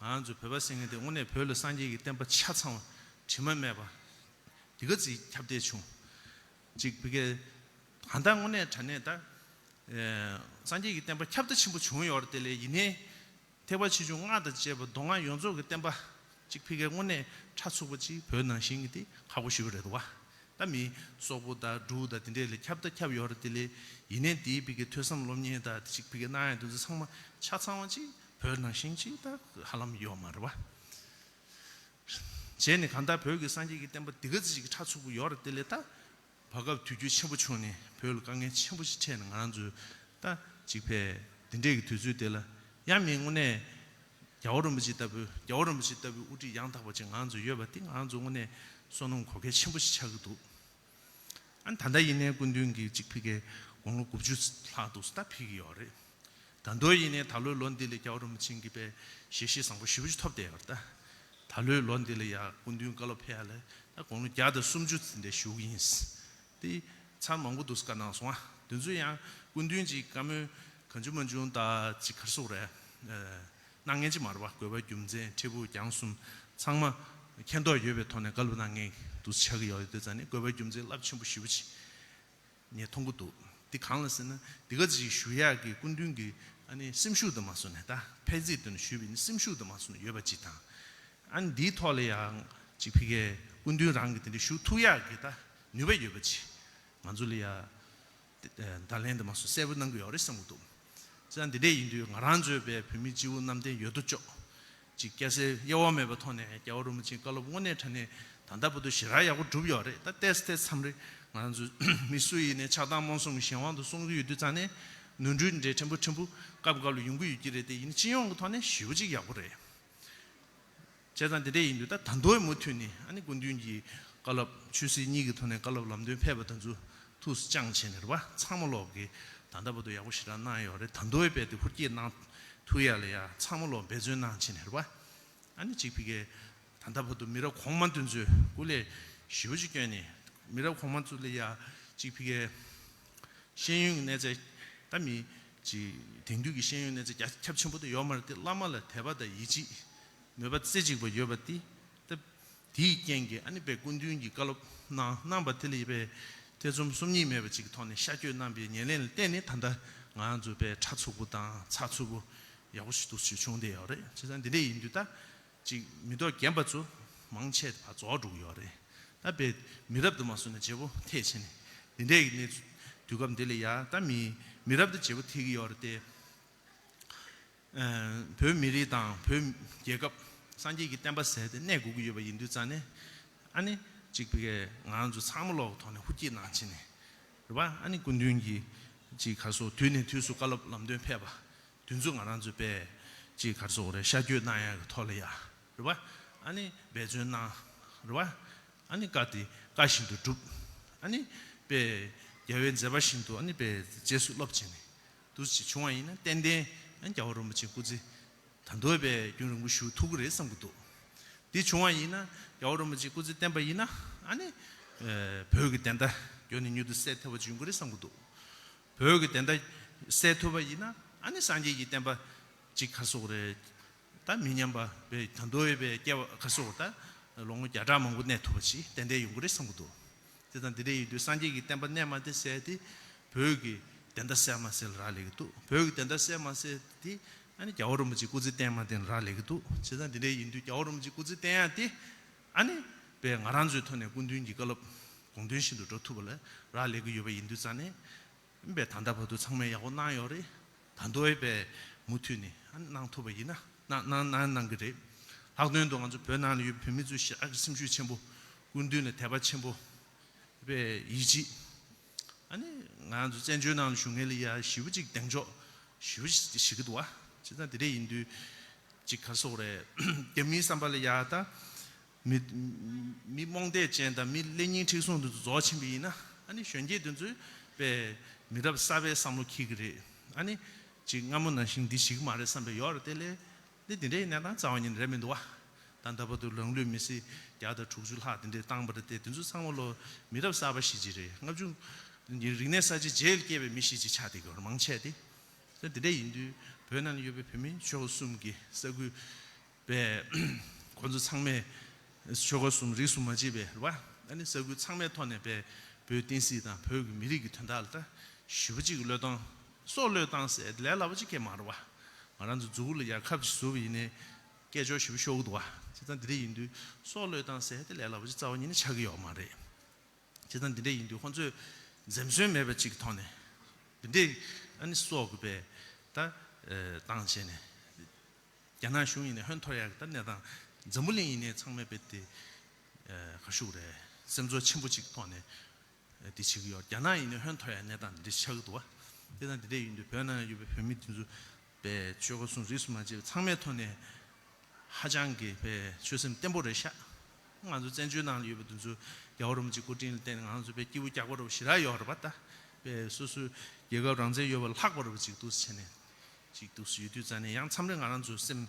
ང་རང་ཚོ་བོད་པ་ཟེར་མཁན་དེ་དངོས་གནས་བོད་ལ་སངས་རྒྱས་ཀྱི་བསྟན་པ་ཆ་ཚང་བ་དྲི་མ་མེད་པ་དེ་ག་ཙམ་ཁྱབ་གདལ་བྱུང་། ཅིག་ཕ་གིའི་གང་ལྟར་དངོས་གནས་དྲང་གནས་ད་ཨ་སངས་རྒྱས་ཀྱི་བསྟན་པ་ཁྱབ་གདལ་ཆེན་པོ་བྱུང་ཡོད་རེད། དེ་ལས་ཡིན་ནའི། ཐེག་པ་ཆེ་ཆུང་སྔགས་དང་བཅས་པ་མདོ་སྔགས་ཡོངས་རྫོགས་ཀྱི་བསྟན་པ་གཅིག་ཕ་གིའི་དངོས་གནས་ཕྲ་ཚུགས་པ་ཅིག་བོད་ནང་བཞིན་གྱི་དེ་ཁག་པོ་ཞེ་པོ་རེད་འདུག་པ། ད་མི་སོག་པོ་དང་འབྲུག་དང་དེ་འདྲས་ལ་ཁྱབ་ད་ཁྱབ་ཡོད་རེད། དེ་ལས་ཡིན་ནའི་དེའི་ཕ་གིའི་ཐོས་བསམ་སློབ་གཉེར་དང་དེ་གཅིག་ཕ་གིའི་གནང་ཡ་དེ་ཚོ་ཚང་མ་ཆ་ཚང་བ་ཅིག་ བོད་ནང་བཞིན་ཅིག་ད་ཧ་ལམ་ཡོད་མ་རེད་བ། བྱས་ནས་གང་ལྟར་བོད་ཀྱི་སངས་རྒྱས་ཀྱི་བསྟན་པ་འདི་ག་ཙམ་ཞིག་གི་ཕྲ་ཚུགས་པོ་ཡོད་རེད་དེ་ལས་ད། བར་སྐབས་དུས་འགྱུར་ཆེན་པོ་བྱུང་ནས་བོད་ལ་དཀའ་ངལ་ཆེན་པོ་ཞིག་འཕྲད་ནས་ང་རང་ཚོས་ད་ཅིག་ཕེ་འདི་འདྲས་ཀྱི་དུས་ཚོད་དེ་ལ་ཡང་མི་དངོས་གནས་རྒྱལ་བ་རིན་པོ་ཆེ་ལྟ་བུ་རྒྱལ་བ་རིན་པོ་ཆེ་ལྟ་བུའི་དབུ་ཁྲིད་ཡང་དག་པ་ཅིག་ང་རང་ཚོ་ཡོད་པ་དེ་ང་རང་ཚོ་དངོས་གནས་བསོད་ནམས་གོ་སྐལ་ཆེན་པོ་ཞིག་ཆགས་ཀྱི་འདུག་ཨ་ནི་ད་ལྟ་ཡིན་ནའི་སྐུ་མདུན་གྱིས་ཅིག་ཕི་ཀའི་དགུང་ལོ་དགུ་བཅུ་ལྷག་འདུག་ད་ཕི་གི་ཡོད་རེད། ད་དུང་ཡིན་ནའི་ད་ལོའི་ལོ་འདི་ལ་རྒྱལ་བ་རིན་པོ་ཆེ་གིས་དཔེ་ཞལ་བཞེས་བཟང་པོ་ཞེ་པོ་ཅིག་ཐོབ་བསྡད་ཡོད་རེད་ད། ད་ལོའི་ལོ་འདི་ལ་ཡ་སྐུ་མདུན་བཀའ་སློབ་ཕེབས་ཡ་ལ་ད་དགུང་ལོ་བརྒྱ་དང་སུམ་ཅུ་ཙམ་དེ་བཞུགས་ཡིན། དེ་ཚར་མང་པོ་འདུག་བཀའ་གནང་སོང་ཨ། དེ་ཚོ་ཡང་སྐུ་མདུན་གྱི་བཀའ་མོལ་གང་བྱུང་མང་བྱུང་ད་ཅིག་ག་རེ་ཟེར་དགོས་རེད། གནང་མཁན་ཅིག་མ་རེད་བ། དགོས་པ་རྒྱུ་མཚན་འཕྲལ་ཕུགས་རྒྱང་གསུམ་ཚང་མ་མཁྱེན་རྟོགས་ཡོད་པའི་ཐོག་ནས་བཀའ་སློབ་གནང་མཁན་འདུག་ཆགས་ཀྱི་ཡོད་དུས་ཙང་ནས་དགོས་པ་རྒྱུ་མཚན་རླབས་ཆེན་པོ་ཞེ་པོ་ཅིག་ངས་མཐོང་གི་འདུག་འདི་གང་ལ་ཟེར་ན་འདི་ག་ཅིག་ཞུ་ཡག་གི་སྐུ་མདུན་གྱི་ཨ་ནི་སེམས་ཤུགས་དང་མ་སོང་ནས་ད་ཕན་ཚིག་དོན་ཞུས་པའི་ནི་སེམས་ཤུགས་དང་མ་སོང་ནས་ཡོད་པ་ཅིག་དང་། ཨ་ནི་འདིའི་ཐོག་ལ་ཡང་ཅིག་ཕི་ཀའི་སྐུ་མདུན་རང་གི་དེ་འདྲ་ཞུ་ཐུབ་ཡག་གི་ད་ནུས་པ་ཡོད་པ་ཅིག་ང་ཚོ་ལ་ཡ། ད་ལན་དུ་མ་སོང་གསལ་པོ་གནང་གི་ཡོད་རེད་བསམ་གྱི་འདུག་ཙང་འདི་འདྲས་ཡིན་དུས་ང་རང་ཚོའི་བོད་མི་སྤྱི་བོ་གནམ་བསྟན་ཡོད་དོ་ཅོག་ཅིག་སྐྱ་སེར་དབྱེ་བ་མེད་པའི་ཐོག་ནས་རྒྱལ་བ་རིན་པོ་ཆེའི་བཀའ་སློབ་དངོས་གནས་དྲང་གནས་ད་ལྟ་བར་དུ་ཞེ་དྲག་ཡག་པོ་བསྒྲུབས་ཡོད་རེད། ད་ཏོག་ཙམ་ཏོག་ཙམ་མཚམས་རེ་ང་རང་ཚོ་མི་སུ་ཡིན་ནའི་ཆགས་སྡང་རྨོངས་གསུམ་གྱི་གཞན་དབང་དུ་སོང་གི་ཡོད་དུས་ཙང་ནས་ནོར་འཁྲུལ་འདྲ་ཕྲན་བུ་ཕྲན་བུ་སྐབས་སྐབས་ལ་ཡོང་གི་ཡོད་ཀྱི་རེད་དེ། ཡིན་ནའི་སྤྱི་ཡོངས་ཀྱི་ཐོག་ནས་ཞེ་པོ་ཅིག་ཡག་པོ་རེད། བྱས་ཙང་དེ་འདྲ་ཡིན་དུས་ད་ད་དུང་མུ་མཐུད་ནས་ཨ་ནི་སྐུ་མདུན་གྱི་བཀའ་སློབ་ཆོས་སྲིད་གཉིས་ཀྱི་ཐོག་ནས་བཀའ་སློབ་ལམ་སྟོན་ཕེབས་པ་དེ་ཚོ་ཐུགས་སུ་བཅངས་བྱས་ནས་རེད་བ། ཚང་མ་ལོག་གིས་ད་ལྟ་བར་དུ་ཡག་པོ་ཞེ་དྲག་གནང་ཡོད་རེད། ད་དུང་དཔེ་དེ་ཧུར་སྐྱེད་གནང་ཐུབ་ཡ་ལ་ཡ་ཚང་མ་ལོག་འབད་བརྩོན་གནང་བྱས་ནས་རེད་བ། ཨ་ནི་གཅིག་ཕི་ཀའི་ད་ལྟ་བར་དུ་མི་རབས་གོང་མ་དེ་ཚོས་སྐུ་ལས་ཞེ་པོ་ཅིག་བསྐྱོན་ནས་མི་རབས་གོང་མ་ཚོ་ལ་ཡ་གཅིག་ཕི་ཀའི་ཤེས་ཡོན་གྱི་གནས་ཚད་ད་མི་ཅིག་དེང་དུས་ཀྱི་ཤེས་ཡོན་གནས་ཚད་རྒྱ་ཁྱབ་ཆེན་པོ་དེ་ཡོད་མ་རེད་དེ། བླ་མ་ལ་དད་པ་དང་ཡིད་ཆེས་མོས་པ་རྩེ་གཅིག་པ་ཡོད་པ་དེ་ད་དེའི་རྐྱེན་གྱིས་ཨ་ནི་དཔེ་སྐུ་མདུན་གྱི་བཀའ་སློབ་གནང་གནང་པ་དེ་ལ་དཔེ་ཐེ་ཚོམ་སོམ་ཉི་མེད་པ་ཅིག་གི་ཐོག་ནས་ཤར་བསྐྱོད་གནང་པའི་ཉེར་ལེན་ལ་བརྟེན་ནས་ད་ལྟ་ང་ཚོ་དཔེ་ཕྲ་ཚུགས་པོ་དང་ཚགས་ཚུད་པོ་ཡག་པོ་ཞིག་འདུག་ཞིག་བྱུང་བསྡད་ཡོད་རེད། བྱས་ཙང་འདི་འདྲ་ཡིན་དུས་ད། ཅིག་མི་ཐོག་རྒན་པ་ཚོ་མང་ཆེ་ཕར་རྫོགས་འགྲོ་གི་ཡོད་རེད། ད་དཔེ་མི་རབས་དུ་མ་སོང་ན་བརྗེ་པོ་ཐེབས་བྱས་ནས་འདི་འདྲའི་གནས་ཚུལ་དུས་སྐབས་འདི་ལ་ཡ་ད་མི་མི་རབས་དུ་བརྗེ་པོ་ཐེབས་ཀྱི་ཡོད་རེད་དེ། ཨ་བོད་མི་རིགས་དང་བོད་རྒྱལ་ཁབ་སངས་རྒྱས་ཀྱི་བསྟན་པ་ཟེར་དེ་གནས་དགོས་ཀྱི་ཡོད་པ་ཡིན་དུས་ཙང་ནས་ཨ་ནི་ཅིག་ཕི་ཀའི་ང་ཚོ་ཚང་མ་ལོག་ཐོག་ནས་ཧུར་སྐྱེད་གནང་བྱས་ནས་རེད་བ། ཨ་ནི་སྐུ་མདུན་གྱིས་ཅིག་ག་སོ་དུས་ནས་དུས་སུ་བཀའ་སློབ་ལམ་སྟོན་ཕེབས་པ། དེ་ཚོ་ང་རང་ཚོས་དཔེ་ཅིག་ག་རེ་ཟེར་དགོས་རེད། ཤར་བསྐྱོད་གནང་ཡག་གི་ཐོག་ལ་ཡ་རེད་བ། ཨ་ནི་འབད་བརྩོན་གནང་རེད་བ། ཨ་ནི་བཀའ་དེ་བཀའ་བཞིན་དུ་བསྒྲུབས། ཨ་ནི་དཔེ་རྒྱལ་བའི་མཛད་པ་བཞིན་དུ་ཨ་ནི་དཔེ་རྗེས་སུ་སློབ་བྱས་ནས་འདུག་ཅིག་བྱུང་བ་ཡིན་ན་ཏན་ཏན་ཨ་ནི་རྒྱལ་བ་རིན་པོ་ཆེ་སྐུ་ཚེ་ད་དུང་དཔེ་རྒྱུན་རིང་པོ་བཞུགས་ཐུབ་ཀྱི་རེད་བསམ་གྱི་འདུག་དེ་བྱུང་བ་ཡིན་ན་རྒྱལ་བ་རིན་པོ་ཆེ་སྐུ་ཚེ་བརྟན་པ་ཡིན་ན་ཨ་ནི་བོད་ཀྱི་བདེན་མཐའ་མགྱོགས་ནས་མྱུར་དུ་གསལ་ཐུབ་པ་ཅིག་ཡོང་གི་རེད་བསམ་གྱི་འདུག་བོད་ཀྱི་བདེན་མཐའ་གསལ་ཐུབ་པ་ཡིན་ན་ཨ་ནི་སངས་རྒྱས་ཀྱི་བསྟན་པ་ཅིག་ག་རེ་ཟེར་དགོས་རེད། ད་མི་ཉམས་པ་བས་ད་དུང་བས་སྐྱེ་བ་ག་རེ་ཟེར་དགོས་རེད། ད་ལོ་ངོ་བརྒྱ་ཕྲག་མང་པོ་གནས་ཐུབ་པ་ཞིག་ཏན་ཏན་ཡོང་གི་རེད་བསམ་གྱི་འདུག་དེ་དང་དེ་འདྲ་ཡིན་དུས་སངས་རྒྱས་ཀྱི་བསྟན་པ་གནས་མ་གནས་ཟེར་དེ་བོད་ཀྱི་བདེན་མཐའ་གསལ་མ་གསལ་ལ་རག་ལས་ཀྱི་འདུག་བོད་ཀྱི་བདེན་མཐའ་གསལ་མ་གསལ་དེ་ཨ་ནི་རྒྱལ་བ་རིན་པོ་ཆེ་སྐུ་ཚེ་བརྟན་མ་བརྟན་ལ་རག་ལས་ཀྱི་འདུག་བྱས་ཙང་དེ་འདྲ་ཡིན་དུས་རྒྱལ་བ་རིན་པོ་ཆེ་སྐུ་ཚེ་བརྟན་ཡག་དེ་ཨ་ནི་དཔེ་ང་རང་ཚོའི་ཐོག་ནས་སྐུ་མདུན་གྱི་བཀའ་སློབ་དགོངས་དོན་བཞིན་དུ་འགྲོ་ཐུབ་པ་ལ་རག་ལས་ཀྱི་ཡོད་པ་ཡིན་དུས་ཙང་ནས། པས་ད་ལྟ་བར་དུ་ཚང་མས་ཡག་པོ་གནང་ཡོད་རེད། ད་དུང་ཨེ་པས་མུ་མཐུད་ནས་གནང་ཐུབ་པ་ཡིན་ན་གནང་གནང་གནང་གནང་གི་རེད། ལྷག་དོན་དུ་ང་ཚོ་བོད་ནང་ལ་ཡོད་པའི་བོད་མི་ཚོས་ཞེ་དྲག་གི་སེམས་ཤུགས་ཆེན་པོ། སྐུ་མདུན་ལ་དད་པ་ཆེན་པོ། པས་ཡིད་ཆེས། ཨ་ནི་ང་ཚོ་བཙན་བྱོལ་ནང་ལ་བཞུགས་མཁན་ལ་ཡ་ཞེ་པོ་ཅིག་གདེང་འཇོག་ཞེ་པོ་ཅིག་བྱེད་ཀྱི་འདུག་བ། བྱས་ཙང་དེ་འདྲ་ཡིན་དུས་ཅིག་ག་རེ་ཟེར་དགོས་རེད། རྒྱ་མིའི་བསམ་པ་ལ་ཡ་ད། མི་མི་རྨོངས་དད་ཅན་དང་མི་ཀླད་རྙིང་མཁྲེགས་བཟུང་དེ་ཚོ་རྫོགས་ཕྱིན་པ་ཡིན་ན་ཨ་ནི་གཞོན་སྐྱེས་དེ་ཚོས་དཔེ་མི་རབས་གསར་པའི་བསམ་བློ་འཁྱེར་གྱི་རེད། ཨ་ནི་ཅིག་སྔ་མོ་ནང་བཞིན་འདི་བྱེད་ཀྱི་མ་རེད་བསམ་པའི་ཡོད་རེད་དེ་ལས། འདི་འདི་འདྲའི་གནས་སྟངས་རྩ་བ་ཉིད་ནས་རེད་མི་འདུག་བ། ད་ལྟ་བར་དུ་ལང་ལོས་མི་སེར་བརྒྱ་དང་དྲུག་ཅུ་ལྷག་དེ་འདྲའི་བཏང་བ་རེད་དེ། དེ་ཚོ་ཚང་མ་ལོ་མི་རབས་གསར་པ་ཞིག་ཅིག་རེད། ལྔ་བཅུ། རིག་གནས་གསར་བརྗེ་རྗེས་ལ་སྐྱེས་པའི་མི་ཞིག་ཅིག་ཆགས་བསྡད་ཀྱི་ཡོད་རེད་མང་ཆེ་དེ། དེ་འདྲ་ཡིན་དུས་བོད་ནང་ལ་ཡོད་པའི་བོད་མི་ཆོལ་ཁ་གསུམ་གྱི་ས་ཁུལ་པས་ཁོ་ཚོ་ཚང་མས་ཆོལ་ཁ་གསུམ་རིས་སུ་མ་ཆད་པའི་རེད་བ། ཨ་ནི་ས་ཁུལ་ཚང་མའི་ཐོག་ནས་པས་བོད་བསྟན་སྲིད་དང་བོད་ཀྱི་མི་རིགས་ཀྱི་དོན་དག་ལ་ད་ཞེ་པོ་ཅིག་བློས་བཏང་། སྲོག་བློས་བཏང་ཟེར་དེ་ལས་སླ་པོ་ཅིག་གས་མ་རེད་བ། ང་རང་ཚོ་མཛུ་གུ་ལ་ཡར་ཁབ་ཅིག་བཟོས་པ་ཡིན་ནའི་སྐད་ཅོར་ཞེ་པོ་ཤོར་གི་འདུག་བ། བྱས་ཙང་དེ་འདྲ་ཡིན་དུས་སྲོག་བློས་བཏང་ཟེར་དེ་ལས་སླ་པོ་ཅིག་རྩ་བ་ཉིད་ནས་ཆགས་ཀྱི་ཡོད་མ་རེད། བྱས་ཙང་འདི་འདྲ་ཡིན་དུས་ཁོང་ཚོས་འཛེམ་ཟོན་མེད་པ་ཅིག་གི་ཐོག་ནས་འདི་འདྲའི་ཨ་ནི་སྲོག་གི་པས་ད་བཏང་བྱས་ནས་ རྒྱ་ནག་གཞུང་ཡིན་ནའི་ཧོན་འཐོར་ཡག་གི་ད་གནས་སྟངས། འཛམ་བུ་གླིང་ཡིན་ནའི་ཚང་མས་རྦད་དེ་ག་ཞུ་དགོས་རེད། སེམས་ཚོར་ཆེན་པོ་ཅིག་ཐོག་ནས་འདི་བྱེད་ཀྱི་ཡོད། རྒྱ་ནག་ཡིན་ནའི་ཧོན་འཐོར་ཡག་གནས་སྟངས་འདི་འདྲ་ཆགས་ཀྱི་འདུག་བ། དེ་དང་དེ་འདྲ་ཡིན་དུས་བོད་ནང་ཡོད་པའི་བོད་མི་འདི་ཚོ་པའི་ཆོལ་ཁ་གསུམ་རིས་སུ་མ་ཆད་པའི་ཚང་མའི་ཐོག་ནས་ཧ་ཅང་གི་པའི་ཆོད་སེམས་བརྟན་པོ་རེད་ཤག་ང་ཚོ་བཙན་བྱོལ་ནང་ལ་ཡོད་པ་འདི་ཚོ་རྒྱལ་བ་རིན་པོ་ཆེའི་སྐུ་དྲིན་ལ་བརྟེན་ནས་ང་ཚོ་པའི་སྐྱིད་པོ་རྒྱག་པ་རོ་ཞེ་དྲག་ཡོད་རེད་པ། ད་པའི་སོ་སོའི་རྒྱལ་ཁབ་རང་བཙན་ཡོད་པ་ལྷག་པ་རོ་ཅིག་འདུག་བྱས་ནས་ཅིག་འདུག་ཡོད་དུས་ཙང་ནས་ཡང་མཚམས་རེ་ང་རང་ཚོ་སེམས་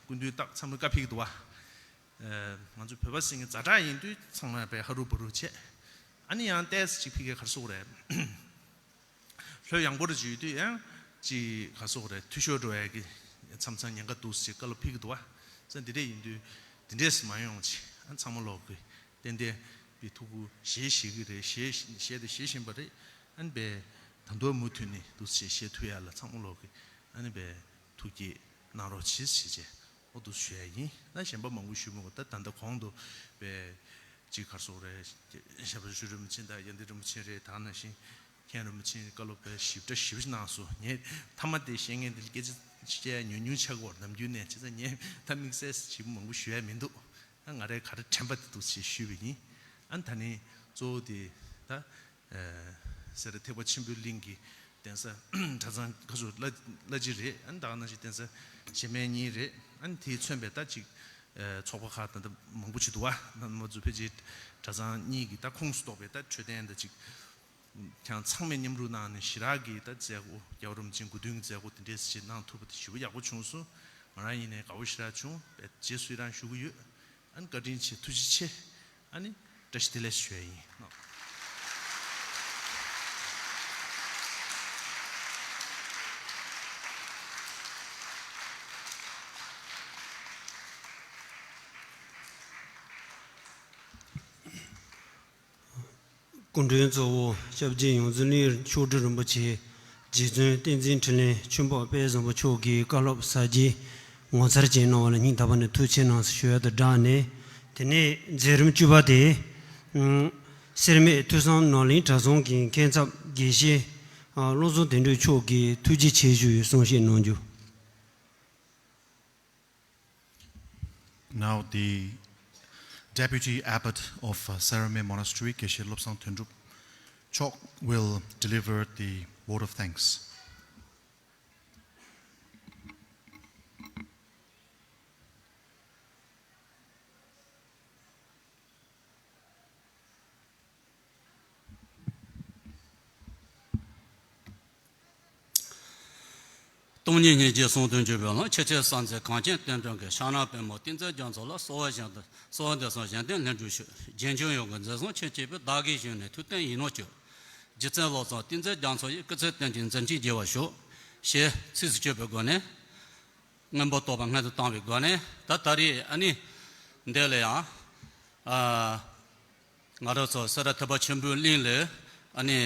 ཀུན་འདུས་རྟགས་མཚམས་རེ་བཀའ་ཕིག་འདུག་བ། ང་ཚོ་བོད་པ་ཟེར་མཁན་ཛ་དྲག་ཡིན་དུས་ཚང་མ་པའི་ཧ་རུ་བ་རུ་བྱས། ཨ་ནི་ཡང་ཏོག་ཙམ་ཅིག་ཕི་གའི་ག་རེ་ཟེར་དགོས་རེད། ལྷོད་ཡངས་པོ་རུ་ཅིག་ཡོད་དུས་ཡང་ཅིག་ག་རེ་ཟེར་དགོས་རེད། འཐུས་ཤོར་འགྲོ་ཡ་གི་མཚམས་མཚམས་ཉེན་ཁ་འདུག་ཅིག་བཀའ་སློབ་ཕིག་འདུག་བ། ཙང་འདི་འདྲས་ཡིན་དུས་འདི་འདྲས་མ་ཡོང་ཅིག་ཨ་ཚང་མ་ལོག་གི་ཏན་ཏན་པའི་ཐུགས་ཁུར་བཞེས་བཞེས་ཀྱི་རེད། བཞེས་བཞེས་དེ་བཞེས་བཞིན་པ་རེད། ཨ་ནི་པའི་ད་དུང་མུ་མཐུད་ནས་འདུག་ཅིག་བཞེས་ཐུབ་ཡ་ལ་ཚང་མ་ལོག་གི་ཨ་ནི་པའི་ཐུགས་བསྐྱེད་གནང་རོགས་གྱིས་ཞེས་བྱས། འོ་འདུག་ཞུ་ཡ་ཡིན། ད་གཞན་པ་མང་པོ་ཞུ་མི་དགོས། ད་ད་ལྟ་གོང་དུ་པའི་ཅིག་ག་རེ་ཟེར་དགོས་རེད། ཞབས་པ་ཞུ་རིན་པོ་ཆེ་དང་དབྱངས་ལྡན་རིན་པོ་ཆེ་རེད། ད་ནང་བཞིན་མཁན་རིན་པོ་ཆེ་བཀའ་སློབ་པའི་ཞིབ་ཕྲ་ཞིབ་གནང་སོང་། ངས་མཐའ་མ་དེ་བཤད་མཁན་དེ་ལ་སྐད་ཆ་བཤད་ཡ་ཉུང་ཉུང་ཆགས་ཀྱི་ཡོད་རེད། ནམ་རྒྱུན་ནས་བྱས་ཙང་ངས་ད་དམིགས་བསལ་ཞིབ་མང་པོ་ཞུ་ཡ་མི་འདུག་ད་ང་རའི་ག་རེ་དྲན་པ་དེ་འདུག་ཅེས་ཞུས་པ་ཡིན། ཨ་ནི་ད་ནི་གཙོ་བོ་དེ་ད། སེ་ར་ཐེག་པ་ཆེན་པོའི་གླིང་གི་གདན་ས་གྲྭ་ཚང་ཁ་སོ་བླ་བླ་སྤྱི་རེད། ཨ་ནི་ད་ག་ནང་བཞིན་གདན་ས་བྱེ་སྨད་གཉིས་རེད། ཨ་ནི་དེས་མཚོན་པའི་ད་ཅིག་ཚོགས་པ་ཁག་ད་ལྟ་མང་པོ་ཅིག་འདུག་བ། ང་ཚོ་ཕལ་ཆེར་གྲྭ་ཚང་གཉིས་ཀྱི་ད་ཁོངས་སུ་གཏོགས་པའི་ད་འཕྲོད་བསྟེན་ད་ཅིག་ཀྱང་ཚང་མས་མཉམ་རུབ་གནང་ནས་ཞེ་དྲག་གི་ད་མཛད་སྒོ་རྒྱལ་བ་རིན་པོ་ཆེའི་སྐུ་མདུན་གྱི་མཛད་སྒོ་དེ་འདྲས་ཅིག་གནང་ཐུབ་པ་དེ་ཞེ་པོ་ཡག་པོ་བྱུང་སོང་། ང་རང་ཡིན་ནའི་དགའ་པོ་ཞེ་དྲག་བྱུང་། རྗེས་སུ་ཡི་རང་ཞུ་གི་ཡོད། ཨ་ནི་བཀའ་དྲིན་ཆེ། ཐུགས་རྗེ་ཆེ། ཨ་ནི་བཀྲ་ཤིས་བདེ་ལེགས་ཞུ་ཡ་ཡིན། སྐུ་མགྲོན་གཙོ་བོ་སྐྱབས་རྗེ་ཡོངས་འཛིན་གླིང་མཆོག་སྤྲུལ་རིན་པོ་ཆེ། རྗེ་བཙུན་བསྟན་འཛིན་འཕྲིན་ལས་ཆོས་འཕགས་དཔལ་བཟང་པོ་མཆོག་གིས་བཀའ་སློབ་གསར་བརྗེ་ངོ་མཚར་ཅན་གནང་བ་ལ་སྙིང་ཐག་པ་ནས་ཐུགས་རྗེ་ཆེ་གནང་ཞུ་ཡ་དང་སྦྲགས་ནས། དེ་ནས་མཛད་རིམ་བཅུ་པ་དེ། སེར་སྨད་ཐོས་བསམ་ནོར་གླིང་གྲྭ་ཚང་གི་མཁན་ཚབ་དགེ་བཤེས་བློ་བཟང་དོན་གྲུབ་མཆོག་གིས་ཐུགས་རྗེ་ཆེ་ཞུ་ཡི་གསུང་བཤད་གནང་རྒྱུ། Now the Deputy Abbot of uh, Saramay Monastery, Geshe Lobsang Tendrup Chok, will deliver the vote of thanks. སྟོང་ཉིད་སྙིང་རྗེ་གསུང་དོན་བརྗོད་པའི་ལམ་ཆེས་ཆེར་གསལ་མཛད་གངས་ཅན་བསྟན་སྒྲོན་གྱི་ཕྱག་ན་པདྨོ་བསྟན་འཛིན་རྒྱ་མཚོ་ལ་གསོལ་བ་བཞེས་ཏེ་གསོལ་བ་འདེབས་སོ། གཞན་དོན་ལྷུན་གྲུབ་ཤོག་རྗེས་འཇུག་ཡོངས་ཀྱི་མཛད་བཟང་ཆེན་གཅིག་པུ་བདག་གིས་ཞུས་ནས་ཐུགས་བརྟན་ཡིད་ནོར་གྱུར། རྗེ་བཙུན་བློ་བཟང་བསྟན་འཛིན་རྒྱ་མཚོ་ཡི་སྐུ་ཚེ་བརྟན་ཅིང་མཛད་འཕྲིན་རྒྱས་པར་ཤོག་ཞེས་ཚིགས་སུ་བཅད་པའི་སྒོ་ནས། སྔོན་པོ་རྟོགས་པ་སྔོན་དུ་བཏང་བའི་སྒོ་ནས་ད་ད་རེས་ཨ་ནི་འདི་ལ་ཡང་ཨ་ང་རང་ཚོ་སེ་ར་ཐེག་པ་ཆེན་པོའི་གླིང་ལ་ཨ་ནི་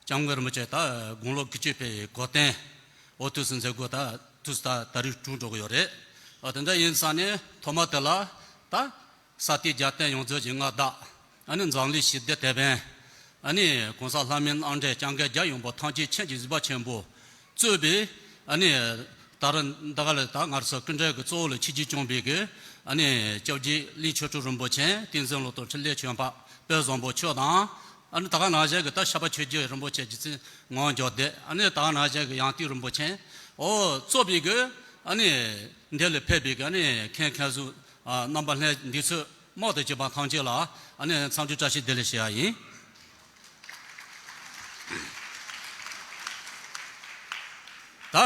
སྐྱབས་མགོན་རིན་པོ་ཆེ་ད་དགུང་ལོ་དགུ་བཅུ་པའི་གོ་སྟོན་འོ་དུས་སུ་མཛད་སྒོ་ད་དུས་སུ་ད་ད་རེས་གྲུབ་འགྲོ་གི་ཡོད་རེད། ཨ་དེ་འདྲ་ཡིན་ཙང་ནས་ཐོག་མ་དེ་ལ་ད། ས་སྟེང་རྒྱལ་བསྟན་ཡོངས་རྫོགས་ཀྱི་མངའ་བདག་ཨ་ནི་འཛམ་གླིང་ཞི་བདེ་དེད་དཔོན། ཨ་ནི་གོང་ས་ལྷ་མིའི་རྣམ་འདྲེན་སྐྱབས་མགོན་རྒྱལ་ཡོངས་པ་ཐམས་ཅད་མཁྱེན་ཅིང་གཟིགས་པ་ཆེན་པོ་གཙོས་པའི་ཨ་ནི་ད་རུང་ད་ག་ལ་ད་ང་ཚོ་སྐུ་མགྲོན་གྱི་གཙོ་བོ་ལ་ཆིབས་བསྒྱུར་བསྐྱངས་པའི་གི་ཨ་ནི་སྐྱབས་རྗེ་གླིང་ཆོས་གྲུབ་རིན་པོ་ཆེ། བསྟན་འཛིན་བློ་བཟང་འཕྲིན་ལས་ཆོས་འཕགས་དཔལ་བཟང་པོ་མཆོག་དང་། ཨ་ནི་ད་ག་ནང་བཞིན་གྱི་ད་ཤར་པ་ཆོས་རྗེ་རིན་པོ་ཆེ་རྗེ་བཙུན་ངག་འཇམ་དཔལ། ཨ་ནི་ད་ག་ནང་བཞིན་གྱི་ཡང་སྟེང་རིན་པོ་ཆེ། ཨོ་གཙོས་པའི་གི་ཨ་ནི་འདི་ལ་ཕེབས་པའི་གི་ཨ་ནི་མཁན་མཁན་ཟུར་ཨ་རྣམ་པ་ལྷན་འདི་ཚོས་དམག་ཏུ་བྱེད་པ་ཐམས་ཅད་ལ་ཨ་ནི་འཚམས་འདྲི་བཀྲ་ཤིས་བདེ་ལེགས་ཞུ་ཡ་ཡིན། ད་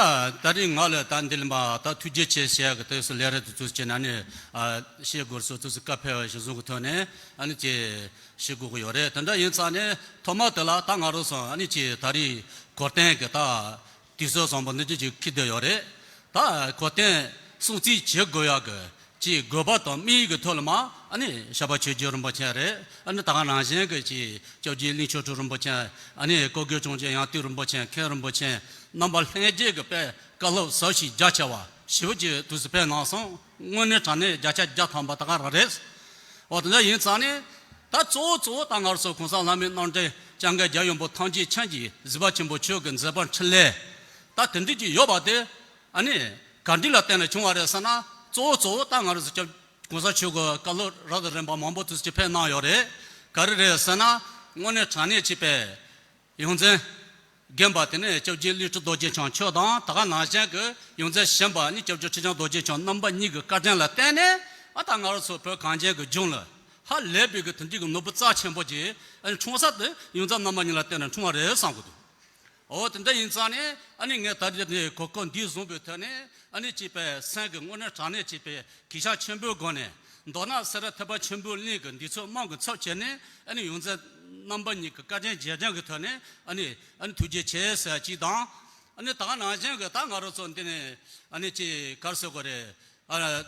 ད་རིང་ང་ལ་ད་འདི་ལ་མ་ད་ཐུགས་རྗེ་ཆེ་ཞུ་ཡ་གི་དུས་སུ་ལས་རེ་དུ་ཚུལ་བྱས་ནས་ཨ་ནི་ཨ་བཤད་དགོས་སོ་དུས་སུ་བཀའ་ཕེབས་པ་ཞིག་བཟུང་གི་ཐོག་ནས་ཨ་ནི་ཅེས་བཤད་དགོས་ཀྱི་ཡོད་རེད། དེ་འདྲ་ཡིན་ཙང་ནས་ཐོག་མ་དེ་ལ་ད་ང་རང་ཚོ་ཨ་ནི་ཅེས་ད་རིང་གོ་སྟོན་གི་ད། དུས་ཚོད་བཟང་པོ་འདི་འདྲ་ཅིག་འཁེལ་བསྡད་ཡོད་རེད། ད་གོ་སྟོན་སྲུང་བརྩི་བྱེད་དགོས་ཡག་གི་ཅིག་དགོས་པ་དང་དམིགས་ཡུལ་གྱི་ཐོག་ལ་མ་ཨ་ནི་ཤར་པ་ཆོས་རྗེ་རིན་པོ་ཆེ་རེད། ཨ་ནི་ད་ག་ནང་བཞིན་གྱི་ཅིག་སྐྱབས་རྗེ་གླིང་ཆོས་གྲུབ་རིན་པོ་ཆེ། ཨ་ནི་སྐུ་སྒེར་སྐྱོང་ཆེན་ཡང་སྟེང་རིན་པོ་ཆེ། མཁན་རིན་པོ་ཆེ། རྣམ་པ་ལྷན་རྒྱས་ཀྱི་དཔེ་བཀའ་སློབ་ཟབ་ཞིང་རྒྱ་ཆེ་བ་ཞེ་པོ་ཅིག་དུས་སུ་ཕེབས་གནང་སོང་། དངོས་གནས་དྲང་གནས་བརྒྱ་ཆ་བརྒྱ་ཐམ་པ་ད་ག་རང་རེད། འོ་དེ་འདྲ་ཡིན་ཙང་ནས་ད་གཙོ་བོ་གཙོ་བོ་ད་ང་ཚོ་གོང་ས་ལྷ་མིའི་རྣམ་འདྲེན་སྐྱབས་མགོན་རྒྱལ་ཡོངས་པ་ཐམས་ཅད་མཁྱེན་ཅིང་གཟིགས་པ་ཆེན་པོ་མཆོག་གི་མཛད་པ་འཕྲིན་ལས་ད་དེ་འདྲ་ཅིག་ཡོད་པ་དེ་ཨ་ནི་ ག་འདྲ་ལ་བརྟེན་ནས་བྱུང་བ་རེད་ཟེར་ན། གཙོ་བོ་གཙོ་བོ་ད་ང་རང་ཚོ་སྐྱབས་༸གོང་ས་མཆོག་གིས་བཀའ་སློབ་རབ་དང་རིམ་པ་མང་པོ་དུས་ཚོད་ཕེབས་གནང་ཡོད་རེད། ག་རེ་རེད་ཟེར་ན། དངོས་གནས་དྲང་གནས་ཅིག་པའི་ཡོངས་འཛིན་རྒན་པ་དེ་ནས་སྐྱབས་རྗེ་ཀླུ་སྒྲུབ་རྡོ་རྗེ་འཆང་མཆོག་དང་། ད་ག་ནང་བཞིན་གྱི་ཡོངས་འཛིན་གཞོན་པ་ནི་སྐྱབས་རྗེ་ཁྲི་བྱང་རྡོ་རྗེ་འཆང་རྣམ་པ་གཉིས་ཀྱི་བཀའ་དྲིན་ལ་བརྟེན་ནས། ཨ་ད་ང་རང་ཚོ་བོད་གངས་ཅན་གྱི་ལྗོངས་ལ་ཧ་ལས་པའི་གི་དེ་འདྲའི་གི་ནོར་བུ་རྩ་ཆེན་པོ་ཅིག་ཨ་ནི་འཁྲུངས་ས་དེ་ཡོངས་འཛིན་རྣམ་པ་གཉིས་ལ་བརྟེན་ནས་འཁྲུངས་པ་རེད་བསམ་གྱི་འདུག་འོ་དེ་འདྲ་ཡིན་ཙང་ནས། ཨ་ནི་ངས་ད་རེས་ནས་གོ་སྐབས་འདི་བཟུང་བའི་ཐོག་ནས། ཨ་ནི་ཅིག་པའི་སེམས་ཀྱི་དངོས་གནས་དྲང་གནས་ཅིག་པའི་གུས་ཞབས་ཆེན་པོའི་སྒོ་ནས། མདོར་ན་སེ་ར་ཐེག་པ་ཆེན་པོའི་གླིང་གི་འདུས་ཚོགས་དམངས་ཀྱི་ཚབ་བྱས་ནས། ཨ་ནི་ཡོངས་འཛིན་རྣམ་པ་གཉིས་ཀྱི་བཀའ་དྲིན་རྗེས་དྲན་གྱི་ཐོག་ནས། ཨ་ནི་ཨ་ནི་ཐུགས་རྗེ་ཆེ་ཟེར་ཡ་གཅིག་དང་། ཨ་ནི་ད་ག་ནང་བཞིན་གྱི་ད་ང་རང་ཚོ་འདི་ནས་ཨ་ནི་ཅིག་ག་རེ་ཟེར་དགོས་རེད། ཨ་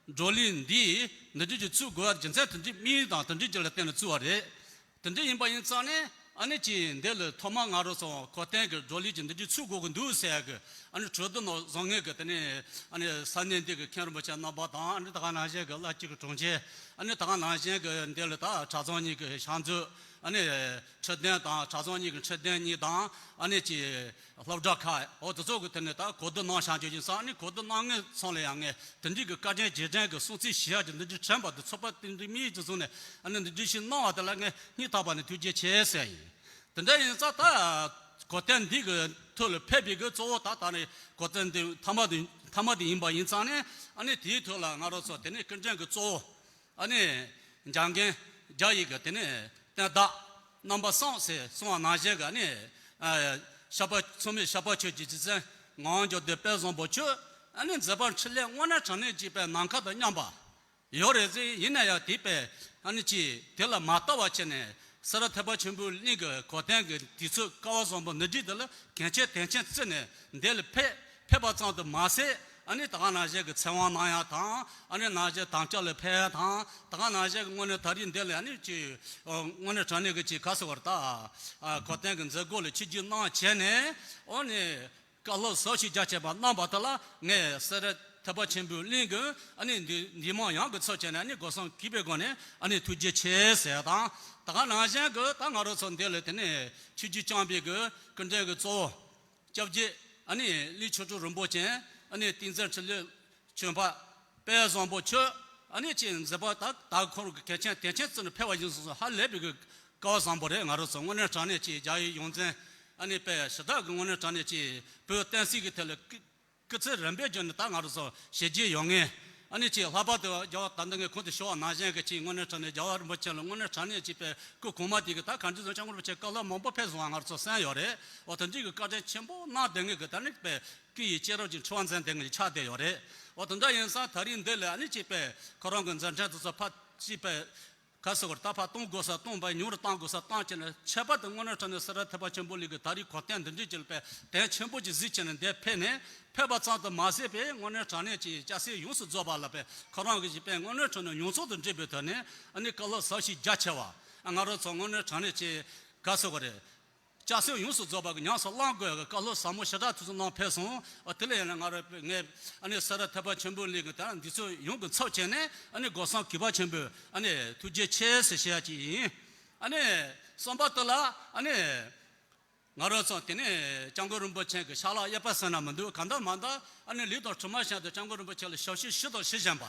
བགྲོ་གླེང་འདི་འདི་འདྲ་ཅིག་ཚུགས་དགོས་པ་རྒྱུ་མཚན་དེ་འདྲའི་དམིགས་ཡུལ་དང་དེ་འདྲའི་ཅིག་ལ་བརྟེན་ནས་བཙུགས་པ་རེད། དེ་འདྲ་ཡིན་པ་ཡིན་ཙང་ནས། ཨ་ནི་ཅིག་འདི་ལ་ཐོག་མར་ང་རང་ཚོ་གོ་སྟོན་གྱི་བགྲོ་གླེང་ཅིག་འདི་འདྲ་ཚུགས་དགོས་ཀྱི་འདུག་ཟེར་ཡ་གི། ཨ་ནི་གྲོས་བསྡུར་ནང་བཟོ་མཁན་གྱི་དེ་ནས་ཨ་ནི་ས་གནས་འདི་གི་མཁན་རིན་པོ་ཆེ་རྣམ་པ་དང་། ཨ་ནི་ད་ག་ནང་བཞིན་གྱི་བླ་སྤྱི་གི་དྲུང་ཆེ། ཨ་ནི་ད་ག་ནང་བཞིན་གྱི་འདི་ལ་ད་གྲྭ་ཚང་གཉིས་ཀྱི་ཕྱག་མཛོད། ཨ་ནི་ཁྲི་འདོན་དང་གྲྭ་ཚང་གཉིས་ཀྱི་ཁྲི་འདོན་གཉིས་དང་། ཨ་ནི་ཅིག་སློབ་གྲྭ་ཁག་འོ་དེ་ཚོ་གི་དེ་ནས་ད་གོ་བསྡུར་གནང་བཞག་རྒྱུ་ཡིན་ཙང་། ཨ་ནི་གོ་བསྡུར་གནང་མཁན་ཚང་ལ་ཡང་ངས་དེ་འདྲའི་གི་བཀའ་དྲིན་རྗེས་དྲན་གྱི་སྲུང་བརྩི་ཞུ་ཡག་གི་འདི་འདྲའི་དྲན་པ་འདི་ཚོགས་པ་དེ་འདྲའི་དམིགས་ཡུལ་གྱིས་བཟུང་ནས། ཨ་ནི་འདི་འདྲའི་ཞིག་གནང་བ་དེ་ལ་ངས་སྙིང་ཐག་པ་ནས་ཐུགས་རྗེ་ཆེ་ཟེར་ཡིན། དེ་འདྲ་ཡིན་ཙང་ད་གོ་སྟོན་འདི་གི་ཐོག་ལ་ཕེབས་པའི་གི་གཙོ་བོ་ད་ད་ནི་གོ་སྟོན་འདི་མཐའ་མ་དེ་མཐའ་མ་དེ་ཡིན་པ་ཡིན་ཙང་ནས། ཨ་ནི་དེའི་ཐོག་ལ་ང་རང་ཚོ་དེ་ནས་སྐུ་མགྲོན་གྱི་གཙོ་བོ། ཨ་ནི་འཇམ་མགོན་རྒྱ་ཡི་གི་དེ་ནས་བསྟན་བདག་རྣམ་པ་གསུམ་ཟེར་གསུངས་པ་ནང་བཞིན་གྱི། ཨ་ནི་ཨ་ཤར་པ་མཚུངས་མེད་ཤར་པ་ཆོས་ཀྱི་རྗེ་བཙུན་ངག་དབང་འབྱོར་ལྡན་དཔལ་བཟང་པོ་མཆོག་ཨ་ནི་མཛད་པ་འཕྲིན་ལས་དངོས་གནས་དྲང་གནས་ཅིག་པའི་ནམ་མཁའ་དང་མཉམ་པ་ཡོད་རེད་ཟེར། ཡིན་ན་ཡང་དེ་པས་ཨ་ནི་ཅིག་དེ་ལ་མ་ལྟ་བ་བྱས་ནས། སེ་ར་ཐེག་པ་ཆེན་པོའི་གླིང་གི་གོ་སྟོན་གྱི་དུས་ཚོད་སྐལ་བ་བཟང་པོ་ནུས་ལྡན་དེ་ལ་གལ་ཆེ་དོན་ཆེན་བརྩིས་ནས་འདི་ལ་ཕེབས་ཕེབས་པ་ཙམ་དུ་མ་ཟད། ཨ་ནི་ད་ག་ནང་བཞིན་གྱི་ཚེ་དབང་གནང་ཡག་དང་། ཨ་ནི་ནང་བཞིན་དམ་བཅའ་ལ་ཕེབས་ཡག་དང་། ད་ག་ནང་བཞིན་གྱི་དངོས་གནས་ད་རེས་འདི་ལ་ཨ་ནི་ཅིག་དངོས་གནས་དྲང་གནས་ཀྱི་ཅིག་ག་ཟེར་བར་ད་གོ་སྟོན་གྱི་མཛད་སྒོ་ལ་ཆིབས་བསྒྱུར་གནང་བྱས་ནས། ཨ་ནི་བཀའ་སློབ་ཟབ་ཞིང་རྒྱ་ཆེ་བ་གནང་བ་དེ་ལ་ངས་སེ་ར་ཐེག་པ་ཆེན་པོའི་གླིང་གི་ཨ་ནི་འདུས་འདུས་མང་ཡོངས་ཀྱི་ཚབ་བྱས་ནས། ཨ་ནི་སྒོ་གསུམ་གུས་པའི་སྒོ་ནས་ཨ་ནི་ཐུགས་རྗེ་ཆེ་ཟེར་དང་། ད་ག་ནང་བཞིན་གྱི་ད་ང་རང་ཚོ་འདི་ལ་དེ་ནས་ཆིབས་བསྒྱུར་བསྐྱངས་པའི་གི་སྐུ་མགྲོན་གྱི་གཙོ་བོ་སྐྱབས་རྗེ་ཨ་ནི་ཀླུ་ཆོས་སྒྲོན་རིན་པོ་ཆེ། ཨ་ནི་ཏིང་འཛིན་འཕྲིན་ལས་ཆོས་འཕགས་དཔལ་བཟང་པོ་མཆོག་ཨ་ནི་ཅིག་མཛད་པ་ད་ད་ཁོང་གི་གལ་ཆེན་དོན་ཆེན་བརྩིས་ནས་ཕེབས་པ་ཡིན་སོང་ཙང་། ཧ་ལས་པའི་གི་སྐལ་བ་བཟང་པོ་རེད། ང་རང་ཚོ་དངོས་གནས་དྲང་གནས་ཅིག་རྒྱ་ཡི་ཡོངས་འཛིན་ཨ་ནི་དཔེ་ཞེ་དྲག་གི་དངོས་གནས་དྲང་གནས་ཅིག་བོད་བསྟན་སྲིད་ཀྱི་ཐད་ལ་སྐུ་སྐུ་ཚེ་རིང་པོའི་རྒྱུ་ནི་ད་ང་རང་ཚོ་བྱས་རྗེས་ཡོད་མཁན། ཨ་ནི་ཅིག་ལྷག་པར་དུ་རྒྱལ་བ་ད་ལྟ་ངས་གོང་དུ་ཞུ་བ་ནང་བཞིན་གྱི་ཅིག་དངོས་གནས་དྲང་གནས་རྒྱལ་བ་རིན་པོ་ཆེ་ལ་དངོས་གནས་དྲང་གནས་ཅིག་པའི་སྐུ་གོང་མ་དེ་གི་ད་གང་ཅི་བཟང་སྐྱབས་མགོན་རིན་པོ་ཆེ་བཀའ་སློབ་མང་པོ་ཕེབས་སོང་བ་ང་རང་ཚོ་གསན་ཡོད་རེད། འོ་དེ་འདྲའི་གི་བཀའ་དྲིན་ཆེན་པོ་གནང་བསྡད་མཁན་གྱི་ད་ནི་དཔེ་སྐུ་ཡི་སྐྱེ་རབས་ཀྱི་འཁྲི་བ་འཛིན་བསྡད་མཁན་གྱི་ཆགས་བསྡད་ཡོད་རེད། འོ་དེ་འདྲ་ཡིན་ཙང་ད་རེས་འདི་ལ་ཨ་ནི་ཅིག་པའི་ཁོ་རང་གི་མཛད་འཕྲིན་དེ་ཚོ་ཕར་ཅིག་པའི་ག་ཟེར་བར་ད་ཕར་གཏོང་དགོས་ས་གཏོང་བ། ཉུང་རུ་བཏང་དགོས་ས་བཏང་བྱས་ནས། ཁྱད་པར་དུ་དངོས་གནས་དྲང་གནས་སེ་ར་ཐེག་པ་ཆེན་པོའི་གླིང་གི་ད་རེས་གོ་སྟོན་འདི་འདྲའི་ཅིག་ལ་དཔེ་དོན་ཆེན་པོ་ཅིག་གཟིགས་བྱས་ནས་འདིར་ཕེབས་ནས། ཕེབས་པ་ཙམ་དུ་མ་ཟད་པའི་དངོས་གནས་དྲང་གནས་ཀྱི་སྐྱ་སེར་ཡོངས་སུ་རྫོགས་པ་ལ་དཔེ་ཁོ་རང་གི་ཅིག་པའི་དངོས་གནས་དྲང་གནས་མྱོང་ཚོར་དང་འབྲེལ་བའི་ཐོག་ནས་ཨ་ནི་བཀའ་སློབ་ཟབ་ཞིང་རྒྱ་ཆེ་བ། ང་རང་ཚོ་དངོས་གནས་དྲང་གནས་ཀྱི་ག་ཟེར་བ་རེད། སྐྱ་སེར་ཡོངས་སུ་རྫོགས་པ་གི་ཉམས་སུ་བླང་དགོས་ཀྱི་བཀའ་སློབ་ཟབ་མོ་ཞེ་དྲག་ཐུགས་སུ་གནང་ཕེབས་སོང་། འོ་དེ་ལ་ཡིན་ན་ང་རང་ངས་ཨ་ནི་སེ་ར་ཐེག་པ་ཆེན་པོའི་གླིང་གི་ད་འདི་ཚོ་ཡོངས་ཀྱི་ཚབ་བྱས་ནས་ཨ་ནི་སྒོ་གསུམ་གུས་པ་ཆེན་པོས་ཨ་ནི་ཐུགས་རྗེ་ཆེ་ཟེར་བཤད་ཡ་ཅིག་ཡིན། ཨ་ནི་གསུམ་པ་དེ་ལ་ཨ་ནི་ང་རང་ཚོ་དེ་ནས་སྐྱབས་མགོན་རིན་པོ་ཆེ་གི་ཕྱག་ལག་གཡས་པ་ཟེར་ན་མི་འདུག་གང་ལྟར་མ་ལྟར་ཨ་ནི་ལུས་དང་གྲིབ་མ་བཞིན་དུ་སྐྱབས་མགོན་རིན་པོ་ཆེ་ལ་ཞབས་ཕྱི་ཞུས་དང་ཞུ་བཞིན་པ།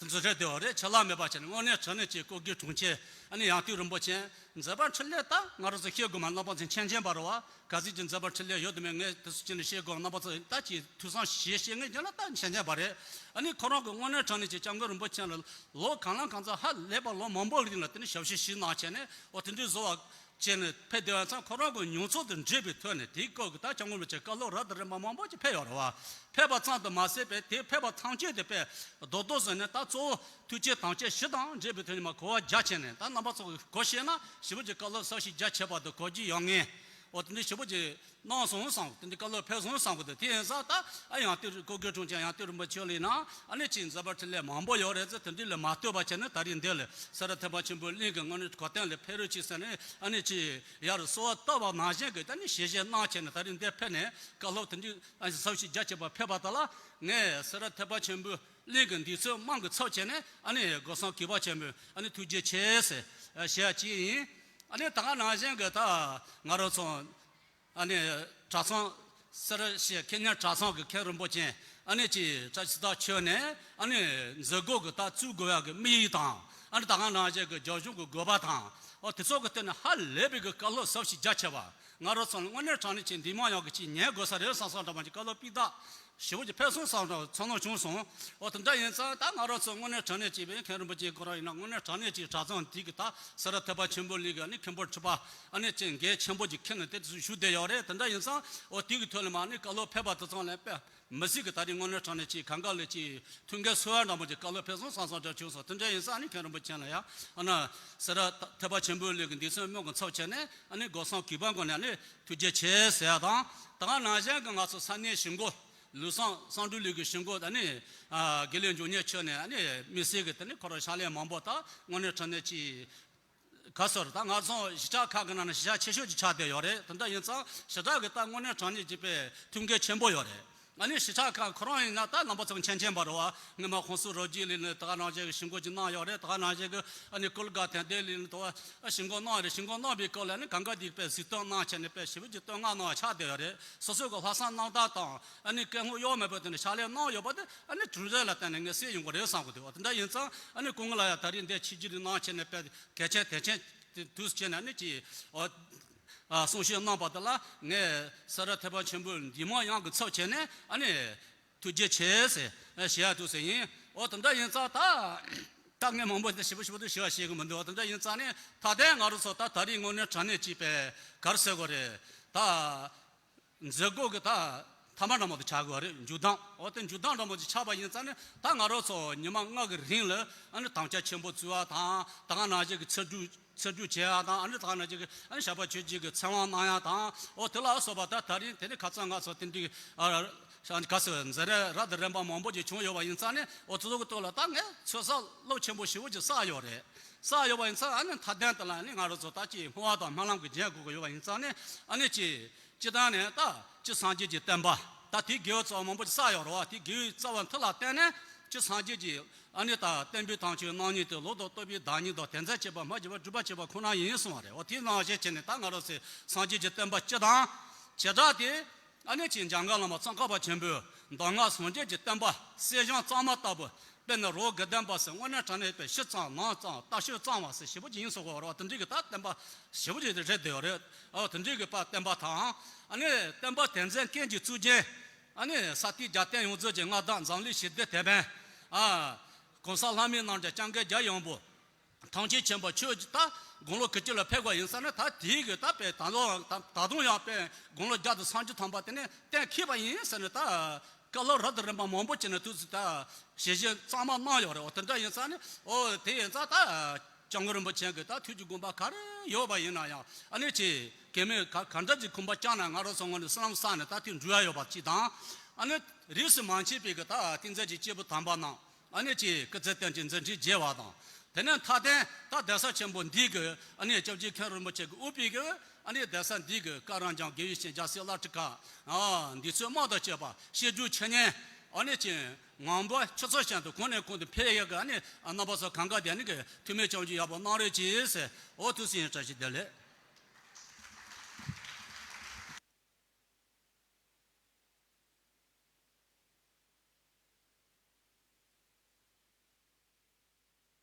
དེ་ཚོ་རེད་དེ་བ་རེད། ཆད་ལྷག་མེད་པ་བྱས་ནས་དངོས་གནས་དྲང་གནས་ཀྱི་སྐུ་སྒེར་དྲུང་ཆེ་ཨ་ནི་ཡང་སྟེང་རིན་པོ་ཆེ། མཛད་པ་འཕྲིན་ལས་ད་ང་རང་ཚོ་ཤེས་དགོས་མ། རྣམ་པ་ཚོ་མཁྱེན་མཁྱེན་པ་རེད་བ། ག་ཚོད་ཀྱི་མཛད་པ་འཕྲིན་ལས་ཡོད་དམ་མེད་ངས་དེ་ཚོ་ཅི་ནས་ཤེས་དགོས། རྣམ་པ་ཚོ་ད་ཀྱི་ཐུགས་བསམ་བཞེས་བཞེས་མཁན་ཅན་ལ་ད་མཁྱེན་མཁྱེན་པ་རེད། ཨ་ནི་ཁོ་རང་གི་དངོས་གནས་དྲང་གནས་ཀྱི་སྐྱབས་མགོན་རིན་པོ་ཆེ་ལ་ལོ་གང་ལ་གང་འཚམ་ཧ་ལས་པ་ལོ་མང་པོ་རིང་ལ་དེ་ནས་ཞབས་ཕྱི་ཞུས་གནང་བྱས་ནས། འོ་དེ་འདྲའི་བཟོ་བ་བྱས་ནས་ཕེབས་བསྡད་པ་ཙང་། ཁོ་རང་གི་མྱོང་ཚོར་དང་འབྲེལ་བའི་ཐོག་ནས་དེའི་སྐབས་ཀྱི་ད་སྐྱབས་མགོན་རིན་པོ་ཆེ་བཀའ་སློབ་རབ་དང་རིམ་པ་མང་པོ་ཅིག་ཕེབས་ཡོད་རེད་བ། ཕེབས་པ་ཙམ་དུ་མ་ཟད་པའི་དེ་ཕེབས་པ་ཐམས་ཅད་དེ་དཔེ་རྡོག་རྡོག་བཟོས་ནས། ད་གཙོ་བོ་ཐུགས་བསྐྱེད་དམ་བཅའ་བཞི་དང་འབྲེལ་བའི་ཐོག་ནས་མ་གོ་བ་རྒྱ་ཆེ་ནས། ད་རྣམ་པ་ཚོ་གིས་གོ་ཤེས་ན་ཞེ་པོ་ཅིག་བཀའ་སློབ་ཟབ་ཞིང་རྒྱ་ཆེ་བ་དང་གོ་རྒྱུ་ཡོད་ངེས། འོ་དེ་འདྲ་ཞེ་པོ་ཅིག་གནང་སོང་བསམ། དེ་འདྲའི་བཀའ་སློབ་ཕེབས་སོང་བསམ་གི་འདུག་དེ་ཡིན་ཙང་ད་ཨ་ཡང་སྟེང་སྐུ་སྒེར་དྲུང་ཆེ་ཡང་སྟེང་རིན་པོ་ཆེ་ལ་ཡིན་ན་ཨ་ནི་ཅིག་མཛད་པ་འཕྲིན་ལས་མང་པོ་ཡོད་རེད་ཟེར། དེ་འདྲའི་ལ་མ་ལྟོས་པ་བྱས་ནས་ད་རེས་འདི་ལ་སེ་ར་ཐེག་པ་ཆེན་པོའི་གླིང་གི་དངོས་གནས་གོ་སྟོན་ལ་ཕེབས་རོགས་གྱིས་ཟེར་ནས་ཨ་ནི་ཅིག་ཡར་གསོལ་བ་བཏབ་པ་ནང་བཞིན་གྱི་ད་ནི་ཞལ་བཞེས་གནང་བྱས་ནས་ད་རེས་འདིར་ཕེབས་ནས་བཀའ་སློབ་དེ་འདྲའི་ཨ་ནི་ཟབ་ཞིང་རྒྱ་ཆེ་བ་ཕེབས་པ་དག་ལ། ངས་སེ་ར་ཐེག་པ་ཆེན་པོའི་གླིང་གི་འདུས་ཚོགས་དམངས་ཀྱི་ཚབ་བྱས་ནས་ཨ་ནི་སྒོ་གསུམ་གུས་པ་ཆེན་པོས་ཨ་ནི་ཐུགས་རྗེ་ཆེ་ཟེར་ཞུ་ཡ་ཅིག་ཡིན། ཨ་ནི་ད་ག་ནང་བཞིན་གྱི་ད་ང་རང་ཚོ་ཨ་ནི་གྲྭ་ཚང་སེ་ར་བྱེས་ཁེ་ཉན་གྲྭ་ཚང་གི་མཁན་རིན་པོ་ཆེ་ ཨ་ནི་ཅིག་བཀྲ་ཤིས་རྟགས་ཆོད་ནས་ཨ་ནི་མཛད་སྒོ་གི་ད་བཙུགས་དགོས་ཡག་གི་དམིགས་ཡུལ་དང་ཨ་ནི་ད་ག་ནང་བཞིན་གི་རྒྱབ་ལྗོངས་གི་དགོས་པ་དང་ཨོ་དེ་ཚོ་གི་སྟེང་ནས་ཧ་ལས་པའི་གི་བཀའ་སློབ་ཟབ་ཞིང་རྒྱ་ཆེ་བ། ང་རང་ཚོ་ལ་དངོས་གནས་དྲང་གནས་ཀྱི་འདི་མང་ཡག་གི་ཅིག་ཉན་དགོས་ས་རེད་བསམ་བསམ་འདྲ་མ་ཅིག་བཀའ་སློབ་སྤུས་དག་ཞེ་པོ་ཅིག་ཕེབས་སོང་བསམ་འདྲ་ཚོར་སྣང་བྱུང་སོང་། ཨོ་དེ་འདྲ་ཡིན་ཙང་ད་ང་རང་ཚོ་དངོས་གནས་དྲང་གནས་ཀྱི་བའི་མཁན་རིན་པོ་ཆེ་ཁོ་རང་ཡིན་ན་དངོས་གནས་དྲང་གནས་ཀྱི་གྲྭ་ཚང་འདི་གི་ད་སེ་ར་ཐེག་པ་ཆེན་པོ་གླིང་གི་ཨ་ནི་མཁན་པོ་ཁྲི་པ་ཨ་ནི་ཅིག་འགན་ཆེན་པོ་ཅིག་འཁྱེར་ནས་དེ་ཚོ་བཞུགས་བསྡད་ཡོད་རེད། དེ་འདྲ་ཡིན་ཙང་ཨོ་དེ་གི་ཐོག་ལ་མ་ཨ་ནི་བཀའ་སློབ་ཕེབས་པ་དེ་ཚང་ལ་དཔེ། མི་སྲིད་ཀྱི་ད་རིང་དངོས་གནས་དྲང་གནས་ཀྱི་གང་ག་ལས་ཀྱི་མཐུན་རྐྱེན་འཚོལ་བ་འདྲ་མོ་ཅིག་བཀའ་སློབ་ཕེབས་སོང་བསམ་བསམ་འདྲ་བྱུང་སོང་། དེ་འདྲ་ཡིན་ཙང་ཨ་ནི་མཁན་རིན་པོ་ཆེ་ལ་ཡང་ཨ་ན་སེ་ར་ཐེག་པ་ཆེན་པོའི་གླིང་གི་འདི་ཚོའི་དམིགས་སུ་ཚབ་བྱས་ནས་ཨ་ནི་སྒོ་སམ་གུས་པ་སྒོ་ནས་ཨ་ནི་ཐུགས་རྗེ་ཆེ་ཟེར་ཡ་དང་ད་ག་ནང་བཞིན་གྱི་ང་ཚོ་ས་གནས་གཞིས་འགོ་ལུགས་བཟང་བསམ་འགྲུབ་གླིང་གི་གཞིས་འགོ་ཨ་ནི་དགེ་ལེགས་འབྱུང་གནས་མཆོག་ནས་ཨ་ནི་མི་སེར་གྱི་དེ་ནི་ཁོ་རང་ཕྱག་ལས་མང་པོ་དང་དངོས་གནས་དྲང་གནས་ཀྱི། ག་ཟེར་ད་ང་ཚོ་གཞིས་ཆགས་ཁག་གི་ནང་ནས་གཞིས་ཆགས་ཆེ་ཤོས་ཅིག་ཆགས་བསྡད་ཡོད་རེད། དེ་འདྲ་ཡིན་ཙང་གཞིས་ཆགས་ཀྱི་ད་དངོས་གནས་དྲང་གནས་ཀྱི་དཔེ་མཐུན་རྐྱེན་ཆེན་པོ་ཡོད་རེད། ཨ་ནི་གཞིས་ཆགས་ཁག་ཁོ་རང་ཡིན་ན་ད་རྣམ་པ་ཚོ་མཁྱེན་མཁྱེན་པ་རེད་བ། སྔོན་མ་ཧོན་སུར་རོ་བརྒྱུད་ལས་ནས་ད་ག་ནང་བཞིན་གྱི་གཞིས་འགོ་ཅིག་གནང་ཡོད་རེད། ད་ག་ནང་བཞིན་གྱི་ཨ་ནི་ཀུལ་དགའ་དན་ལྡན་ལས་ནས་ད་བ་གཞིས་འགོ་གནང་རེད། གཞིས་འགོ་གནང་བའི་སྐབས་ལ་ཨ་ནི་གང་ག་དེའི་དཔེ་གཟིགས་སྟངས་གནང་བྱས་ནས་དཔེ་ཞེ་པོ་ཅིག་བསྟོད་བསྔགས་གནང་བ་ཆགས་བསྡད་ཡོད་རེད། སོ་སོ་གི་ལྷག་བསམ་རྣམ་དག་དང་ཨ་ནི་སྐད་ངོ་གཡོ་མེད་པ་དེ་ནས་ཕྱག་ལས་གནང་ཡོད་པ་དེ་ཨ་ནི་གྲུབ་འབྲས་ལ་བརྟེན་ནས་ངས་གསལ་ཡོང་གི་རེད་བསམ་གི་འདུག་དེ་འདྲ་ཡིན་ཙང་ཨ་ནི་སྐུ་ངོ་ལ་ཡང་ད་རེས་འདི་ཆིབས་བསྒྱུར་གནང་བྱས་ནས་དཔེ་གལ་ཆེན་དོན་ཆེན་དེ་དུས་བྱས་ནས་ཨ་ནི་ཅིག་ཨོ་ཨ་གསུང་བཤད་གནང་པ་དེ་ལ་ངས་སེ་ར་ཐེག་པ་ཆེན་པོའི་འདུས་མང་ཡོངས་ཀྱི་ཚབ་བྱས་ནས་ཨ་ནི་ཐུགས་རྗེ་ཆེ་ཟེར་ཞུ་ཡ་འདུག་ཟེར་ཡིན། ཨོ་དེ་འདྲ་ཡིན་ཙང་ད་ད་ངས་མང་པོ་དེ་ཞིབ་པོ་ཞིབ་པོ་དེ་ཞུ་བ་ཤེས་གི་མི་འདུག་དེ་འདྲ་ཡིན་ཙང་ནི་ད་ལྟའི་ང་རང་ཚོ་ད་ད་རེས་དངོས་གནས་དྲང་གནས་ཅིག་པས་ག་རེ་ཟེར་དགོས་རེད་ད། མཛད་སྒོ་གི་ད་ཐ་མ་འདྲ་མོ་དེ་ཆགས་དགོས་རེད། མཇུག་སྡོམ། འོ་དེ་མཇུག་སྡོམ་འདྲ་མོ་དེ་ཆགས་པ་ཡིན་ཙང་ནི་ད་ང་རང་ཚོ་ཉི་མ་ལྔ་གི་རིང་ལ་ཨ་ནི་དམ་བཅའ་ཆེན་པོ་བཙུགས་པ་དང་ད་ག་ནང་བཞིན་གྱི་ཚེ་སྒྲུབ་ཚེ་སྒྲུབ་བྱེད་ཡ་དང་ཨ་ནི་ད་ག་ནང་བཞིན་གྱི་ཨ་ནི་ཞགས་པ་ཆོས་སྦྱིན་གྱི་ཚེ་དབང་གནང་ཡ་དང་འོ་དེ་ལ་སོགས་པ་ད་ད་རིང་དེ་ནི་ཁ་སང་ང་ཚོ་དེ་འདྲའི་ཨ་ག་ཟེར་མཛད་རེས་རབ་དང་རིམ་པ་མང་པོ་ཅིག་བྱུང་ཡོད་པ་ཡིན་ཙང་ནི་འོ་དེ་ཚོ་གི་ཐོག་ལ་ད་ངས་ཚོད་བསགས་རླབས་ཆེན་པོ་ཞེ་པོ་ཅིག་བསགས་ཡོད་རེད། བསགས་ཡོད་པ་ཡིན་ཙང་ཨ་ནི་མཐའ་དོན་དེ་ལ་ནི་ང་རང་ཚོ་ད་ཅིག་སྨོན་ལམ་དང་སྨོན་ལམ་གྱི་རྒྱན་དགོས་ཀྱི་ཡོད་པ་ཡིན་ཙང་ནི་ཨ་ནི་ཅིག་སྤྱིར་བཏང་ནས་ད་སྤྱིར་སངས་རྒྱས་ཀྱི་བསྟན་པ་ད་དེའི་དགེ་བའི་རྩ་བ་མང་པོ་ཅིག་བསགས་ཡོད་རེད་བ། དེའི་དགེ་བའི་རྩ་བ་མཐུ་ལ་བརྟེན་ནས་སྤྱིར་སངས་རྒྱས་ཀྱི་ཨ་ནི་ད་བསྟན་པའི་དམ་ཆོས་རྣམ་གཉིས་ཏེ་ལོག་རྟོག་རྟོག་པའི་བདག་ཉིད་དང་དོན་མཚན་བཅས་པ་སྨྲ་བརྗོད་པ་སྒྲུབ་པ་བཅས་པ་ཁོ་ན་ཡིན་གསུངས་པ་རེད་བ། དེའི་ནང་བཞིན་བྱས་ནས་ད་ང་རང་ཚོའི་སངས་རྒྱས་ཀྱི་བསྟན་པ་སྤྱི་དང་བྱེ་བྲག་དེ་ཨ་ནི་ཅིག་འཇམ་མགོན་བླ་མ་ཙོང་ཁ་པ་ཆེན་པོས་མདོ་སྔགས་སངས་རྒྱས་ཀྱི་བསྟན་པ་གསེར་སྦྱངས་གཙང་མ་ལྟ་བུ། དཔེར་ན་རོ་དགེ་ལྡན་པ་ཟེར་དངོས་གནས་དྲང་གནས་པའི་ཕྱི་གཙང་ནང་གཙང་ལྟ་སྤྱོད་གཙང་བ་ཟེར་ཞེ་པོ་ཅིག་ཡིན་ཟེར་གོ་རེད་བ། དེ་འདྲའི་གི་ད་བསྟན་པ་ཞེ་པོ་ཅིག་རེད་བསྡད་ཡོད་རེད། ཨ་དེ་འདྲའི་གི་ད་བསྟན་པ་དང་ཨ་ནི་བསྟན་པ་དོན་ཚན་ཀུན་གྱི་གཙུག་རྒྱན་ཨ་ནི་ས་སྟེང་རྒྱལ་བསྟན་ཡོངས་རྫོགས་ཀྱི་མངའ་བདག་འཛམ་གླིང་ཞི་བདེའི་དེད་དཔོན་ཨ་གོང་ས་ལྷ་མིའི་རྣམ་རྒྱལ་སྐྱབས་མགོན་རྒྱལ་ཡོངས་པོ། ཐང་ཆེན་ཆེན་པོ་ཆོས་ཀྱི་ད་དགུང་ལོ་གི་དཀྱིལ་ལ་ཕེབས་པ་ཡིན་ཟེར་ནས་ད་དེའི་གི་ད་དཔེ་ད་ལོ་ད་ད་དུང་ཡང་དཔེ་དགུང་ལོ་བརྒྱ་དང་སུམ་ཅུ་ཐམ་པ་དེ་ནས་གཏན་འཁེལ་བ་ཡིན་ཟེར་ནས་ད་བཀའ་སློབ་རབ་དང་རིམ་པ་མང་པོ་བྱས་ནས་དུས་སུ་ད་ཞལ་བཞེས་གཙང་མ་གནང་ཡོད་རེད། འོ་དེ་འདྲ་ཡིན་ཙང་ནི་འོ་དེ་ཡིན་ཙང་ད་སྐྱབས་མགོན་རིན་པོ་ཆེ་གི་ད་ཐུགས་ཀྱི་དགོངས་པ་ག་རེ་ཡོད་པ་ཡིན་ན་ཡང་ཨ་ནི་ཅིག་གལ་མེད་ག་ག་འདྲ་ཅིག་ཁོམ་པ་བཅངས་ན་ང་རང་ཚོ་ངོས་ནས་བསོད་ནམས་བསགས་ནས་ད་དེ་འགྲུབ་ཡ་ཡོད་པ་ཅིག་དང་ཨ་ནི་རིས་སུ་མ་ཆད་པའི་གི་ད་ཏིང་འཛིན་གྱི་སྐྱེས་བུ་དམ་པ་རྣམས། ཨ་ནི་ཅིག་སྐུ་ཚེ་བརྟན་ཅིང་མཛད་འཕྲིན་རྒྱས་པ་དང་། དེ་ནས་མཐའ་དོན་ད་གདན་ས་ཆེན་པོ་འདི་གི་ཨ་ནི་སྐྱབས་རྗེ་མཁན་རིན་པོ་ཆེ་གི་དབུ་པའི་གི་ཨ་ནི་གདན་ས་འདི་གི་བཀའ་རམས་ཀྱང་དགེ་བའི་བཤེས་རྒྱལ་སྲས་བླ་སྤྲུལ་ཁག་ཨ་འདི་ཚོའི་དམག་དང་བཅས་པ་བཤད་སྒྲུབ་འཆད་ཉན་ཨ་ནི་ཅིག་ངང་པ་ཆུ་ཚོད་གཞན་དུ་གོང་ནས་གོང་དུ་འཕེལ་ཡག་གི་ཨ་ནི་རྣམ་པ་ཚོ་གང་ག་དེ་ཨ་ནི་གི་ཐུགས་སྨོན་སྐྱབས་འཇུག་ཡག་པོ་གནང་རོགས་གྱིས་ཟེར། འོ་ཐུགས་སུ་ཡིན། བཀྲ་ཤིས་བདེ་ལེགས།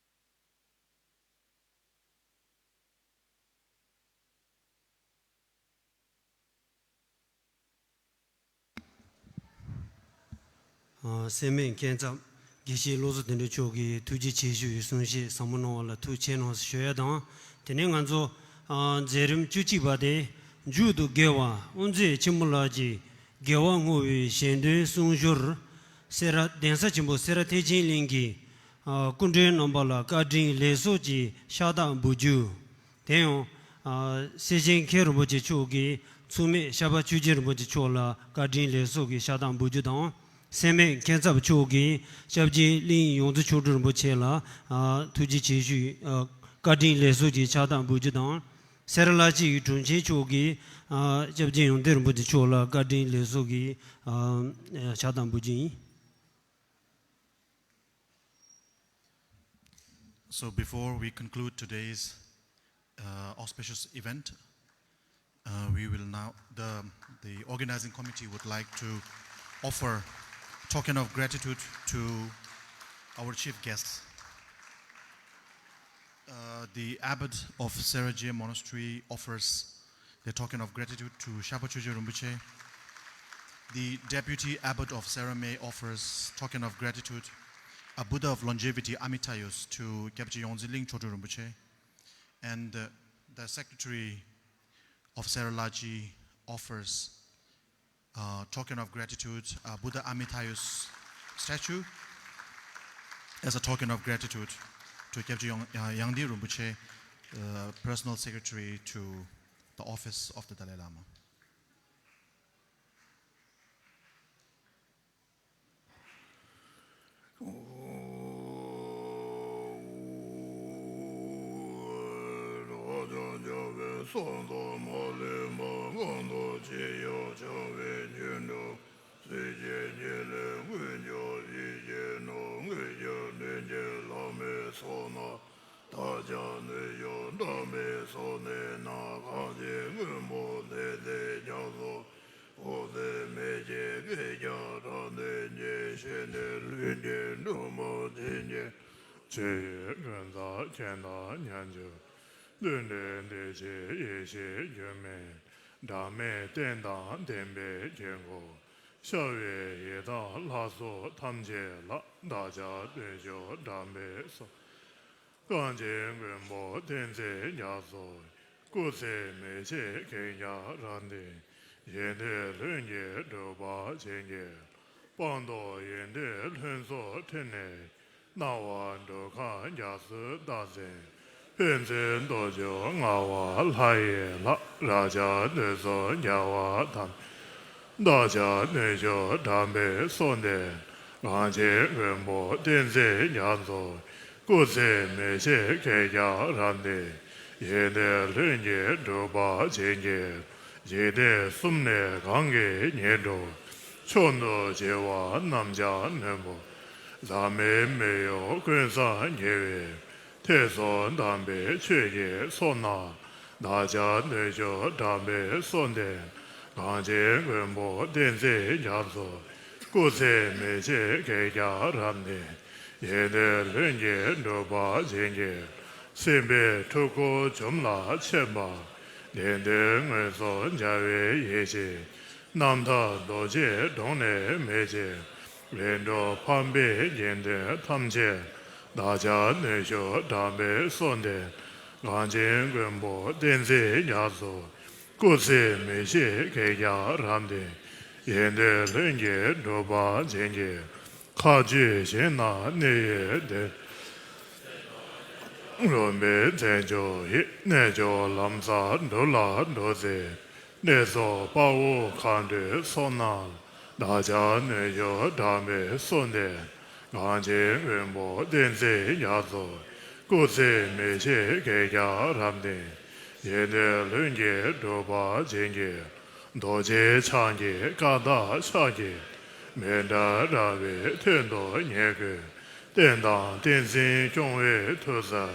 ཨ། སེར་སྨད་མཁན་ཚབ་དགེ་བཤེས་བློ་བཟང་དོན་གྲུབ་མཆོག་གིས་ཐུགས་རྗེ་ཆེ་ཞུ་ཡི་གསུང་བཤད་ཟབ་མོ་གནང་བ་ལ་ཐུགས་རྗེ་ཆེ་གནང་ཞུ་ཡ་དང་། དེ་ནས་ང་ཚོ་ཨ་མཛད་རིམ་བཅུ་གཅིག་པ་དེ་མཇུག་ཏུ་དགེ་བ་དབུ་མཛད་ཆེན་མོ་ལགས་ཀྱིས་དགེ་བ་བསྔོ་བའི་ཞལ་འདོན་གསུང་ཞུར། སེ་ར་གདན་ས་ཆེན་པོ་སེ་ར་ཐེག་ཆེན་གླིང་གི་ཨ་སྐུ་མགྲོན་རྣམ་པ་ལ་བཀའ་དྲིན་ལེགས་གསོལ་གྱི་ཕྱག་རྟགས་འབུལ་རྒྱུ། དེ་ཡང་ཨ་སེར་བྱེས་མཁན་རིན་པོ་ཆེ་མཆོག་གིས་མཚུངས་མེད་ཤར་པ་ཆོས་རྒྱལ་རིན་པོ་ཆེ་མཆོག་ལ་བཀའ་དྲིན་ལེགས་གསོལ་གྱི་ཕྱག་རྟགས་འབུལ་རྒྱུ་དང་། སེར་སྨད་མཁན་ཚབ་མཆོག་གིས་སྐྱབས་རྗེ་གླིང་ཡོངས་འཛིན་མཆོག་སྤྲུལ་རིན་པོ་ཆེ་ལ་ཨ་ཐུགས་རྗེ་ཆེ་ཞུའི་ཨ་བཀའ་དྲིན་ལེགས་གསོལ་གྱི་ཕྱག་རྟགས་འབུལ་རྒྱུ་དང་། སེ་ར་བླ་སྤྱི་ཡི་དྲུང་ཆེན་མཆོག་གིས་ཨ་སྐྱབས་རྗེ་ཡོན་ཏན་རིན་པོ་ཆེ་མཆོག་ལ་བཀའ་དྲིན་ལེགས་གསོལ་གྱི་ཨ་ཕྱག་རྟགས་འབུལ་རྒྱུ་ཡིན། So before we conclude today's uh, auspicious event, uh, we will now, the, the organizing committee would like to offer Token of gratitude to our chief guests. Uh, the Abbot of Sera J Monastery offers the token of gratitude to Shapa Choje Rinpoche. The Deputy Abbot of Sera May offers token of gratitude, a Buddha of longevity, Amitayus, to Gyabje Yongzi Ling Choje Rinpoche. And uh, the Secretary of Sera Laji offers uh, token of gratitude, uh, Buddha Amitayus statue, as a token of gratitude to Gyabje Yong- uh, Yangdi Rinpoche, uh, personal secretary to the office of the Dalai Lama. བདག་ཅག་ནུས་ཤུགས་འདྲ་མེད་སོགས་ནས་ན། གང་ཞིག་སྔོན་མོ་ལས་འདས་རྒྱ་མཚོ། སྐུ་ཚེ་མི་ཤིགས་སྐད་ཀྱང་རབ་བདུན་གྱི། ཞི་གནས་ལྷུན་གྱིས་གྲུབ་པར་བྱིན་གྱིས། ཆོས་ཡི་ཀུན་བཟང་མཁྱེན་དང་མཉམ་སྦྱོར། ལྷུན་གྲུབ་བདེ་ཆེན་ཡེ་ཤེས་འགྱུར་མེད། འབྲལ་མེད་རྟེན་དང་བརྟེན་པའི་དཀྱིལ་འཁོར། ཤར་བའི་ཡི་དམ་ལྷ་ཚོགས་ཐམས་ཅད་ལ། བདག་ཅག་ནུས་ཤུགས་འདྲ་མེད་སོགས། གངས་ཅན་མགོན་པོ་བསྟན་འཛིན་རྒྱ་མཚོ། སྐུ་ཚེ་མི་ཤིགས་བསྐལ་བརྒྱར་རབ་བརྟན། ཡོན་ཏན་ལྷུན་གྱིས་གྲུབ་པར་བྱིན་གྱིས། སྤངས་རྟོགས་ཡོན་ཏན་ལྷུན་གསལ་ཕྲིན་ལས། སྣང་བ་འགྲོ་ཁམས་རྒྱ་མཚོའི་རྟགས་མཚན། ཕན་ཚུན་རྟོགས་བཅུག་མངའ་བ་ལྷ་ཡི་ལྷ། བདག་ཅག་ནུས་གསུམ་རྒྱལ་བ་དམ། བདག་ཅག་ནུས་ཤུགས་འདྲ་མེད་སོགས་ལྡན། གངས་ཅན་མགོན་པོ་བསྟན་འཛིན་རྒྱ་མཚོ། སྐུ་ཚེ་མི་ཤིགས་བསྐལ་བརྒྱར་རབ་བརྟན། ཡོན་ཏན་ལྷུན་གྱིས་གྲུབ་པར་བྱིན་གྱིས། འཇིག་རྟེན་གསུམ་ནས་གང་གིས་ཉེར་བསྒྲུབས། མཆོག་ཏུ་བགྱི་བ་རྣམས་ཀྱང་ནོན་པོ། ཟག་མེད་མི་གཡོ་ཀུན་བཟང་རྒྱལ་བའི། ཐེག་གསུམ་དམ་པའི་ཆོས་ཀྱི་ཚོགས་རྣམས། བདག་ཅག་ནུས་ཤུགས་འདྲ་མེད་སོགས་ལྡན། གངས་ཅན་མགོན་པོ་བསྟན་འཛིན་རྒྱ་མཚོ། སྐུ་ཚེ་མི་ཤིགས་བསྐལ་བརྒྱར་རབ་བརྟན། ཡོན་ཏན་ལྷུན་གྱིས་གྲུབ་པར་བྱིན་གྱིས། སྲིད་པའི་འཁྲུལ་འཁོར་འཇོམས་ལ་མཆོད་པ། བདེན་དོན་མངོན་སུམ་མཇལ་བའི་ཡེ་ཤེས། རྣམ་ཐར་རྡོ་རྗེའི་གདོང་ནས་མི་བརྗེད། རིམ་གྲོ་ཕམ་པའི་དགེ་འདུན་ཐམས་ཅད། བདག་ཅག་ནུས་ཤུགས་འདྲ་མེད་སོགས་ལྡན། གངས་ཅན་མགོན་པོ་བསྟན་འཛིན་རྒྱ་མཚོ། སྐུ་ཚེ་མི་ཤིགས་བསྐལ་བརྒྱར་རབ་བརྟན། ཡོན་ཏན་ལྷུན་གྱིས་གྲུབ་པར་བྱིན་གྱིས། མཁའ་སྤྱོད་ཞིང་རྣམས་གནས་ཡུལ་འདིར། རོལ་པའི་རྩེད་འཇོ་ཡིས་རྣལ་འབྱོར་ལམ་བཟང་འགྲུབ་ལ་འགྲོ་ཚེ། གནས་སོགས་དཔའ་བོ་མཁའ་འགྲོའི་ཚོགས་རྣམས། བདག་ཅག་ནུས་ཤུགས་འདྲ་མེད་སོགས་ལྡན། གངས་ཅན་མགོན་པོ་བསྟན་འཛིན་རྒྱ་མཚོ། སྐུ་ཚེ་མི་ཤིགས་བསྐལ་བརྒྱར་རབ་བརྟན། ཡོན་ཏན་ལྷུན་གྱིས་གྲུབ་པར་བྱིན་གྱིས། རྡོ་རྗེ་འཆང་གི་བཀའ་དང་ཕྱག་རྒྱའི། མཎྜལ་ར་བས་ཐོད་དུ་ཉེ་བསྐོར། རྟེན་དང་བསྟན་འཛིན་སྐྱོང་བའི་མཐུ་གསར།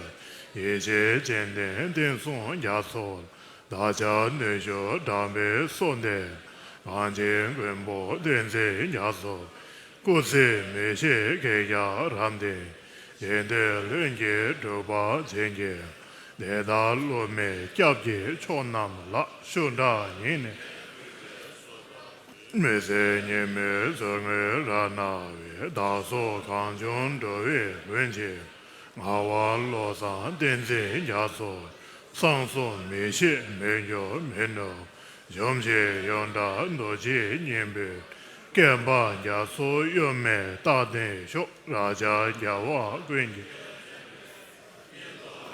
ཡེ་ཤེས་སྤྱན་ལྡན་བསྟན་སྲུང་རྒྱ་མཚོ། བདག་ཅག་ནུས་ཤུགས་འདྲ་མེད་སོགས་ལྡན། གངས་ཅན་མགོན་པོ་བསྟན་འཛིན་རྒྱ་མཚོ། སྐུ་ཚེ་མི་ཤིགས་བསྐལ་བརྒྱར་རབ་བརྟན། ཡོན་ཏན་ལྷུན་གྱིས་གྲུབ་པར་བྱིན་གྱིས། དེ་དག་བསླུ་མེད་སྐྱབས་ཀྱི་མཆོག་རྣམས་ལ། ཤུགས་དྲག་ཉིད་ནས། མི་ཟད་ཉིན་མོའི་མཛོད་ངོས་ར་ན་བའི། བདག་སོགས་གང་བྱུང་འགྲོ་བའི་མགོན་ཆེན། ངག་དབང་བློ་བཟང་བསྟན་འཛིན་རྒྱ་མཚོ། གསང་གསུམ་མི་ཤིགས་མི་འགྱུར་མི་ནུབ། གཞོམ་གཞིག་ཡོངས་གྲགས་རྡོ་རྗེའི་སྙིང་པོས། བསྐལ་པ་རྒྱ་མཚོ་གཡོ་མེད་རྟག་བརྟན་ཤོག། བདག་ཅག་རྒྱལ་བ་ཀུན་གྱི།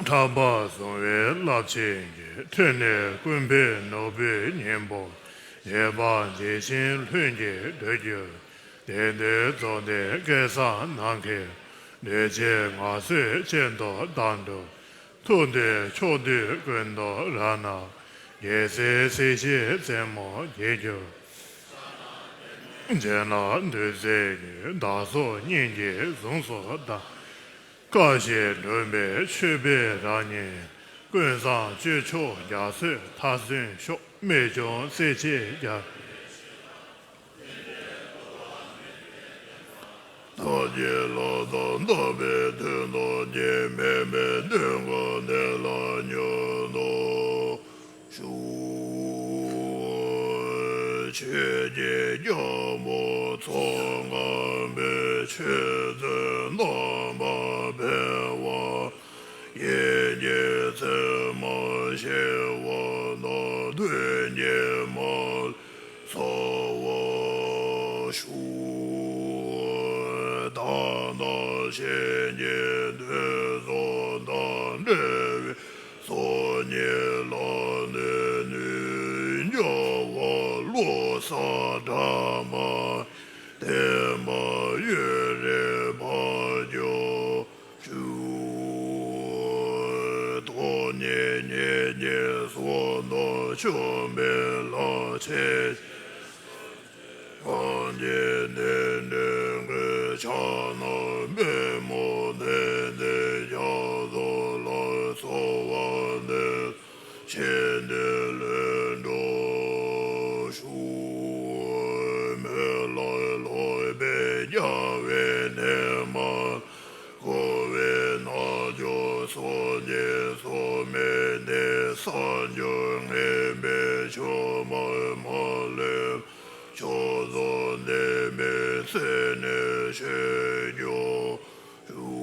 ཕྲག་པར་བཟུང་བའི་རླབས་ཆེན་གྱིས། ཐོད་ནས་ཀུན་ཕན་ནོར་བུའི་སྙིང་པོ། ཡོད་པ་ཇི་བཞིན་ལྷུན་གྱིས་གྲུབ་གྱུར། དེ་འདྲའི་རྫོགས་ལྡན་སྐལ་བཟང་ནམ་མཁའི། གནོད་བྱེད་ངན་སོས་གཅིག་ཏུ་བདག་འགྲོ། ཐུགས་འདོད་ཕྱོགས་དུས་ཀུན་ཏུ་ར་ན། རྒྱལ་སྲས་སྲིད་ཞིའི་རྩེ་མོར་འགྱེད་གྱུར། བྱིན་རླབས་བདུད་རྩིའི་རྒྱུན། བདག་སོགས་སྙིང་གི་གཟུངས་སུ་གདམས། བཀའ་བཞིན་སྒྲུབ་པའི་མཆོད་པའི་རང་བཞིན། ཀུན་བཟང་སྤྱོད་མཆོག་རྒྱ་མཚོས་མཐར་སོན་ཤོག། རྨད་བྱུང་རྩེ་ཆེན་རྒྱ། བདག་གི་ལྷ་དང་བདག་པོའི་དོན་དང་། སྐྱེ་མེད་པའི་དོན་ཀུན་དེ་ལ་མཉམ་དུ་ཞུགས། ཆོས་ཀྱི་རྒྱལ་པོ་ཚོགས་རྔམ་པའི། ཆོས་སྤྱོད་རྣམ་པར་འཕེལ་བ། ཡིད་ཀྱི་མཚན་མ་ཞི་བ་དང་། དོན་གྱི་མ་ལུས་ཚར་བར་ཤོག། དག་སྣང་ཞིང་གི་དུས་གསུམ་དང་འབྲེལ་བའི་སངས་རྒྱས་ལ་ནི་ནུས་རྒྱ་བ་ལོ་ཙཱ་བྲག་དམར་དེ་མ་ཡོད་རིག་པ་རྒྱ་ཞུགས། ཐོག་མེད་ཉིད་ཀྱི་བསོད་ནམས་ཆེན་པོའི་ལྷ་ཆེ་གང་གི་ནི་འདྲེན་དགོས། ཕྱག་ན་པདྨོ་ནི་འདི་རྒྱ་མཚོ་ལ། ཚོར་བ་ནི་ཆེན་འདི་ལུས་འགྲུབ་ཤོག། མི་ལ་ལོག་པའི་རྒྱལ་བའི་གནས་མ་ལ། འཁོར་བའི་རྣལ་འབྱོར་སངས་རྒྱས་ཚོགས་མི་འདི། གསར་འགྱུར་ངན་པའི་ཆོས་མ་མ་ལུས། ཕྱོགས་བཅུ་འདས་པའི་ཚེ་ནས་ཤེས་རྒྱུ་ཞུགས།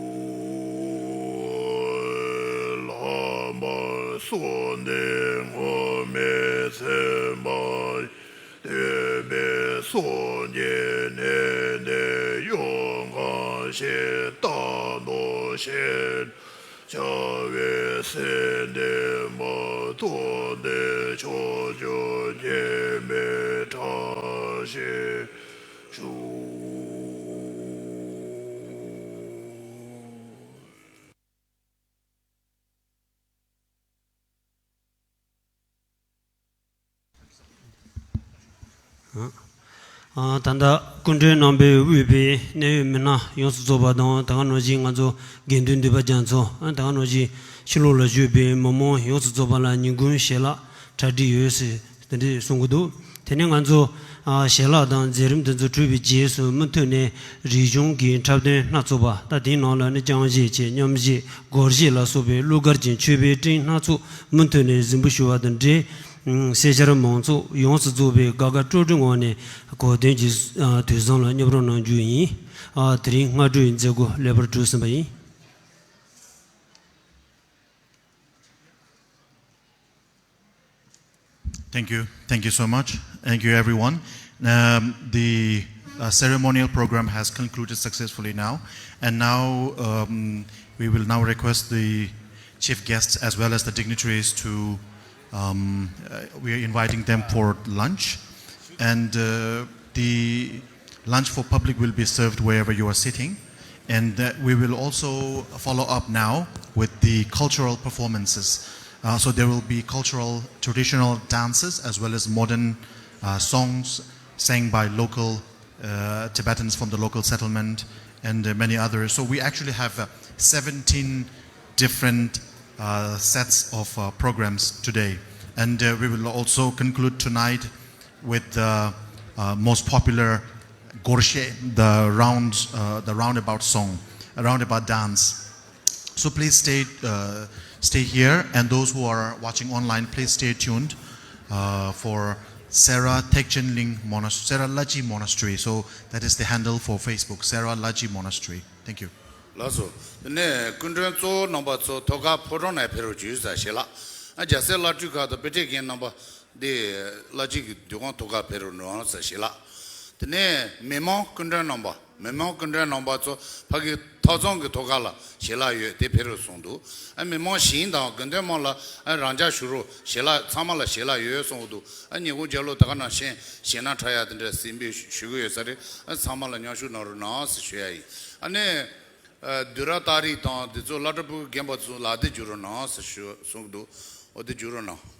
ལྷག་པར་སངས་རྒྱས་སྔོན་མའི་ཚེ་མ་ཐོས་པའི་སངས་རྒྱས་ནི་འདི་ཡོངས་གང་ཞིག་བལྟ་དང་ཤེས། བྱ་བའི་སེམས་འདི་མ་ཐོབ་འདི། ཕྱོགས་བཅུ་སྐྱེ་མེད་ཕྲ་ཞིང་ཞུགས། ཨ། ད་ལྟ་སྐུ་མགྲོན་རྣམ་པས་དབུས་པའི་གནད་ཡོད་མི་སྣ་ཡོངས་སུ་རྫོགས་པ་དང་། ད་ག་ནང་བཞིན་ང་ཚོ་དགེ་འདུན་འདུས་པ་རྒྱ་མཚོ། ཨ། ད་ག་ནང་བཞིན་ཕྱི་ལོགས་ལ་བཞུགས་པའི་མི་མང་ཡོངས་སུ་རྫོགས་པ་ལ་ཉིན་གུང་ཞལ་ལག་གྲ་སྒྲིག་ཡོད་ཟེར་དེ་འདྲས་གསུང་གི་འདུག་དེ་ནས་ང་ཚོ། ཨ། ཞལ་ལག་དང་མཛད་རིམ་འདི་ཚོ་གྲུབ་པའི་རྗེས་སུ་མུ་མཐུད་ནས་རིག་གཞུང་གི་འཁྲབ་སྟོན་སྣ་ཚོགས་པ། ད་དེའི་ནང་ལ་ནི་རྐྱང་གཞས་བཅས་མཉམ་གཞས་སྒོར་གཞས་ལ་སོགས་པའི་གླུ་གར་གྱི་མཆོད་པའི་སྤྲིན་སྣ་ཚོགས་མུ་མཐུད་ནས་གཟིམ་འབུལ་ཞུ་བ་དང་འབྲེལ། ཨང་། སེར་སྐྱ་མང་ཚོགས་ཡོངས་སུ་རྫོགས་པའི་དགའ་དགའ་སྤྲོ་སྤྲོའི་ངང་ནས་གོ་སྟོན་གྱི། ཨ། དུས་བཟང་ལ་མཉམ་རོགས་གནང་རྒྱུ་ཡིན། ཨ། དེ་རིང་སྔ་དྲོའི་མཛད་སྒོ་ལེགས་པར་གྲུབ་ཟིན་པ་ཡིན། Thank you. Thank you so much. Thank you, everyone. Um, the uh, ceremonial program has concluded successfully now. And now um, we will now request the chief guests as well as the dignitaries to, um, uh, we are inviting them for lunch. And uh, the lunch for public will be served wherever you are sitting. And uh, we will also follow up now with the cultural performances. Uh, so there will be cultural, traditional dances as well as modern uh, songs sang by local uh, Tibetans from the local settlement and uh, many others. So we actually have uh, seventeen different uh, sets of uh, programs today. And uh, we will also conclude tonight with the uh, most popular gorshe, the round, uh, the roundabout song, a roundabout dance. So please stay, uh, stay here, and those who are watching online, please stay tuned uh, for Sera Thekchen Ling Monastery, Sera Laji Monastery. So that is the handle for Facebook, Sera Laji Monastery. Thank you. ལགས་སོ། དེ་ནས་སྐུ་མགྲོན་གཙོ་བོ་རྣམ་པ་ཚོ་ཐོག་ཁར་ཕོ་བྲང་ནས་ཕེབས་རོགས་བྱོས་ཟེར་ཞུ་ལགས། ཨ། རྒྱལ་སྲས་བླ་སྤྲུལ་ཁག་དང་དཔེ་ཁྲིད་མཁན་རྣམ་པ། འདི་བླ་སྤྱི་གི་འདུ་ཁང་ཐོག་ཁར་ཕེབས་རོགས་གནང་ཟེར་ཞུ་ལགས། དེ་ནས་མི་མང་སྐུ་མགྲོན་རྣམ་པ། མི་མང་སྐུ་མགྲོན་རྣམ་པ་ཚོ་ཕ་གི་ཐོག་ཚང་གི་ཐོག་ཁ་ལ་ཞལ་ལག་ཡོད་དེ་ཕེབས་རོགས་གསུངས་འདུག་ཨ། མི་མང་གཞན་དང་དགེ་འདུན་མང་ལ་ཨ་རང་འཇགས་བཞུགས་རོགས། ཞལ་ལག་ཚང་མ་ལ་ཞལ་ལག་ཡོད་གསུངས་འདུག་ཨ། ཉིན་གུང་རྒྱབ་ལོགས་ད་ག་ནང་བཞིན་ཞལ་སྣ་འཁྲབ་ཡ་དེ་འདྲ་གཟིགས་འབུལ་ཞུ་གི་ཡོད་ས་རེད། ཨ། ཚང་མ་ལ་མཉམ་ཞུགས་གནང་རོགས་གནང་ཟེར་ཞུ་ཡ་ཡིན། ཨ་ནི་ཨ་བསྡུས་གྲྭ་རྟགས་རིས་དང་དེ་ཚོ་བླ་གྲྭ་ཕྲུ་གུ་རྒན་པ་ཚོ་ལག་དེབ་བསྒྱུར་རོགས་གནང་ཟེར་ཞུ་གསུངས་འདུག་འོ་དེ་བསྒྱུར་རོགས་གནང་།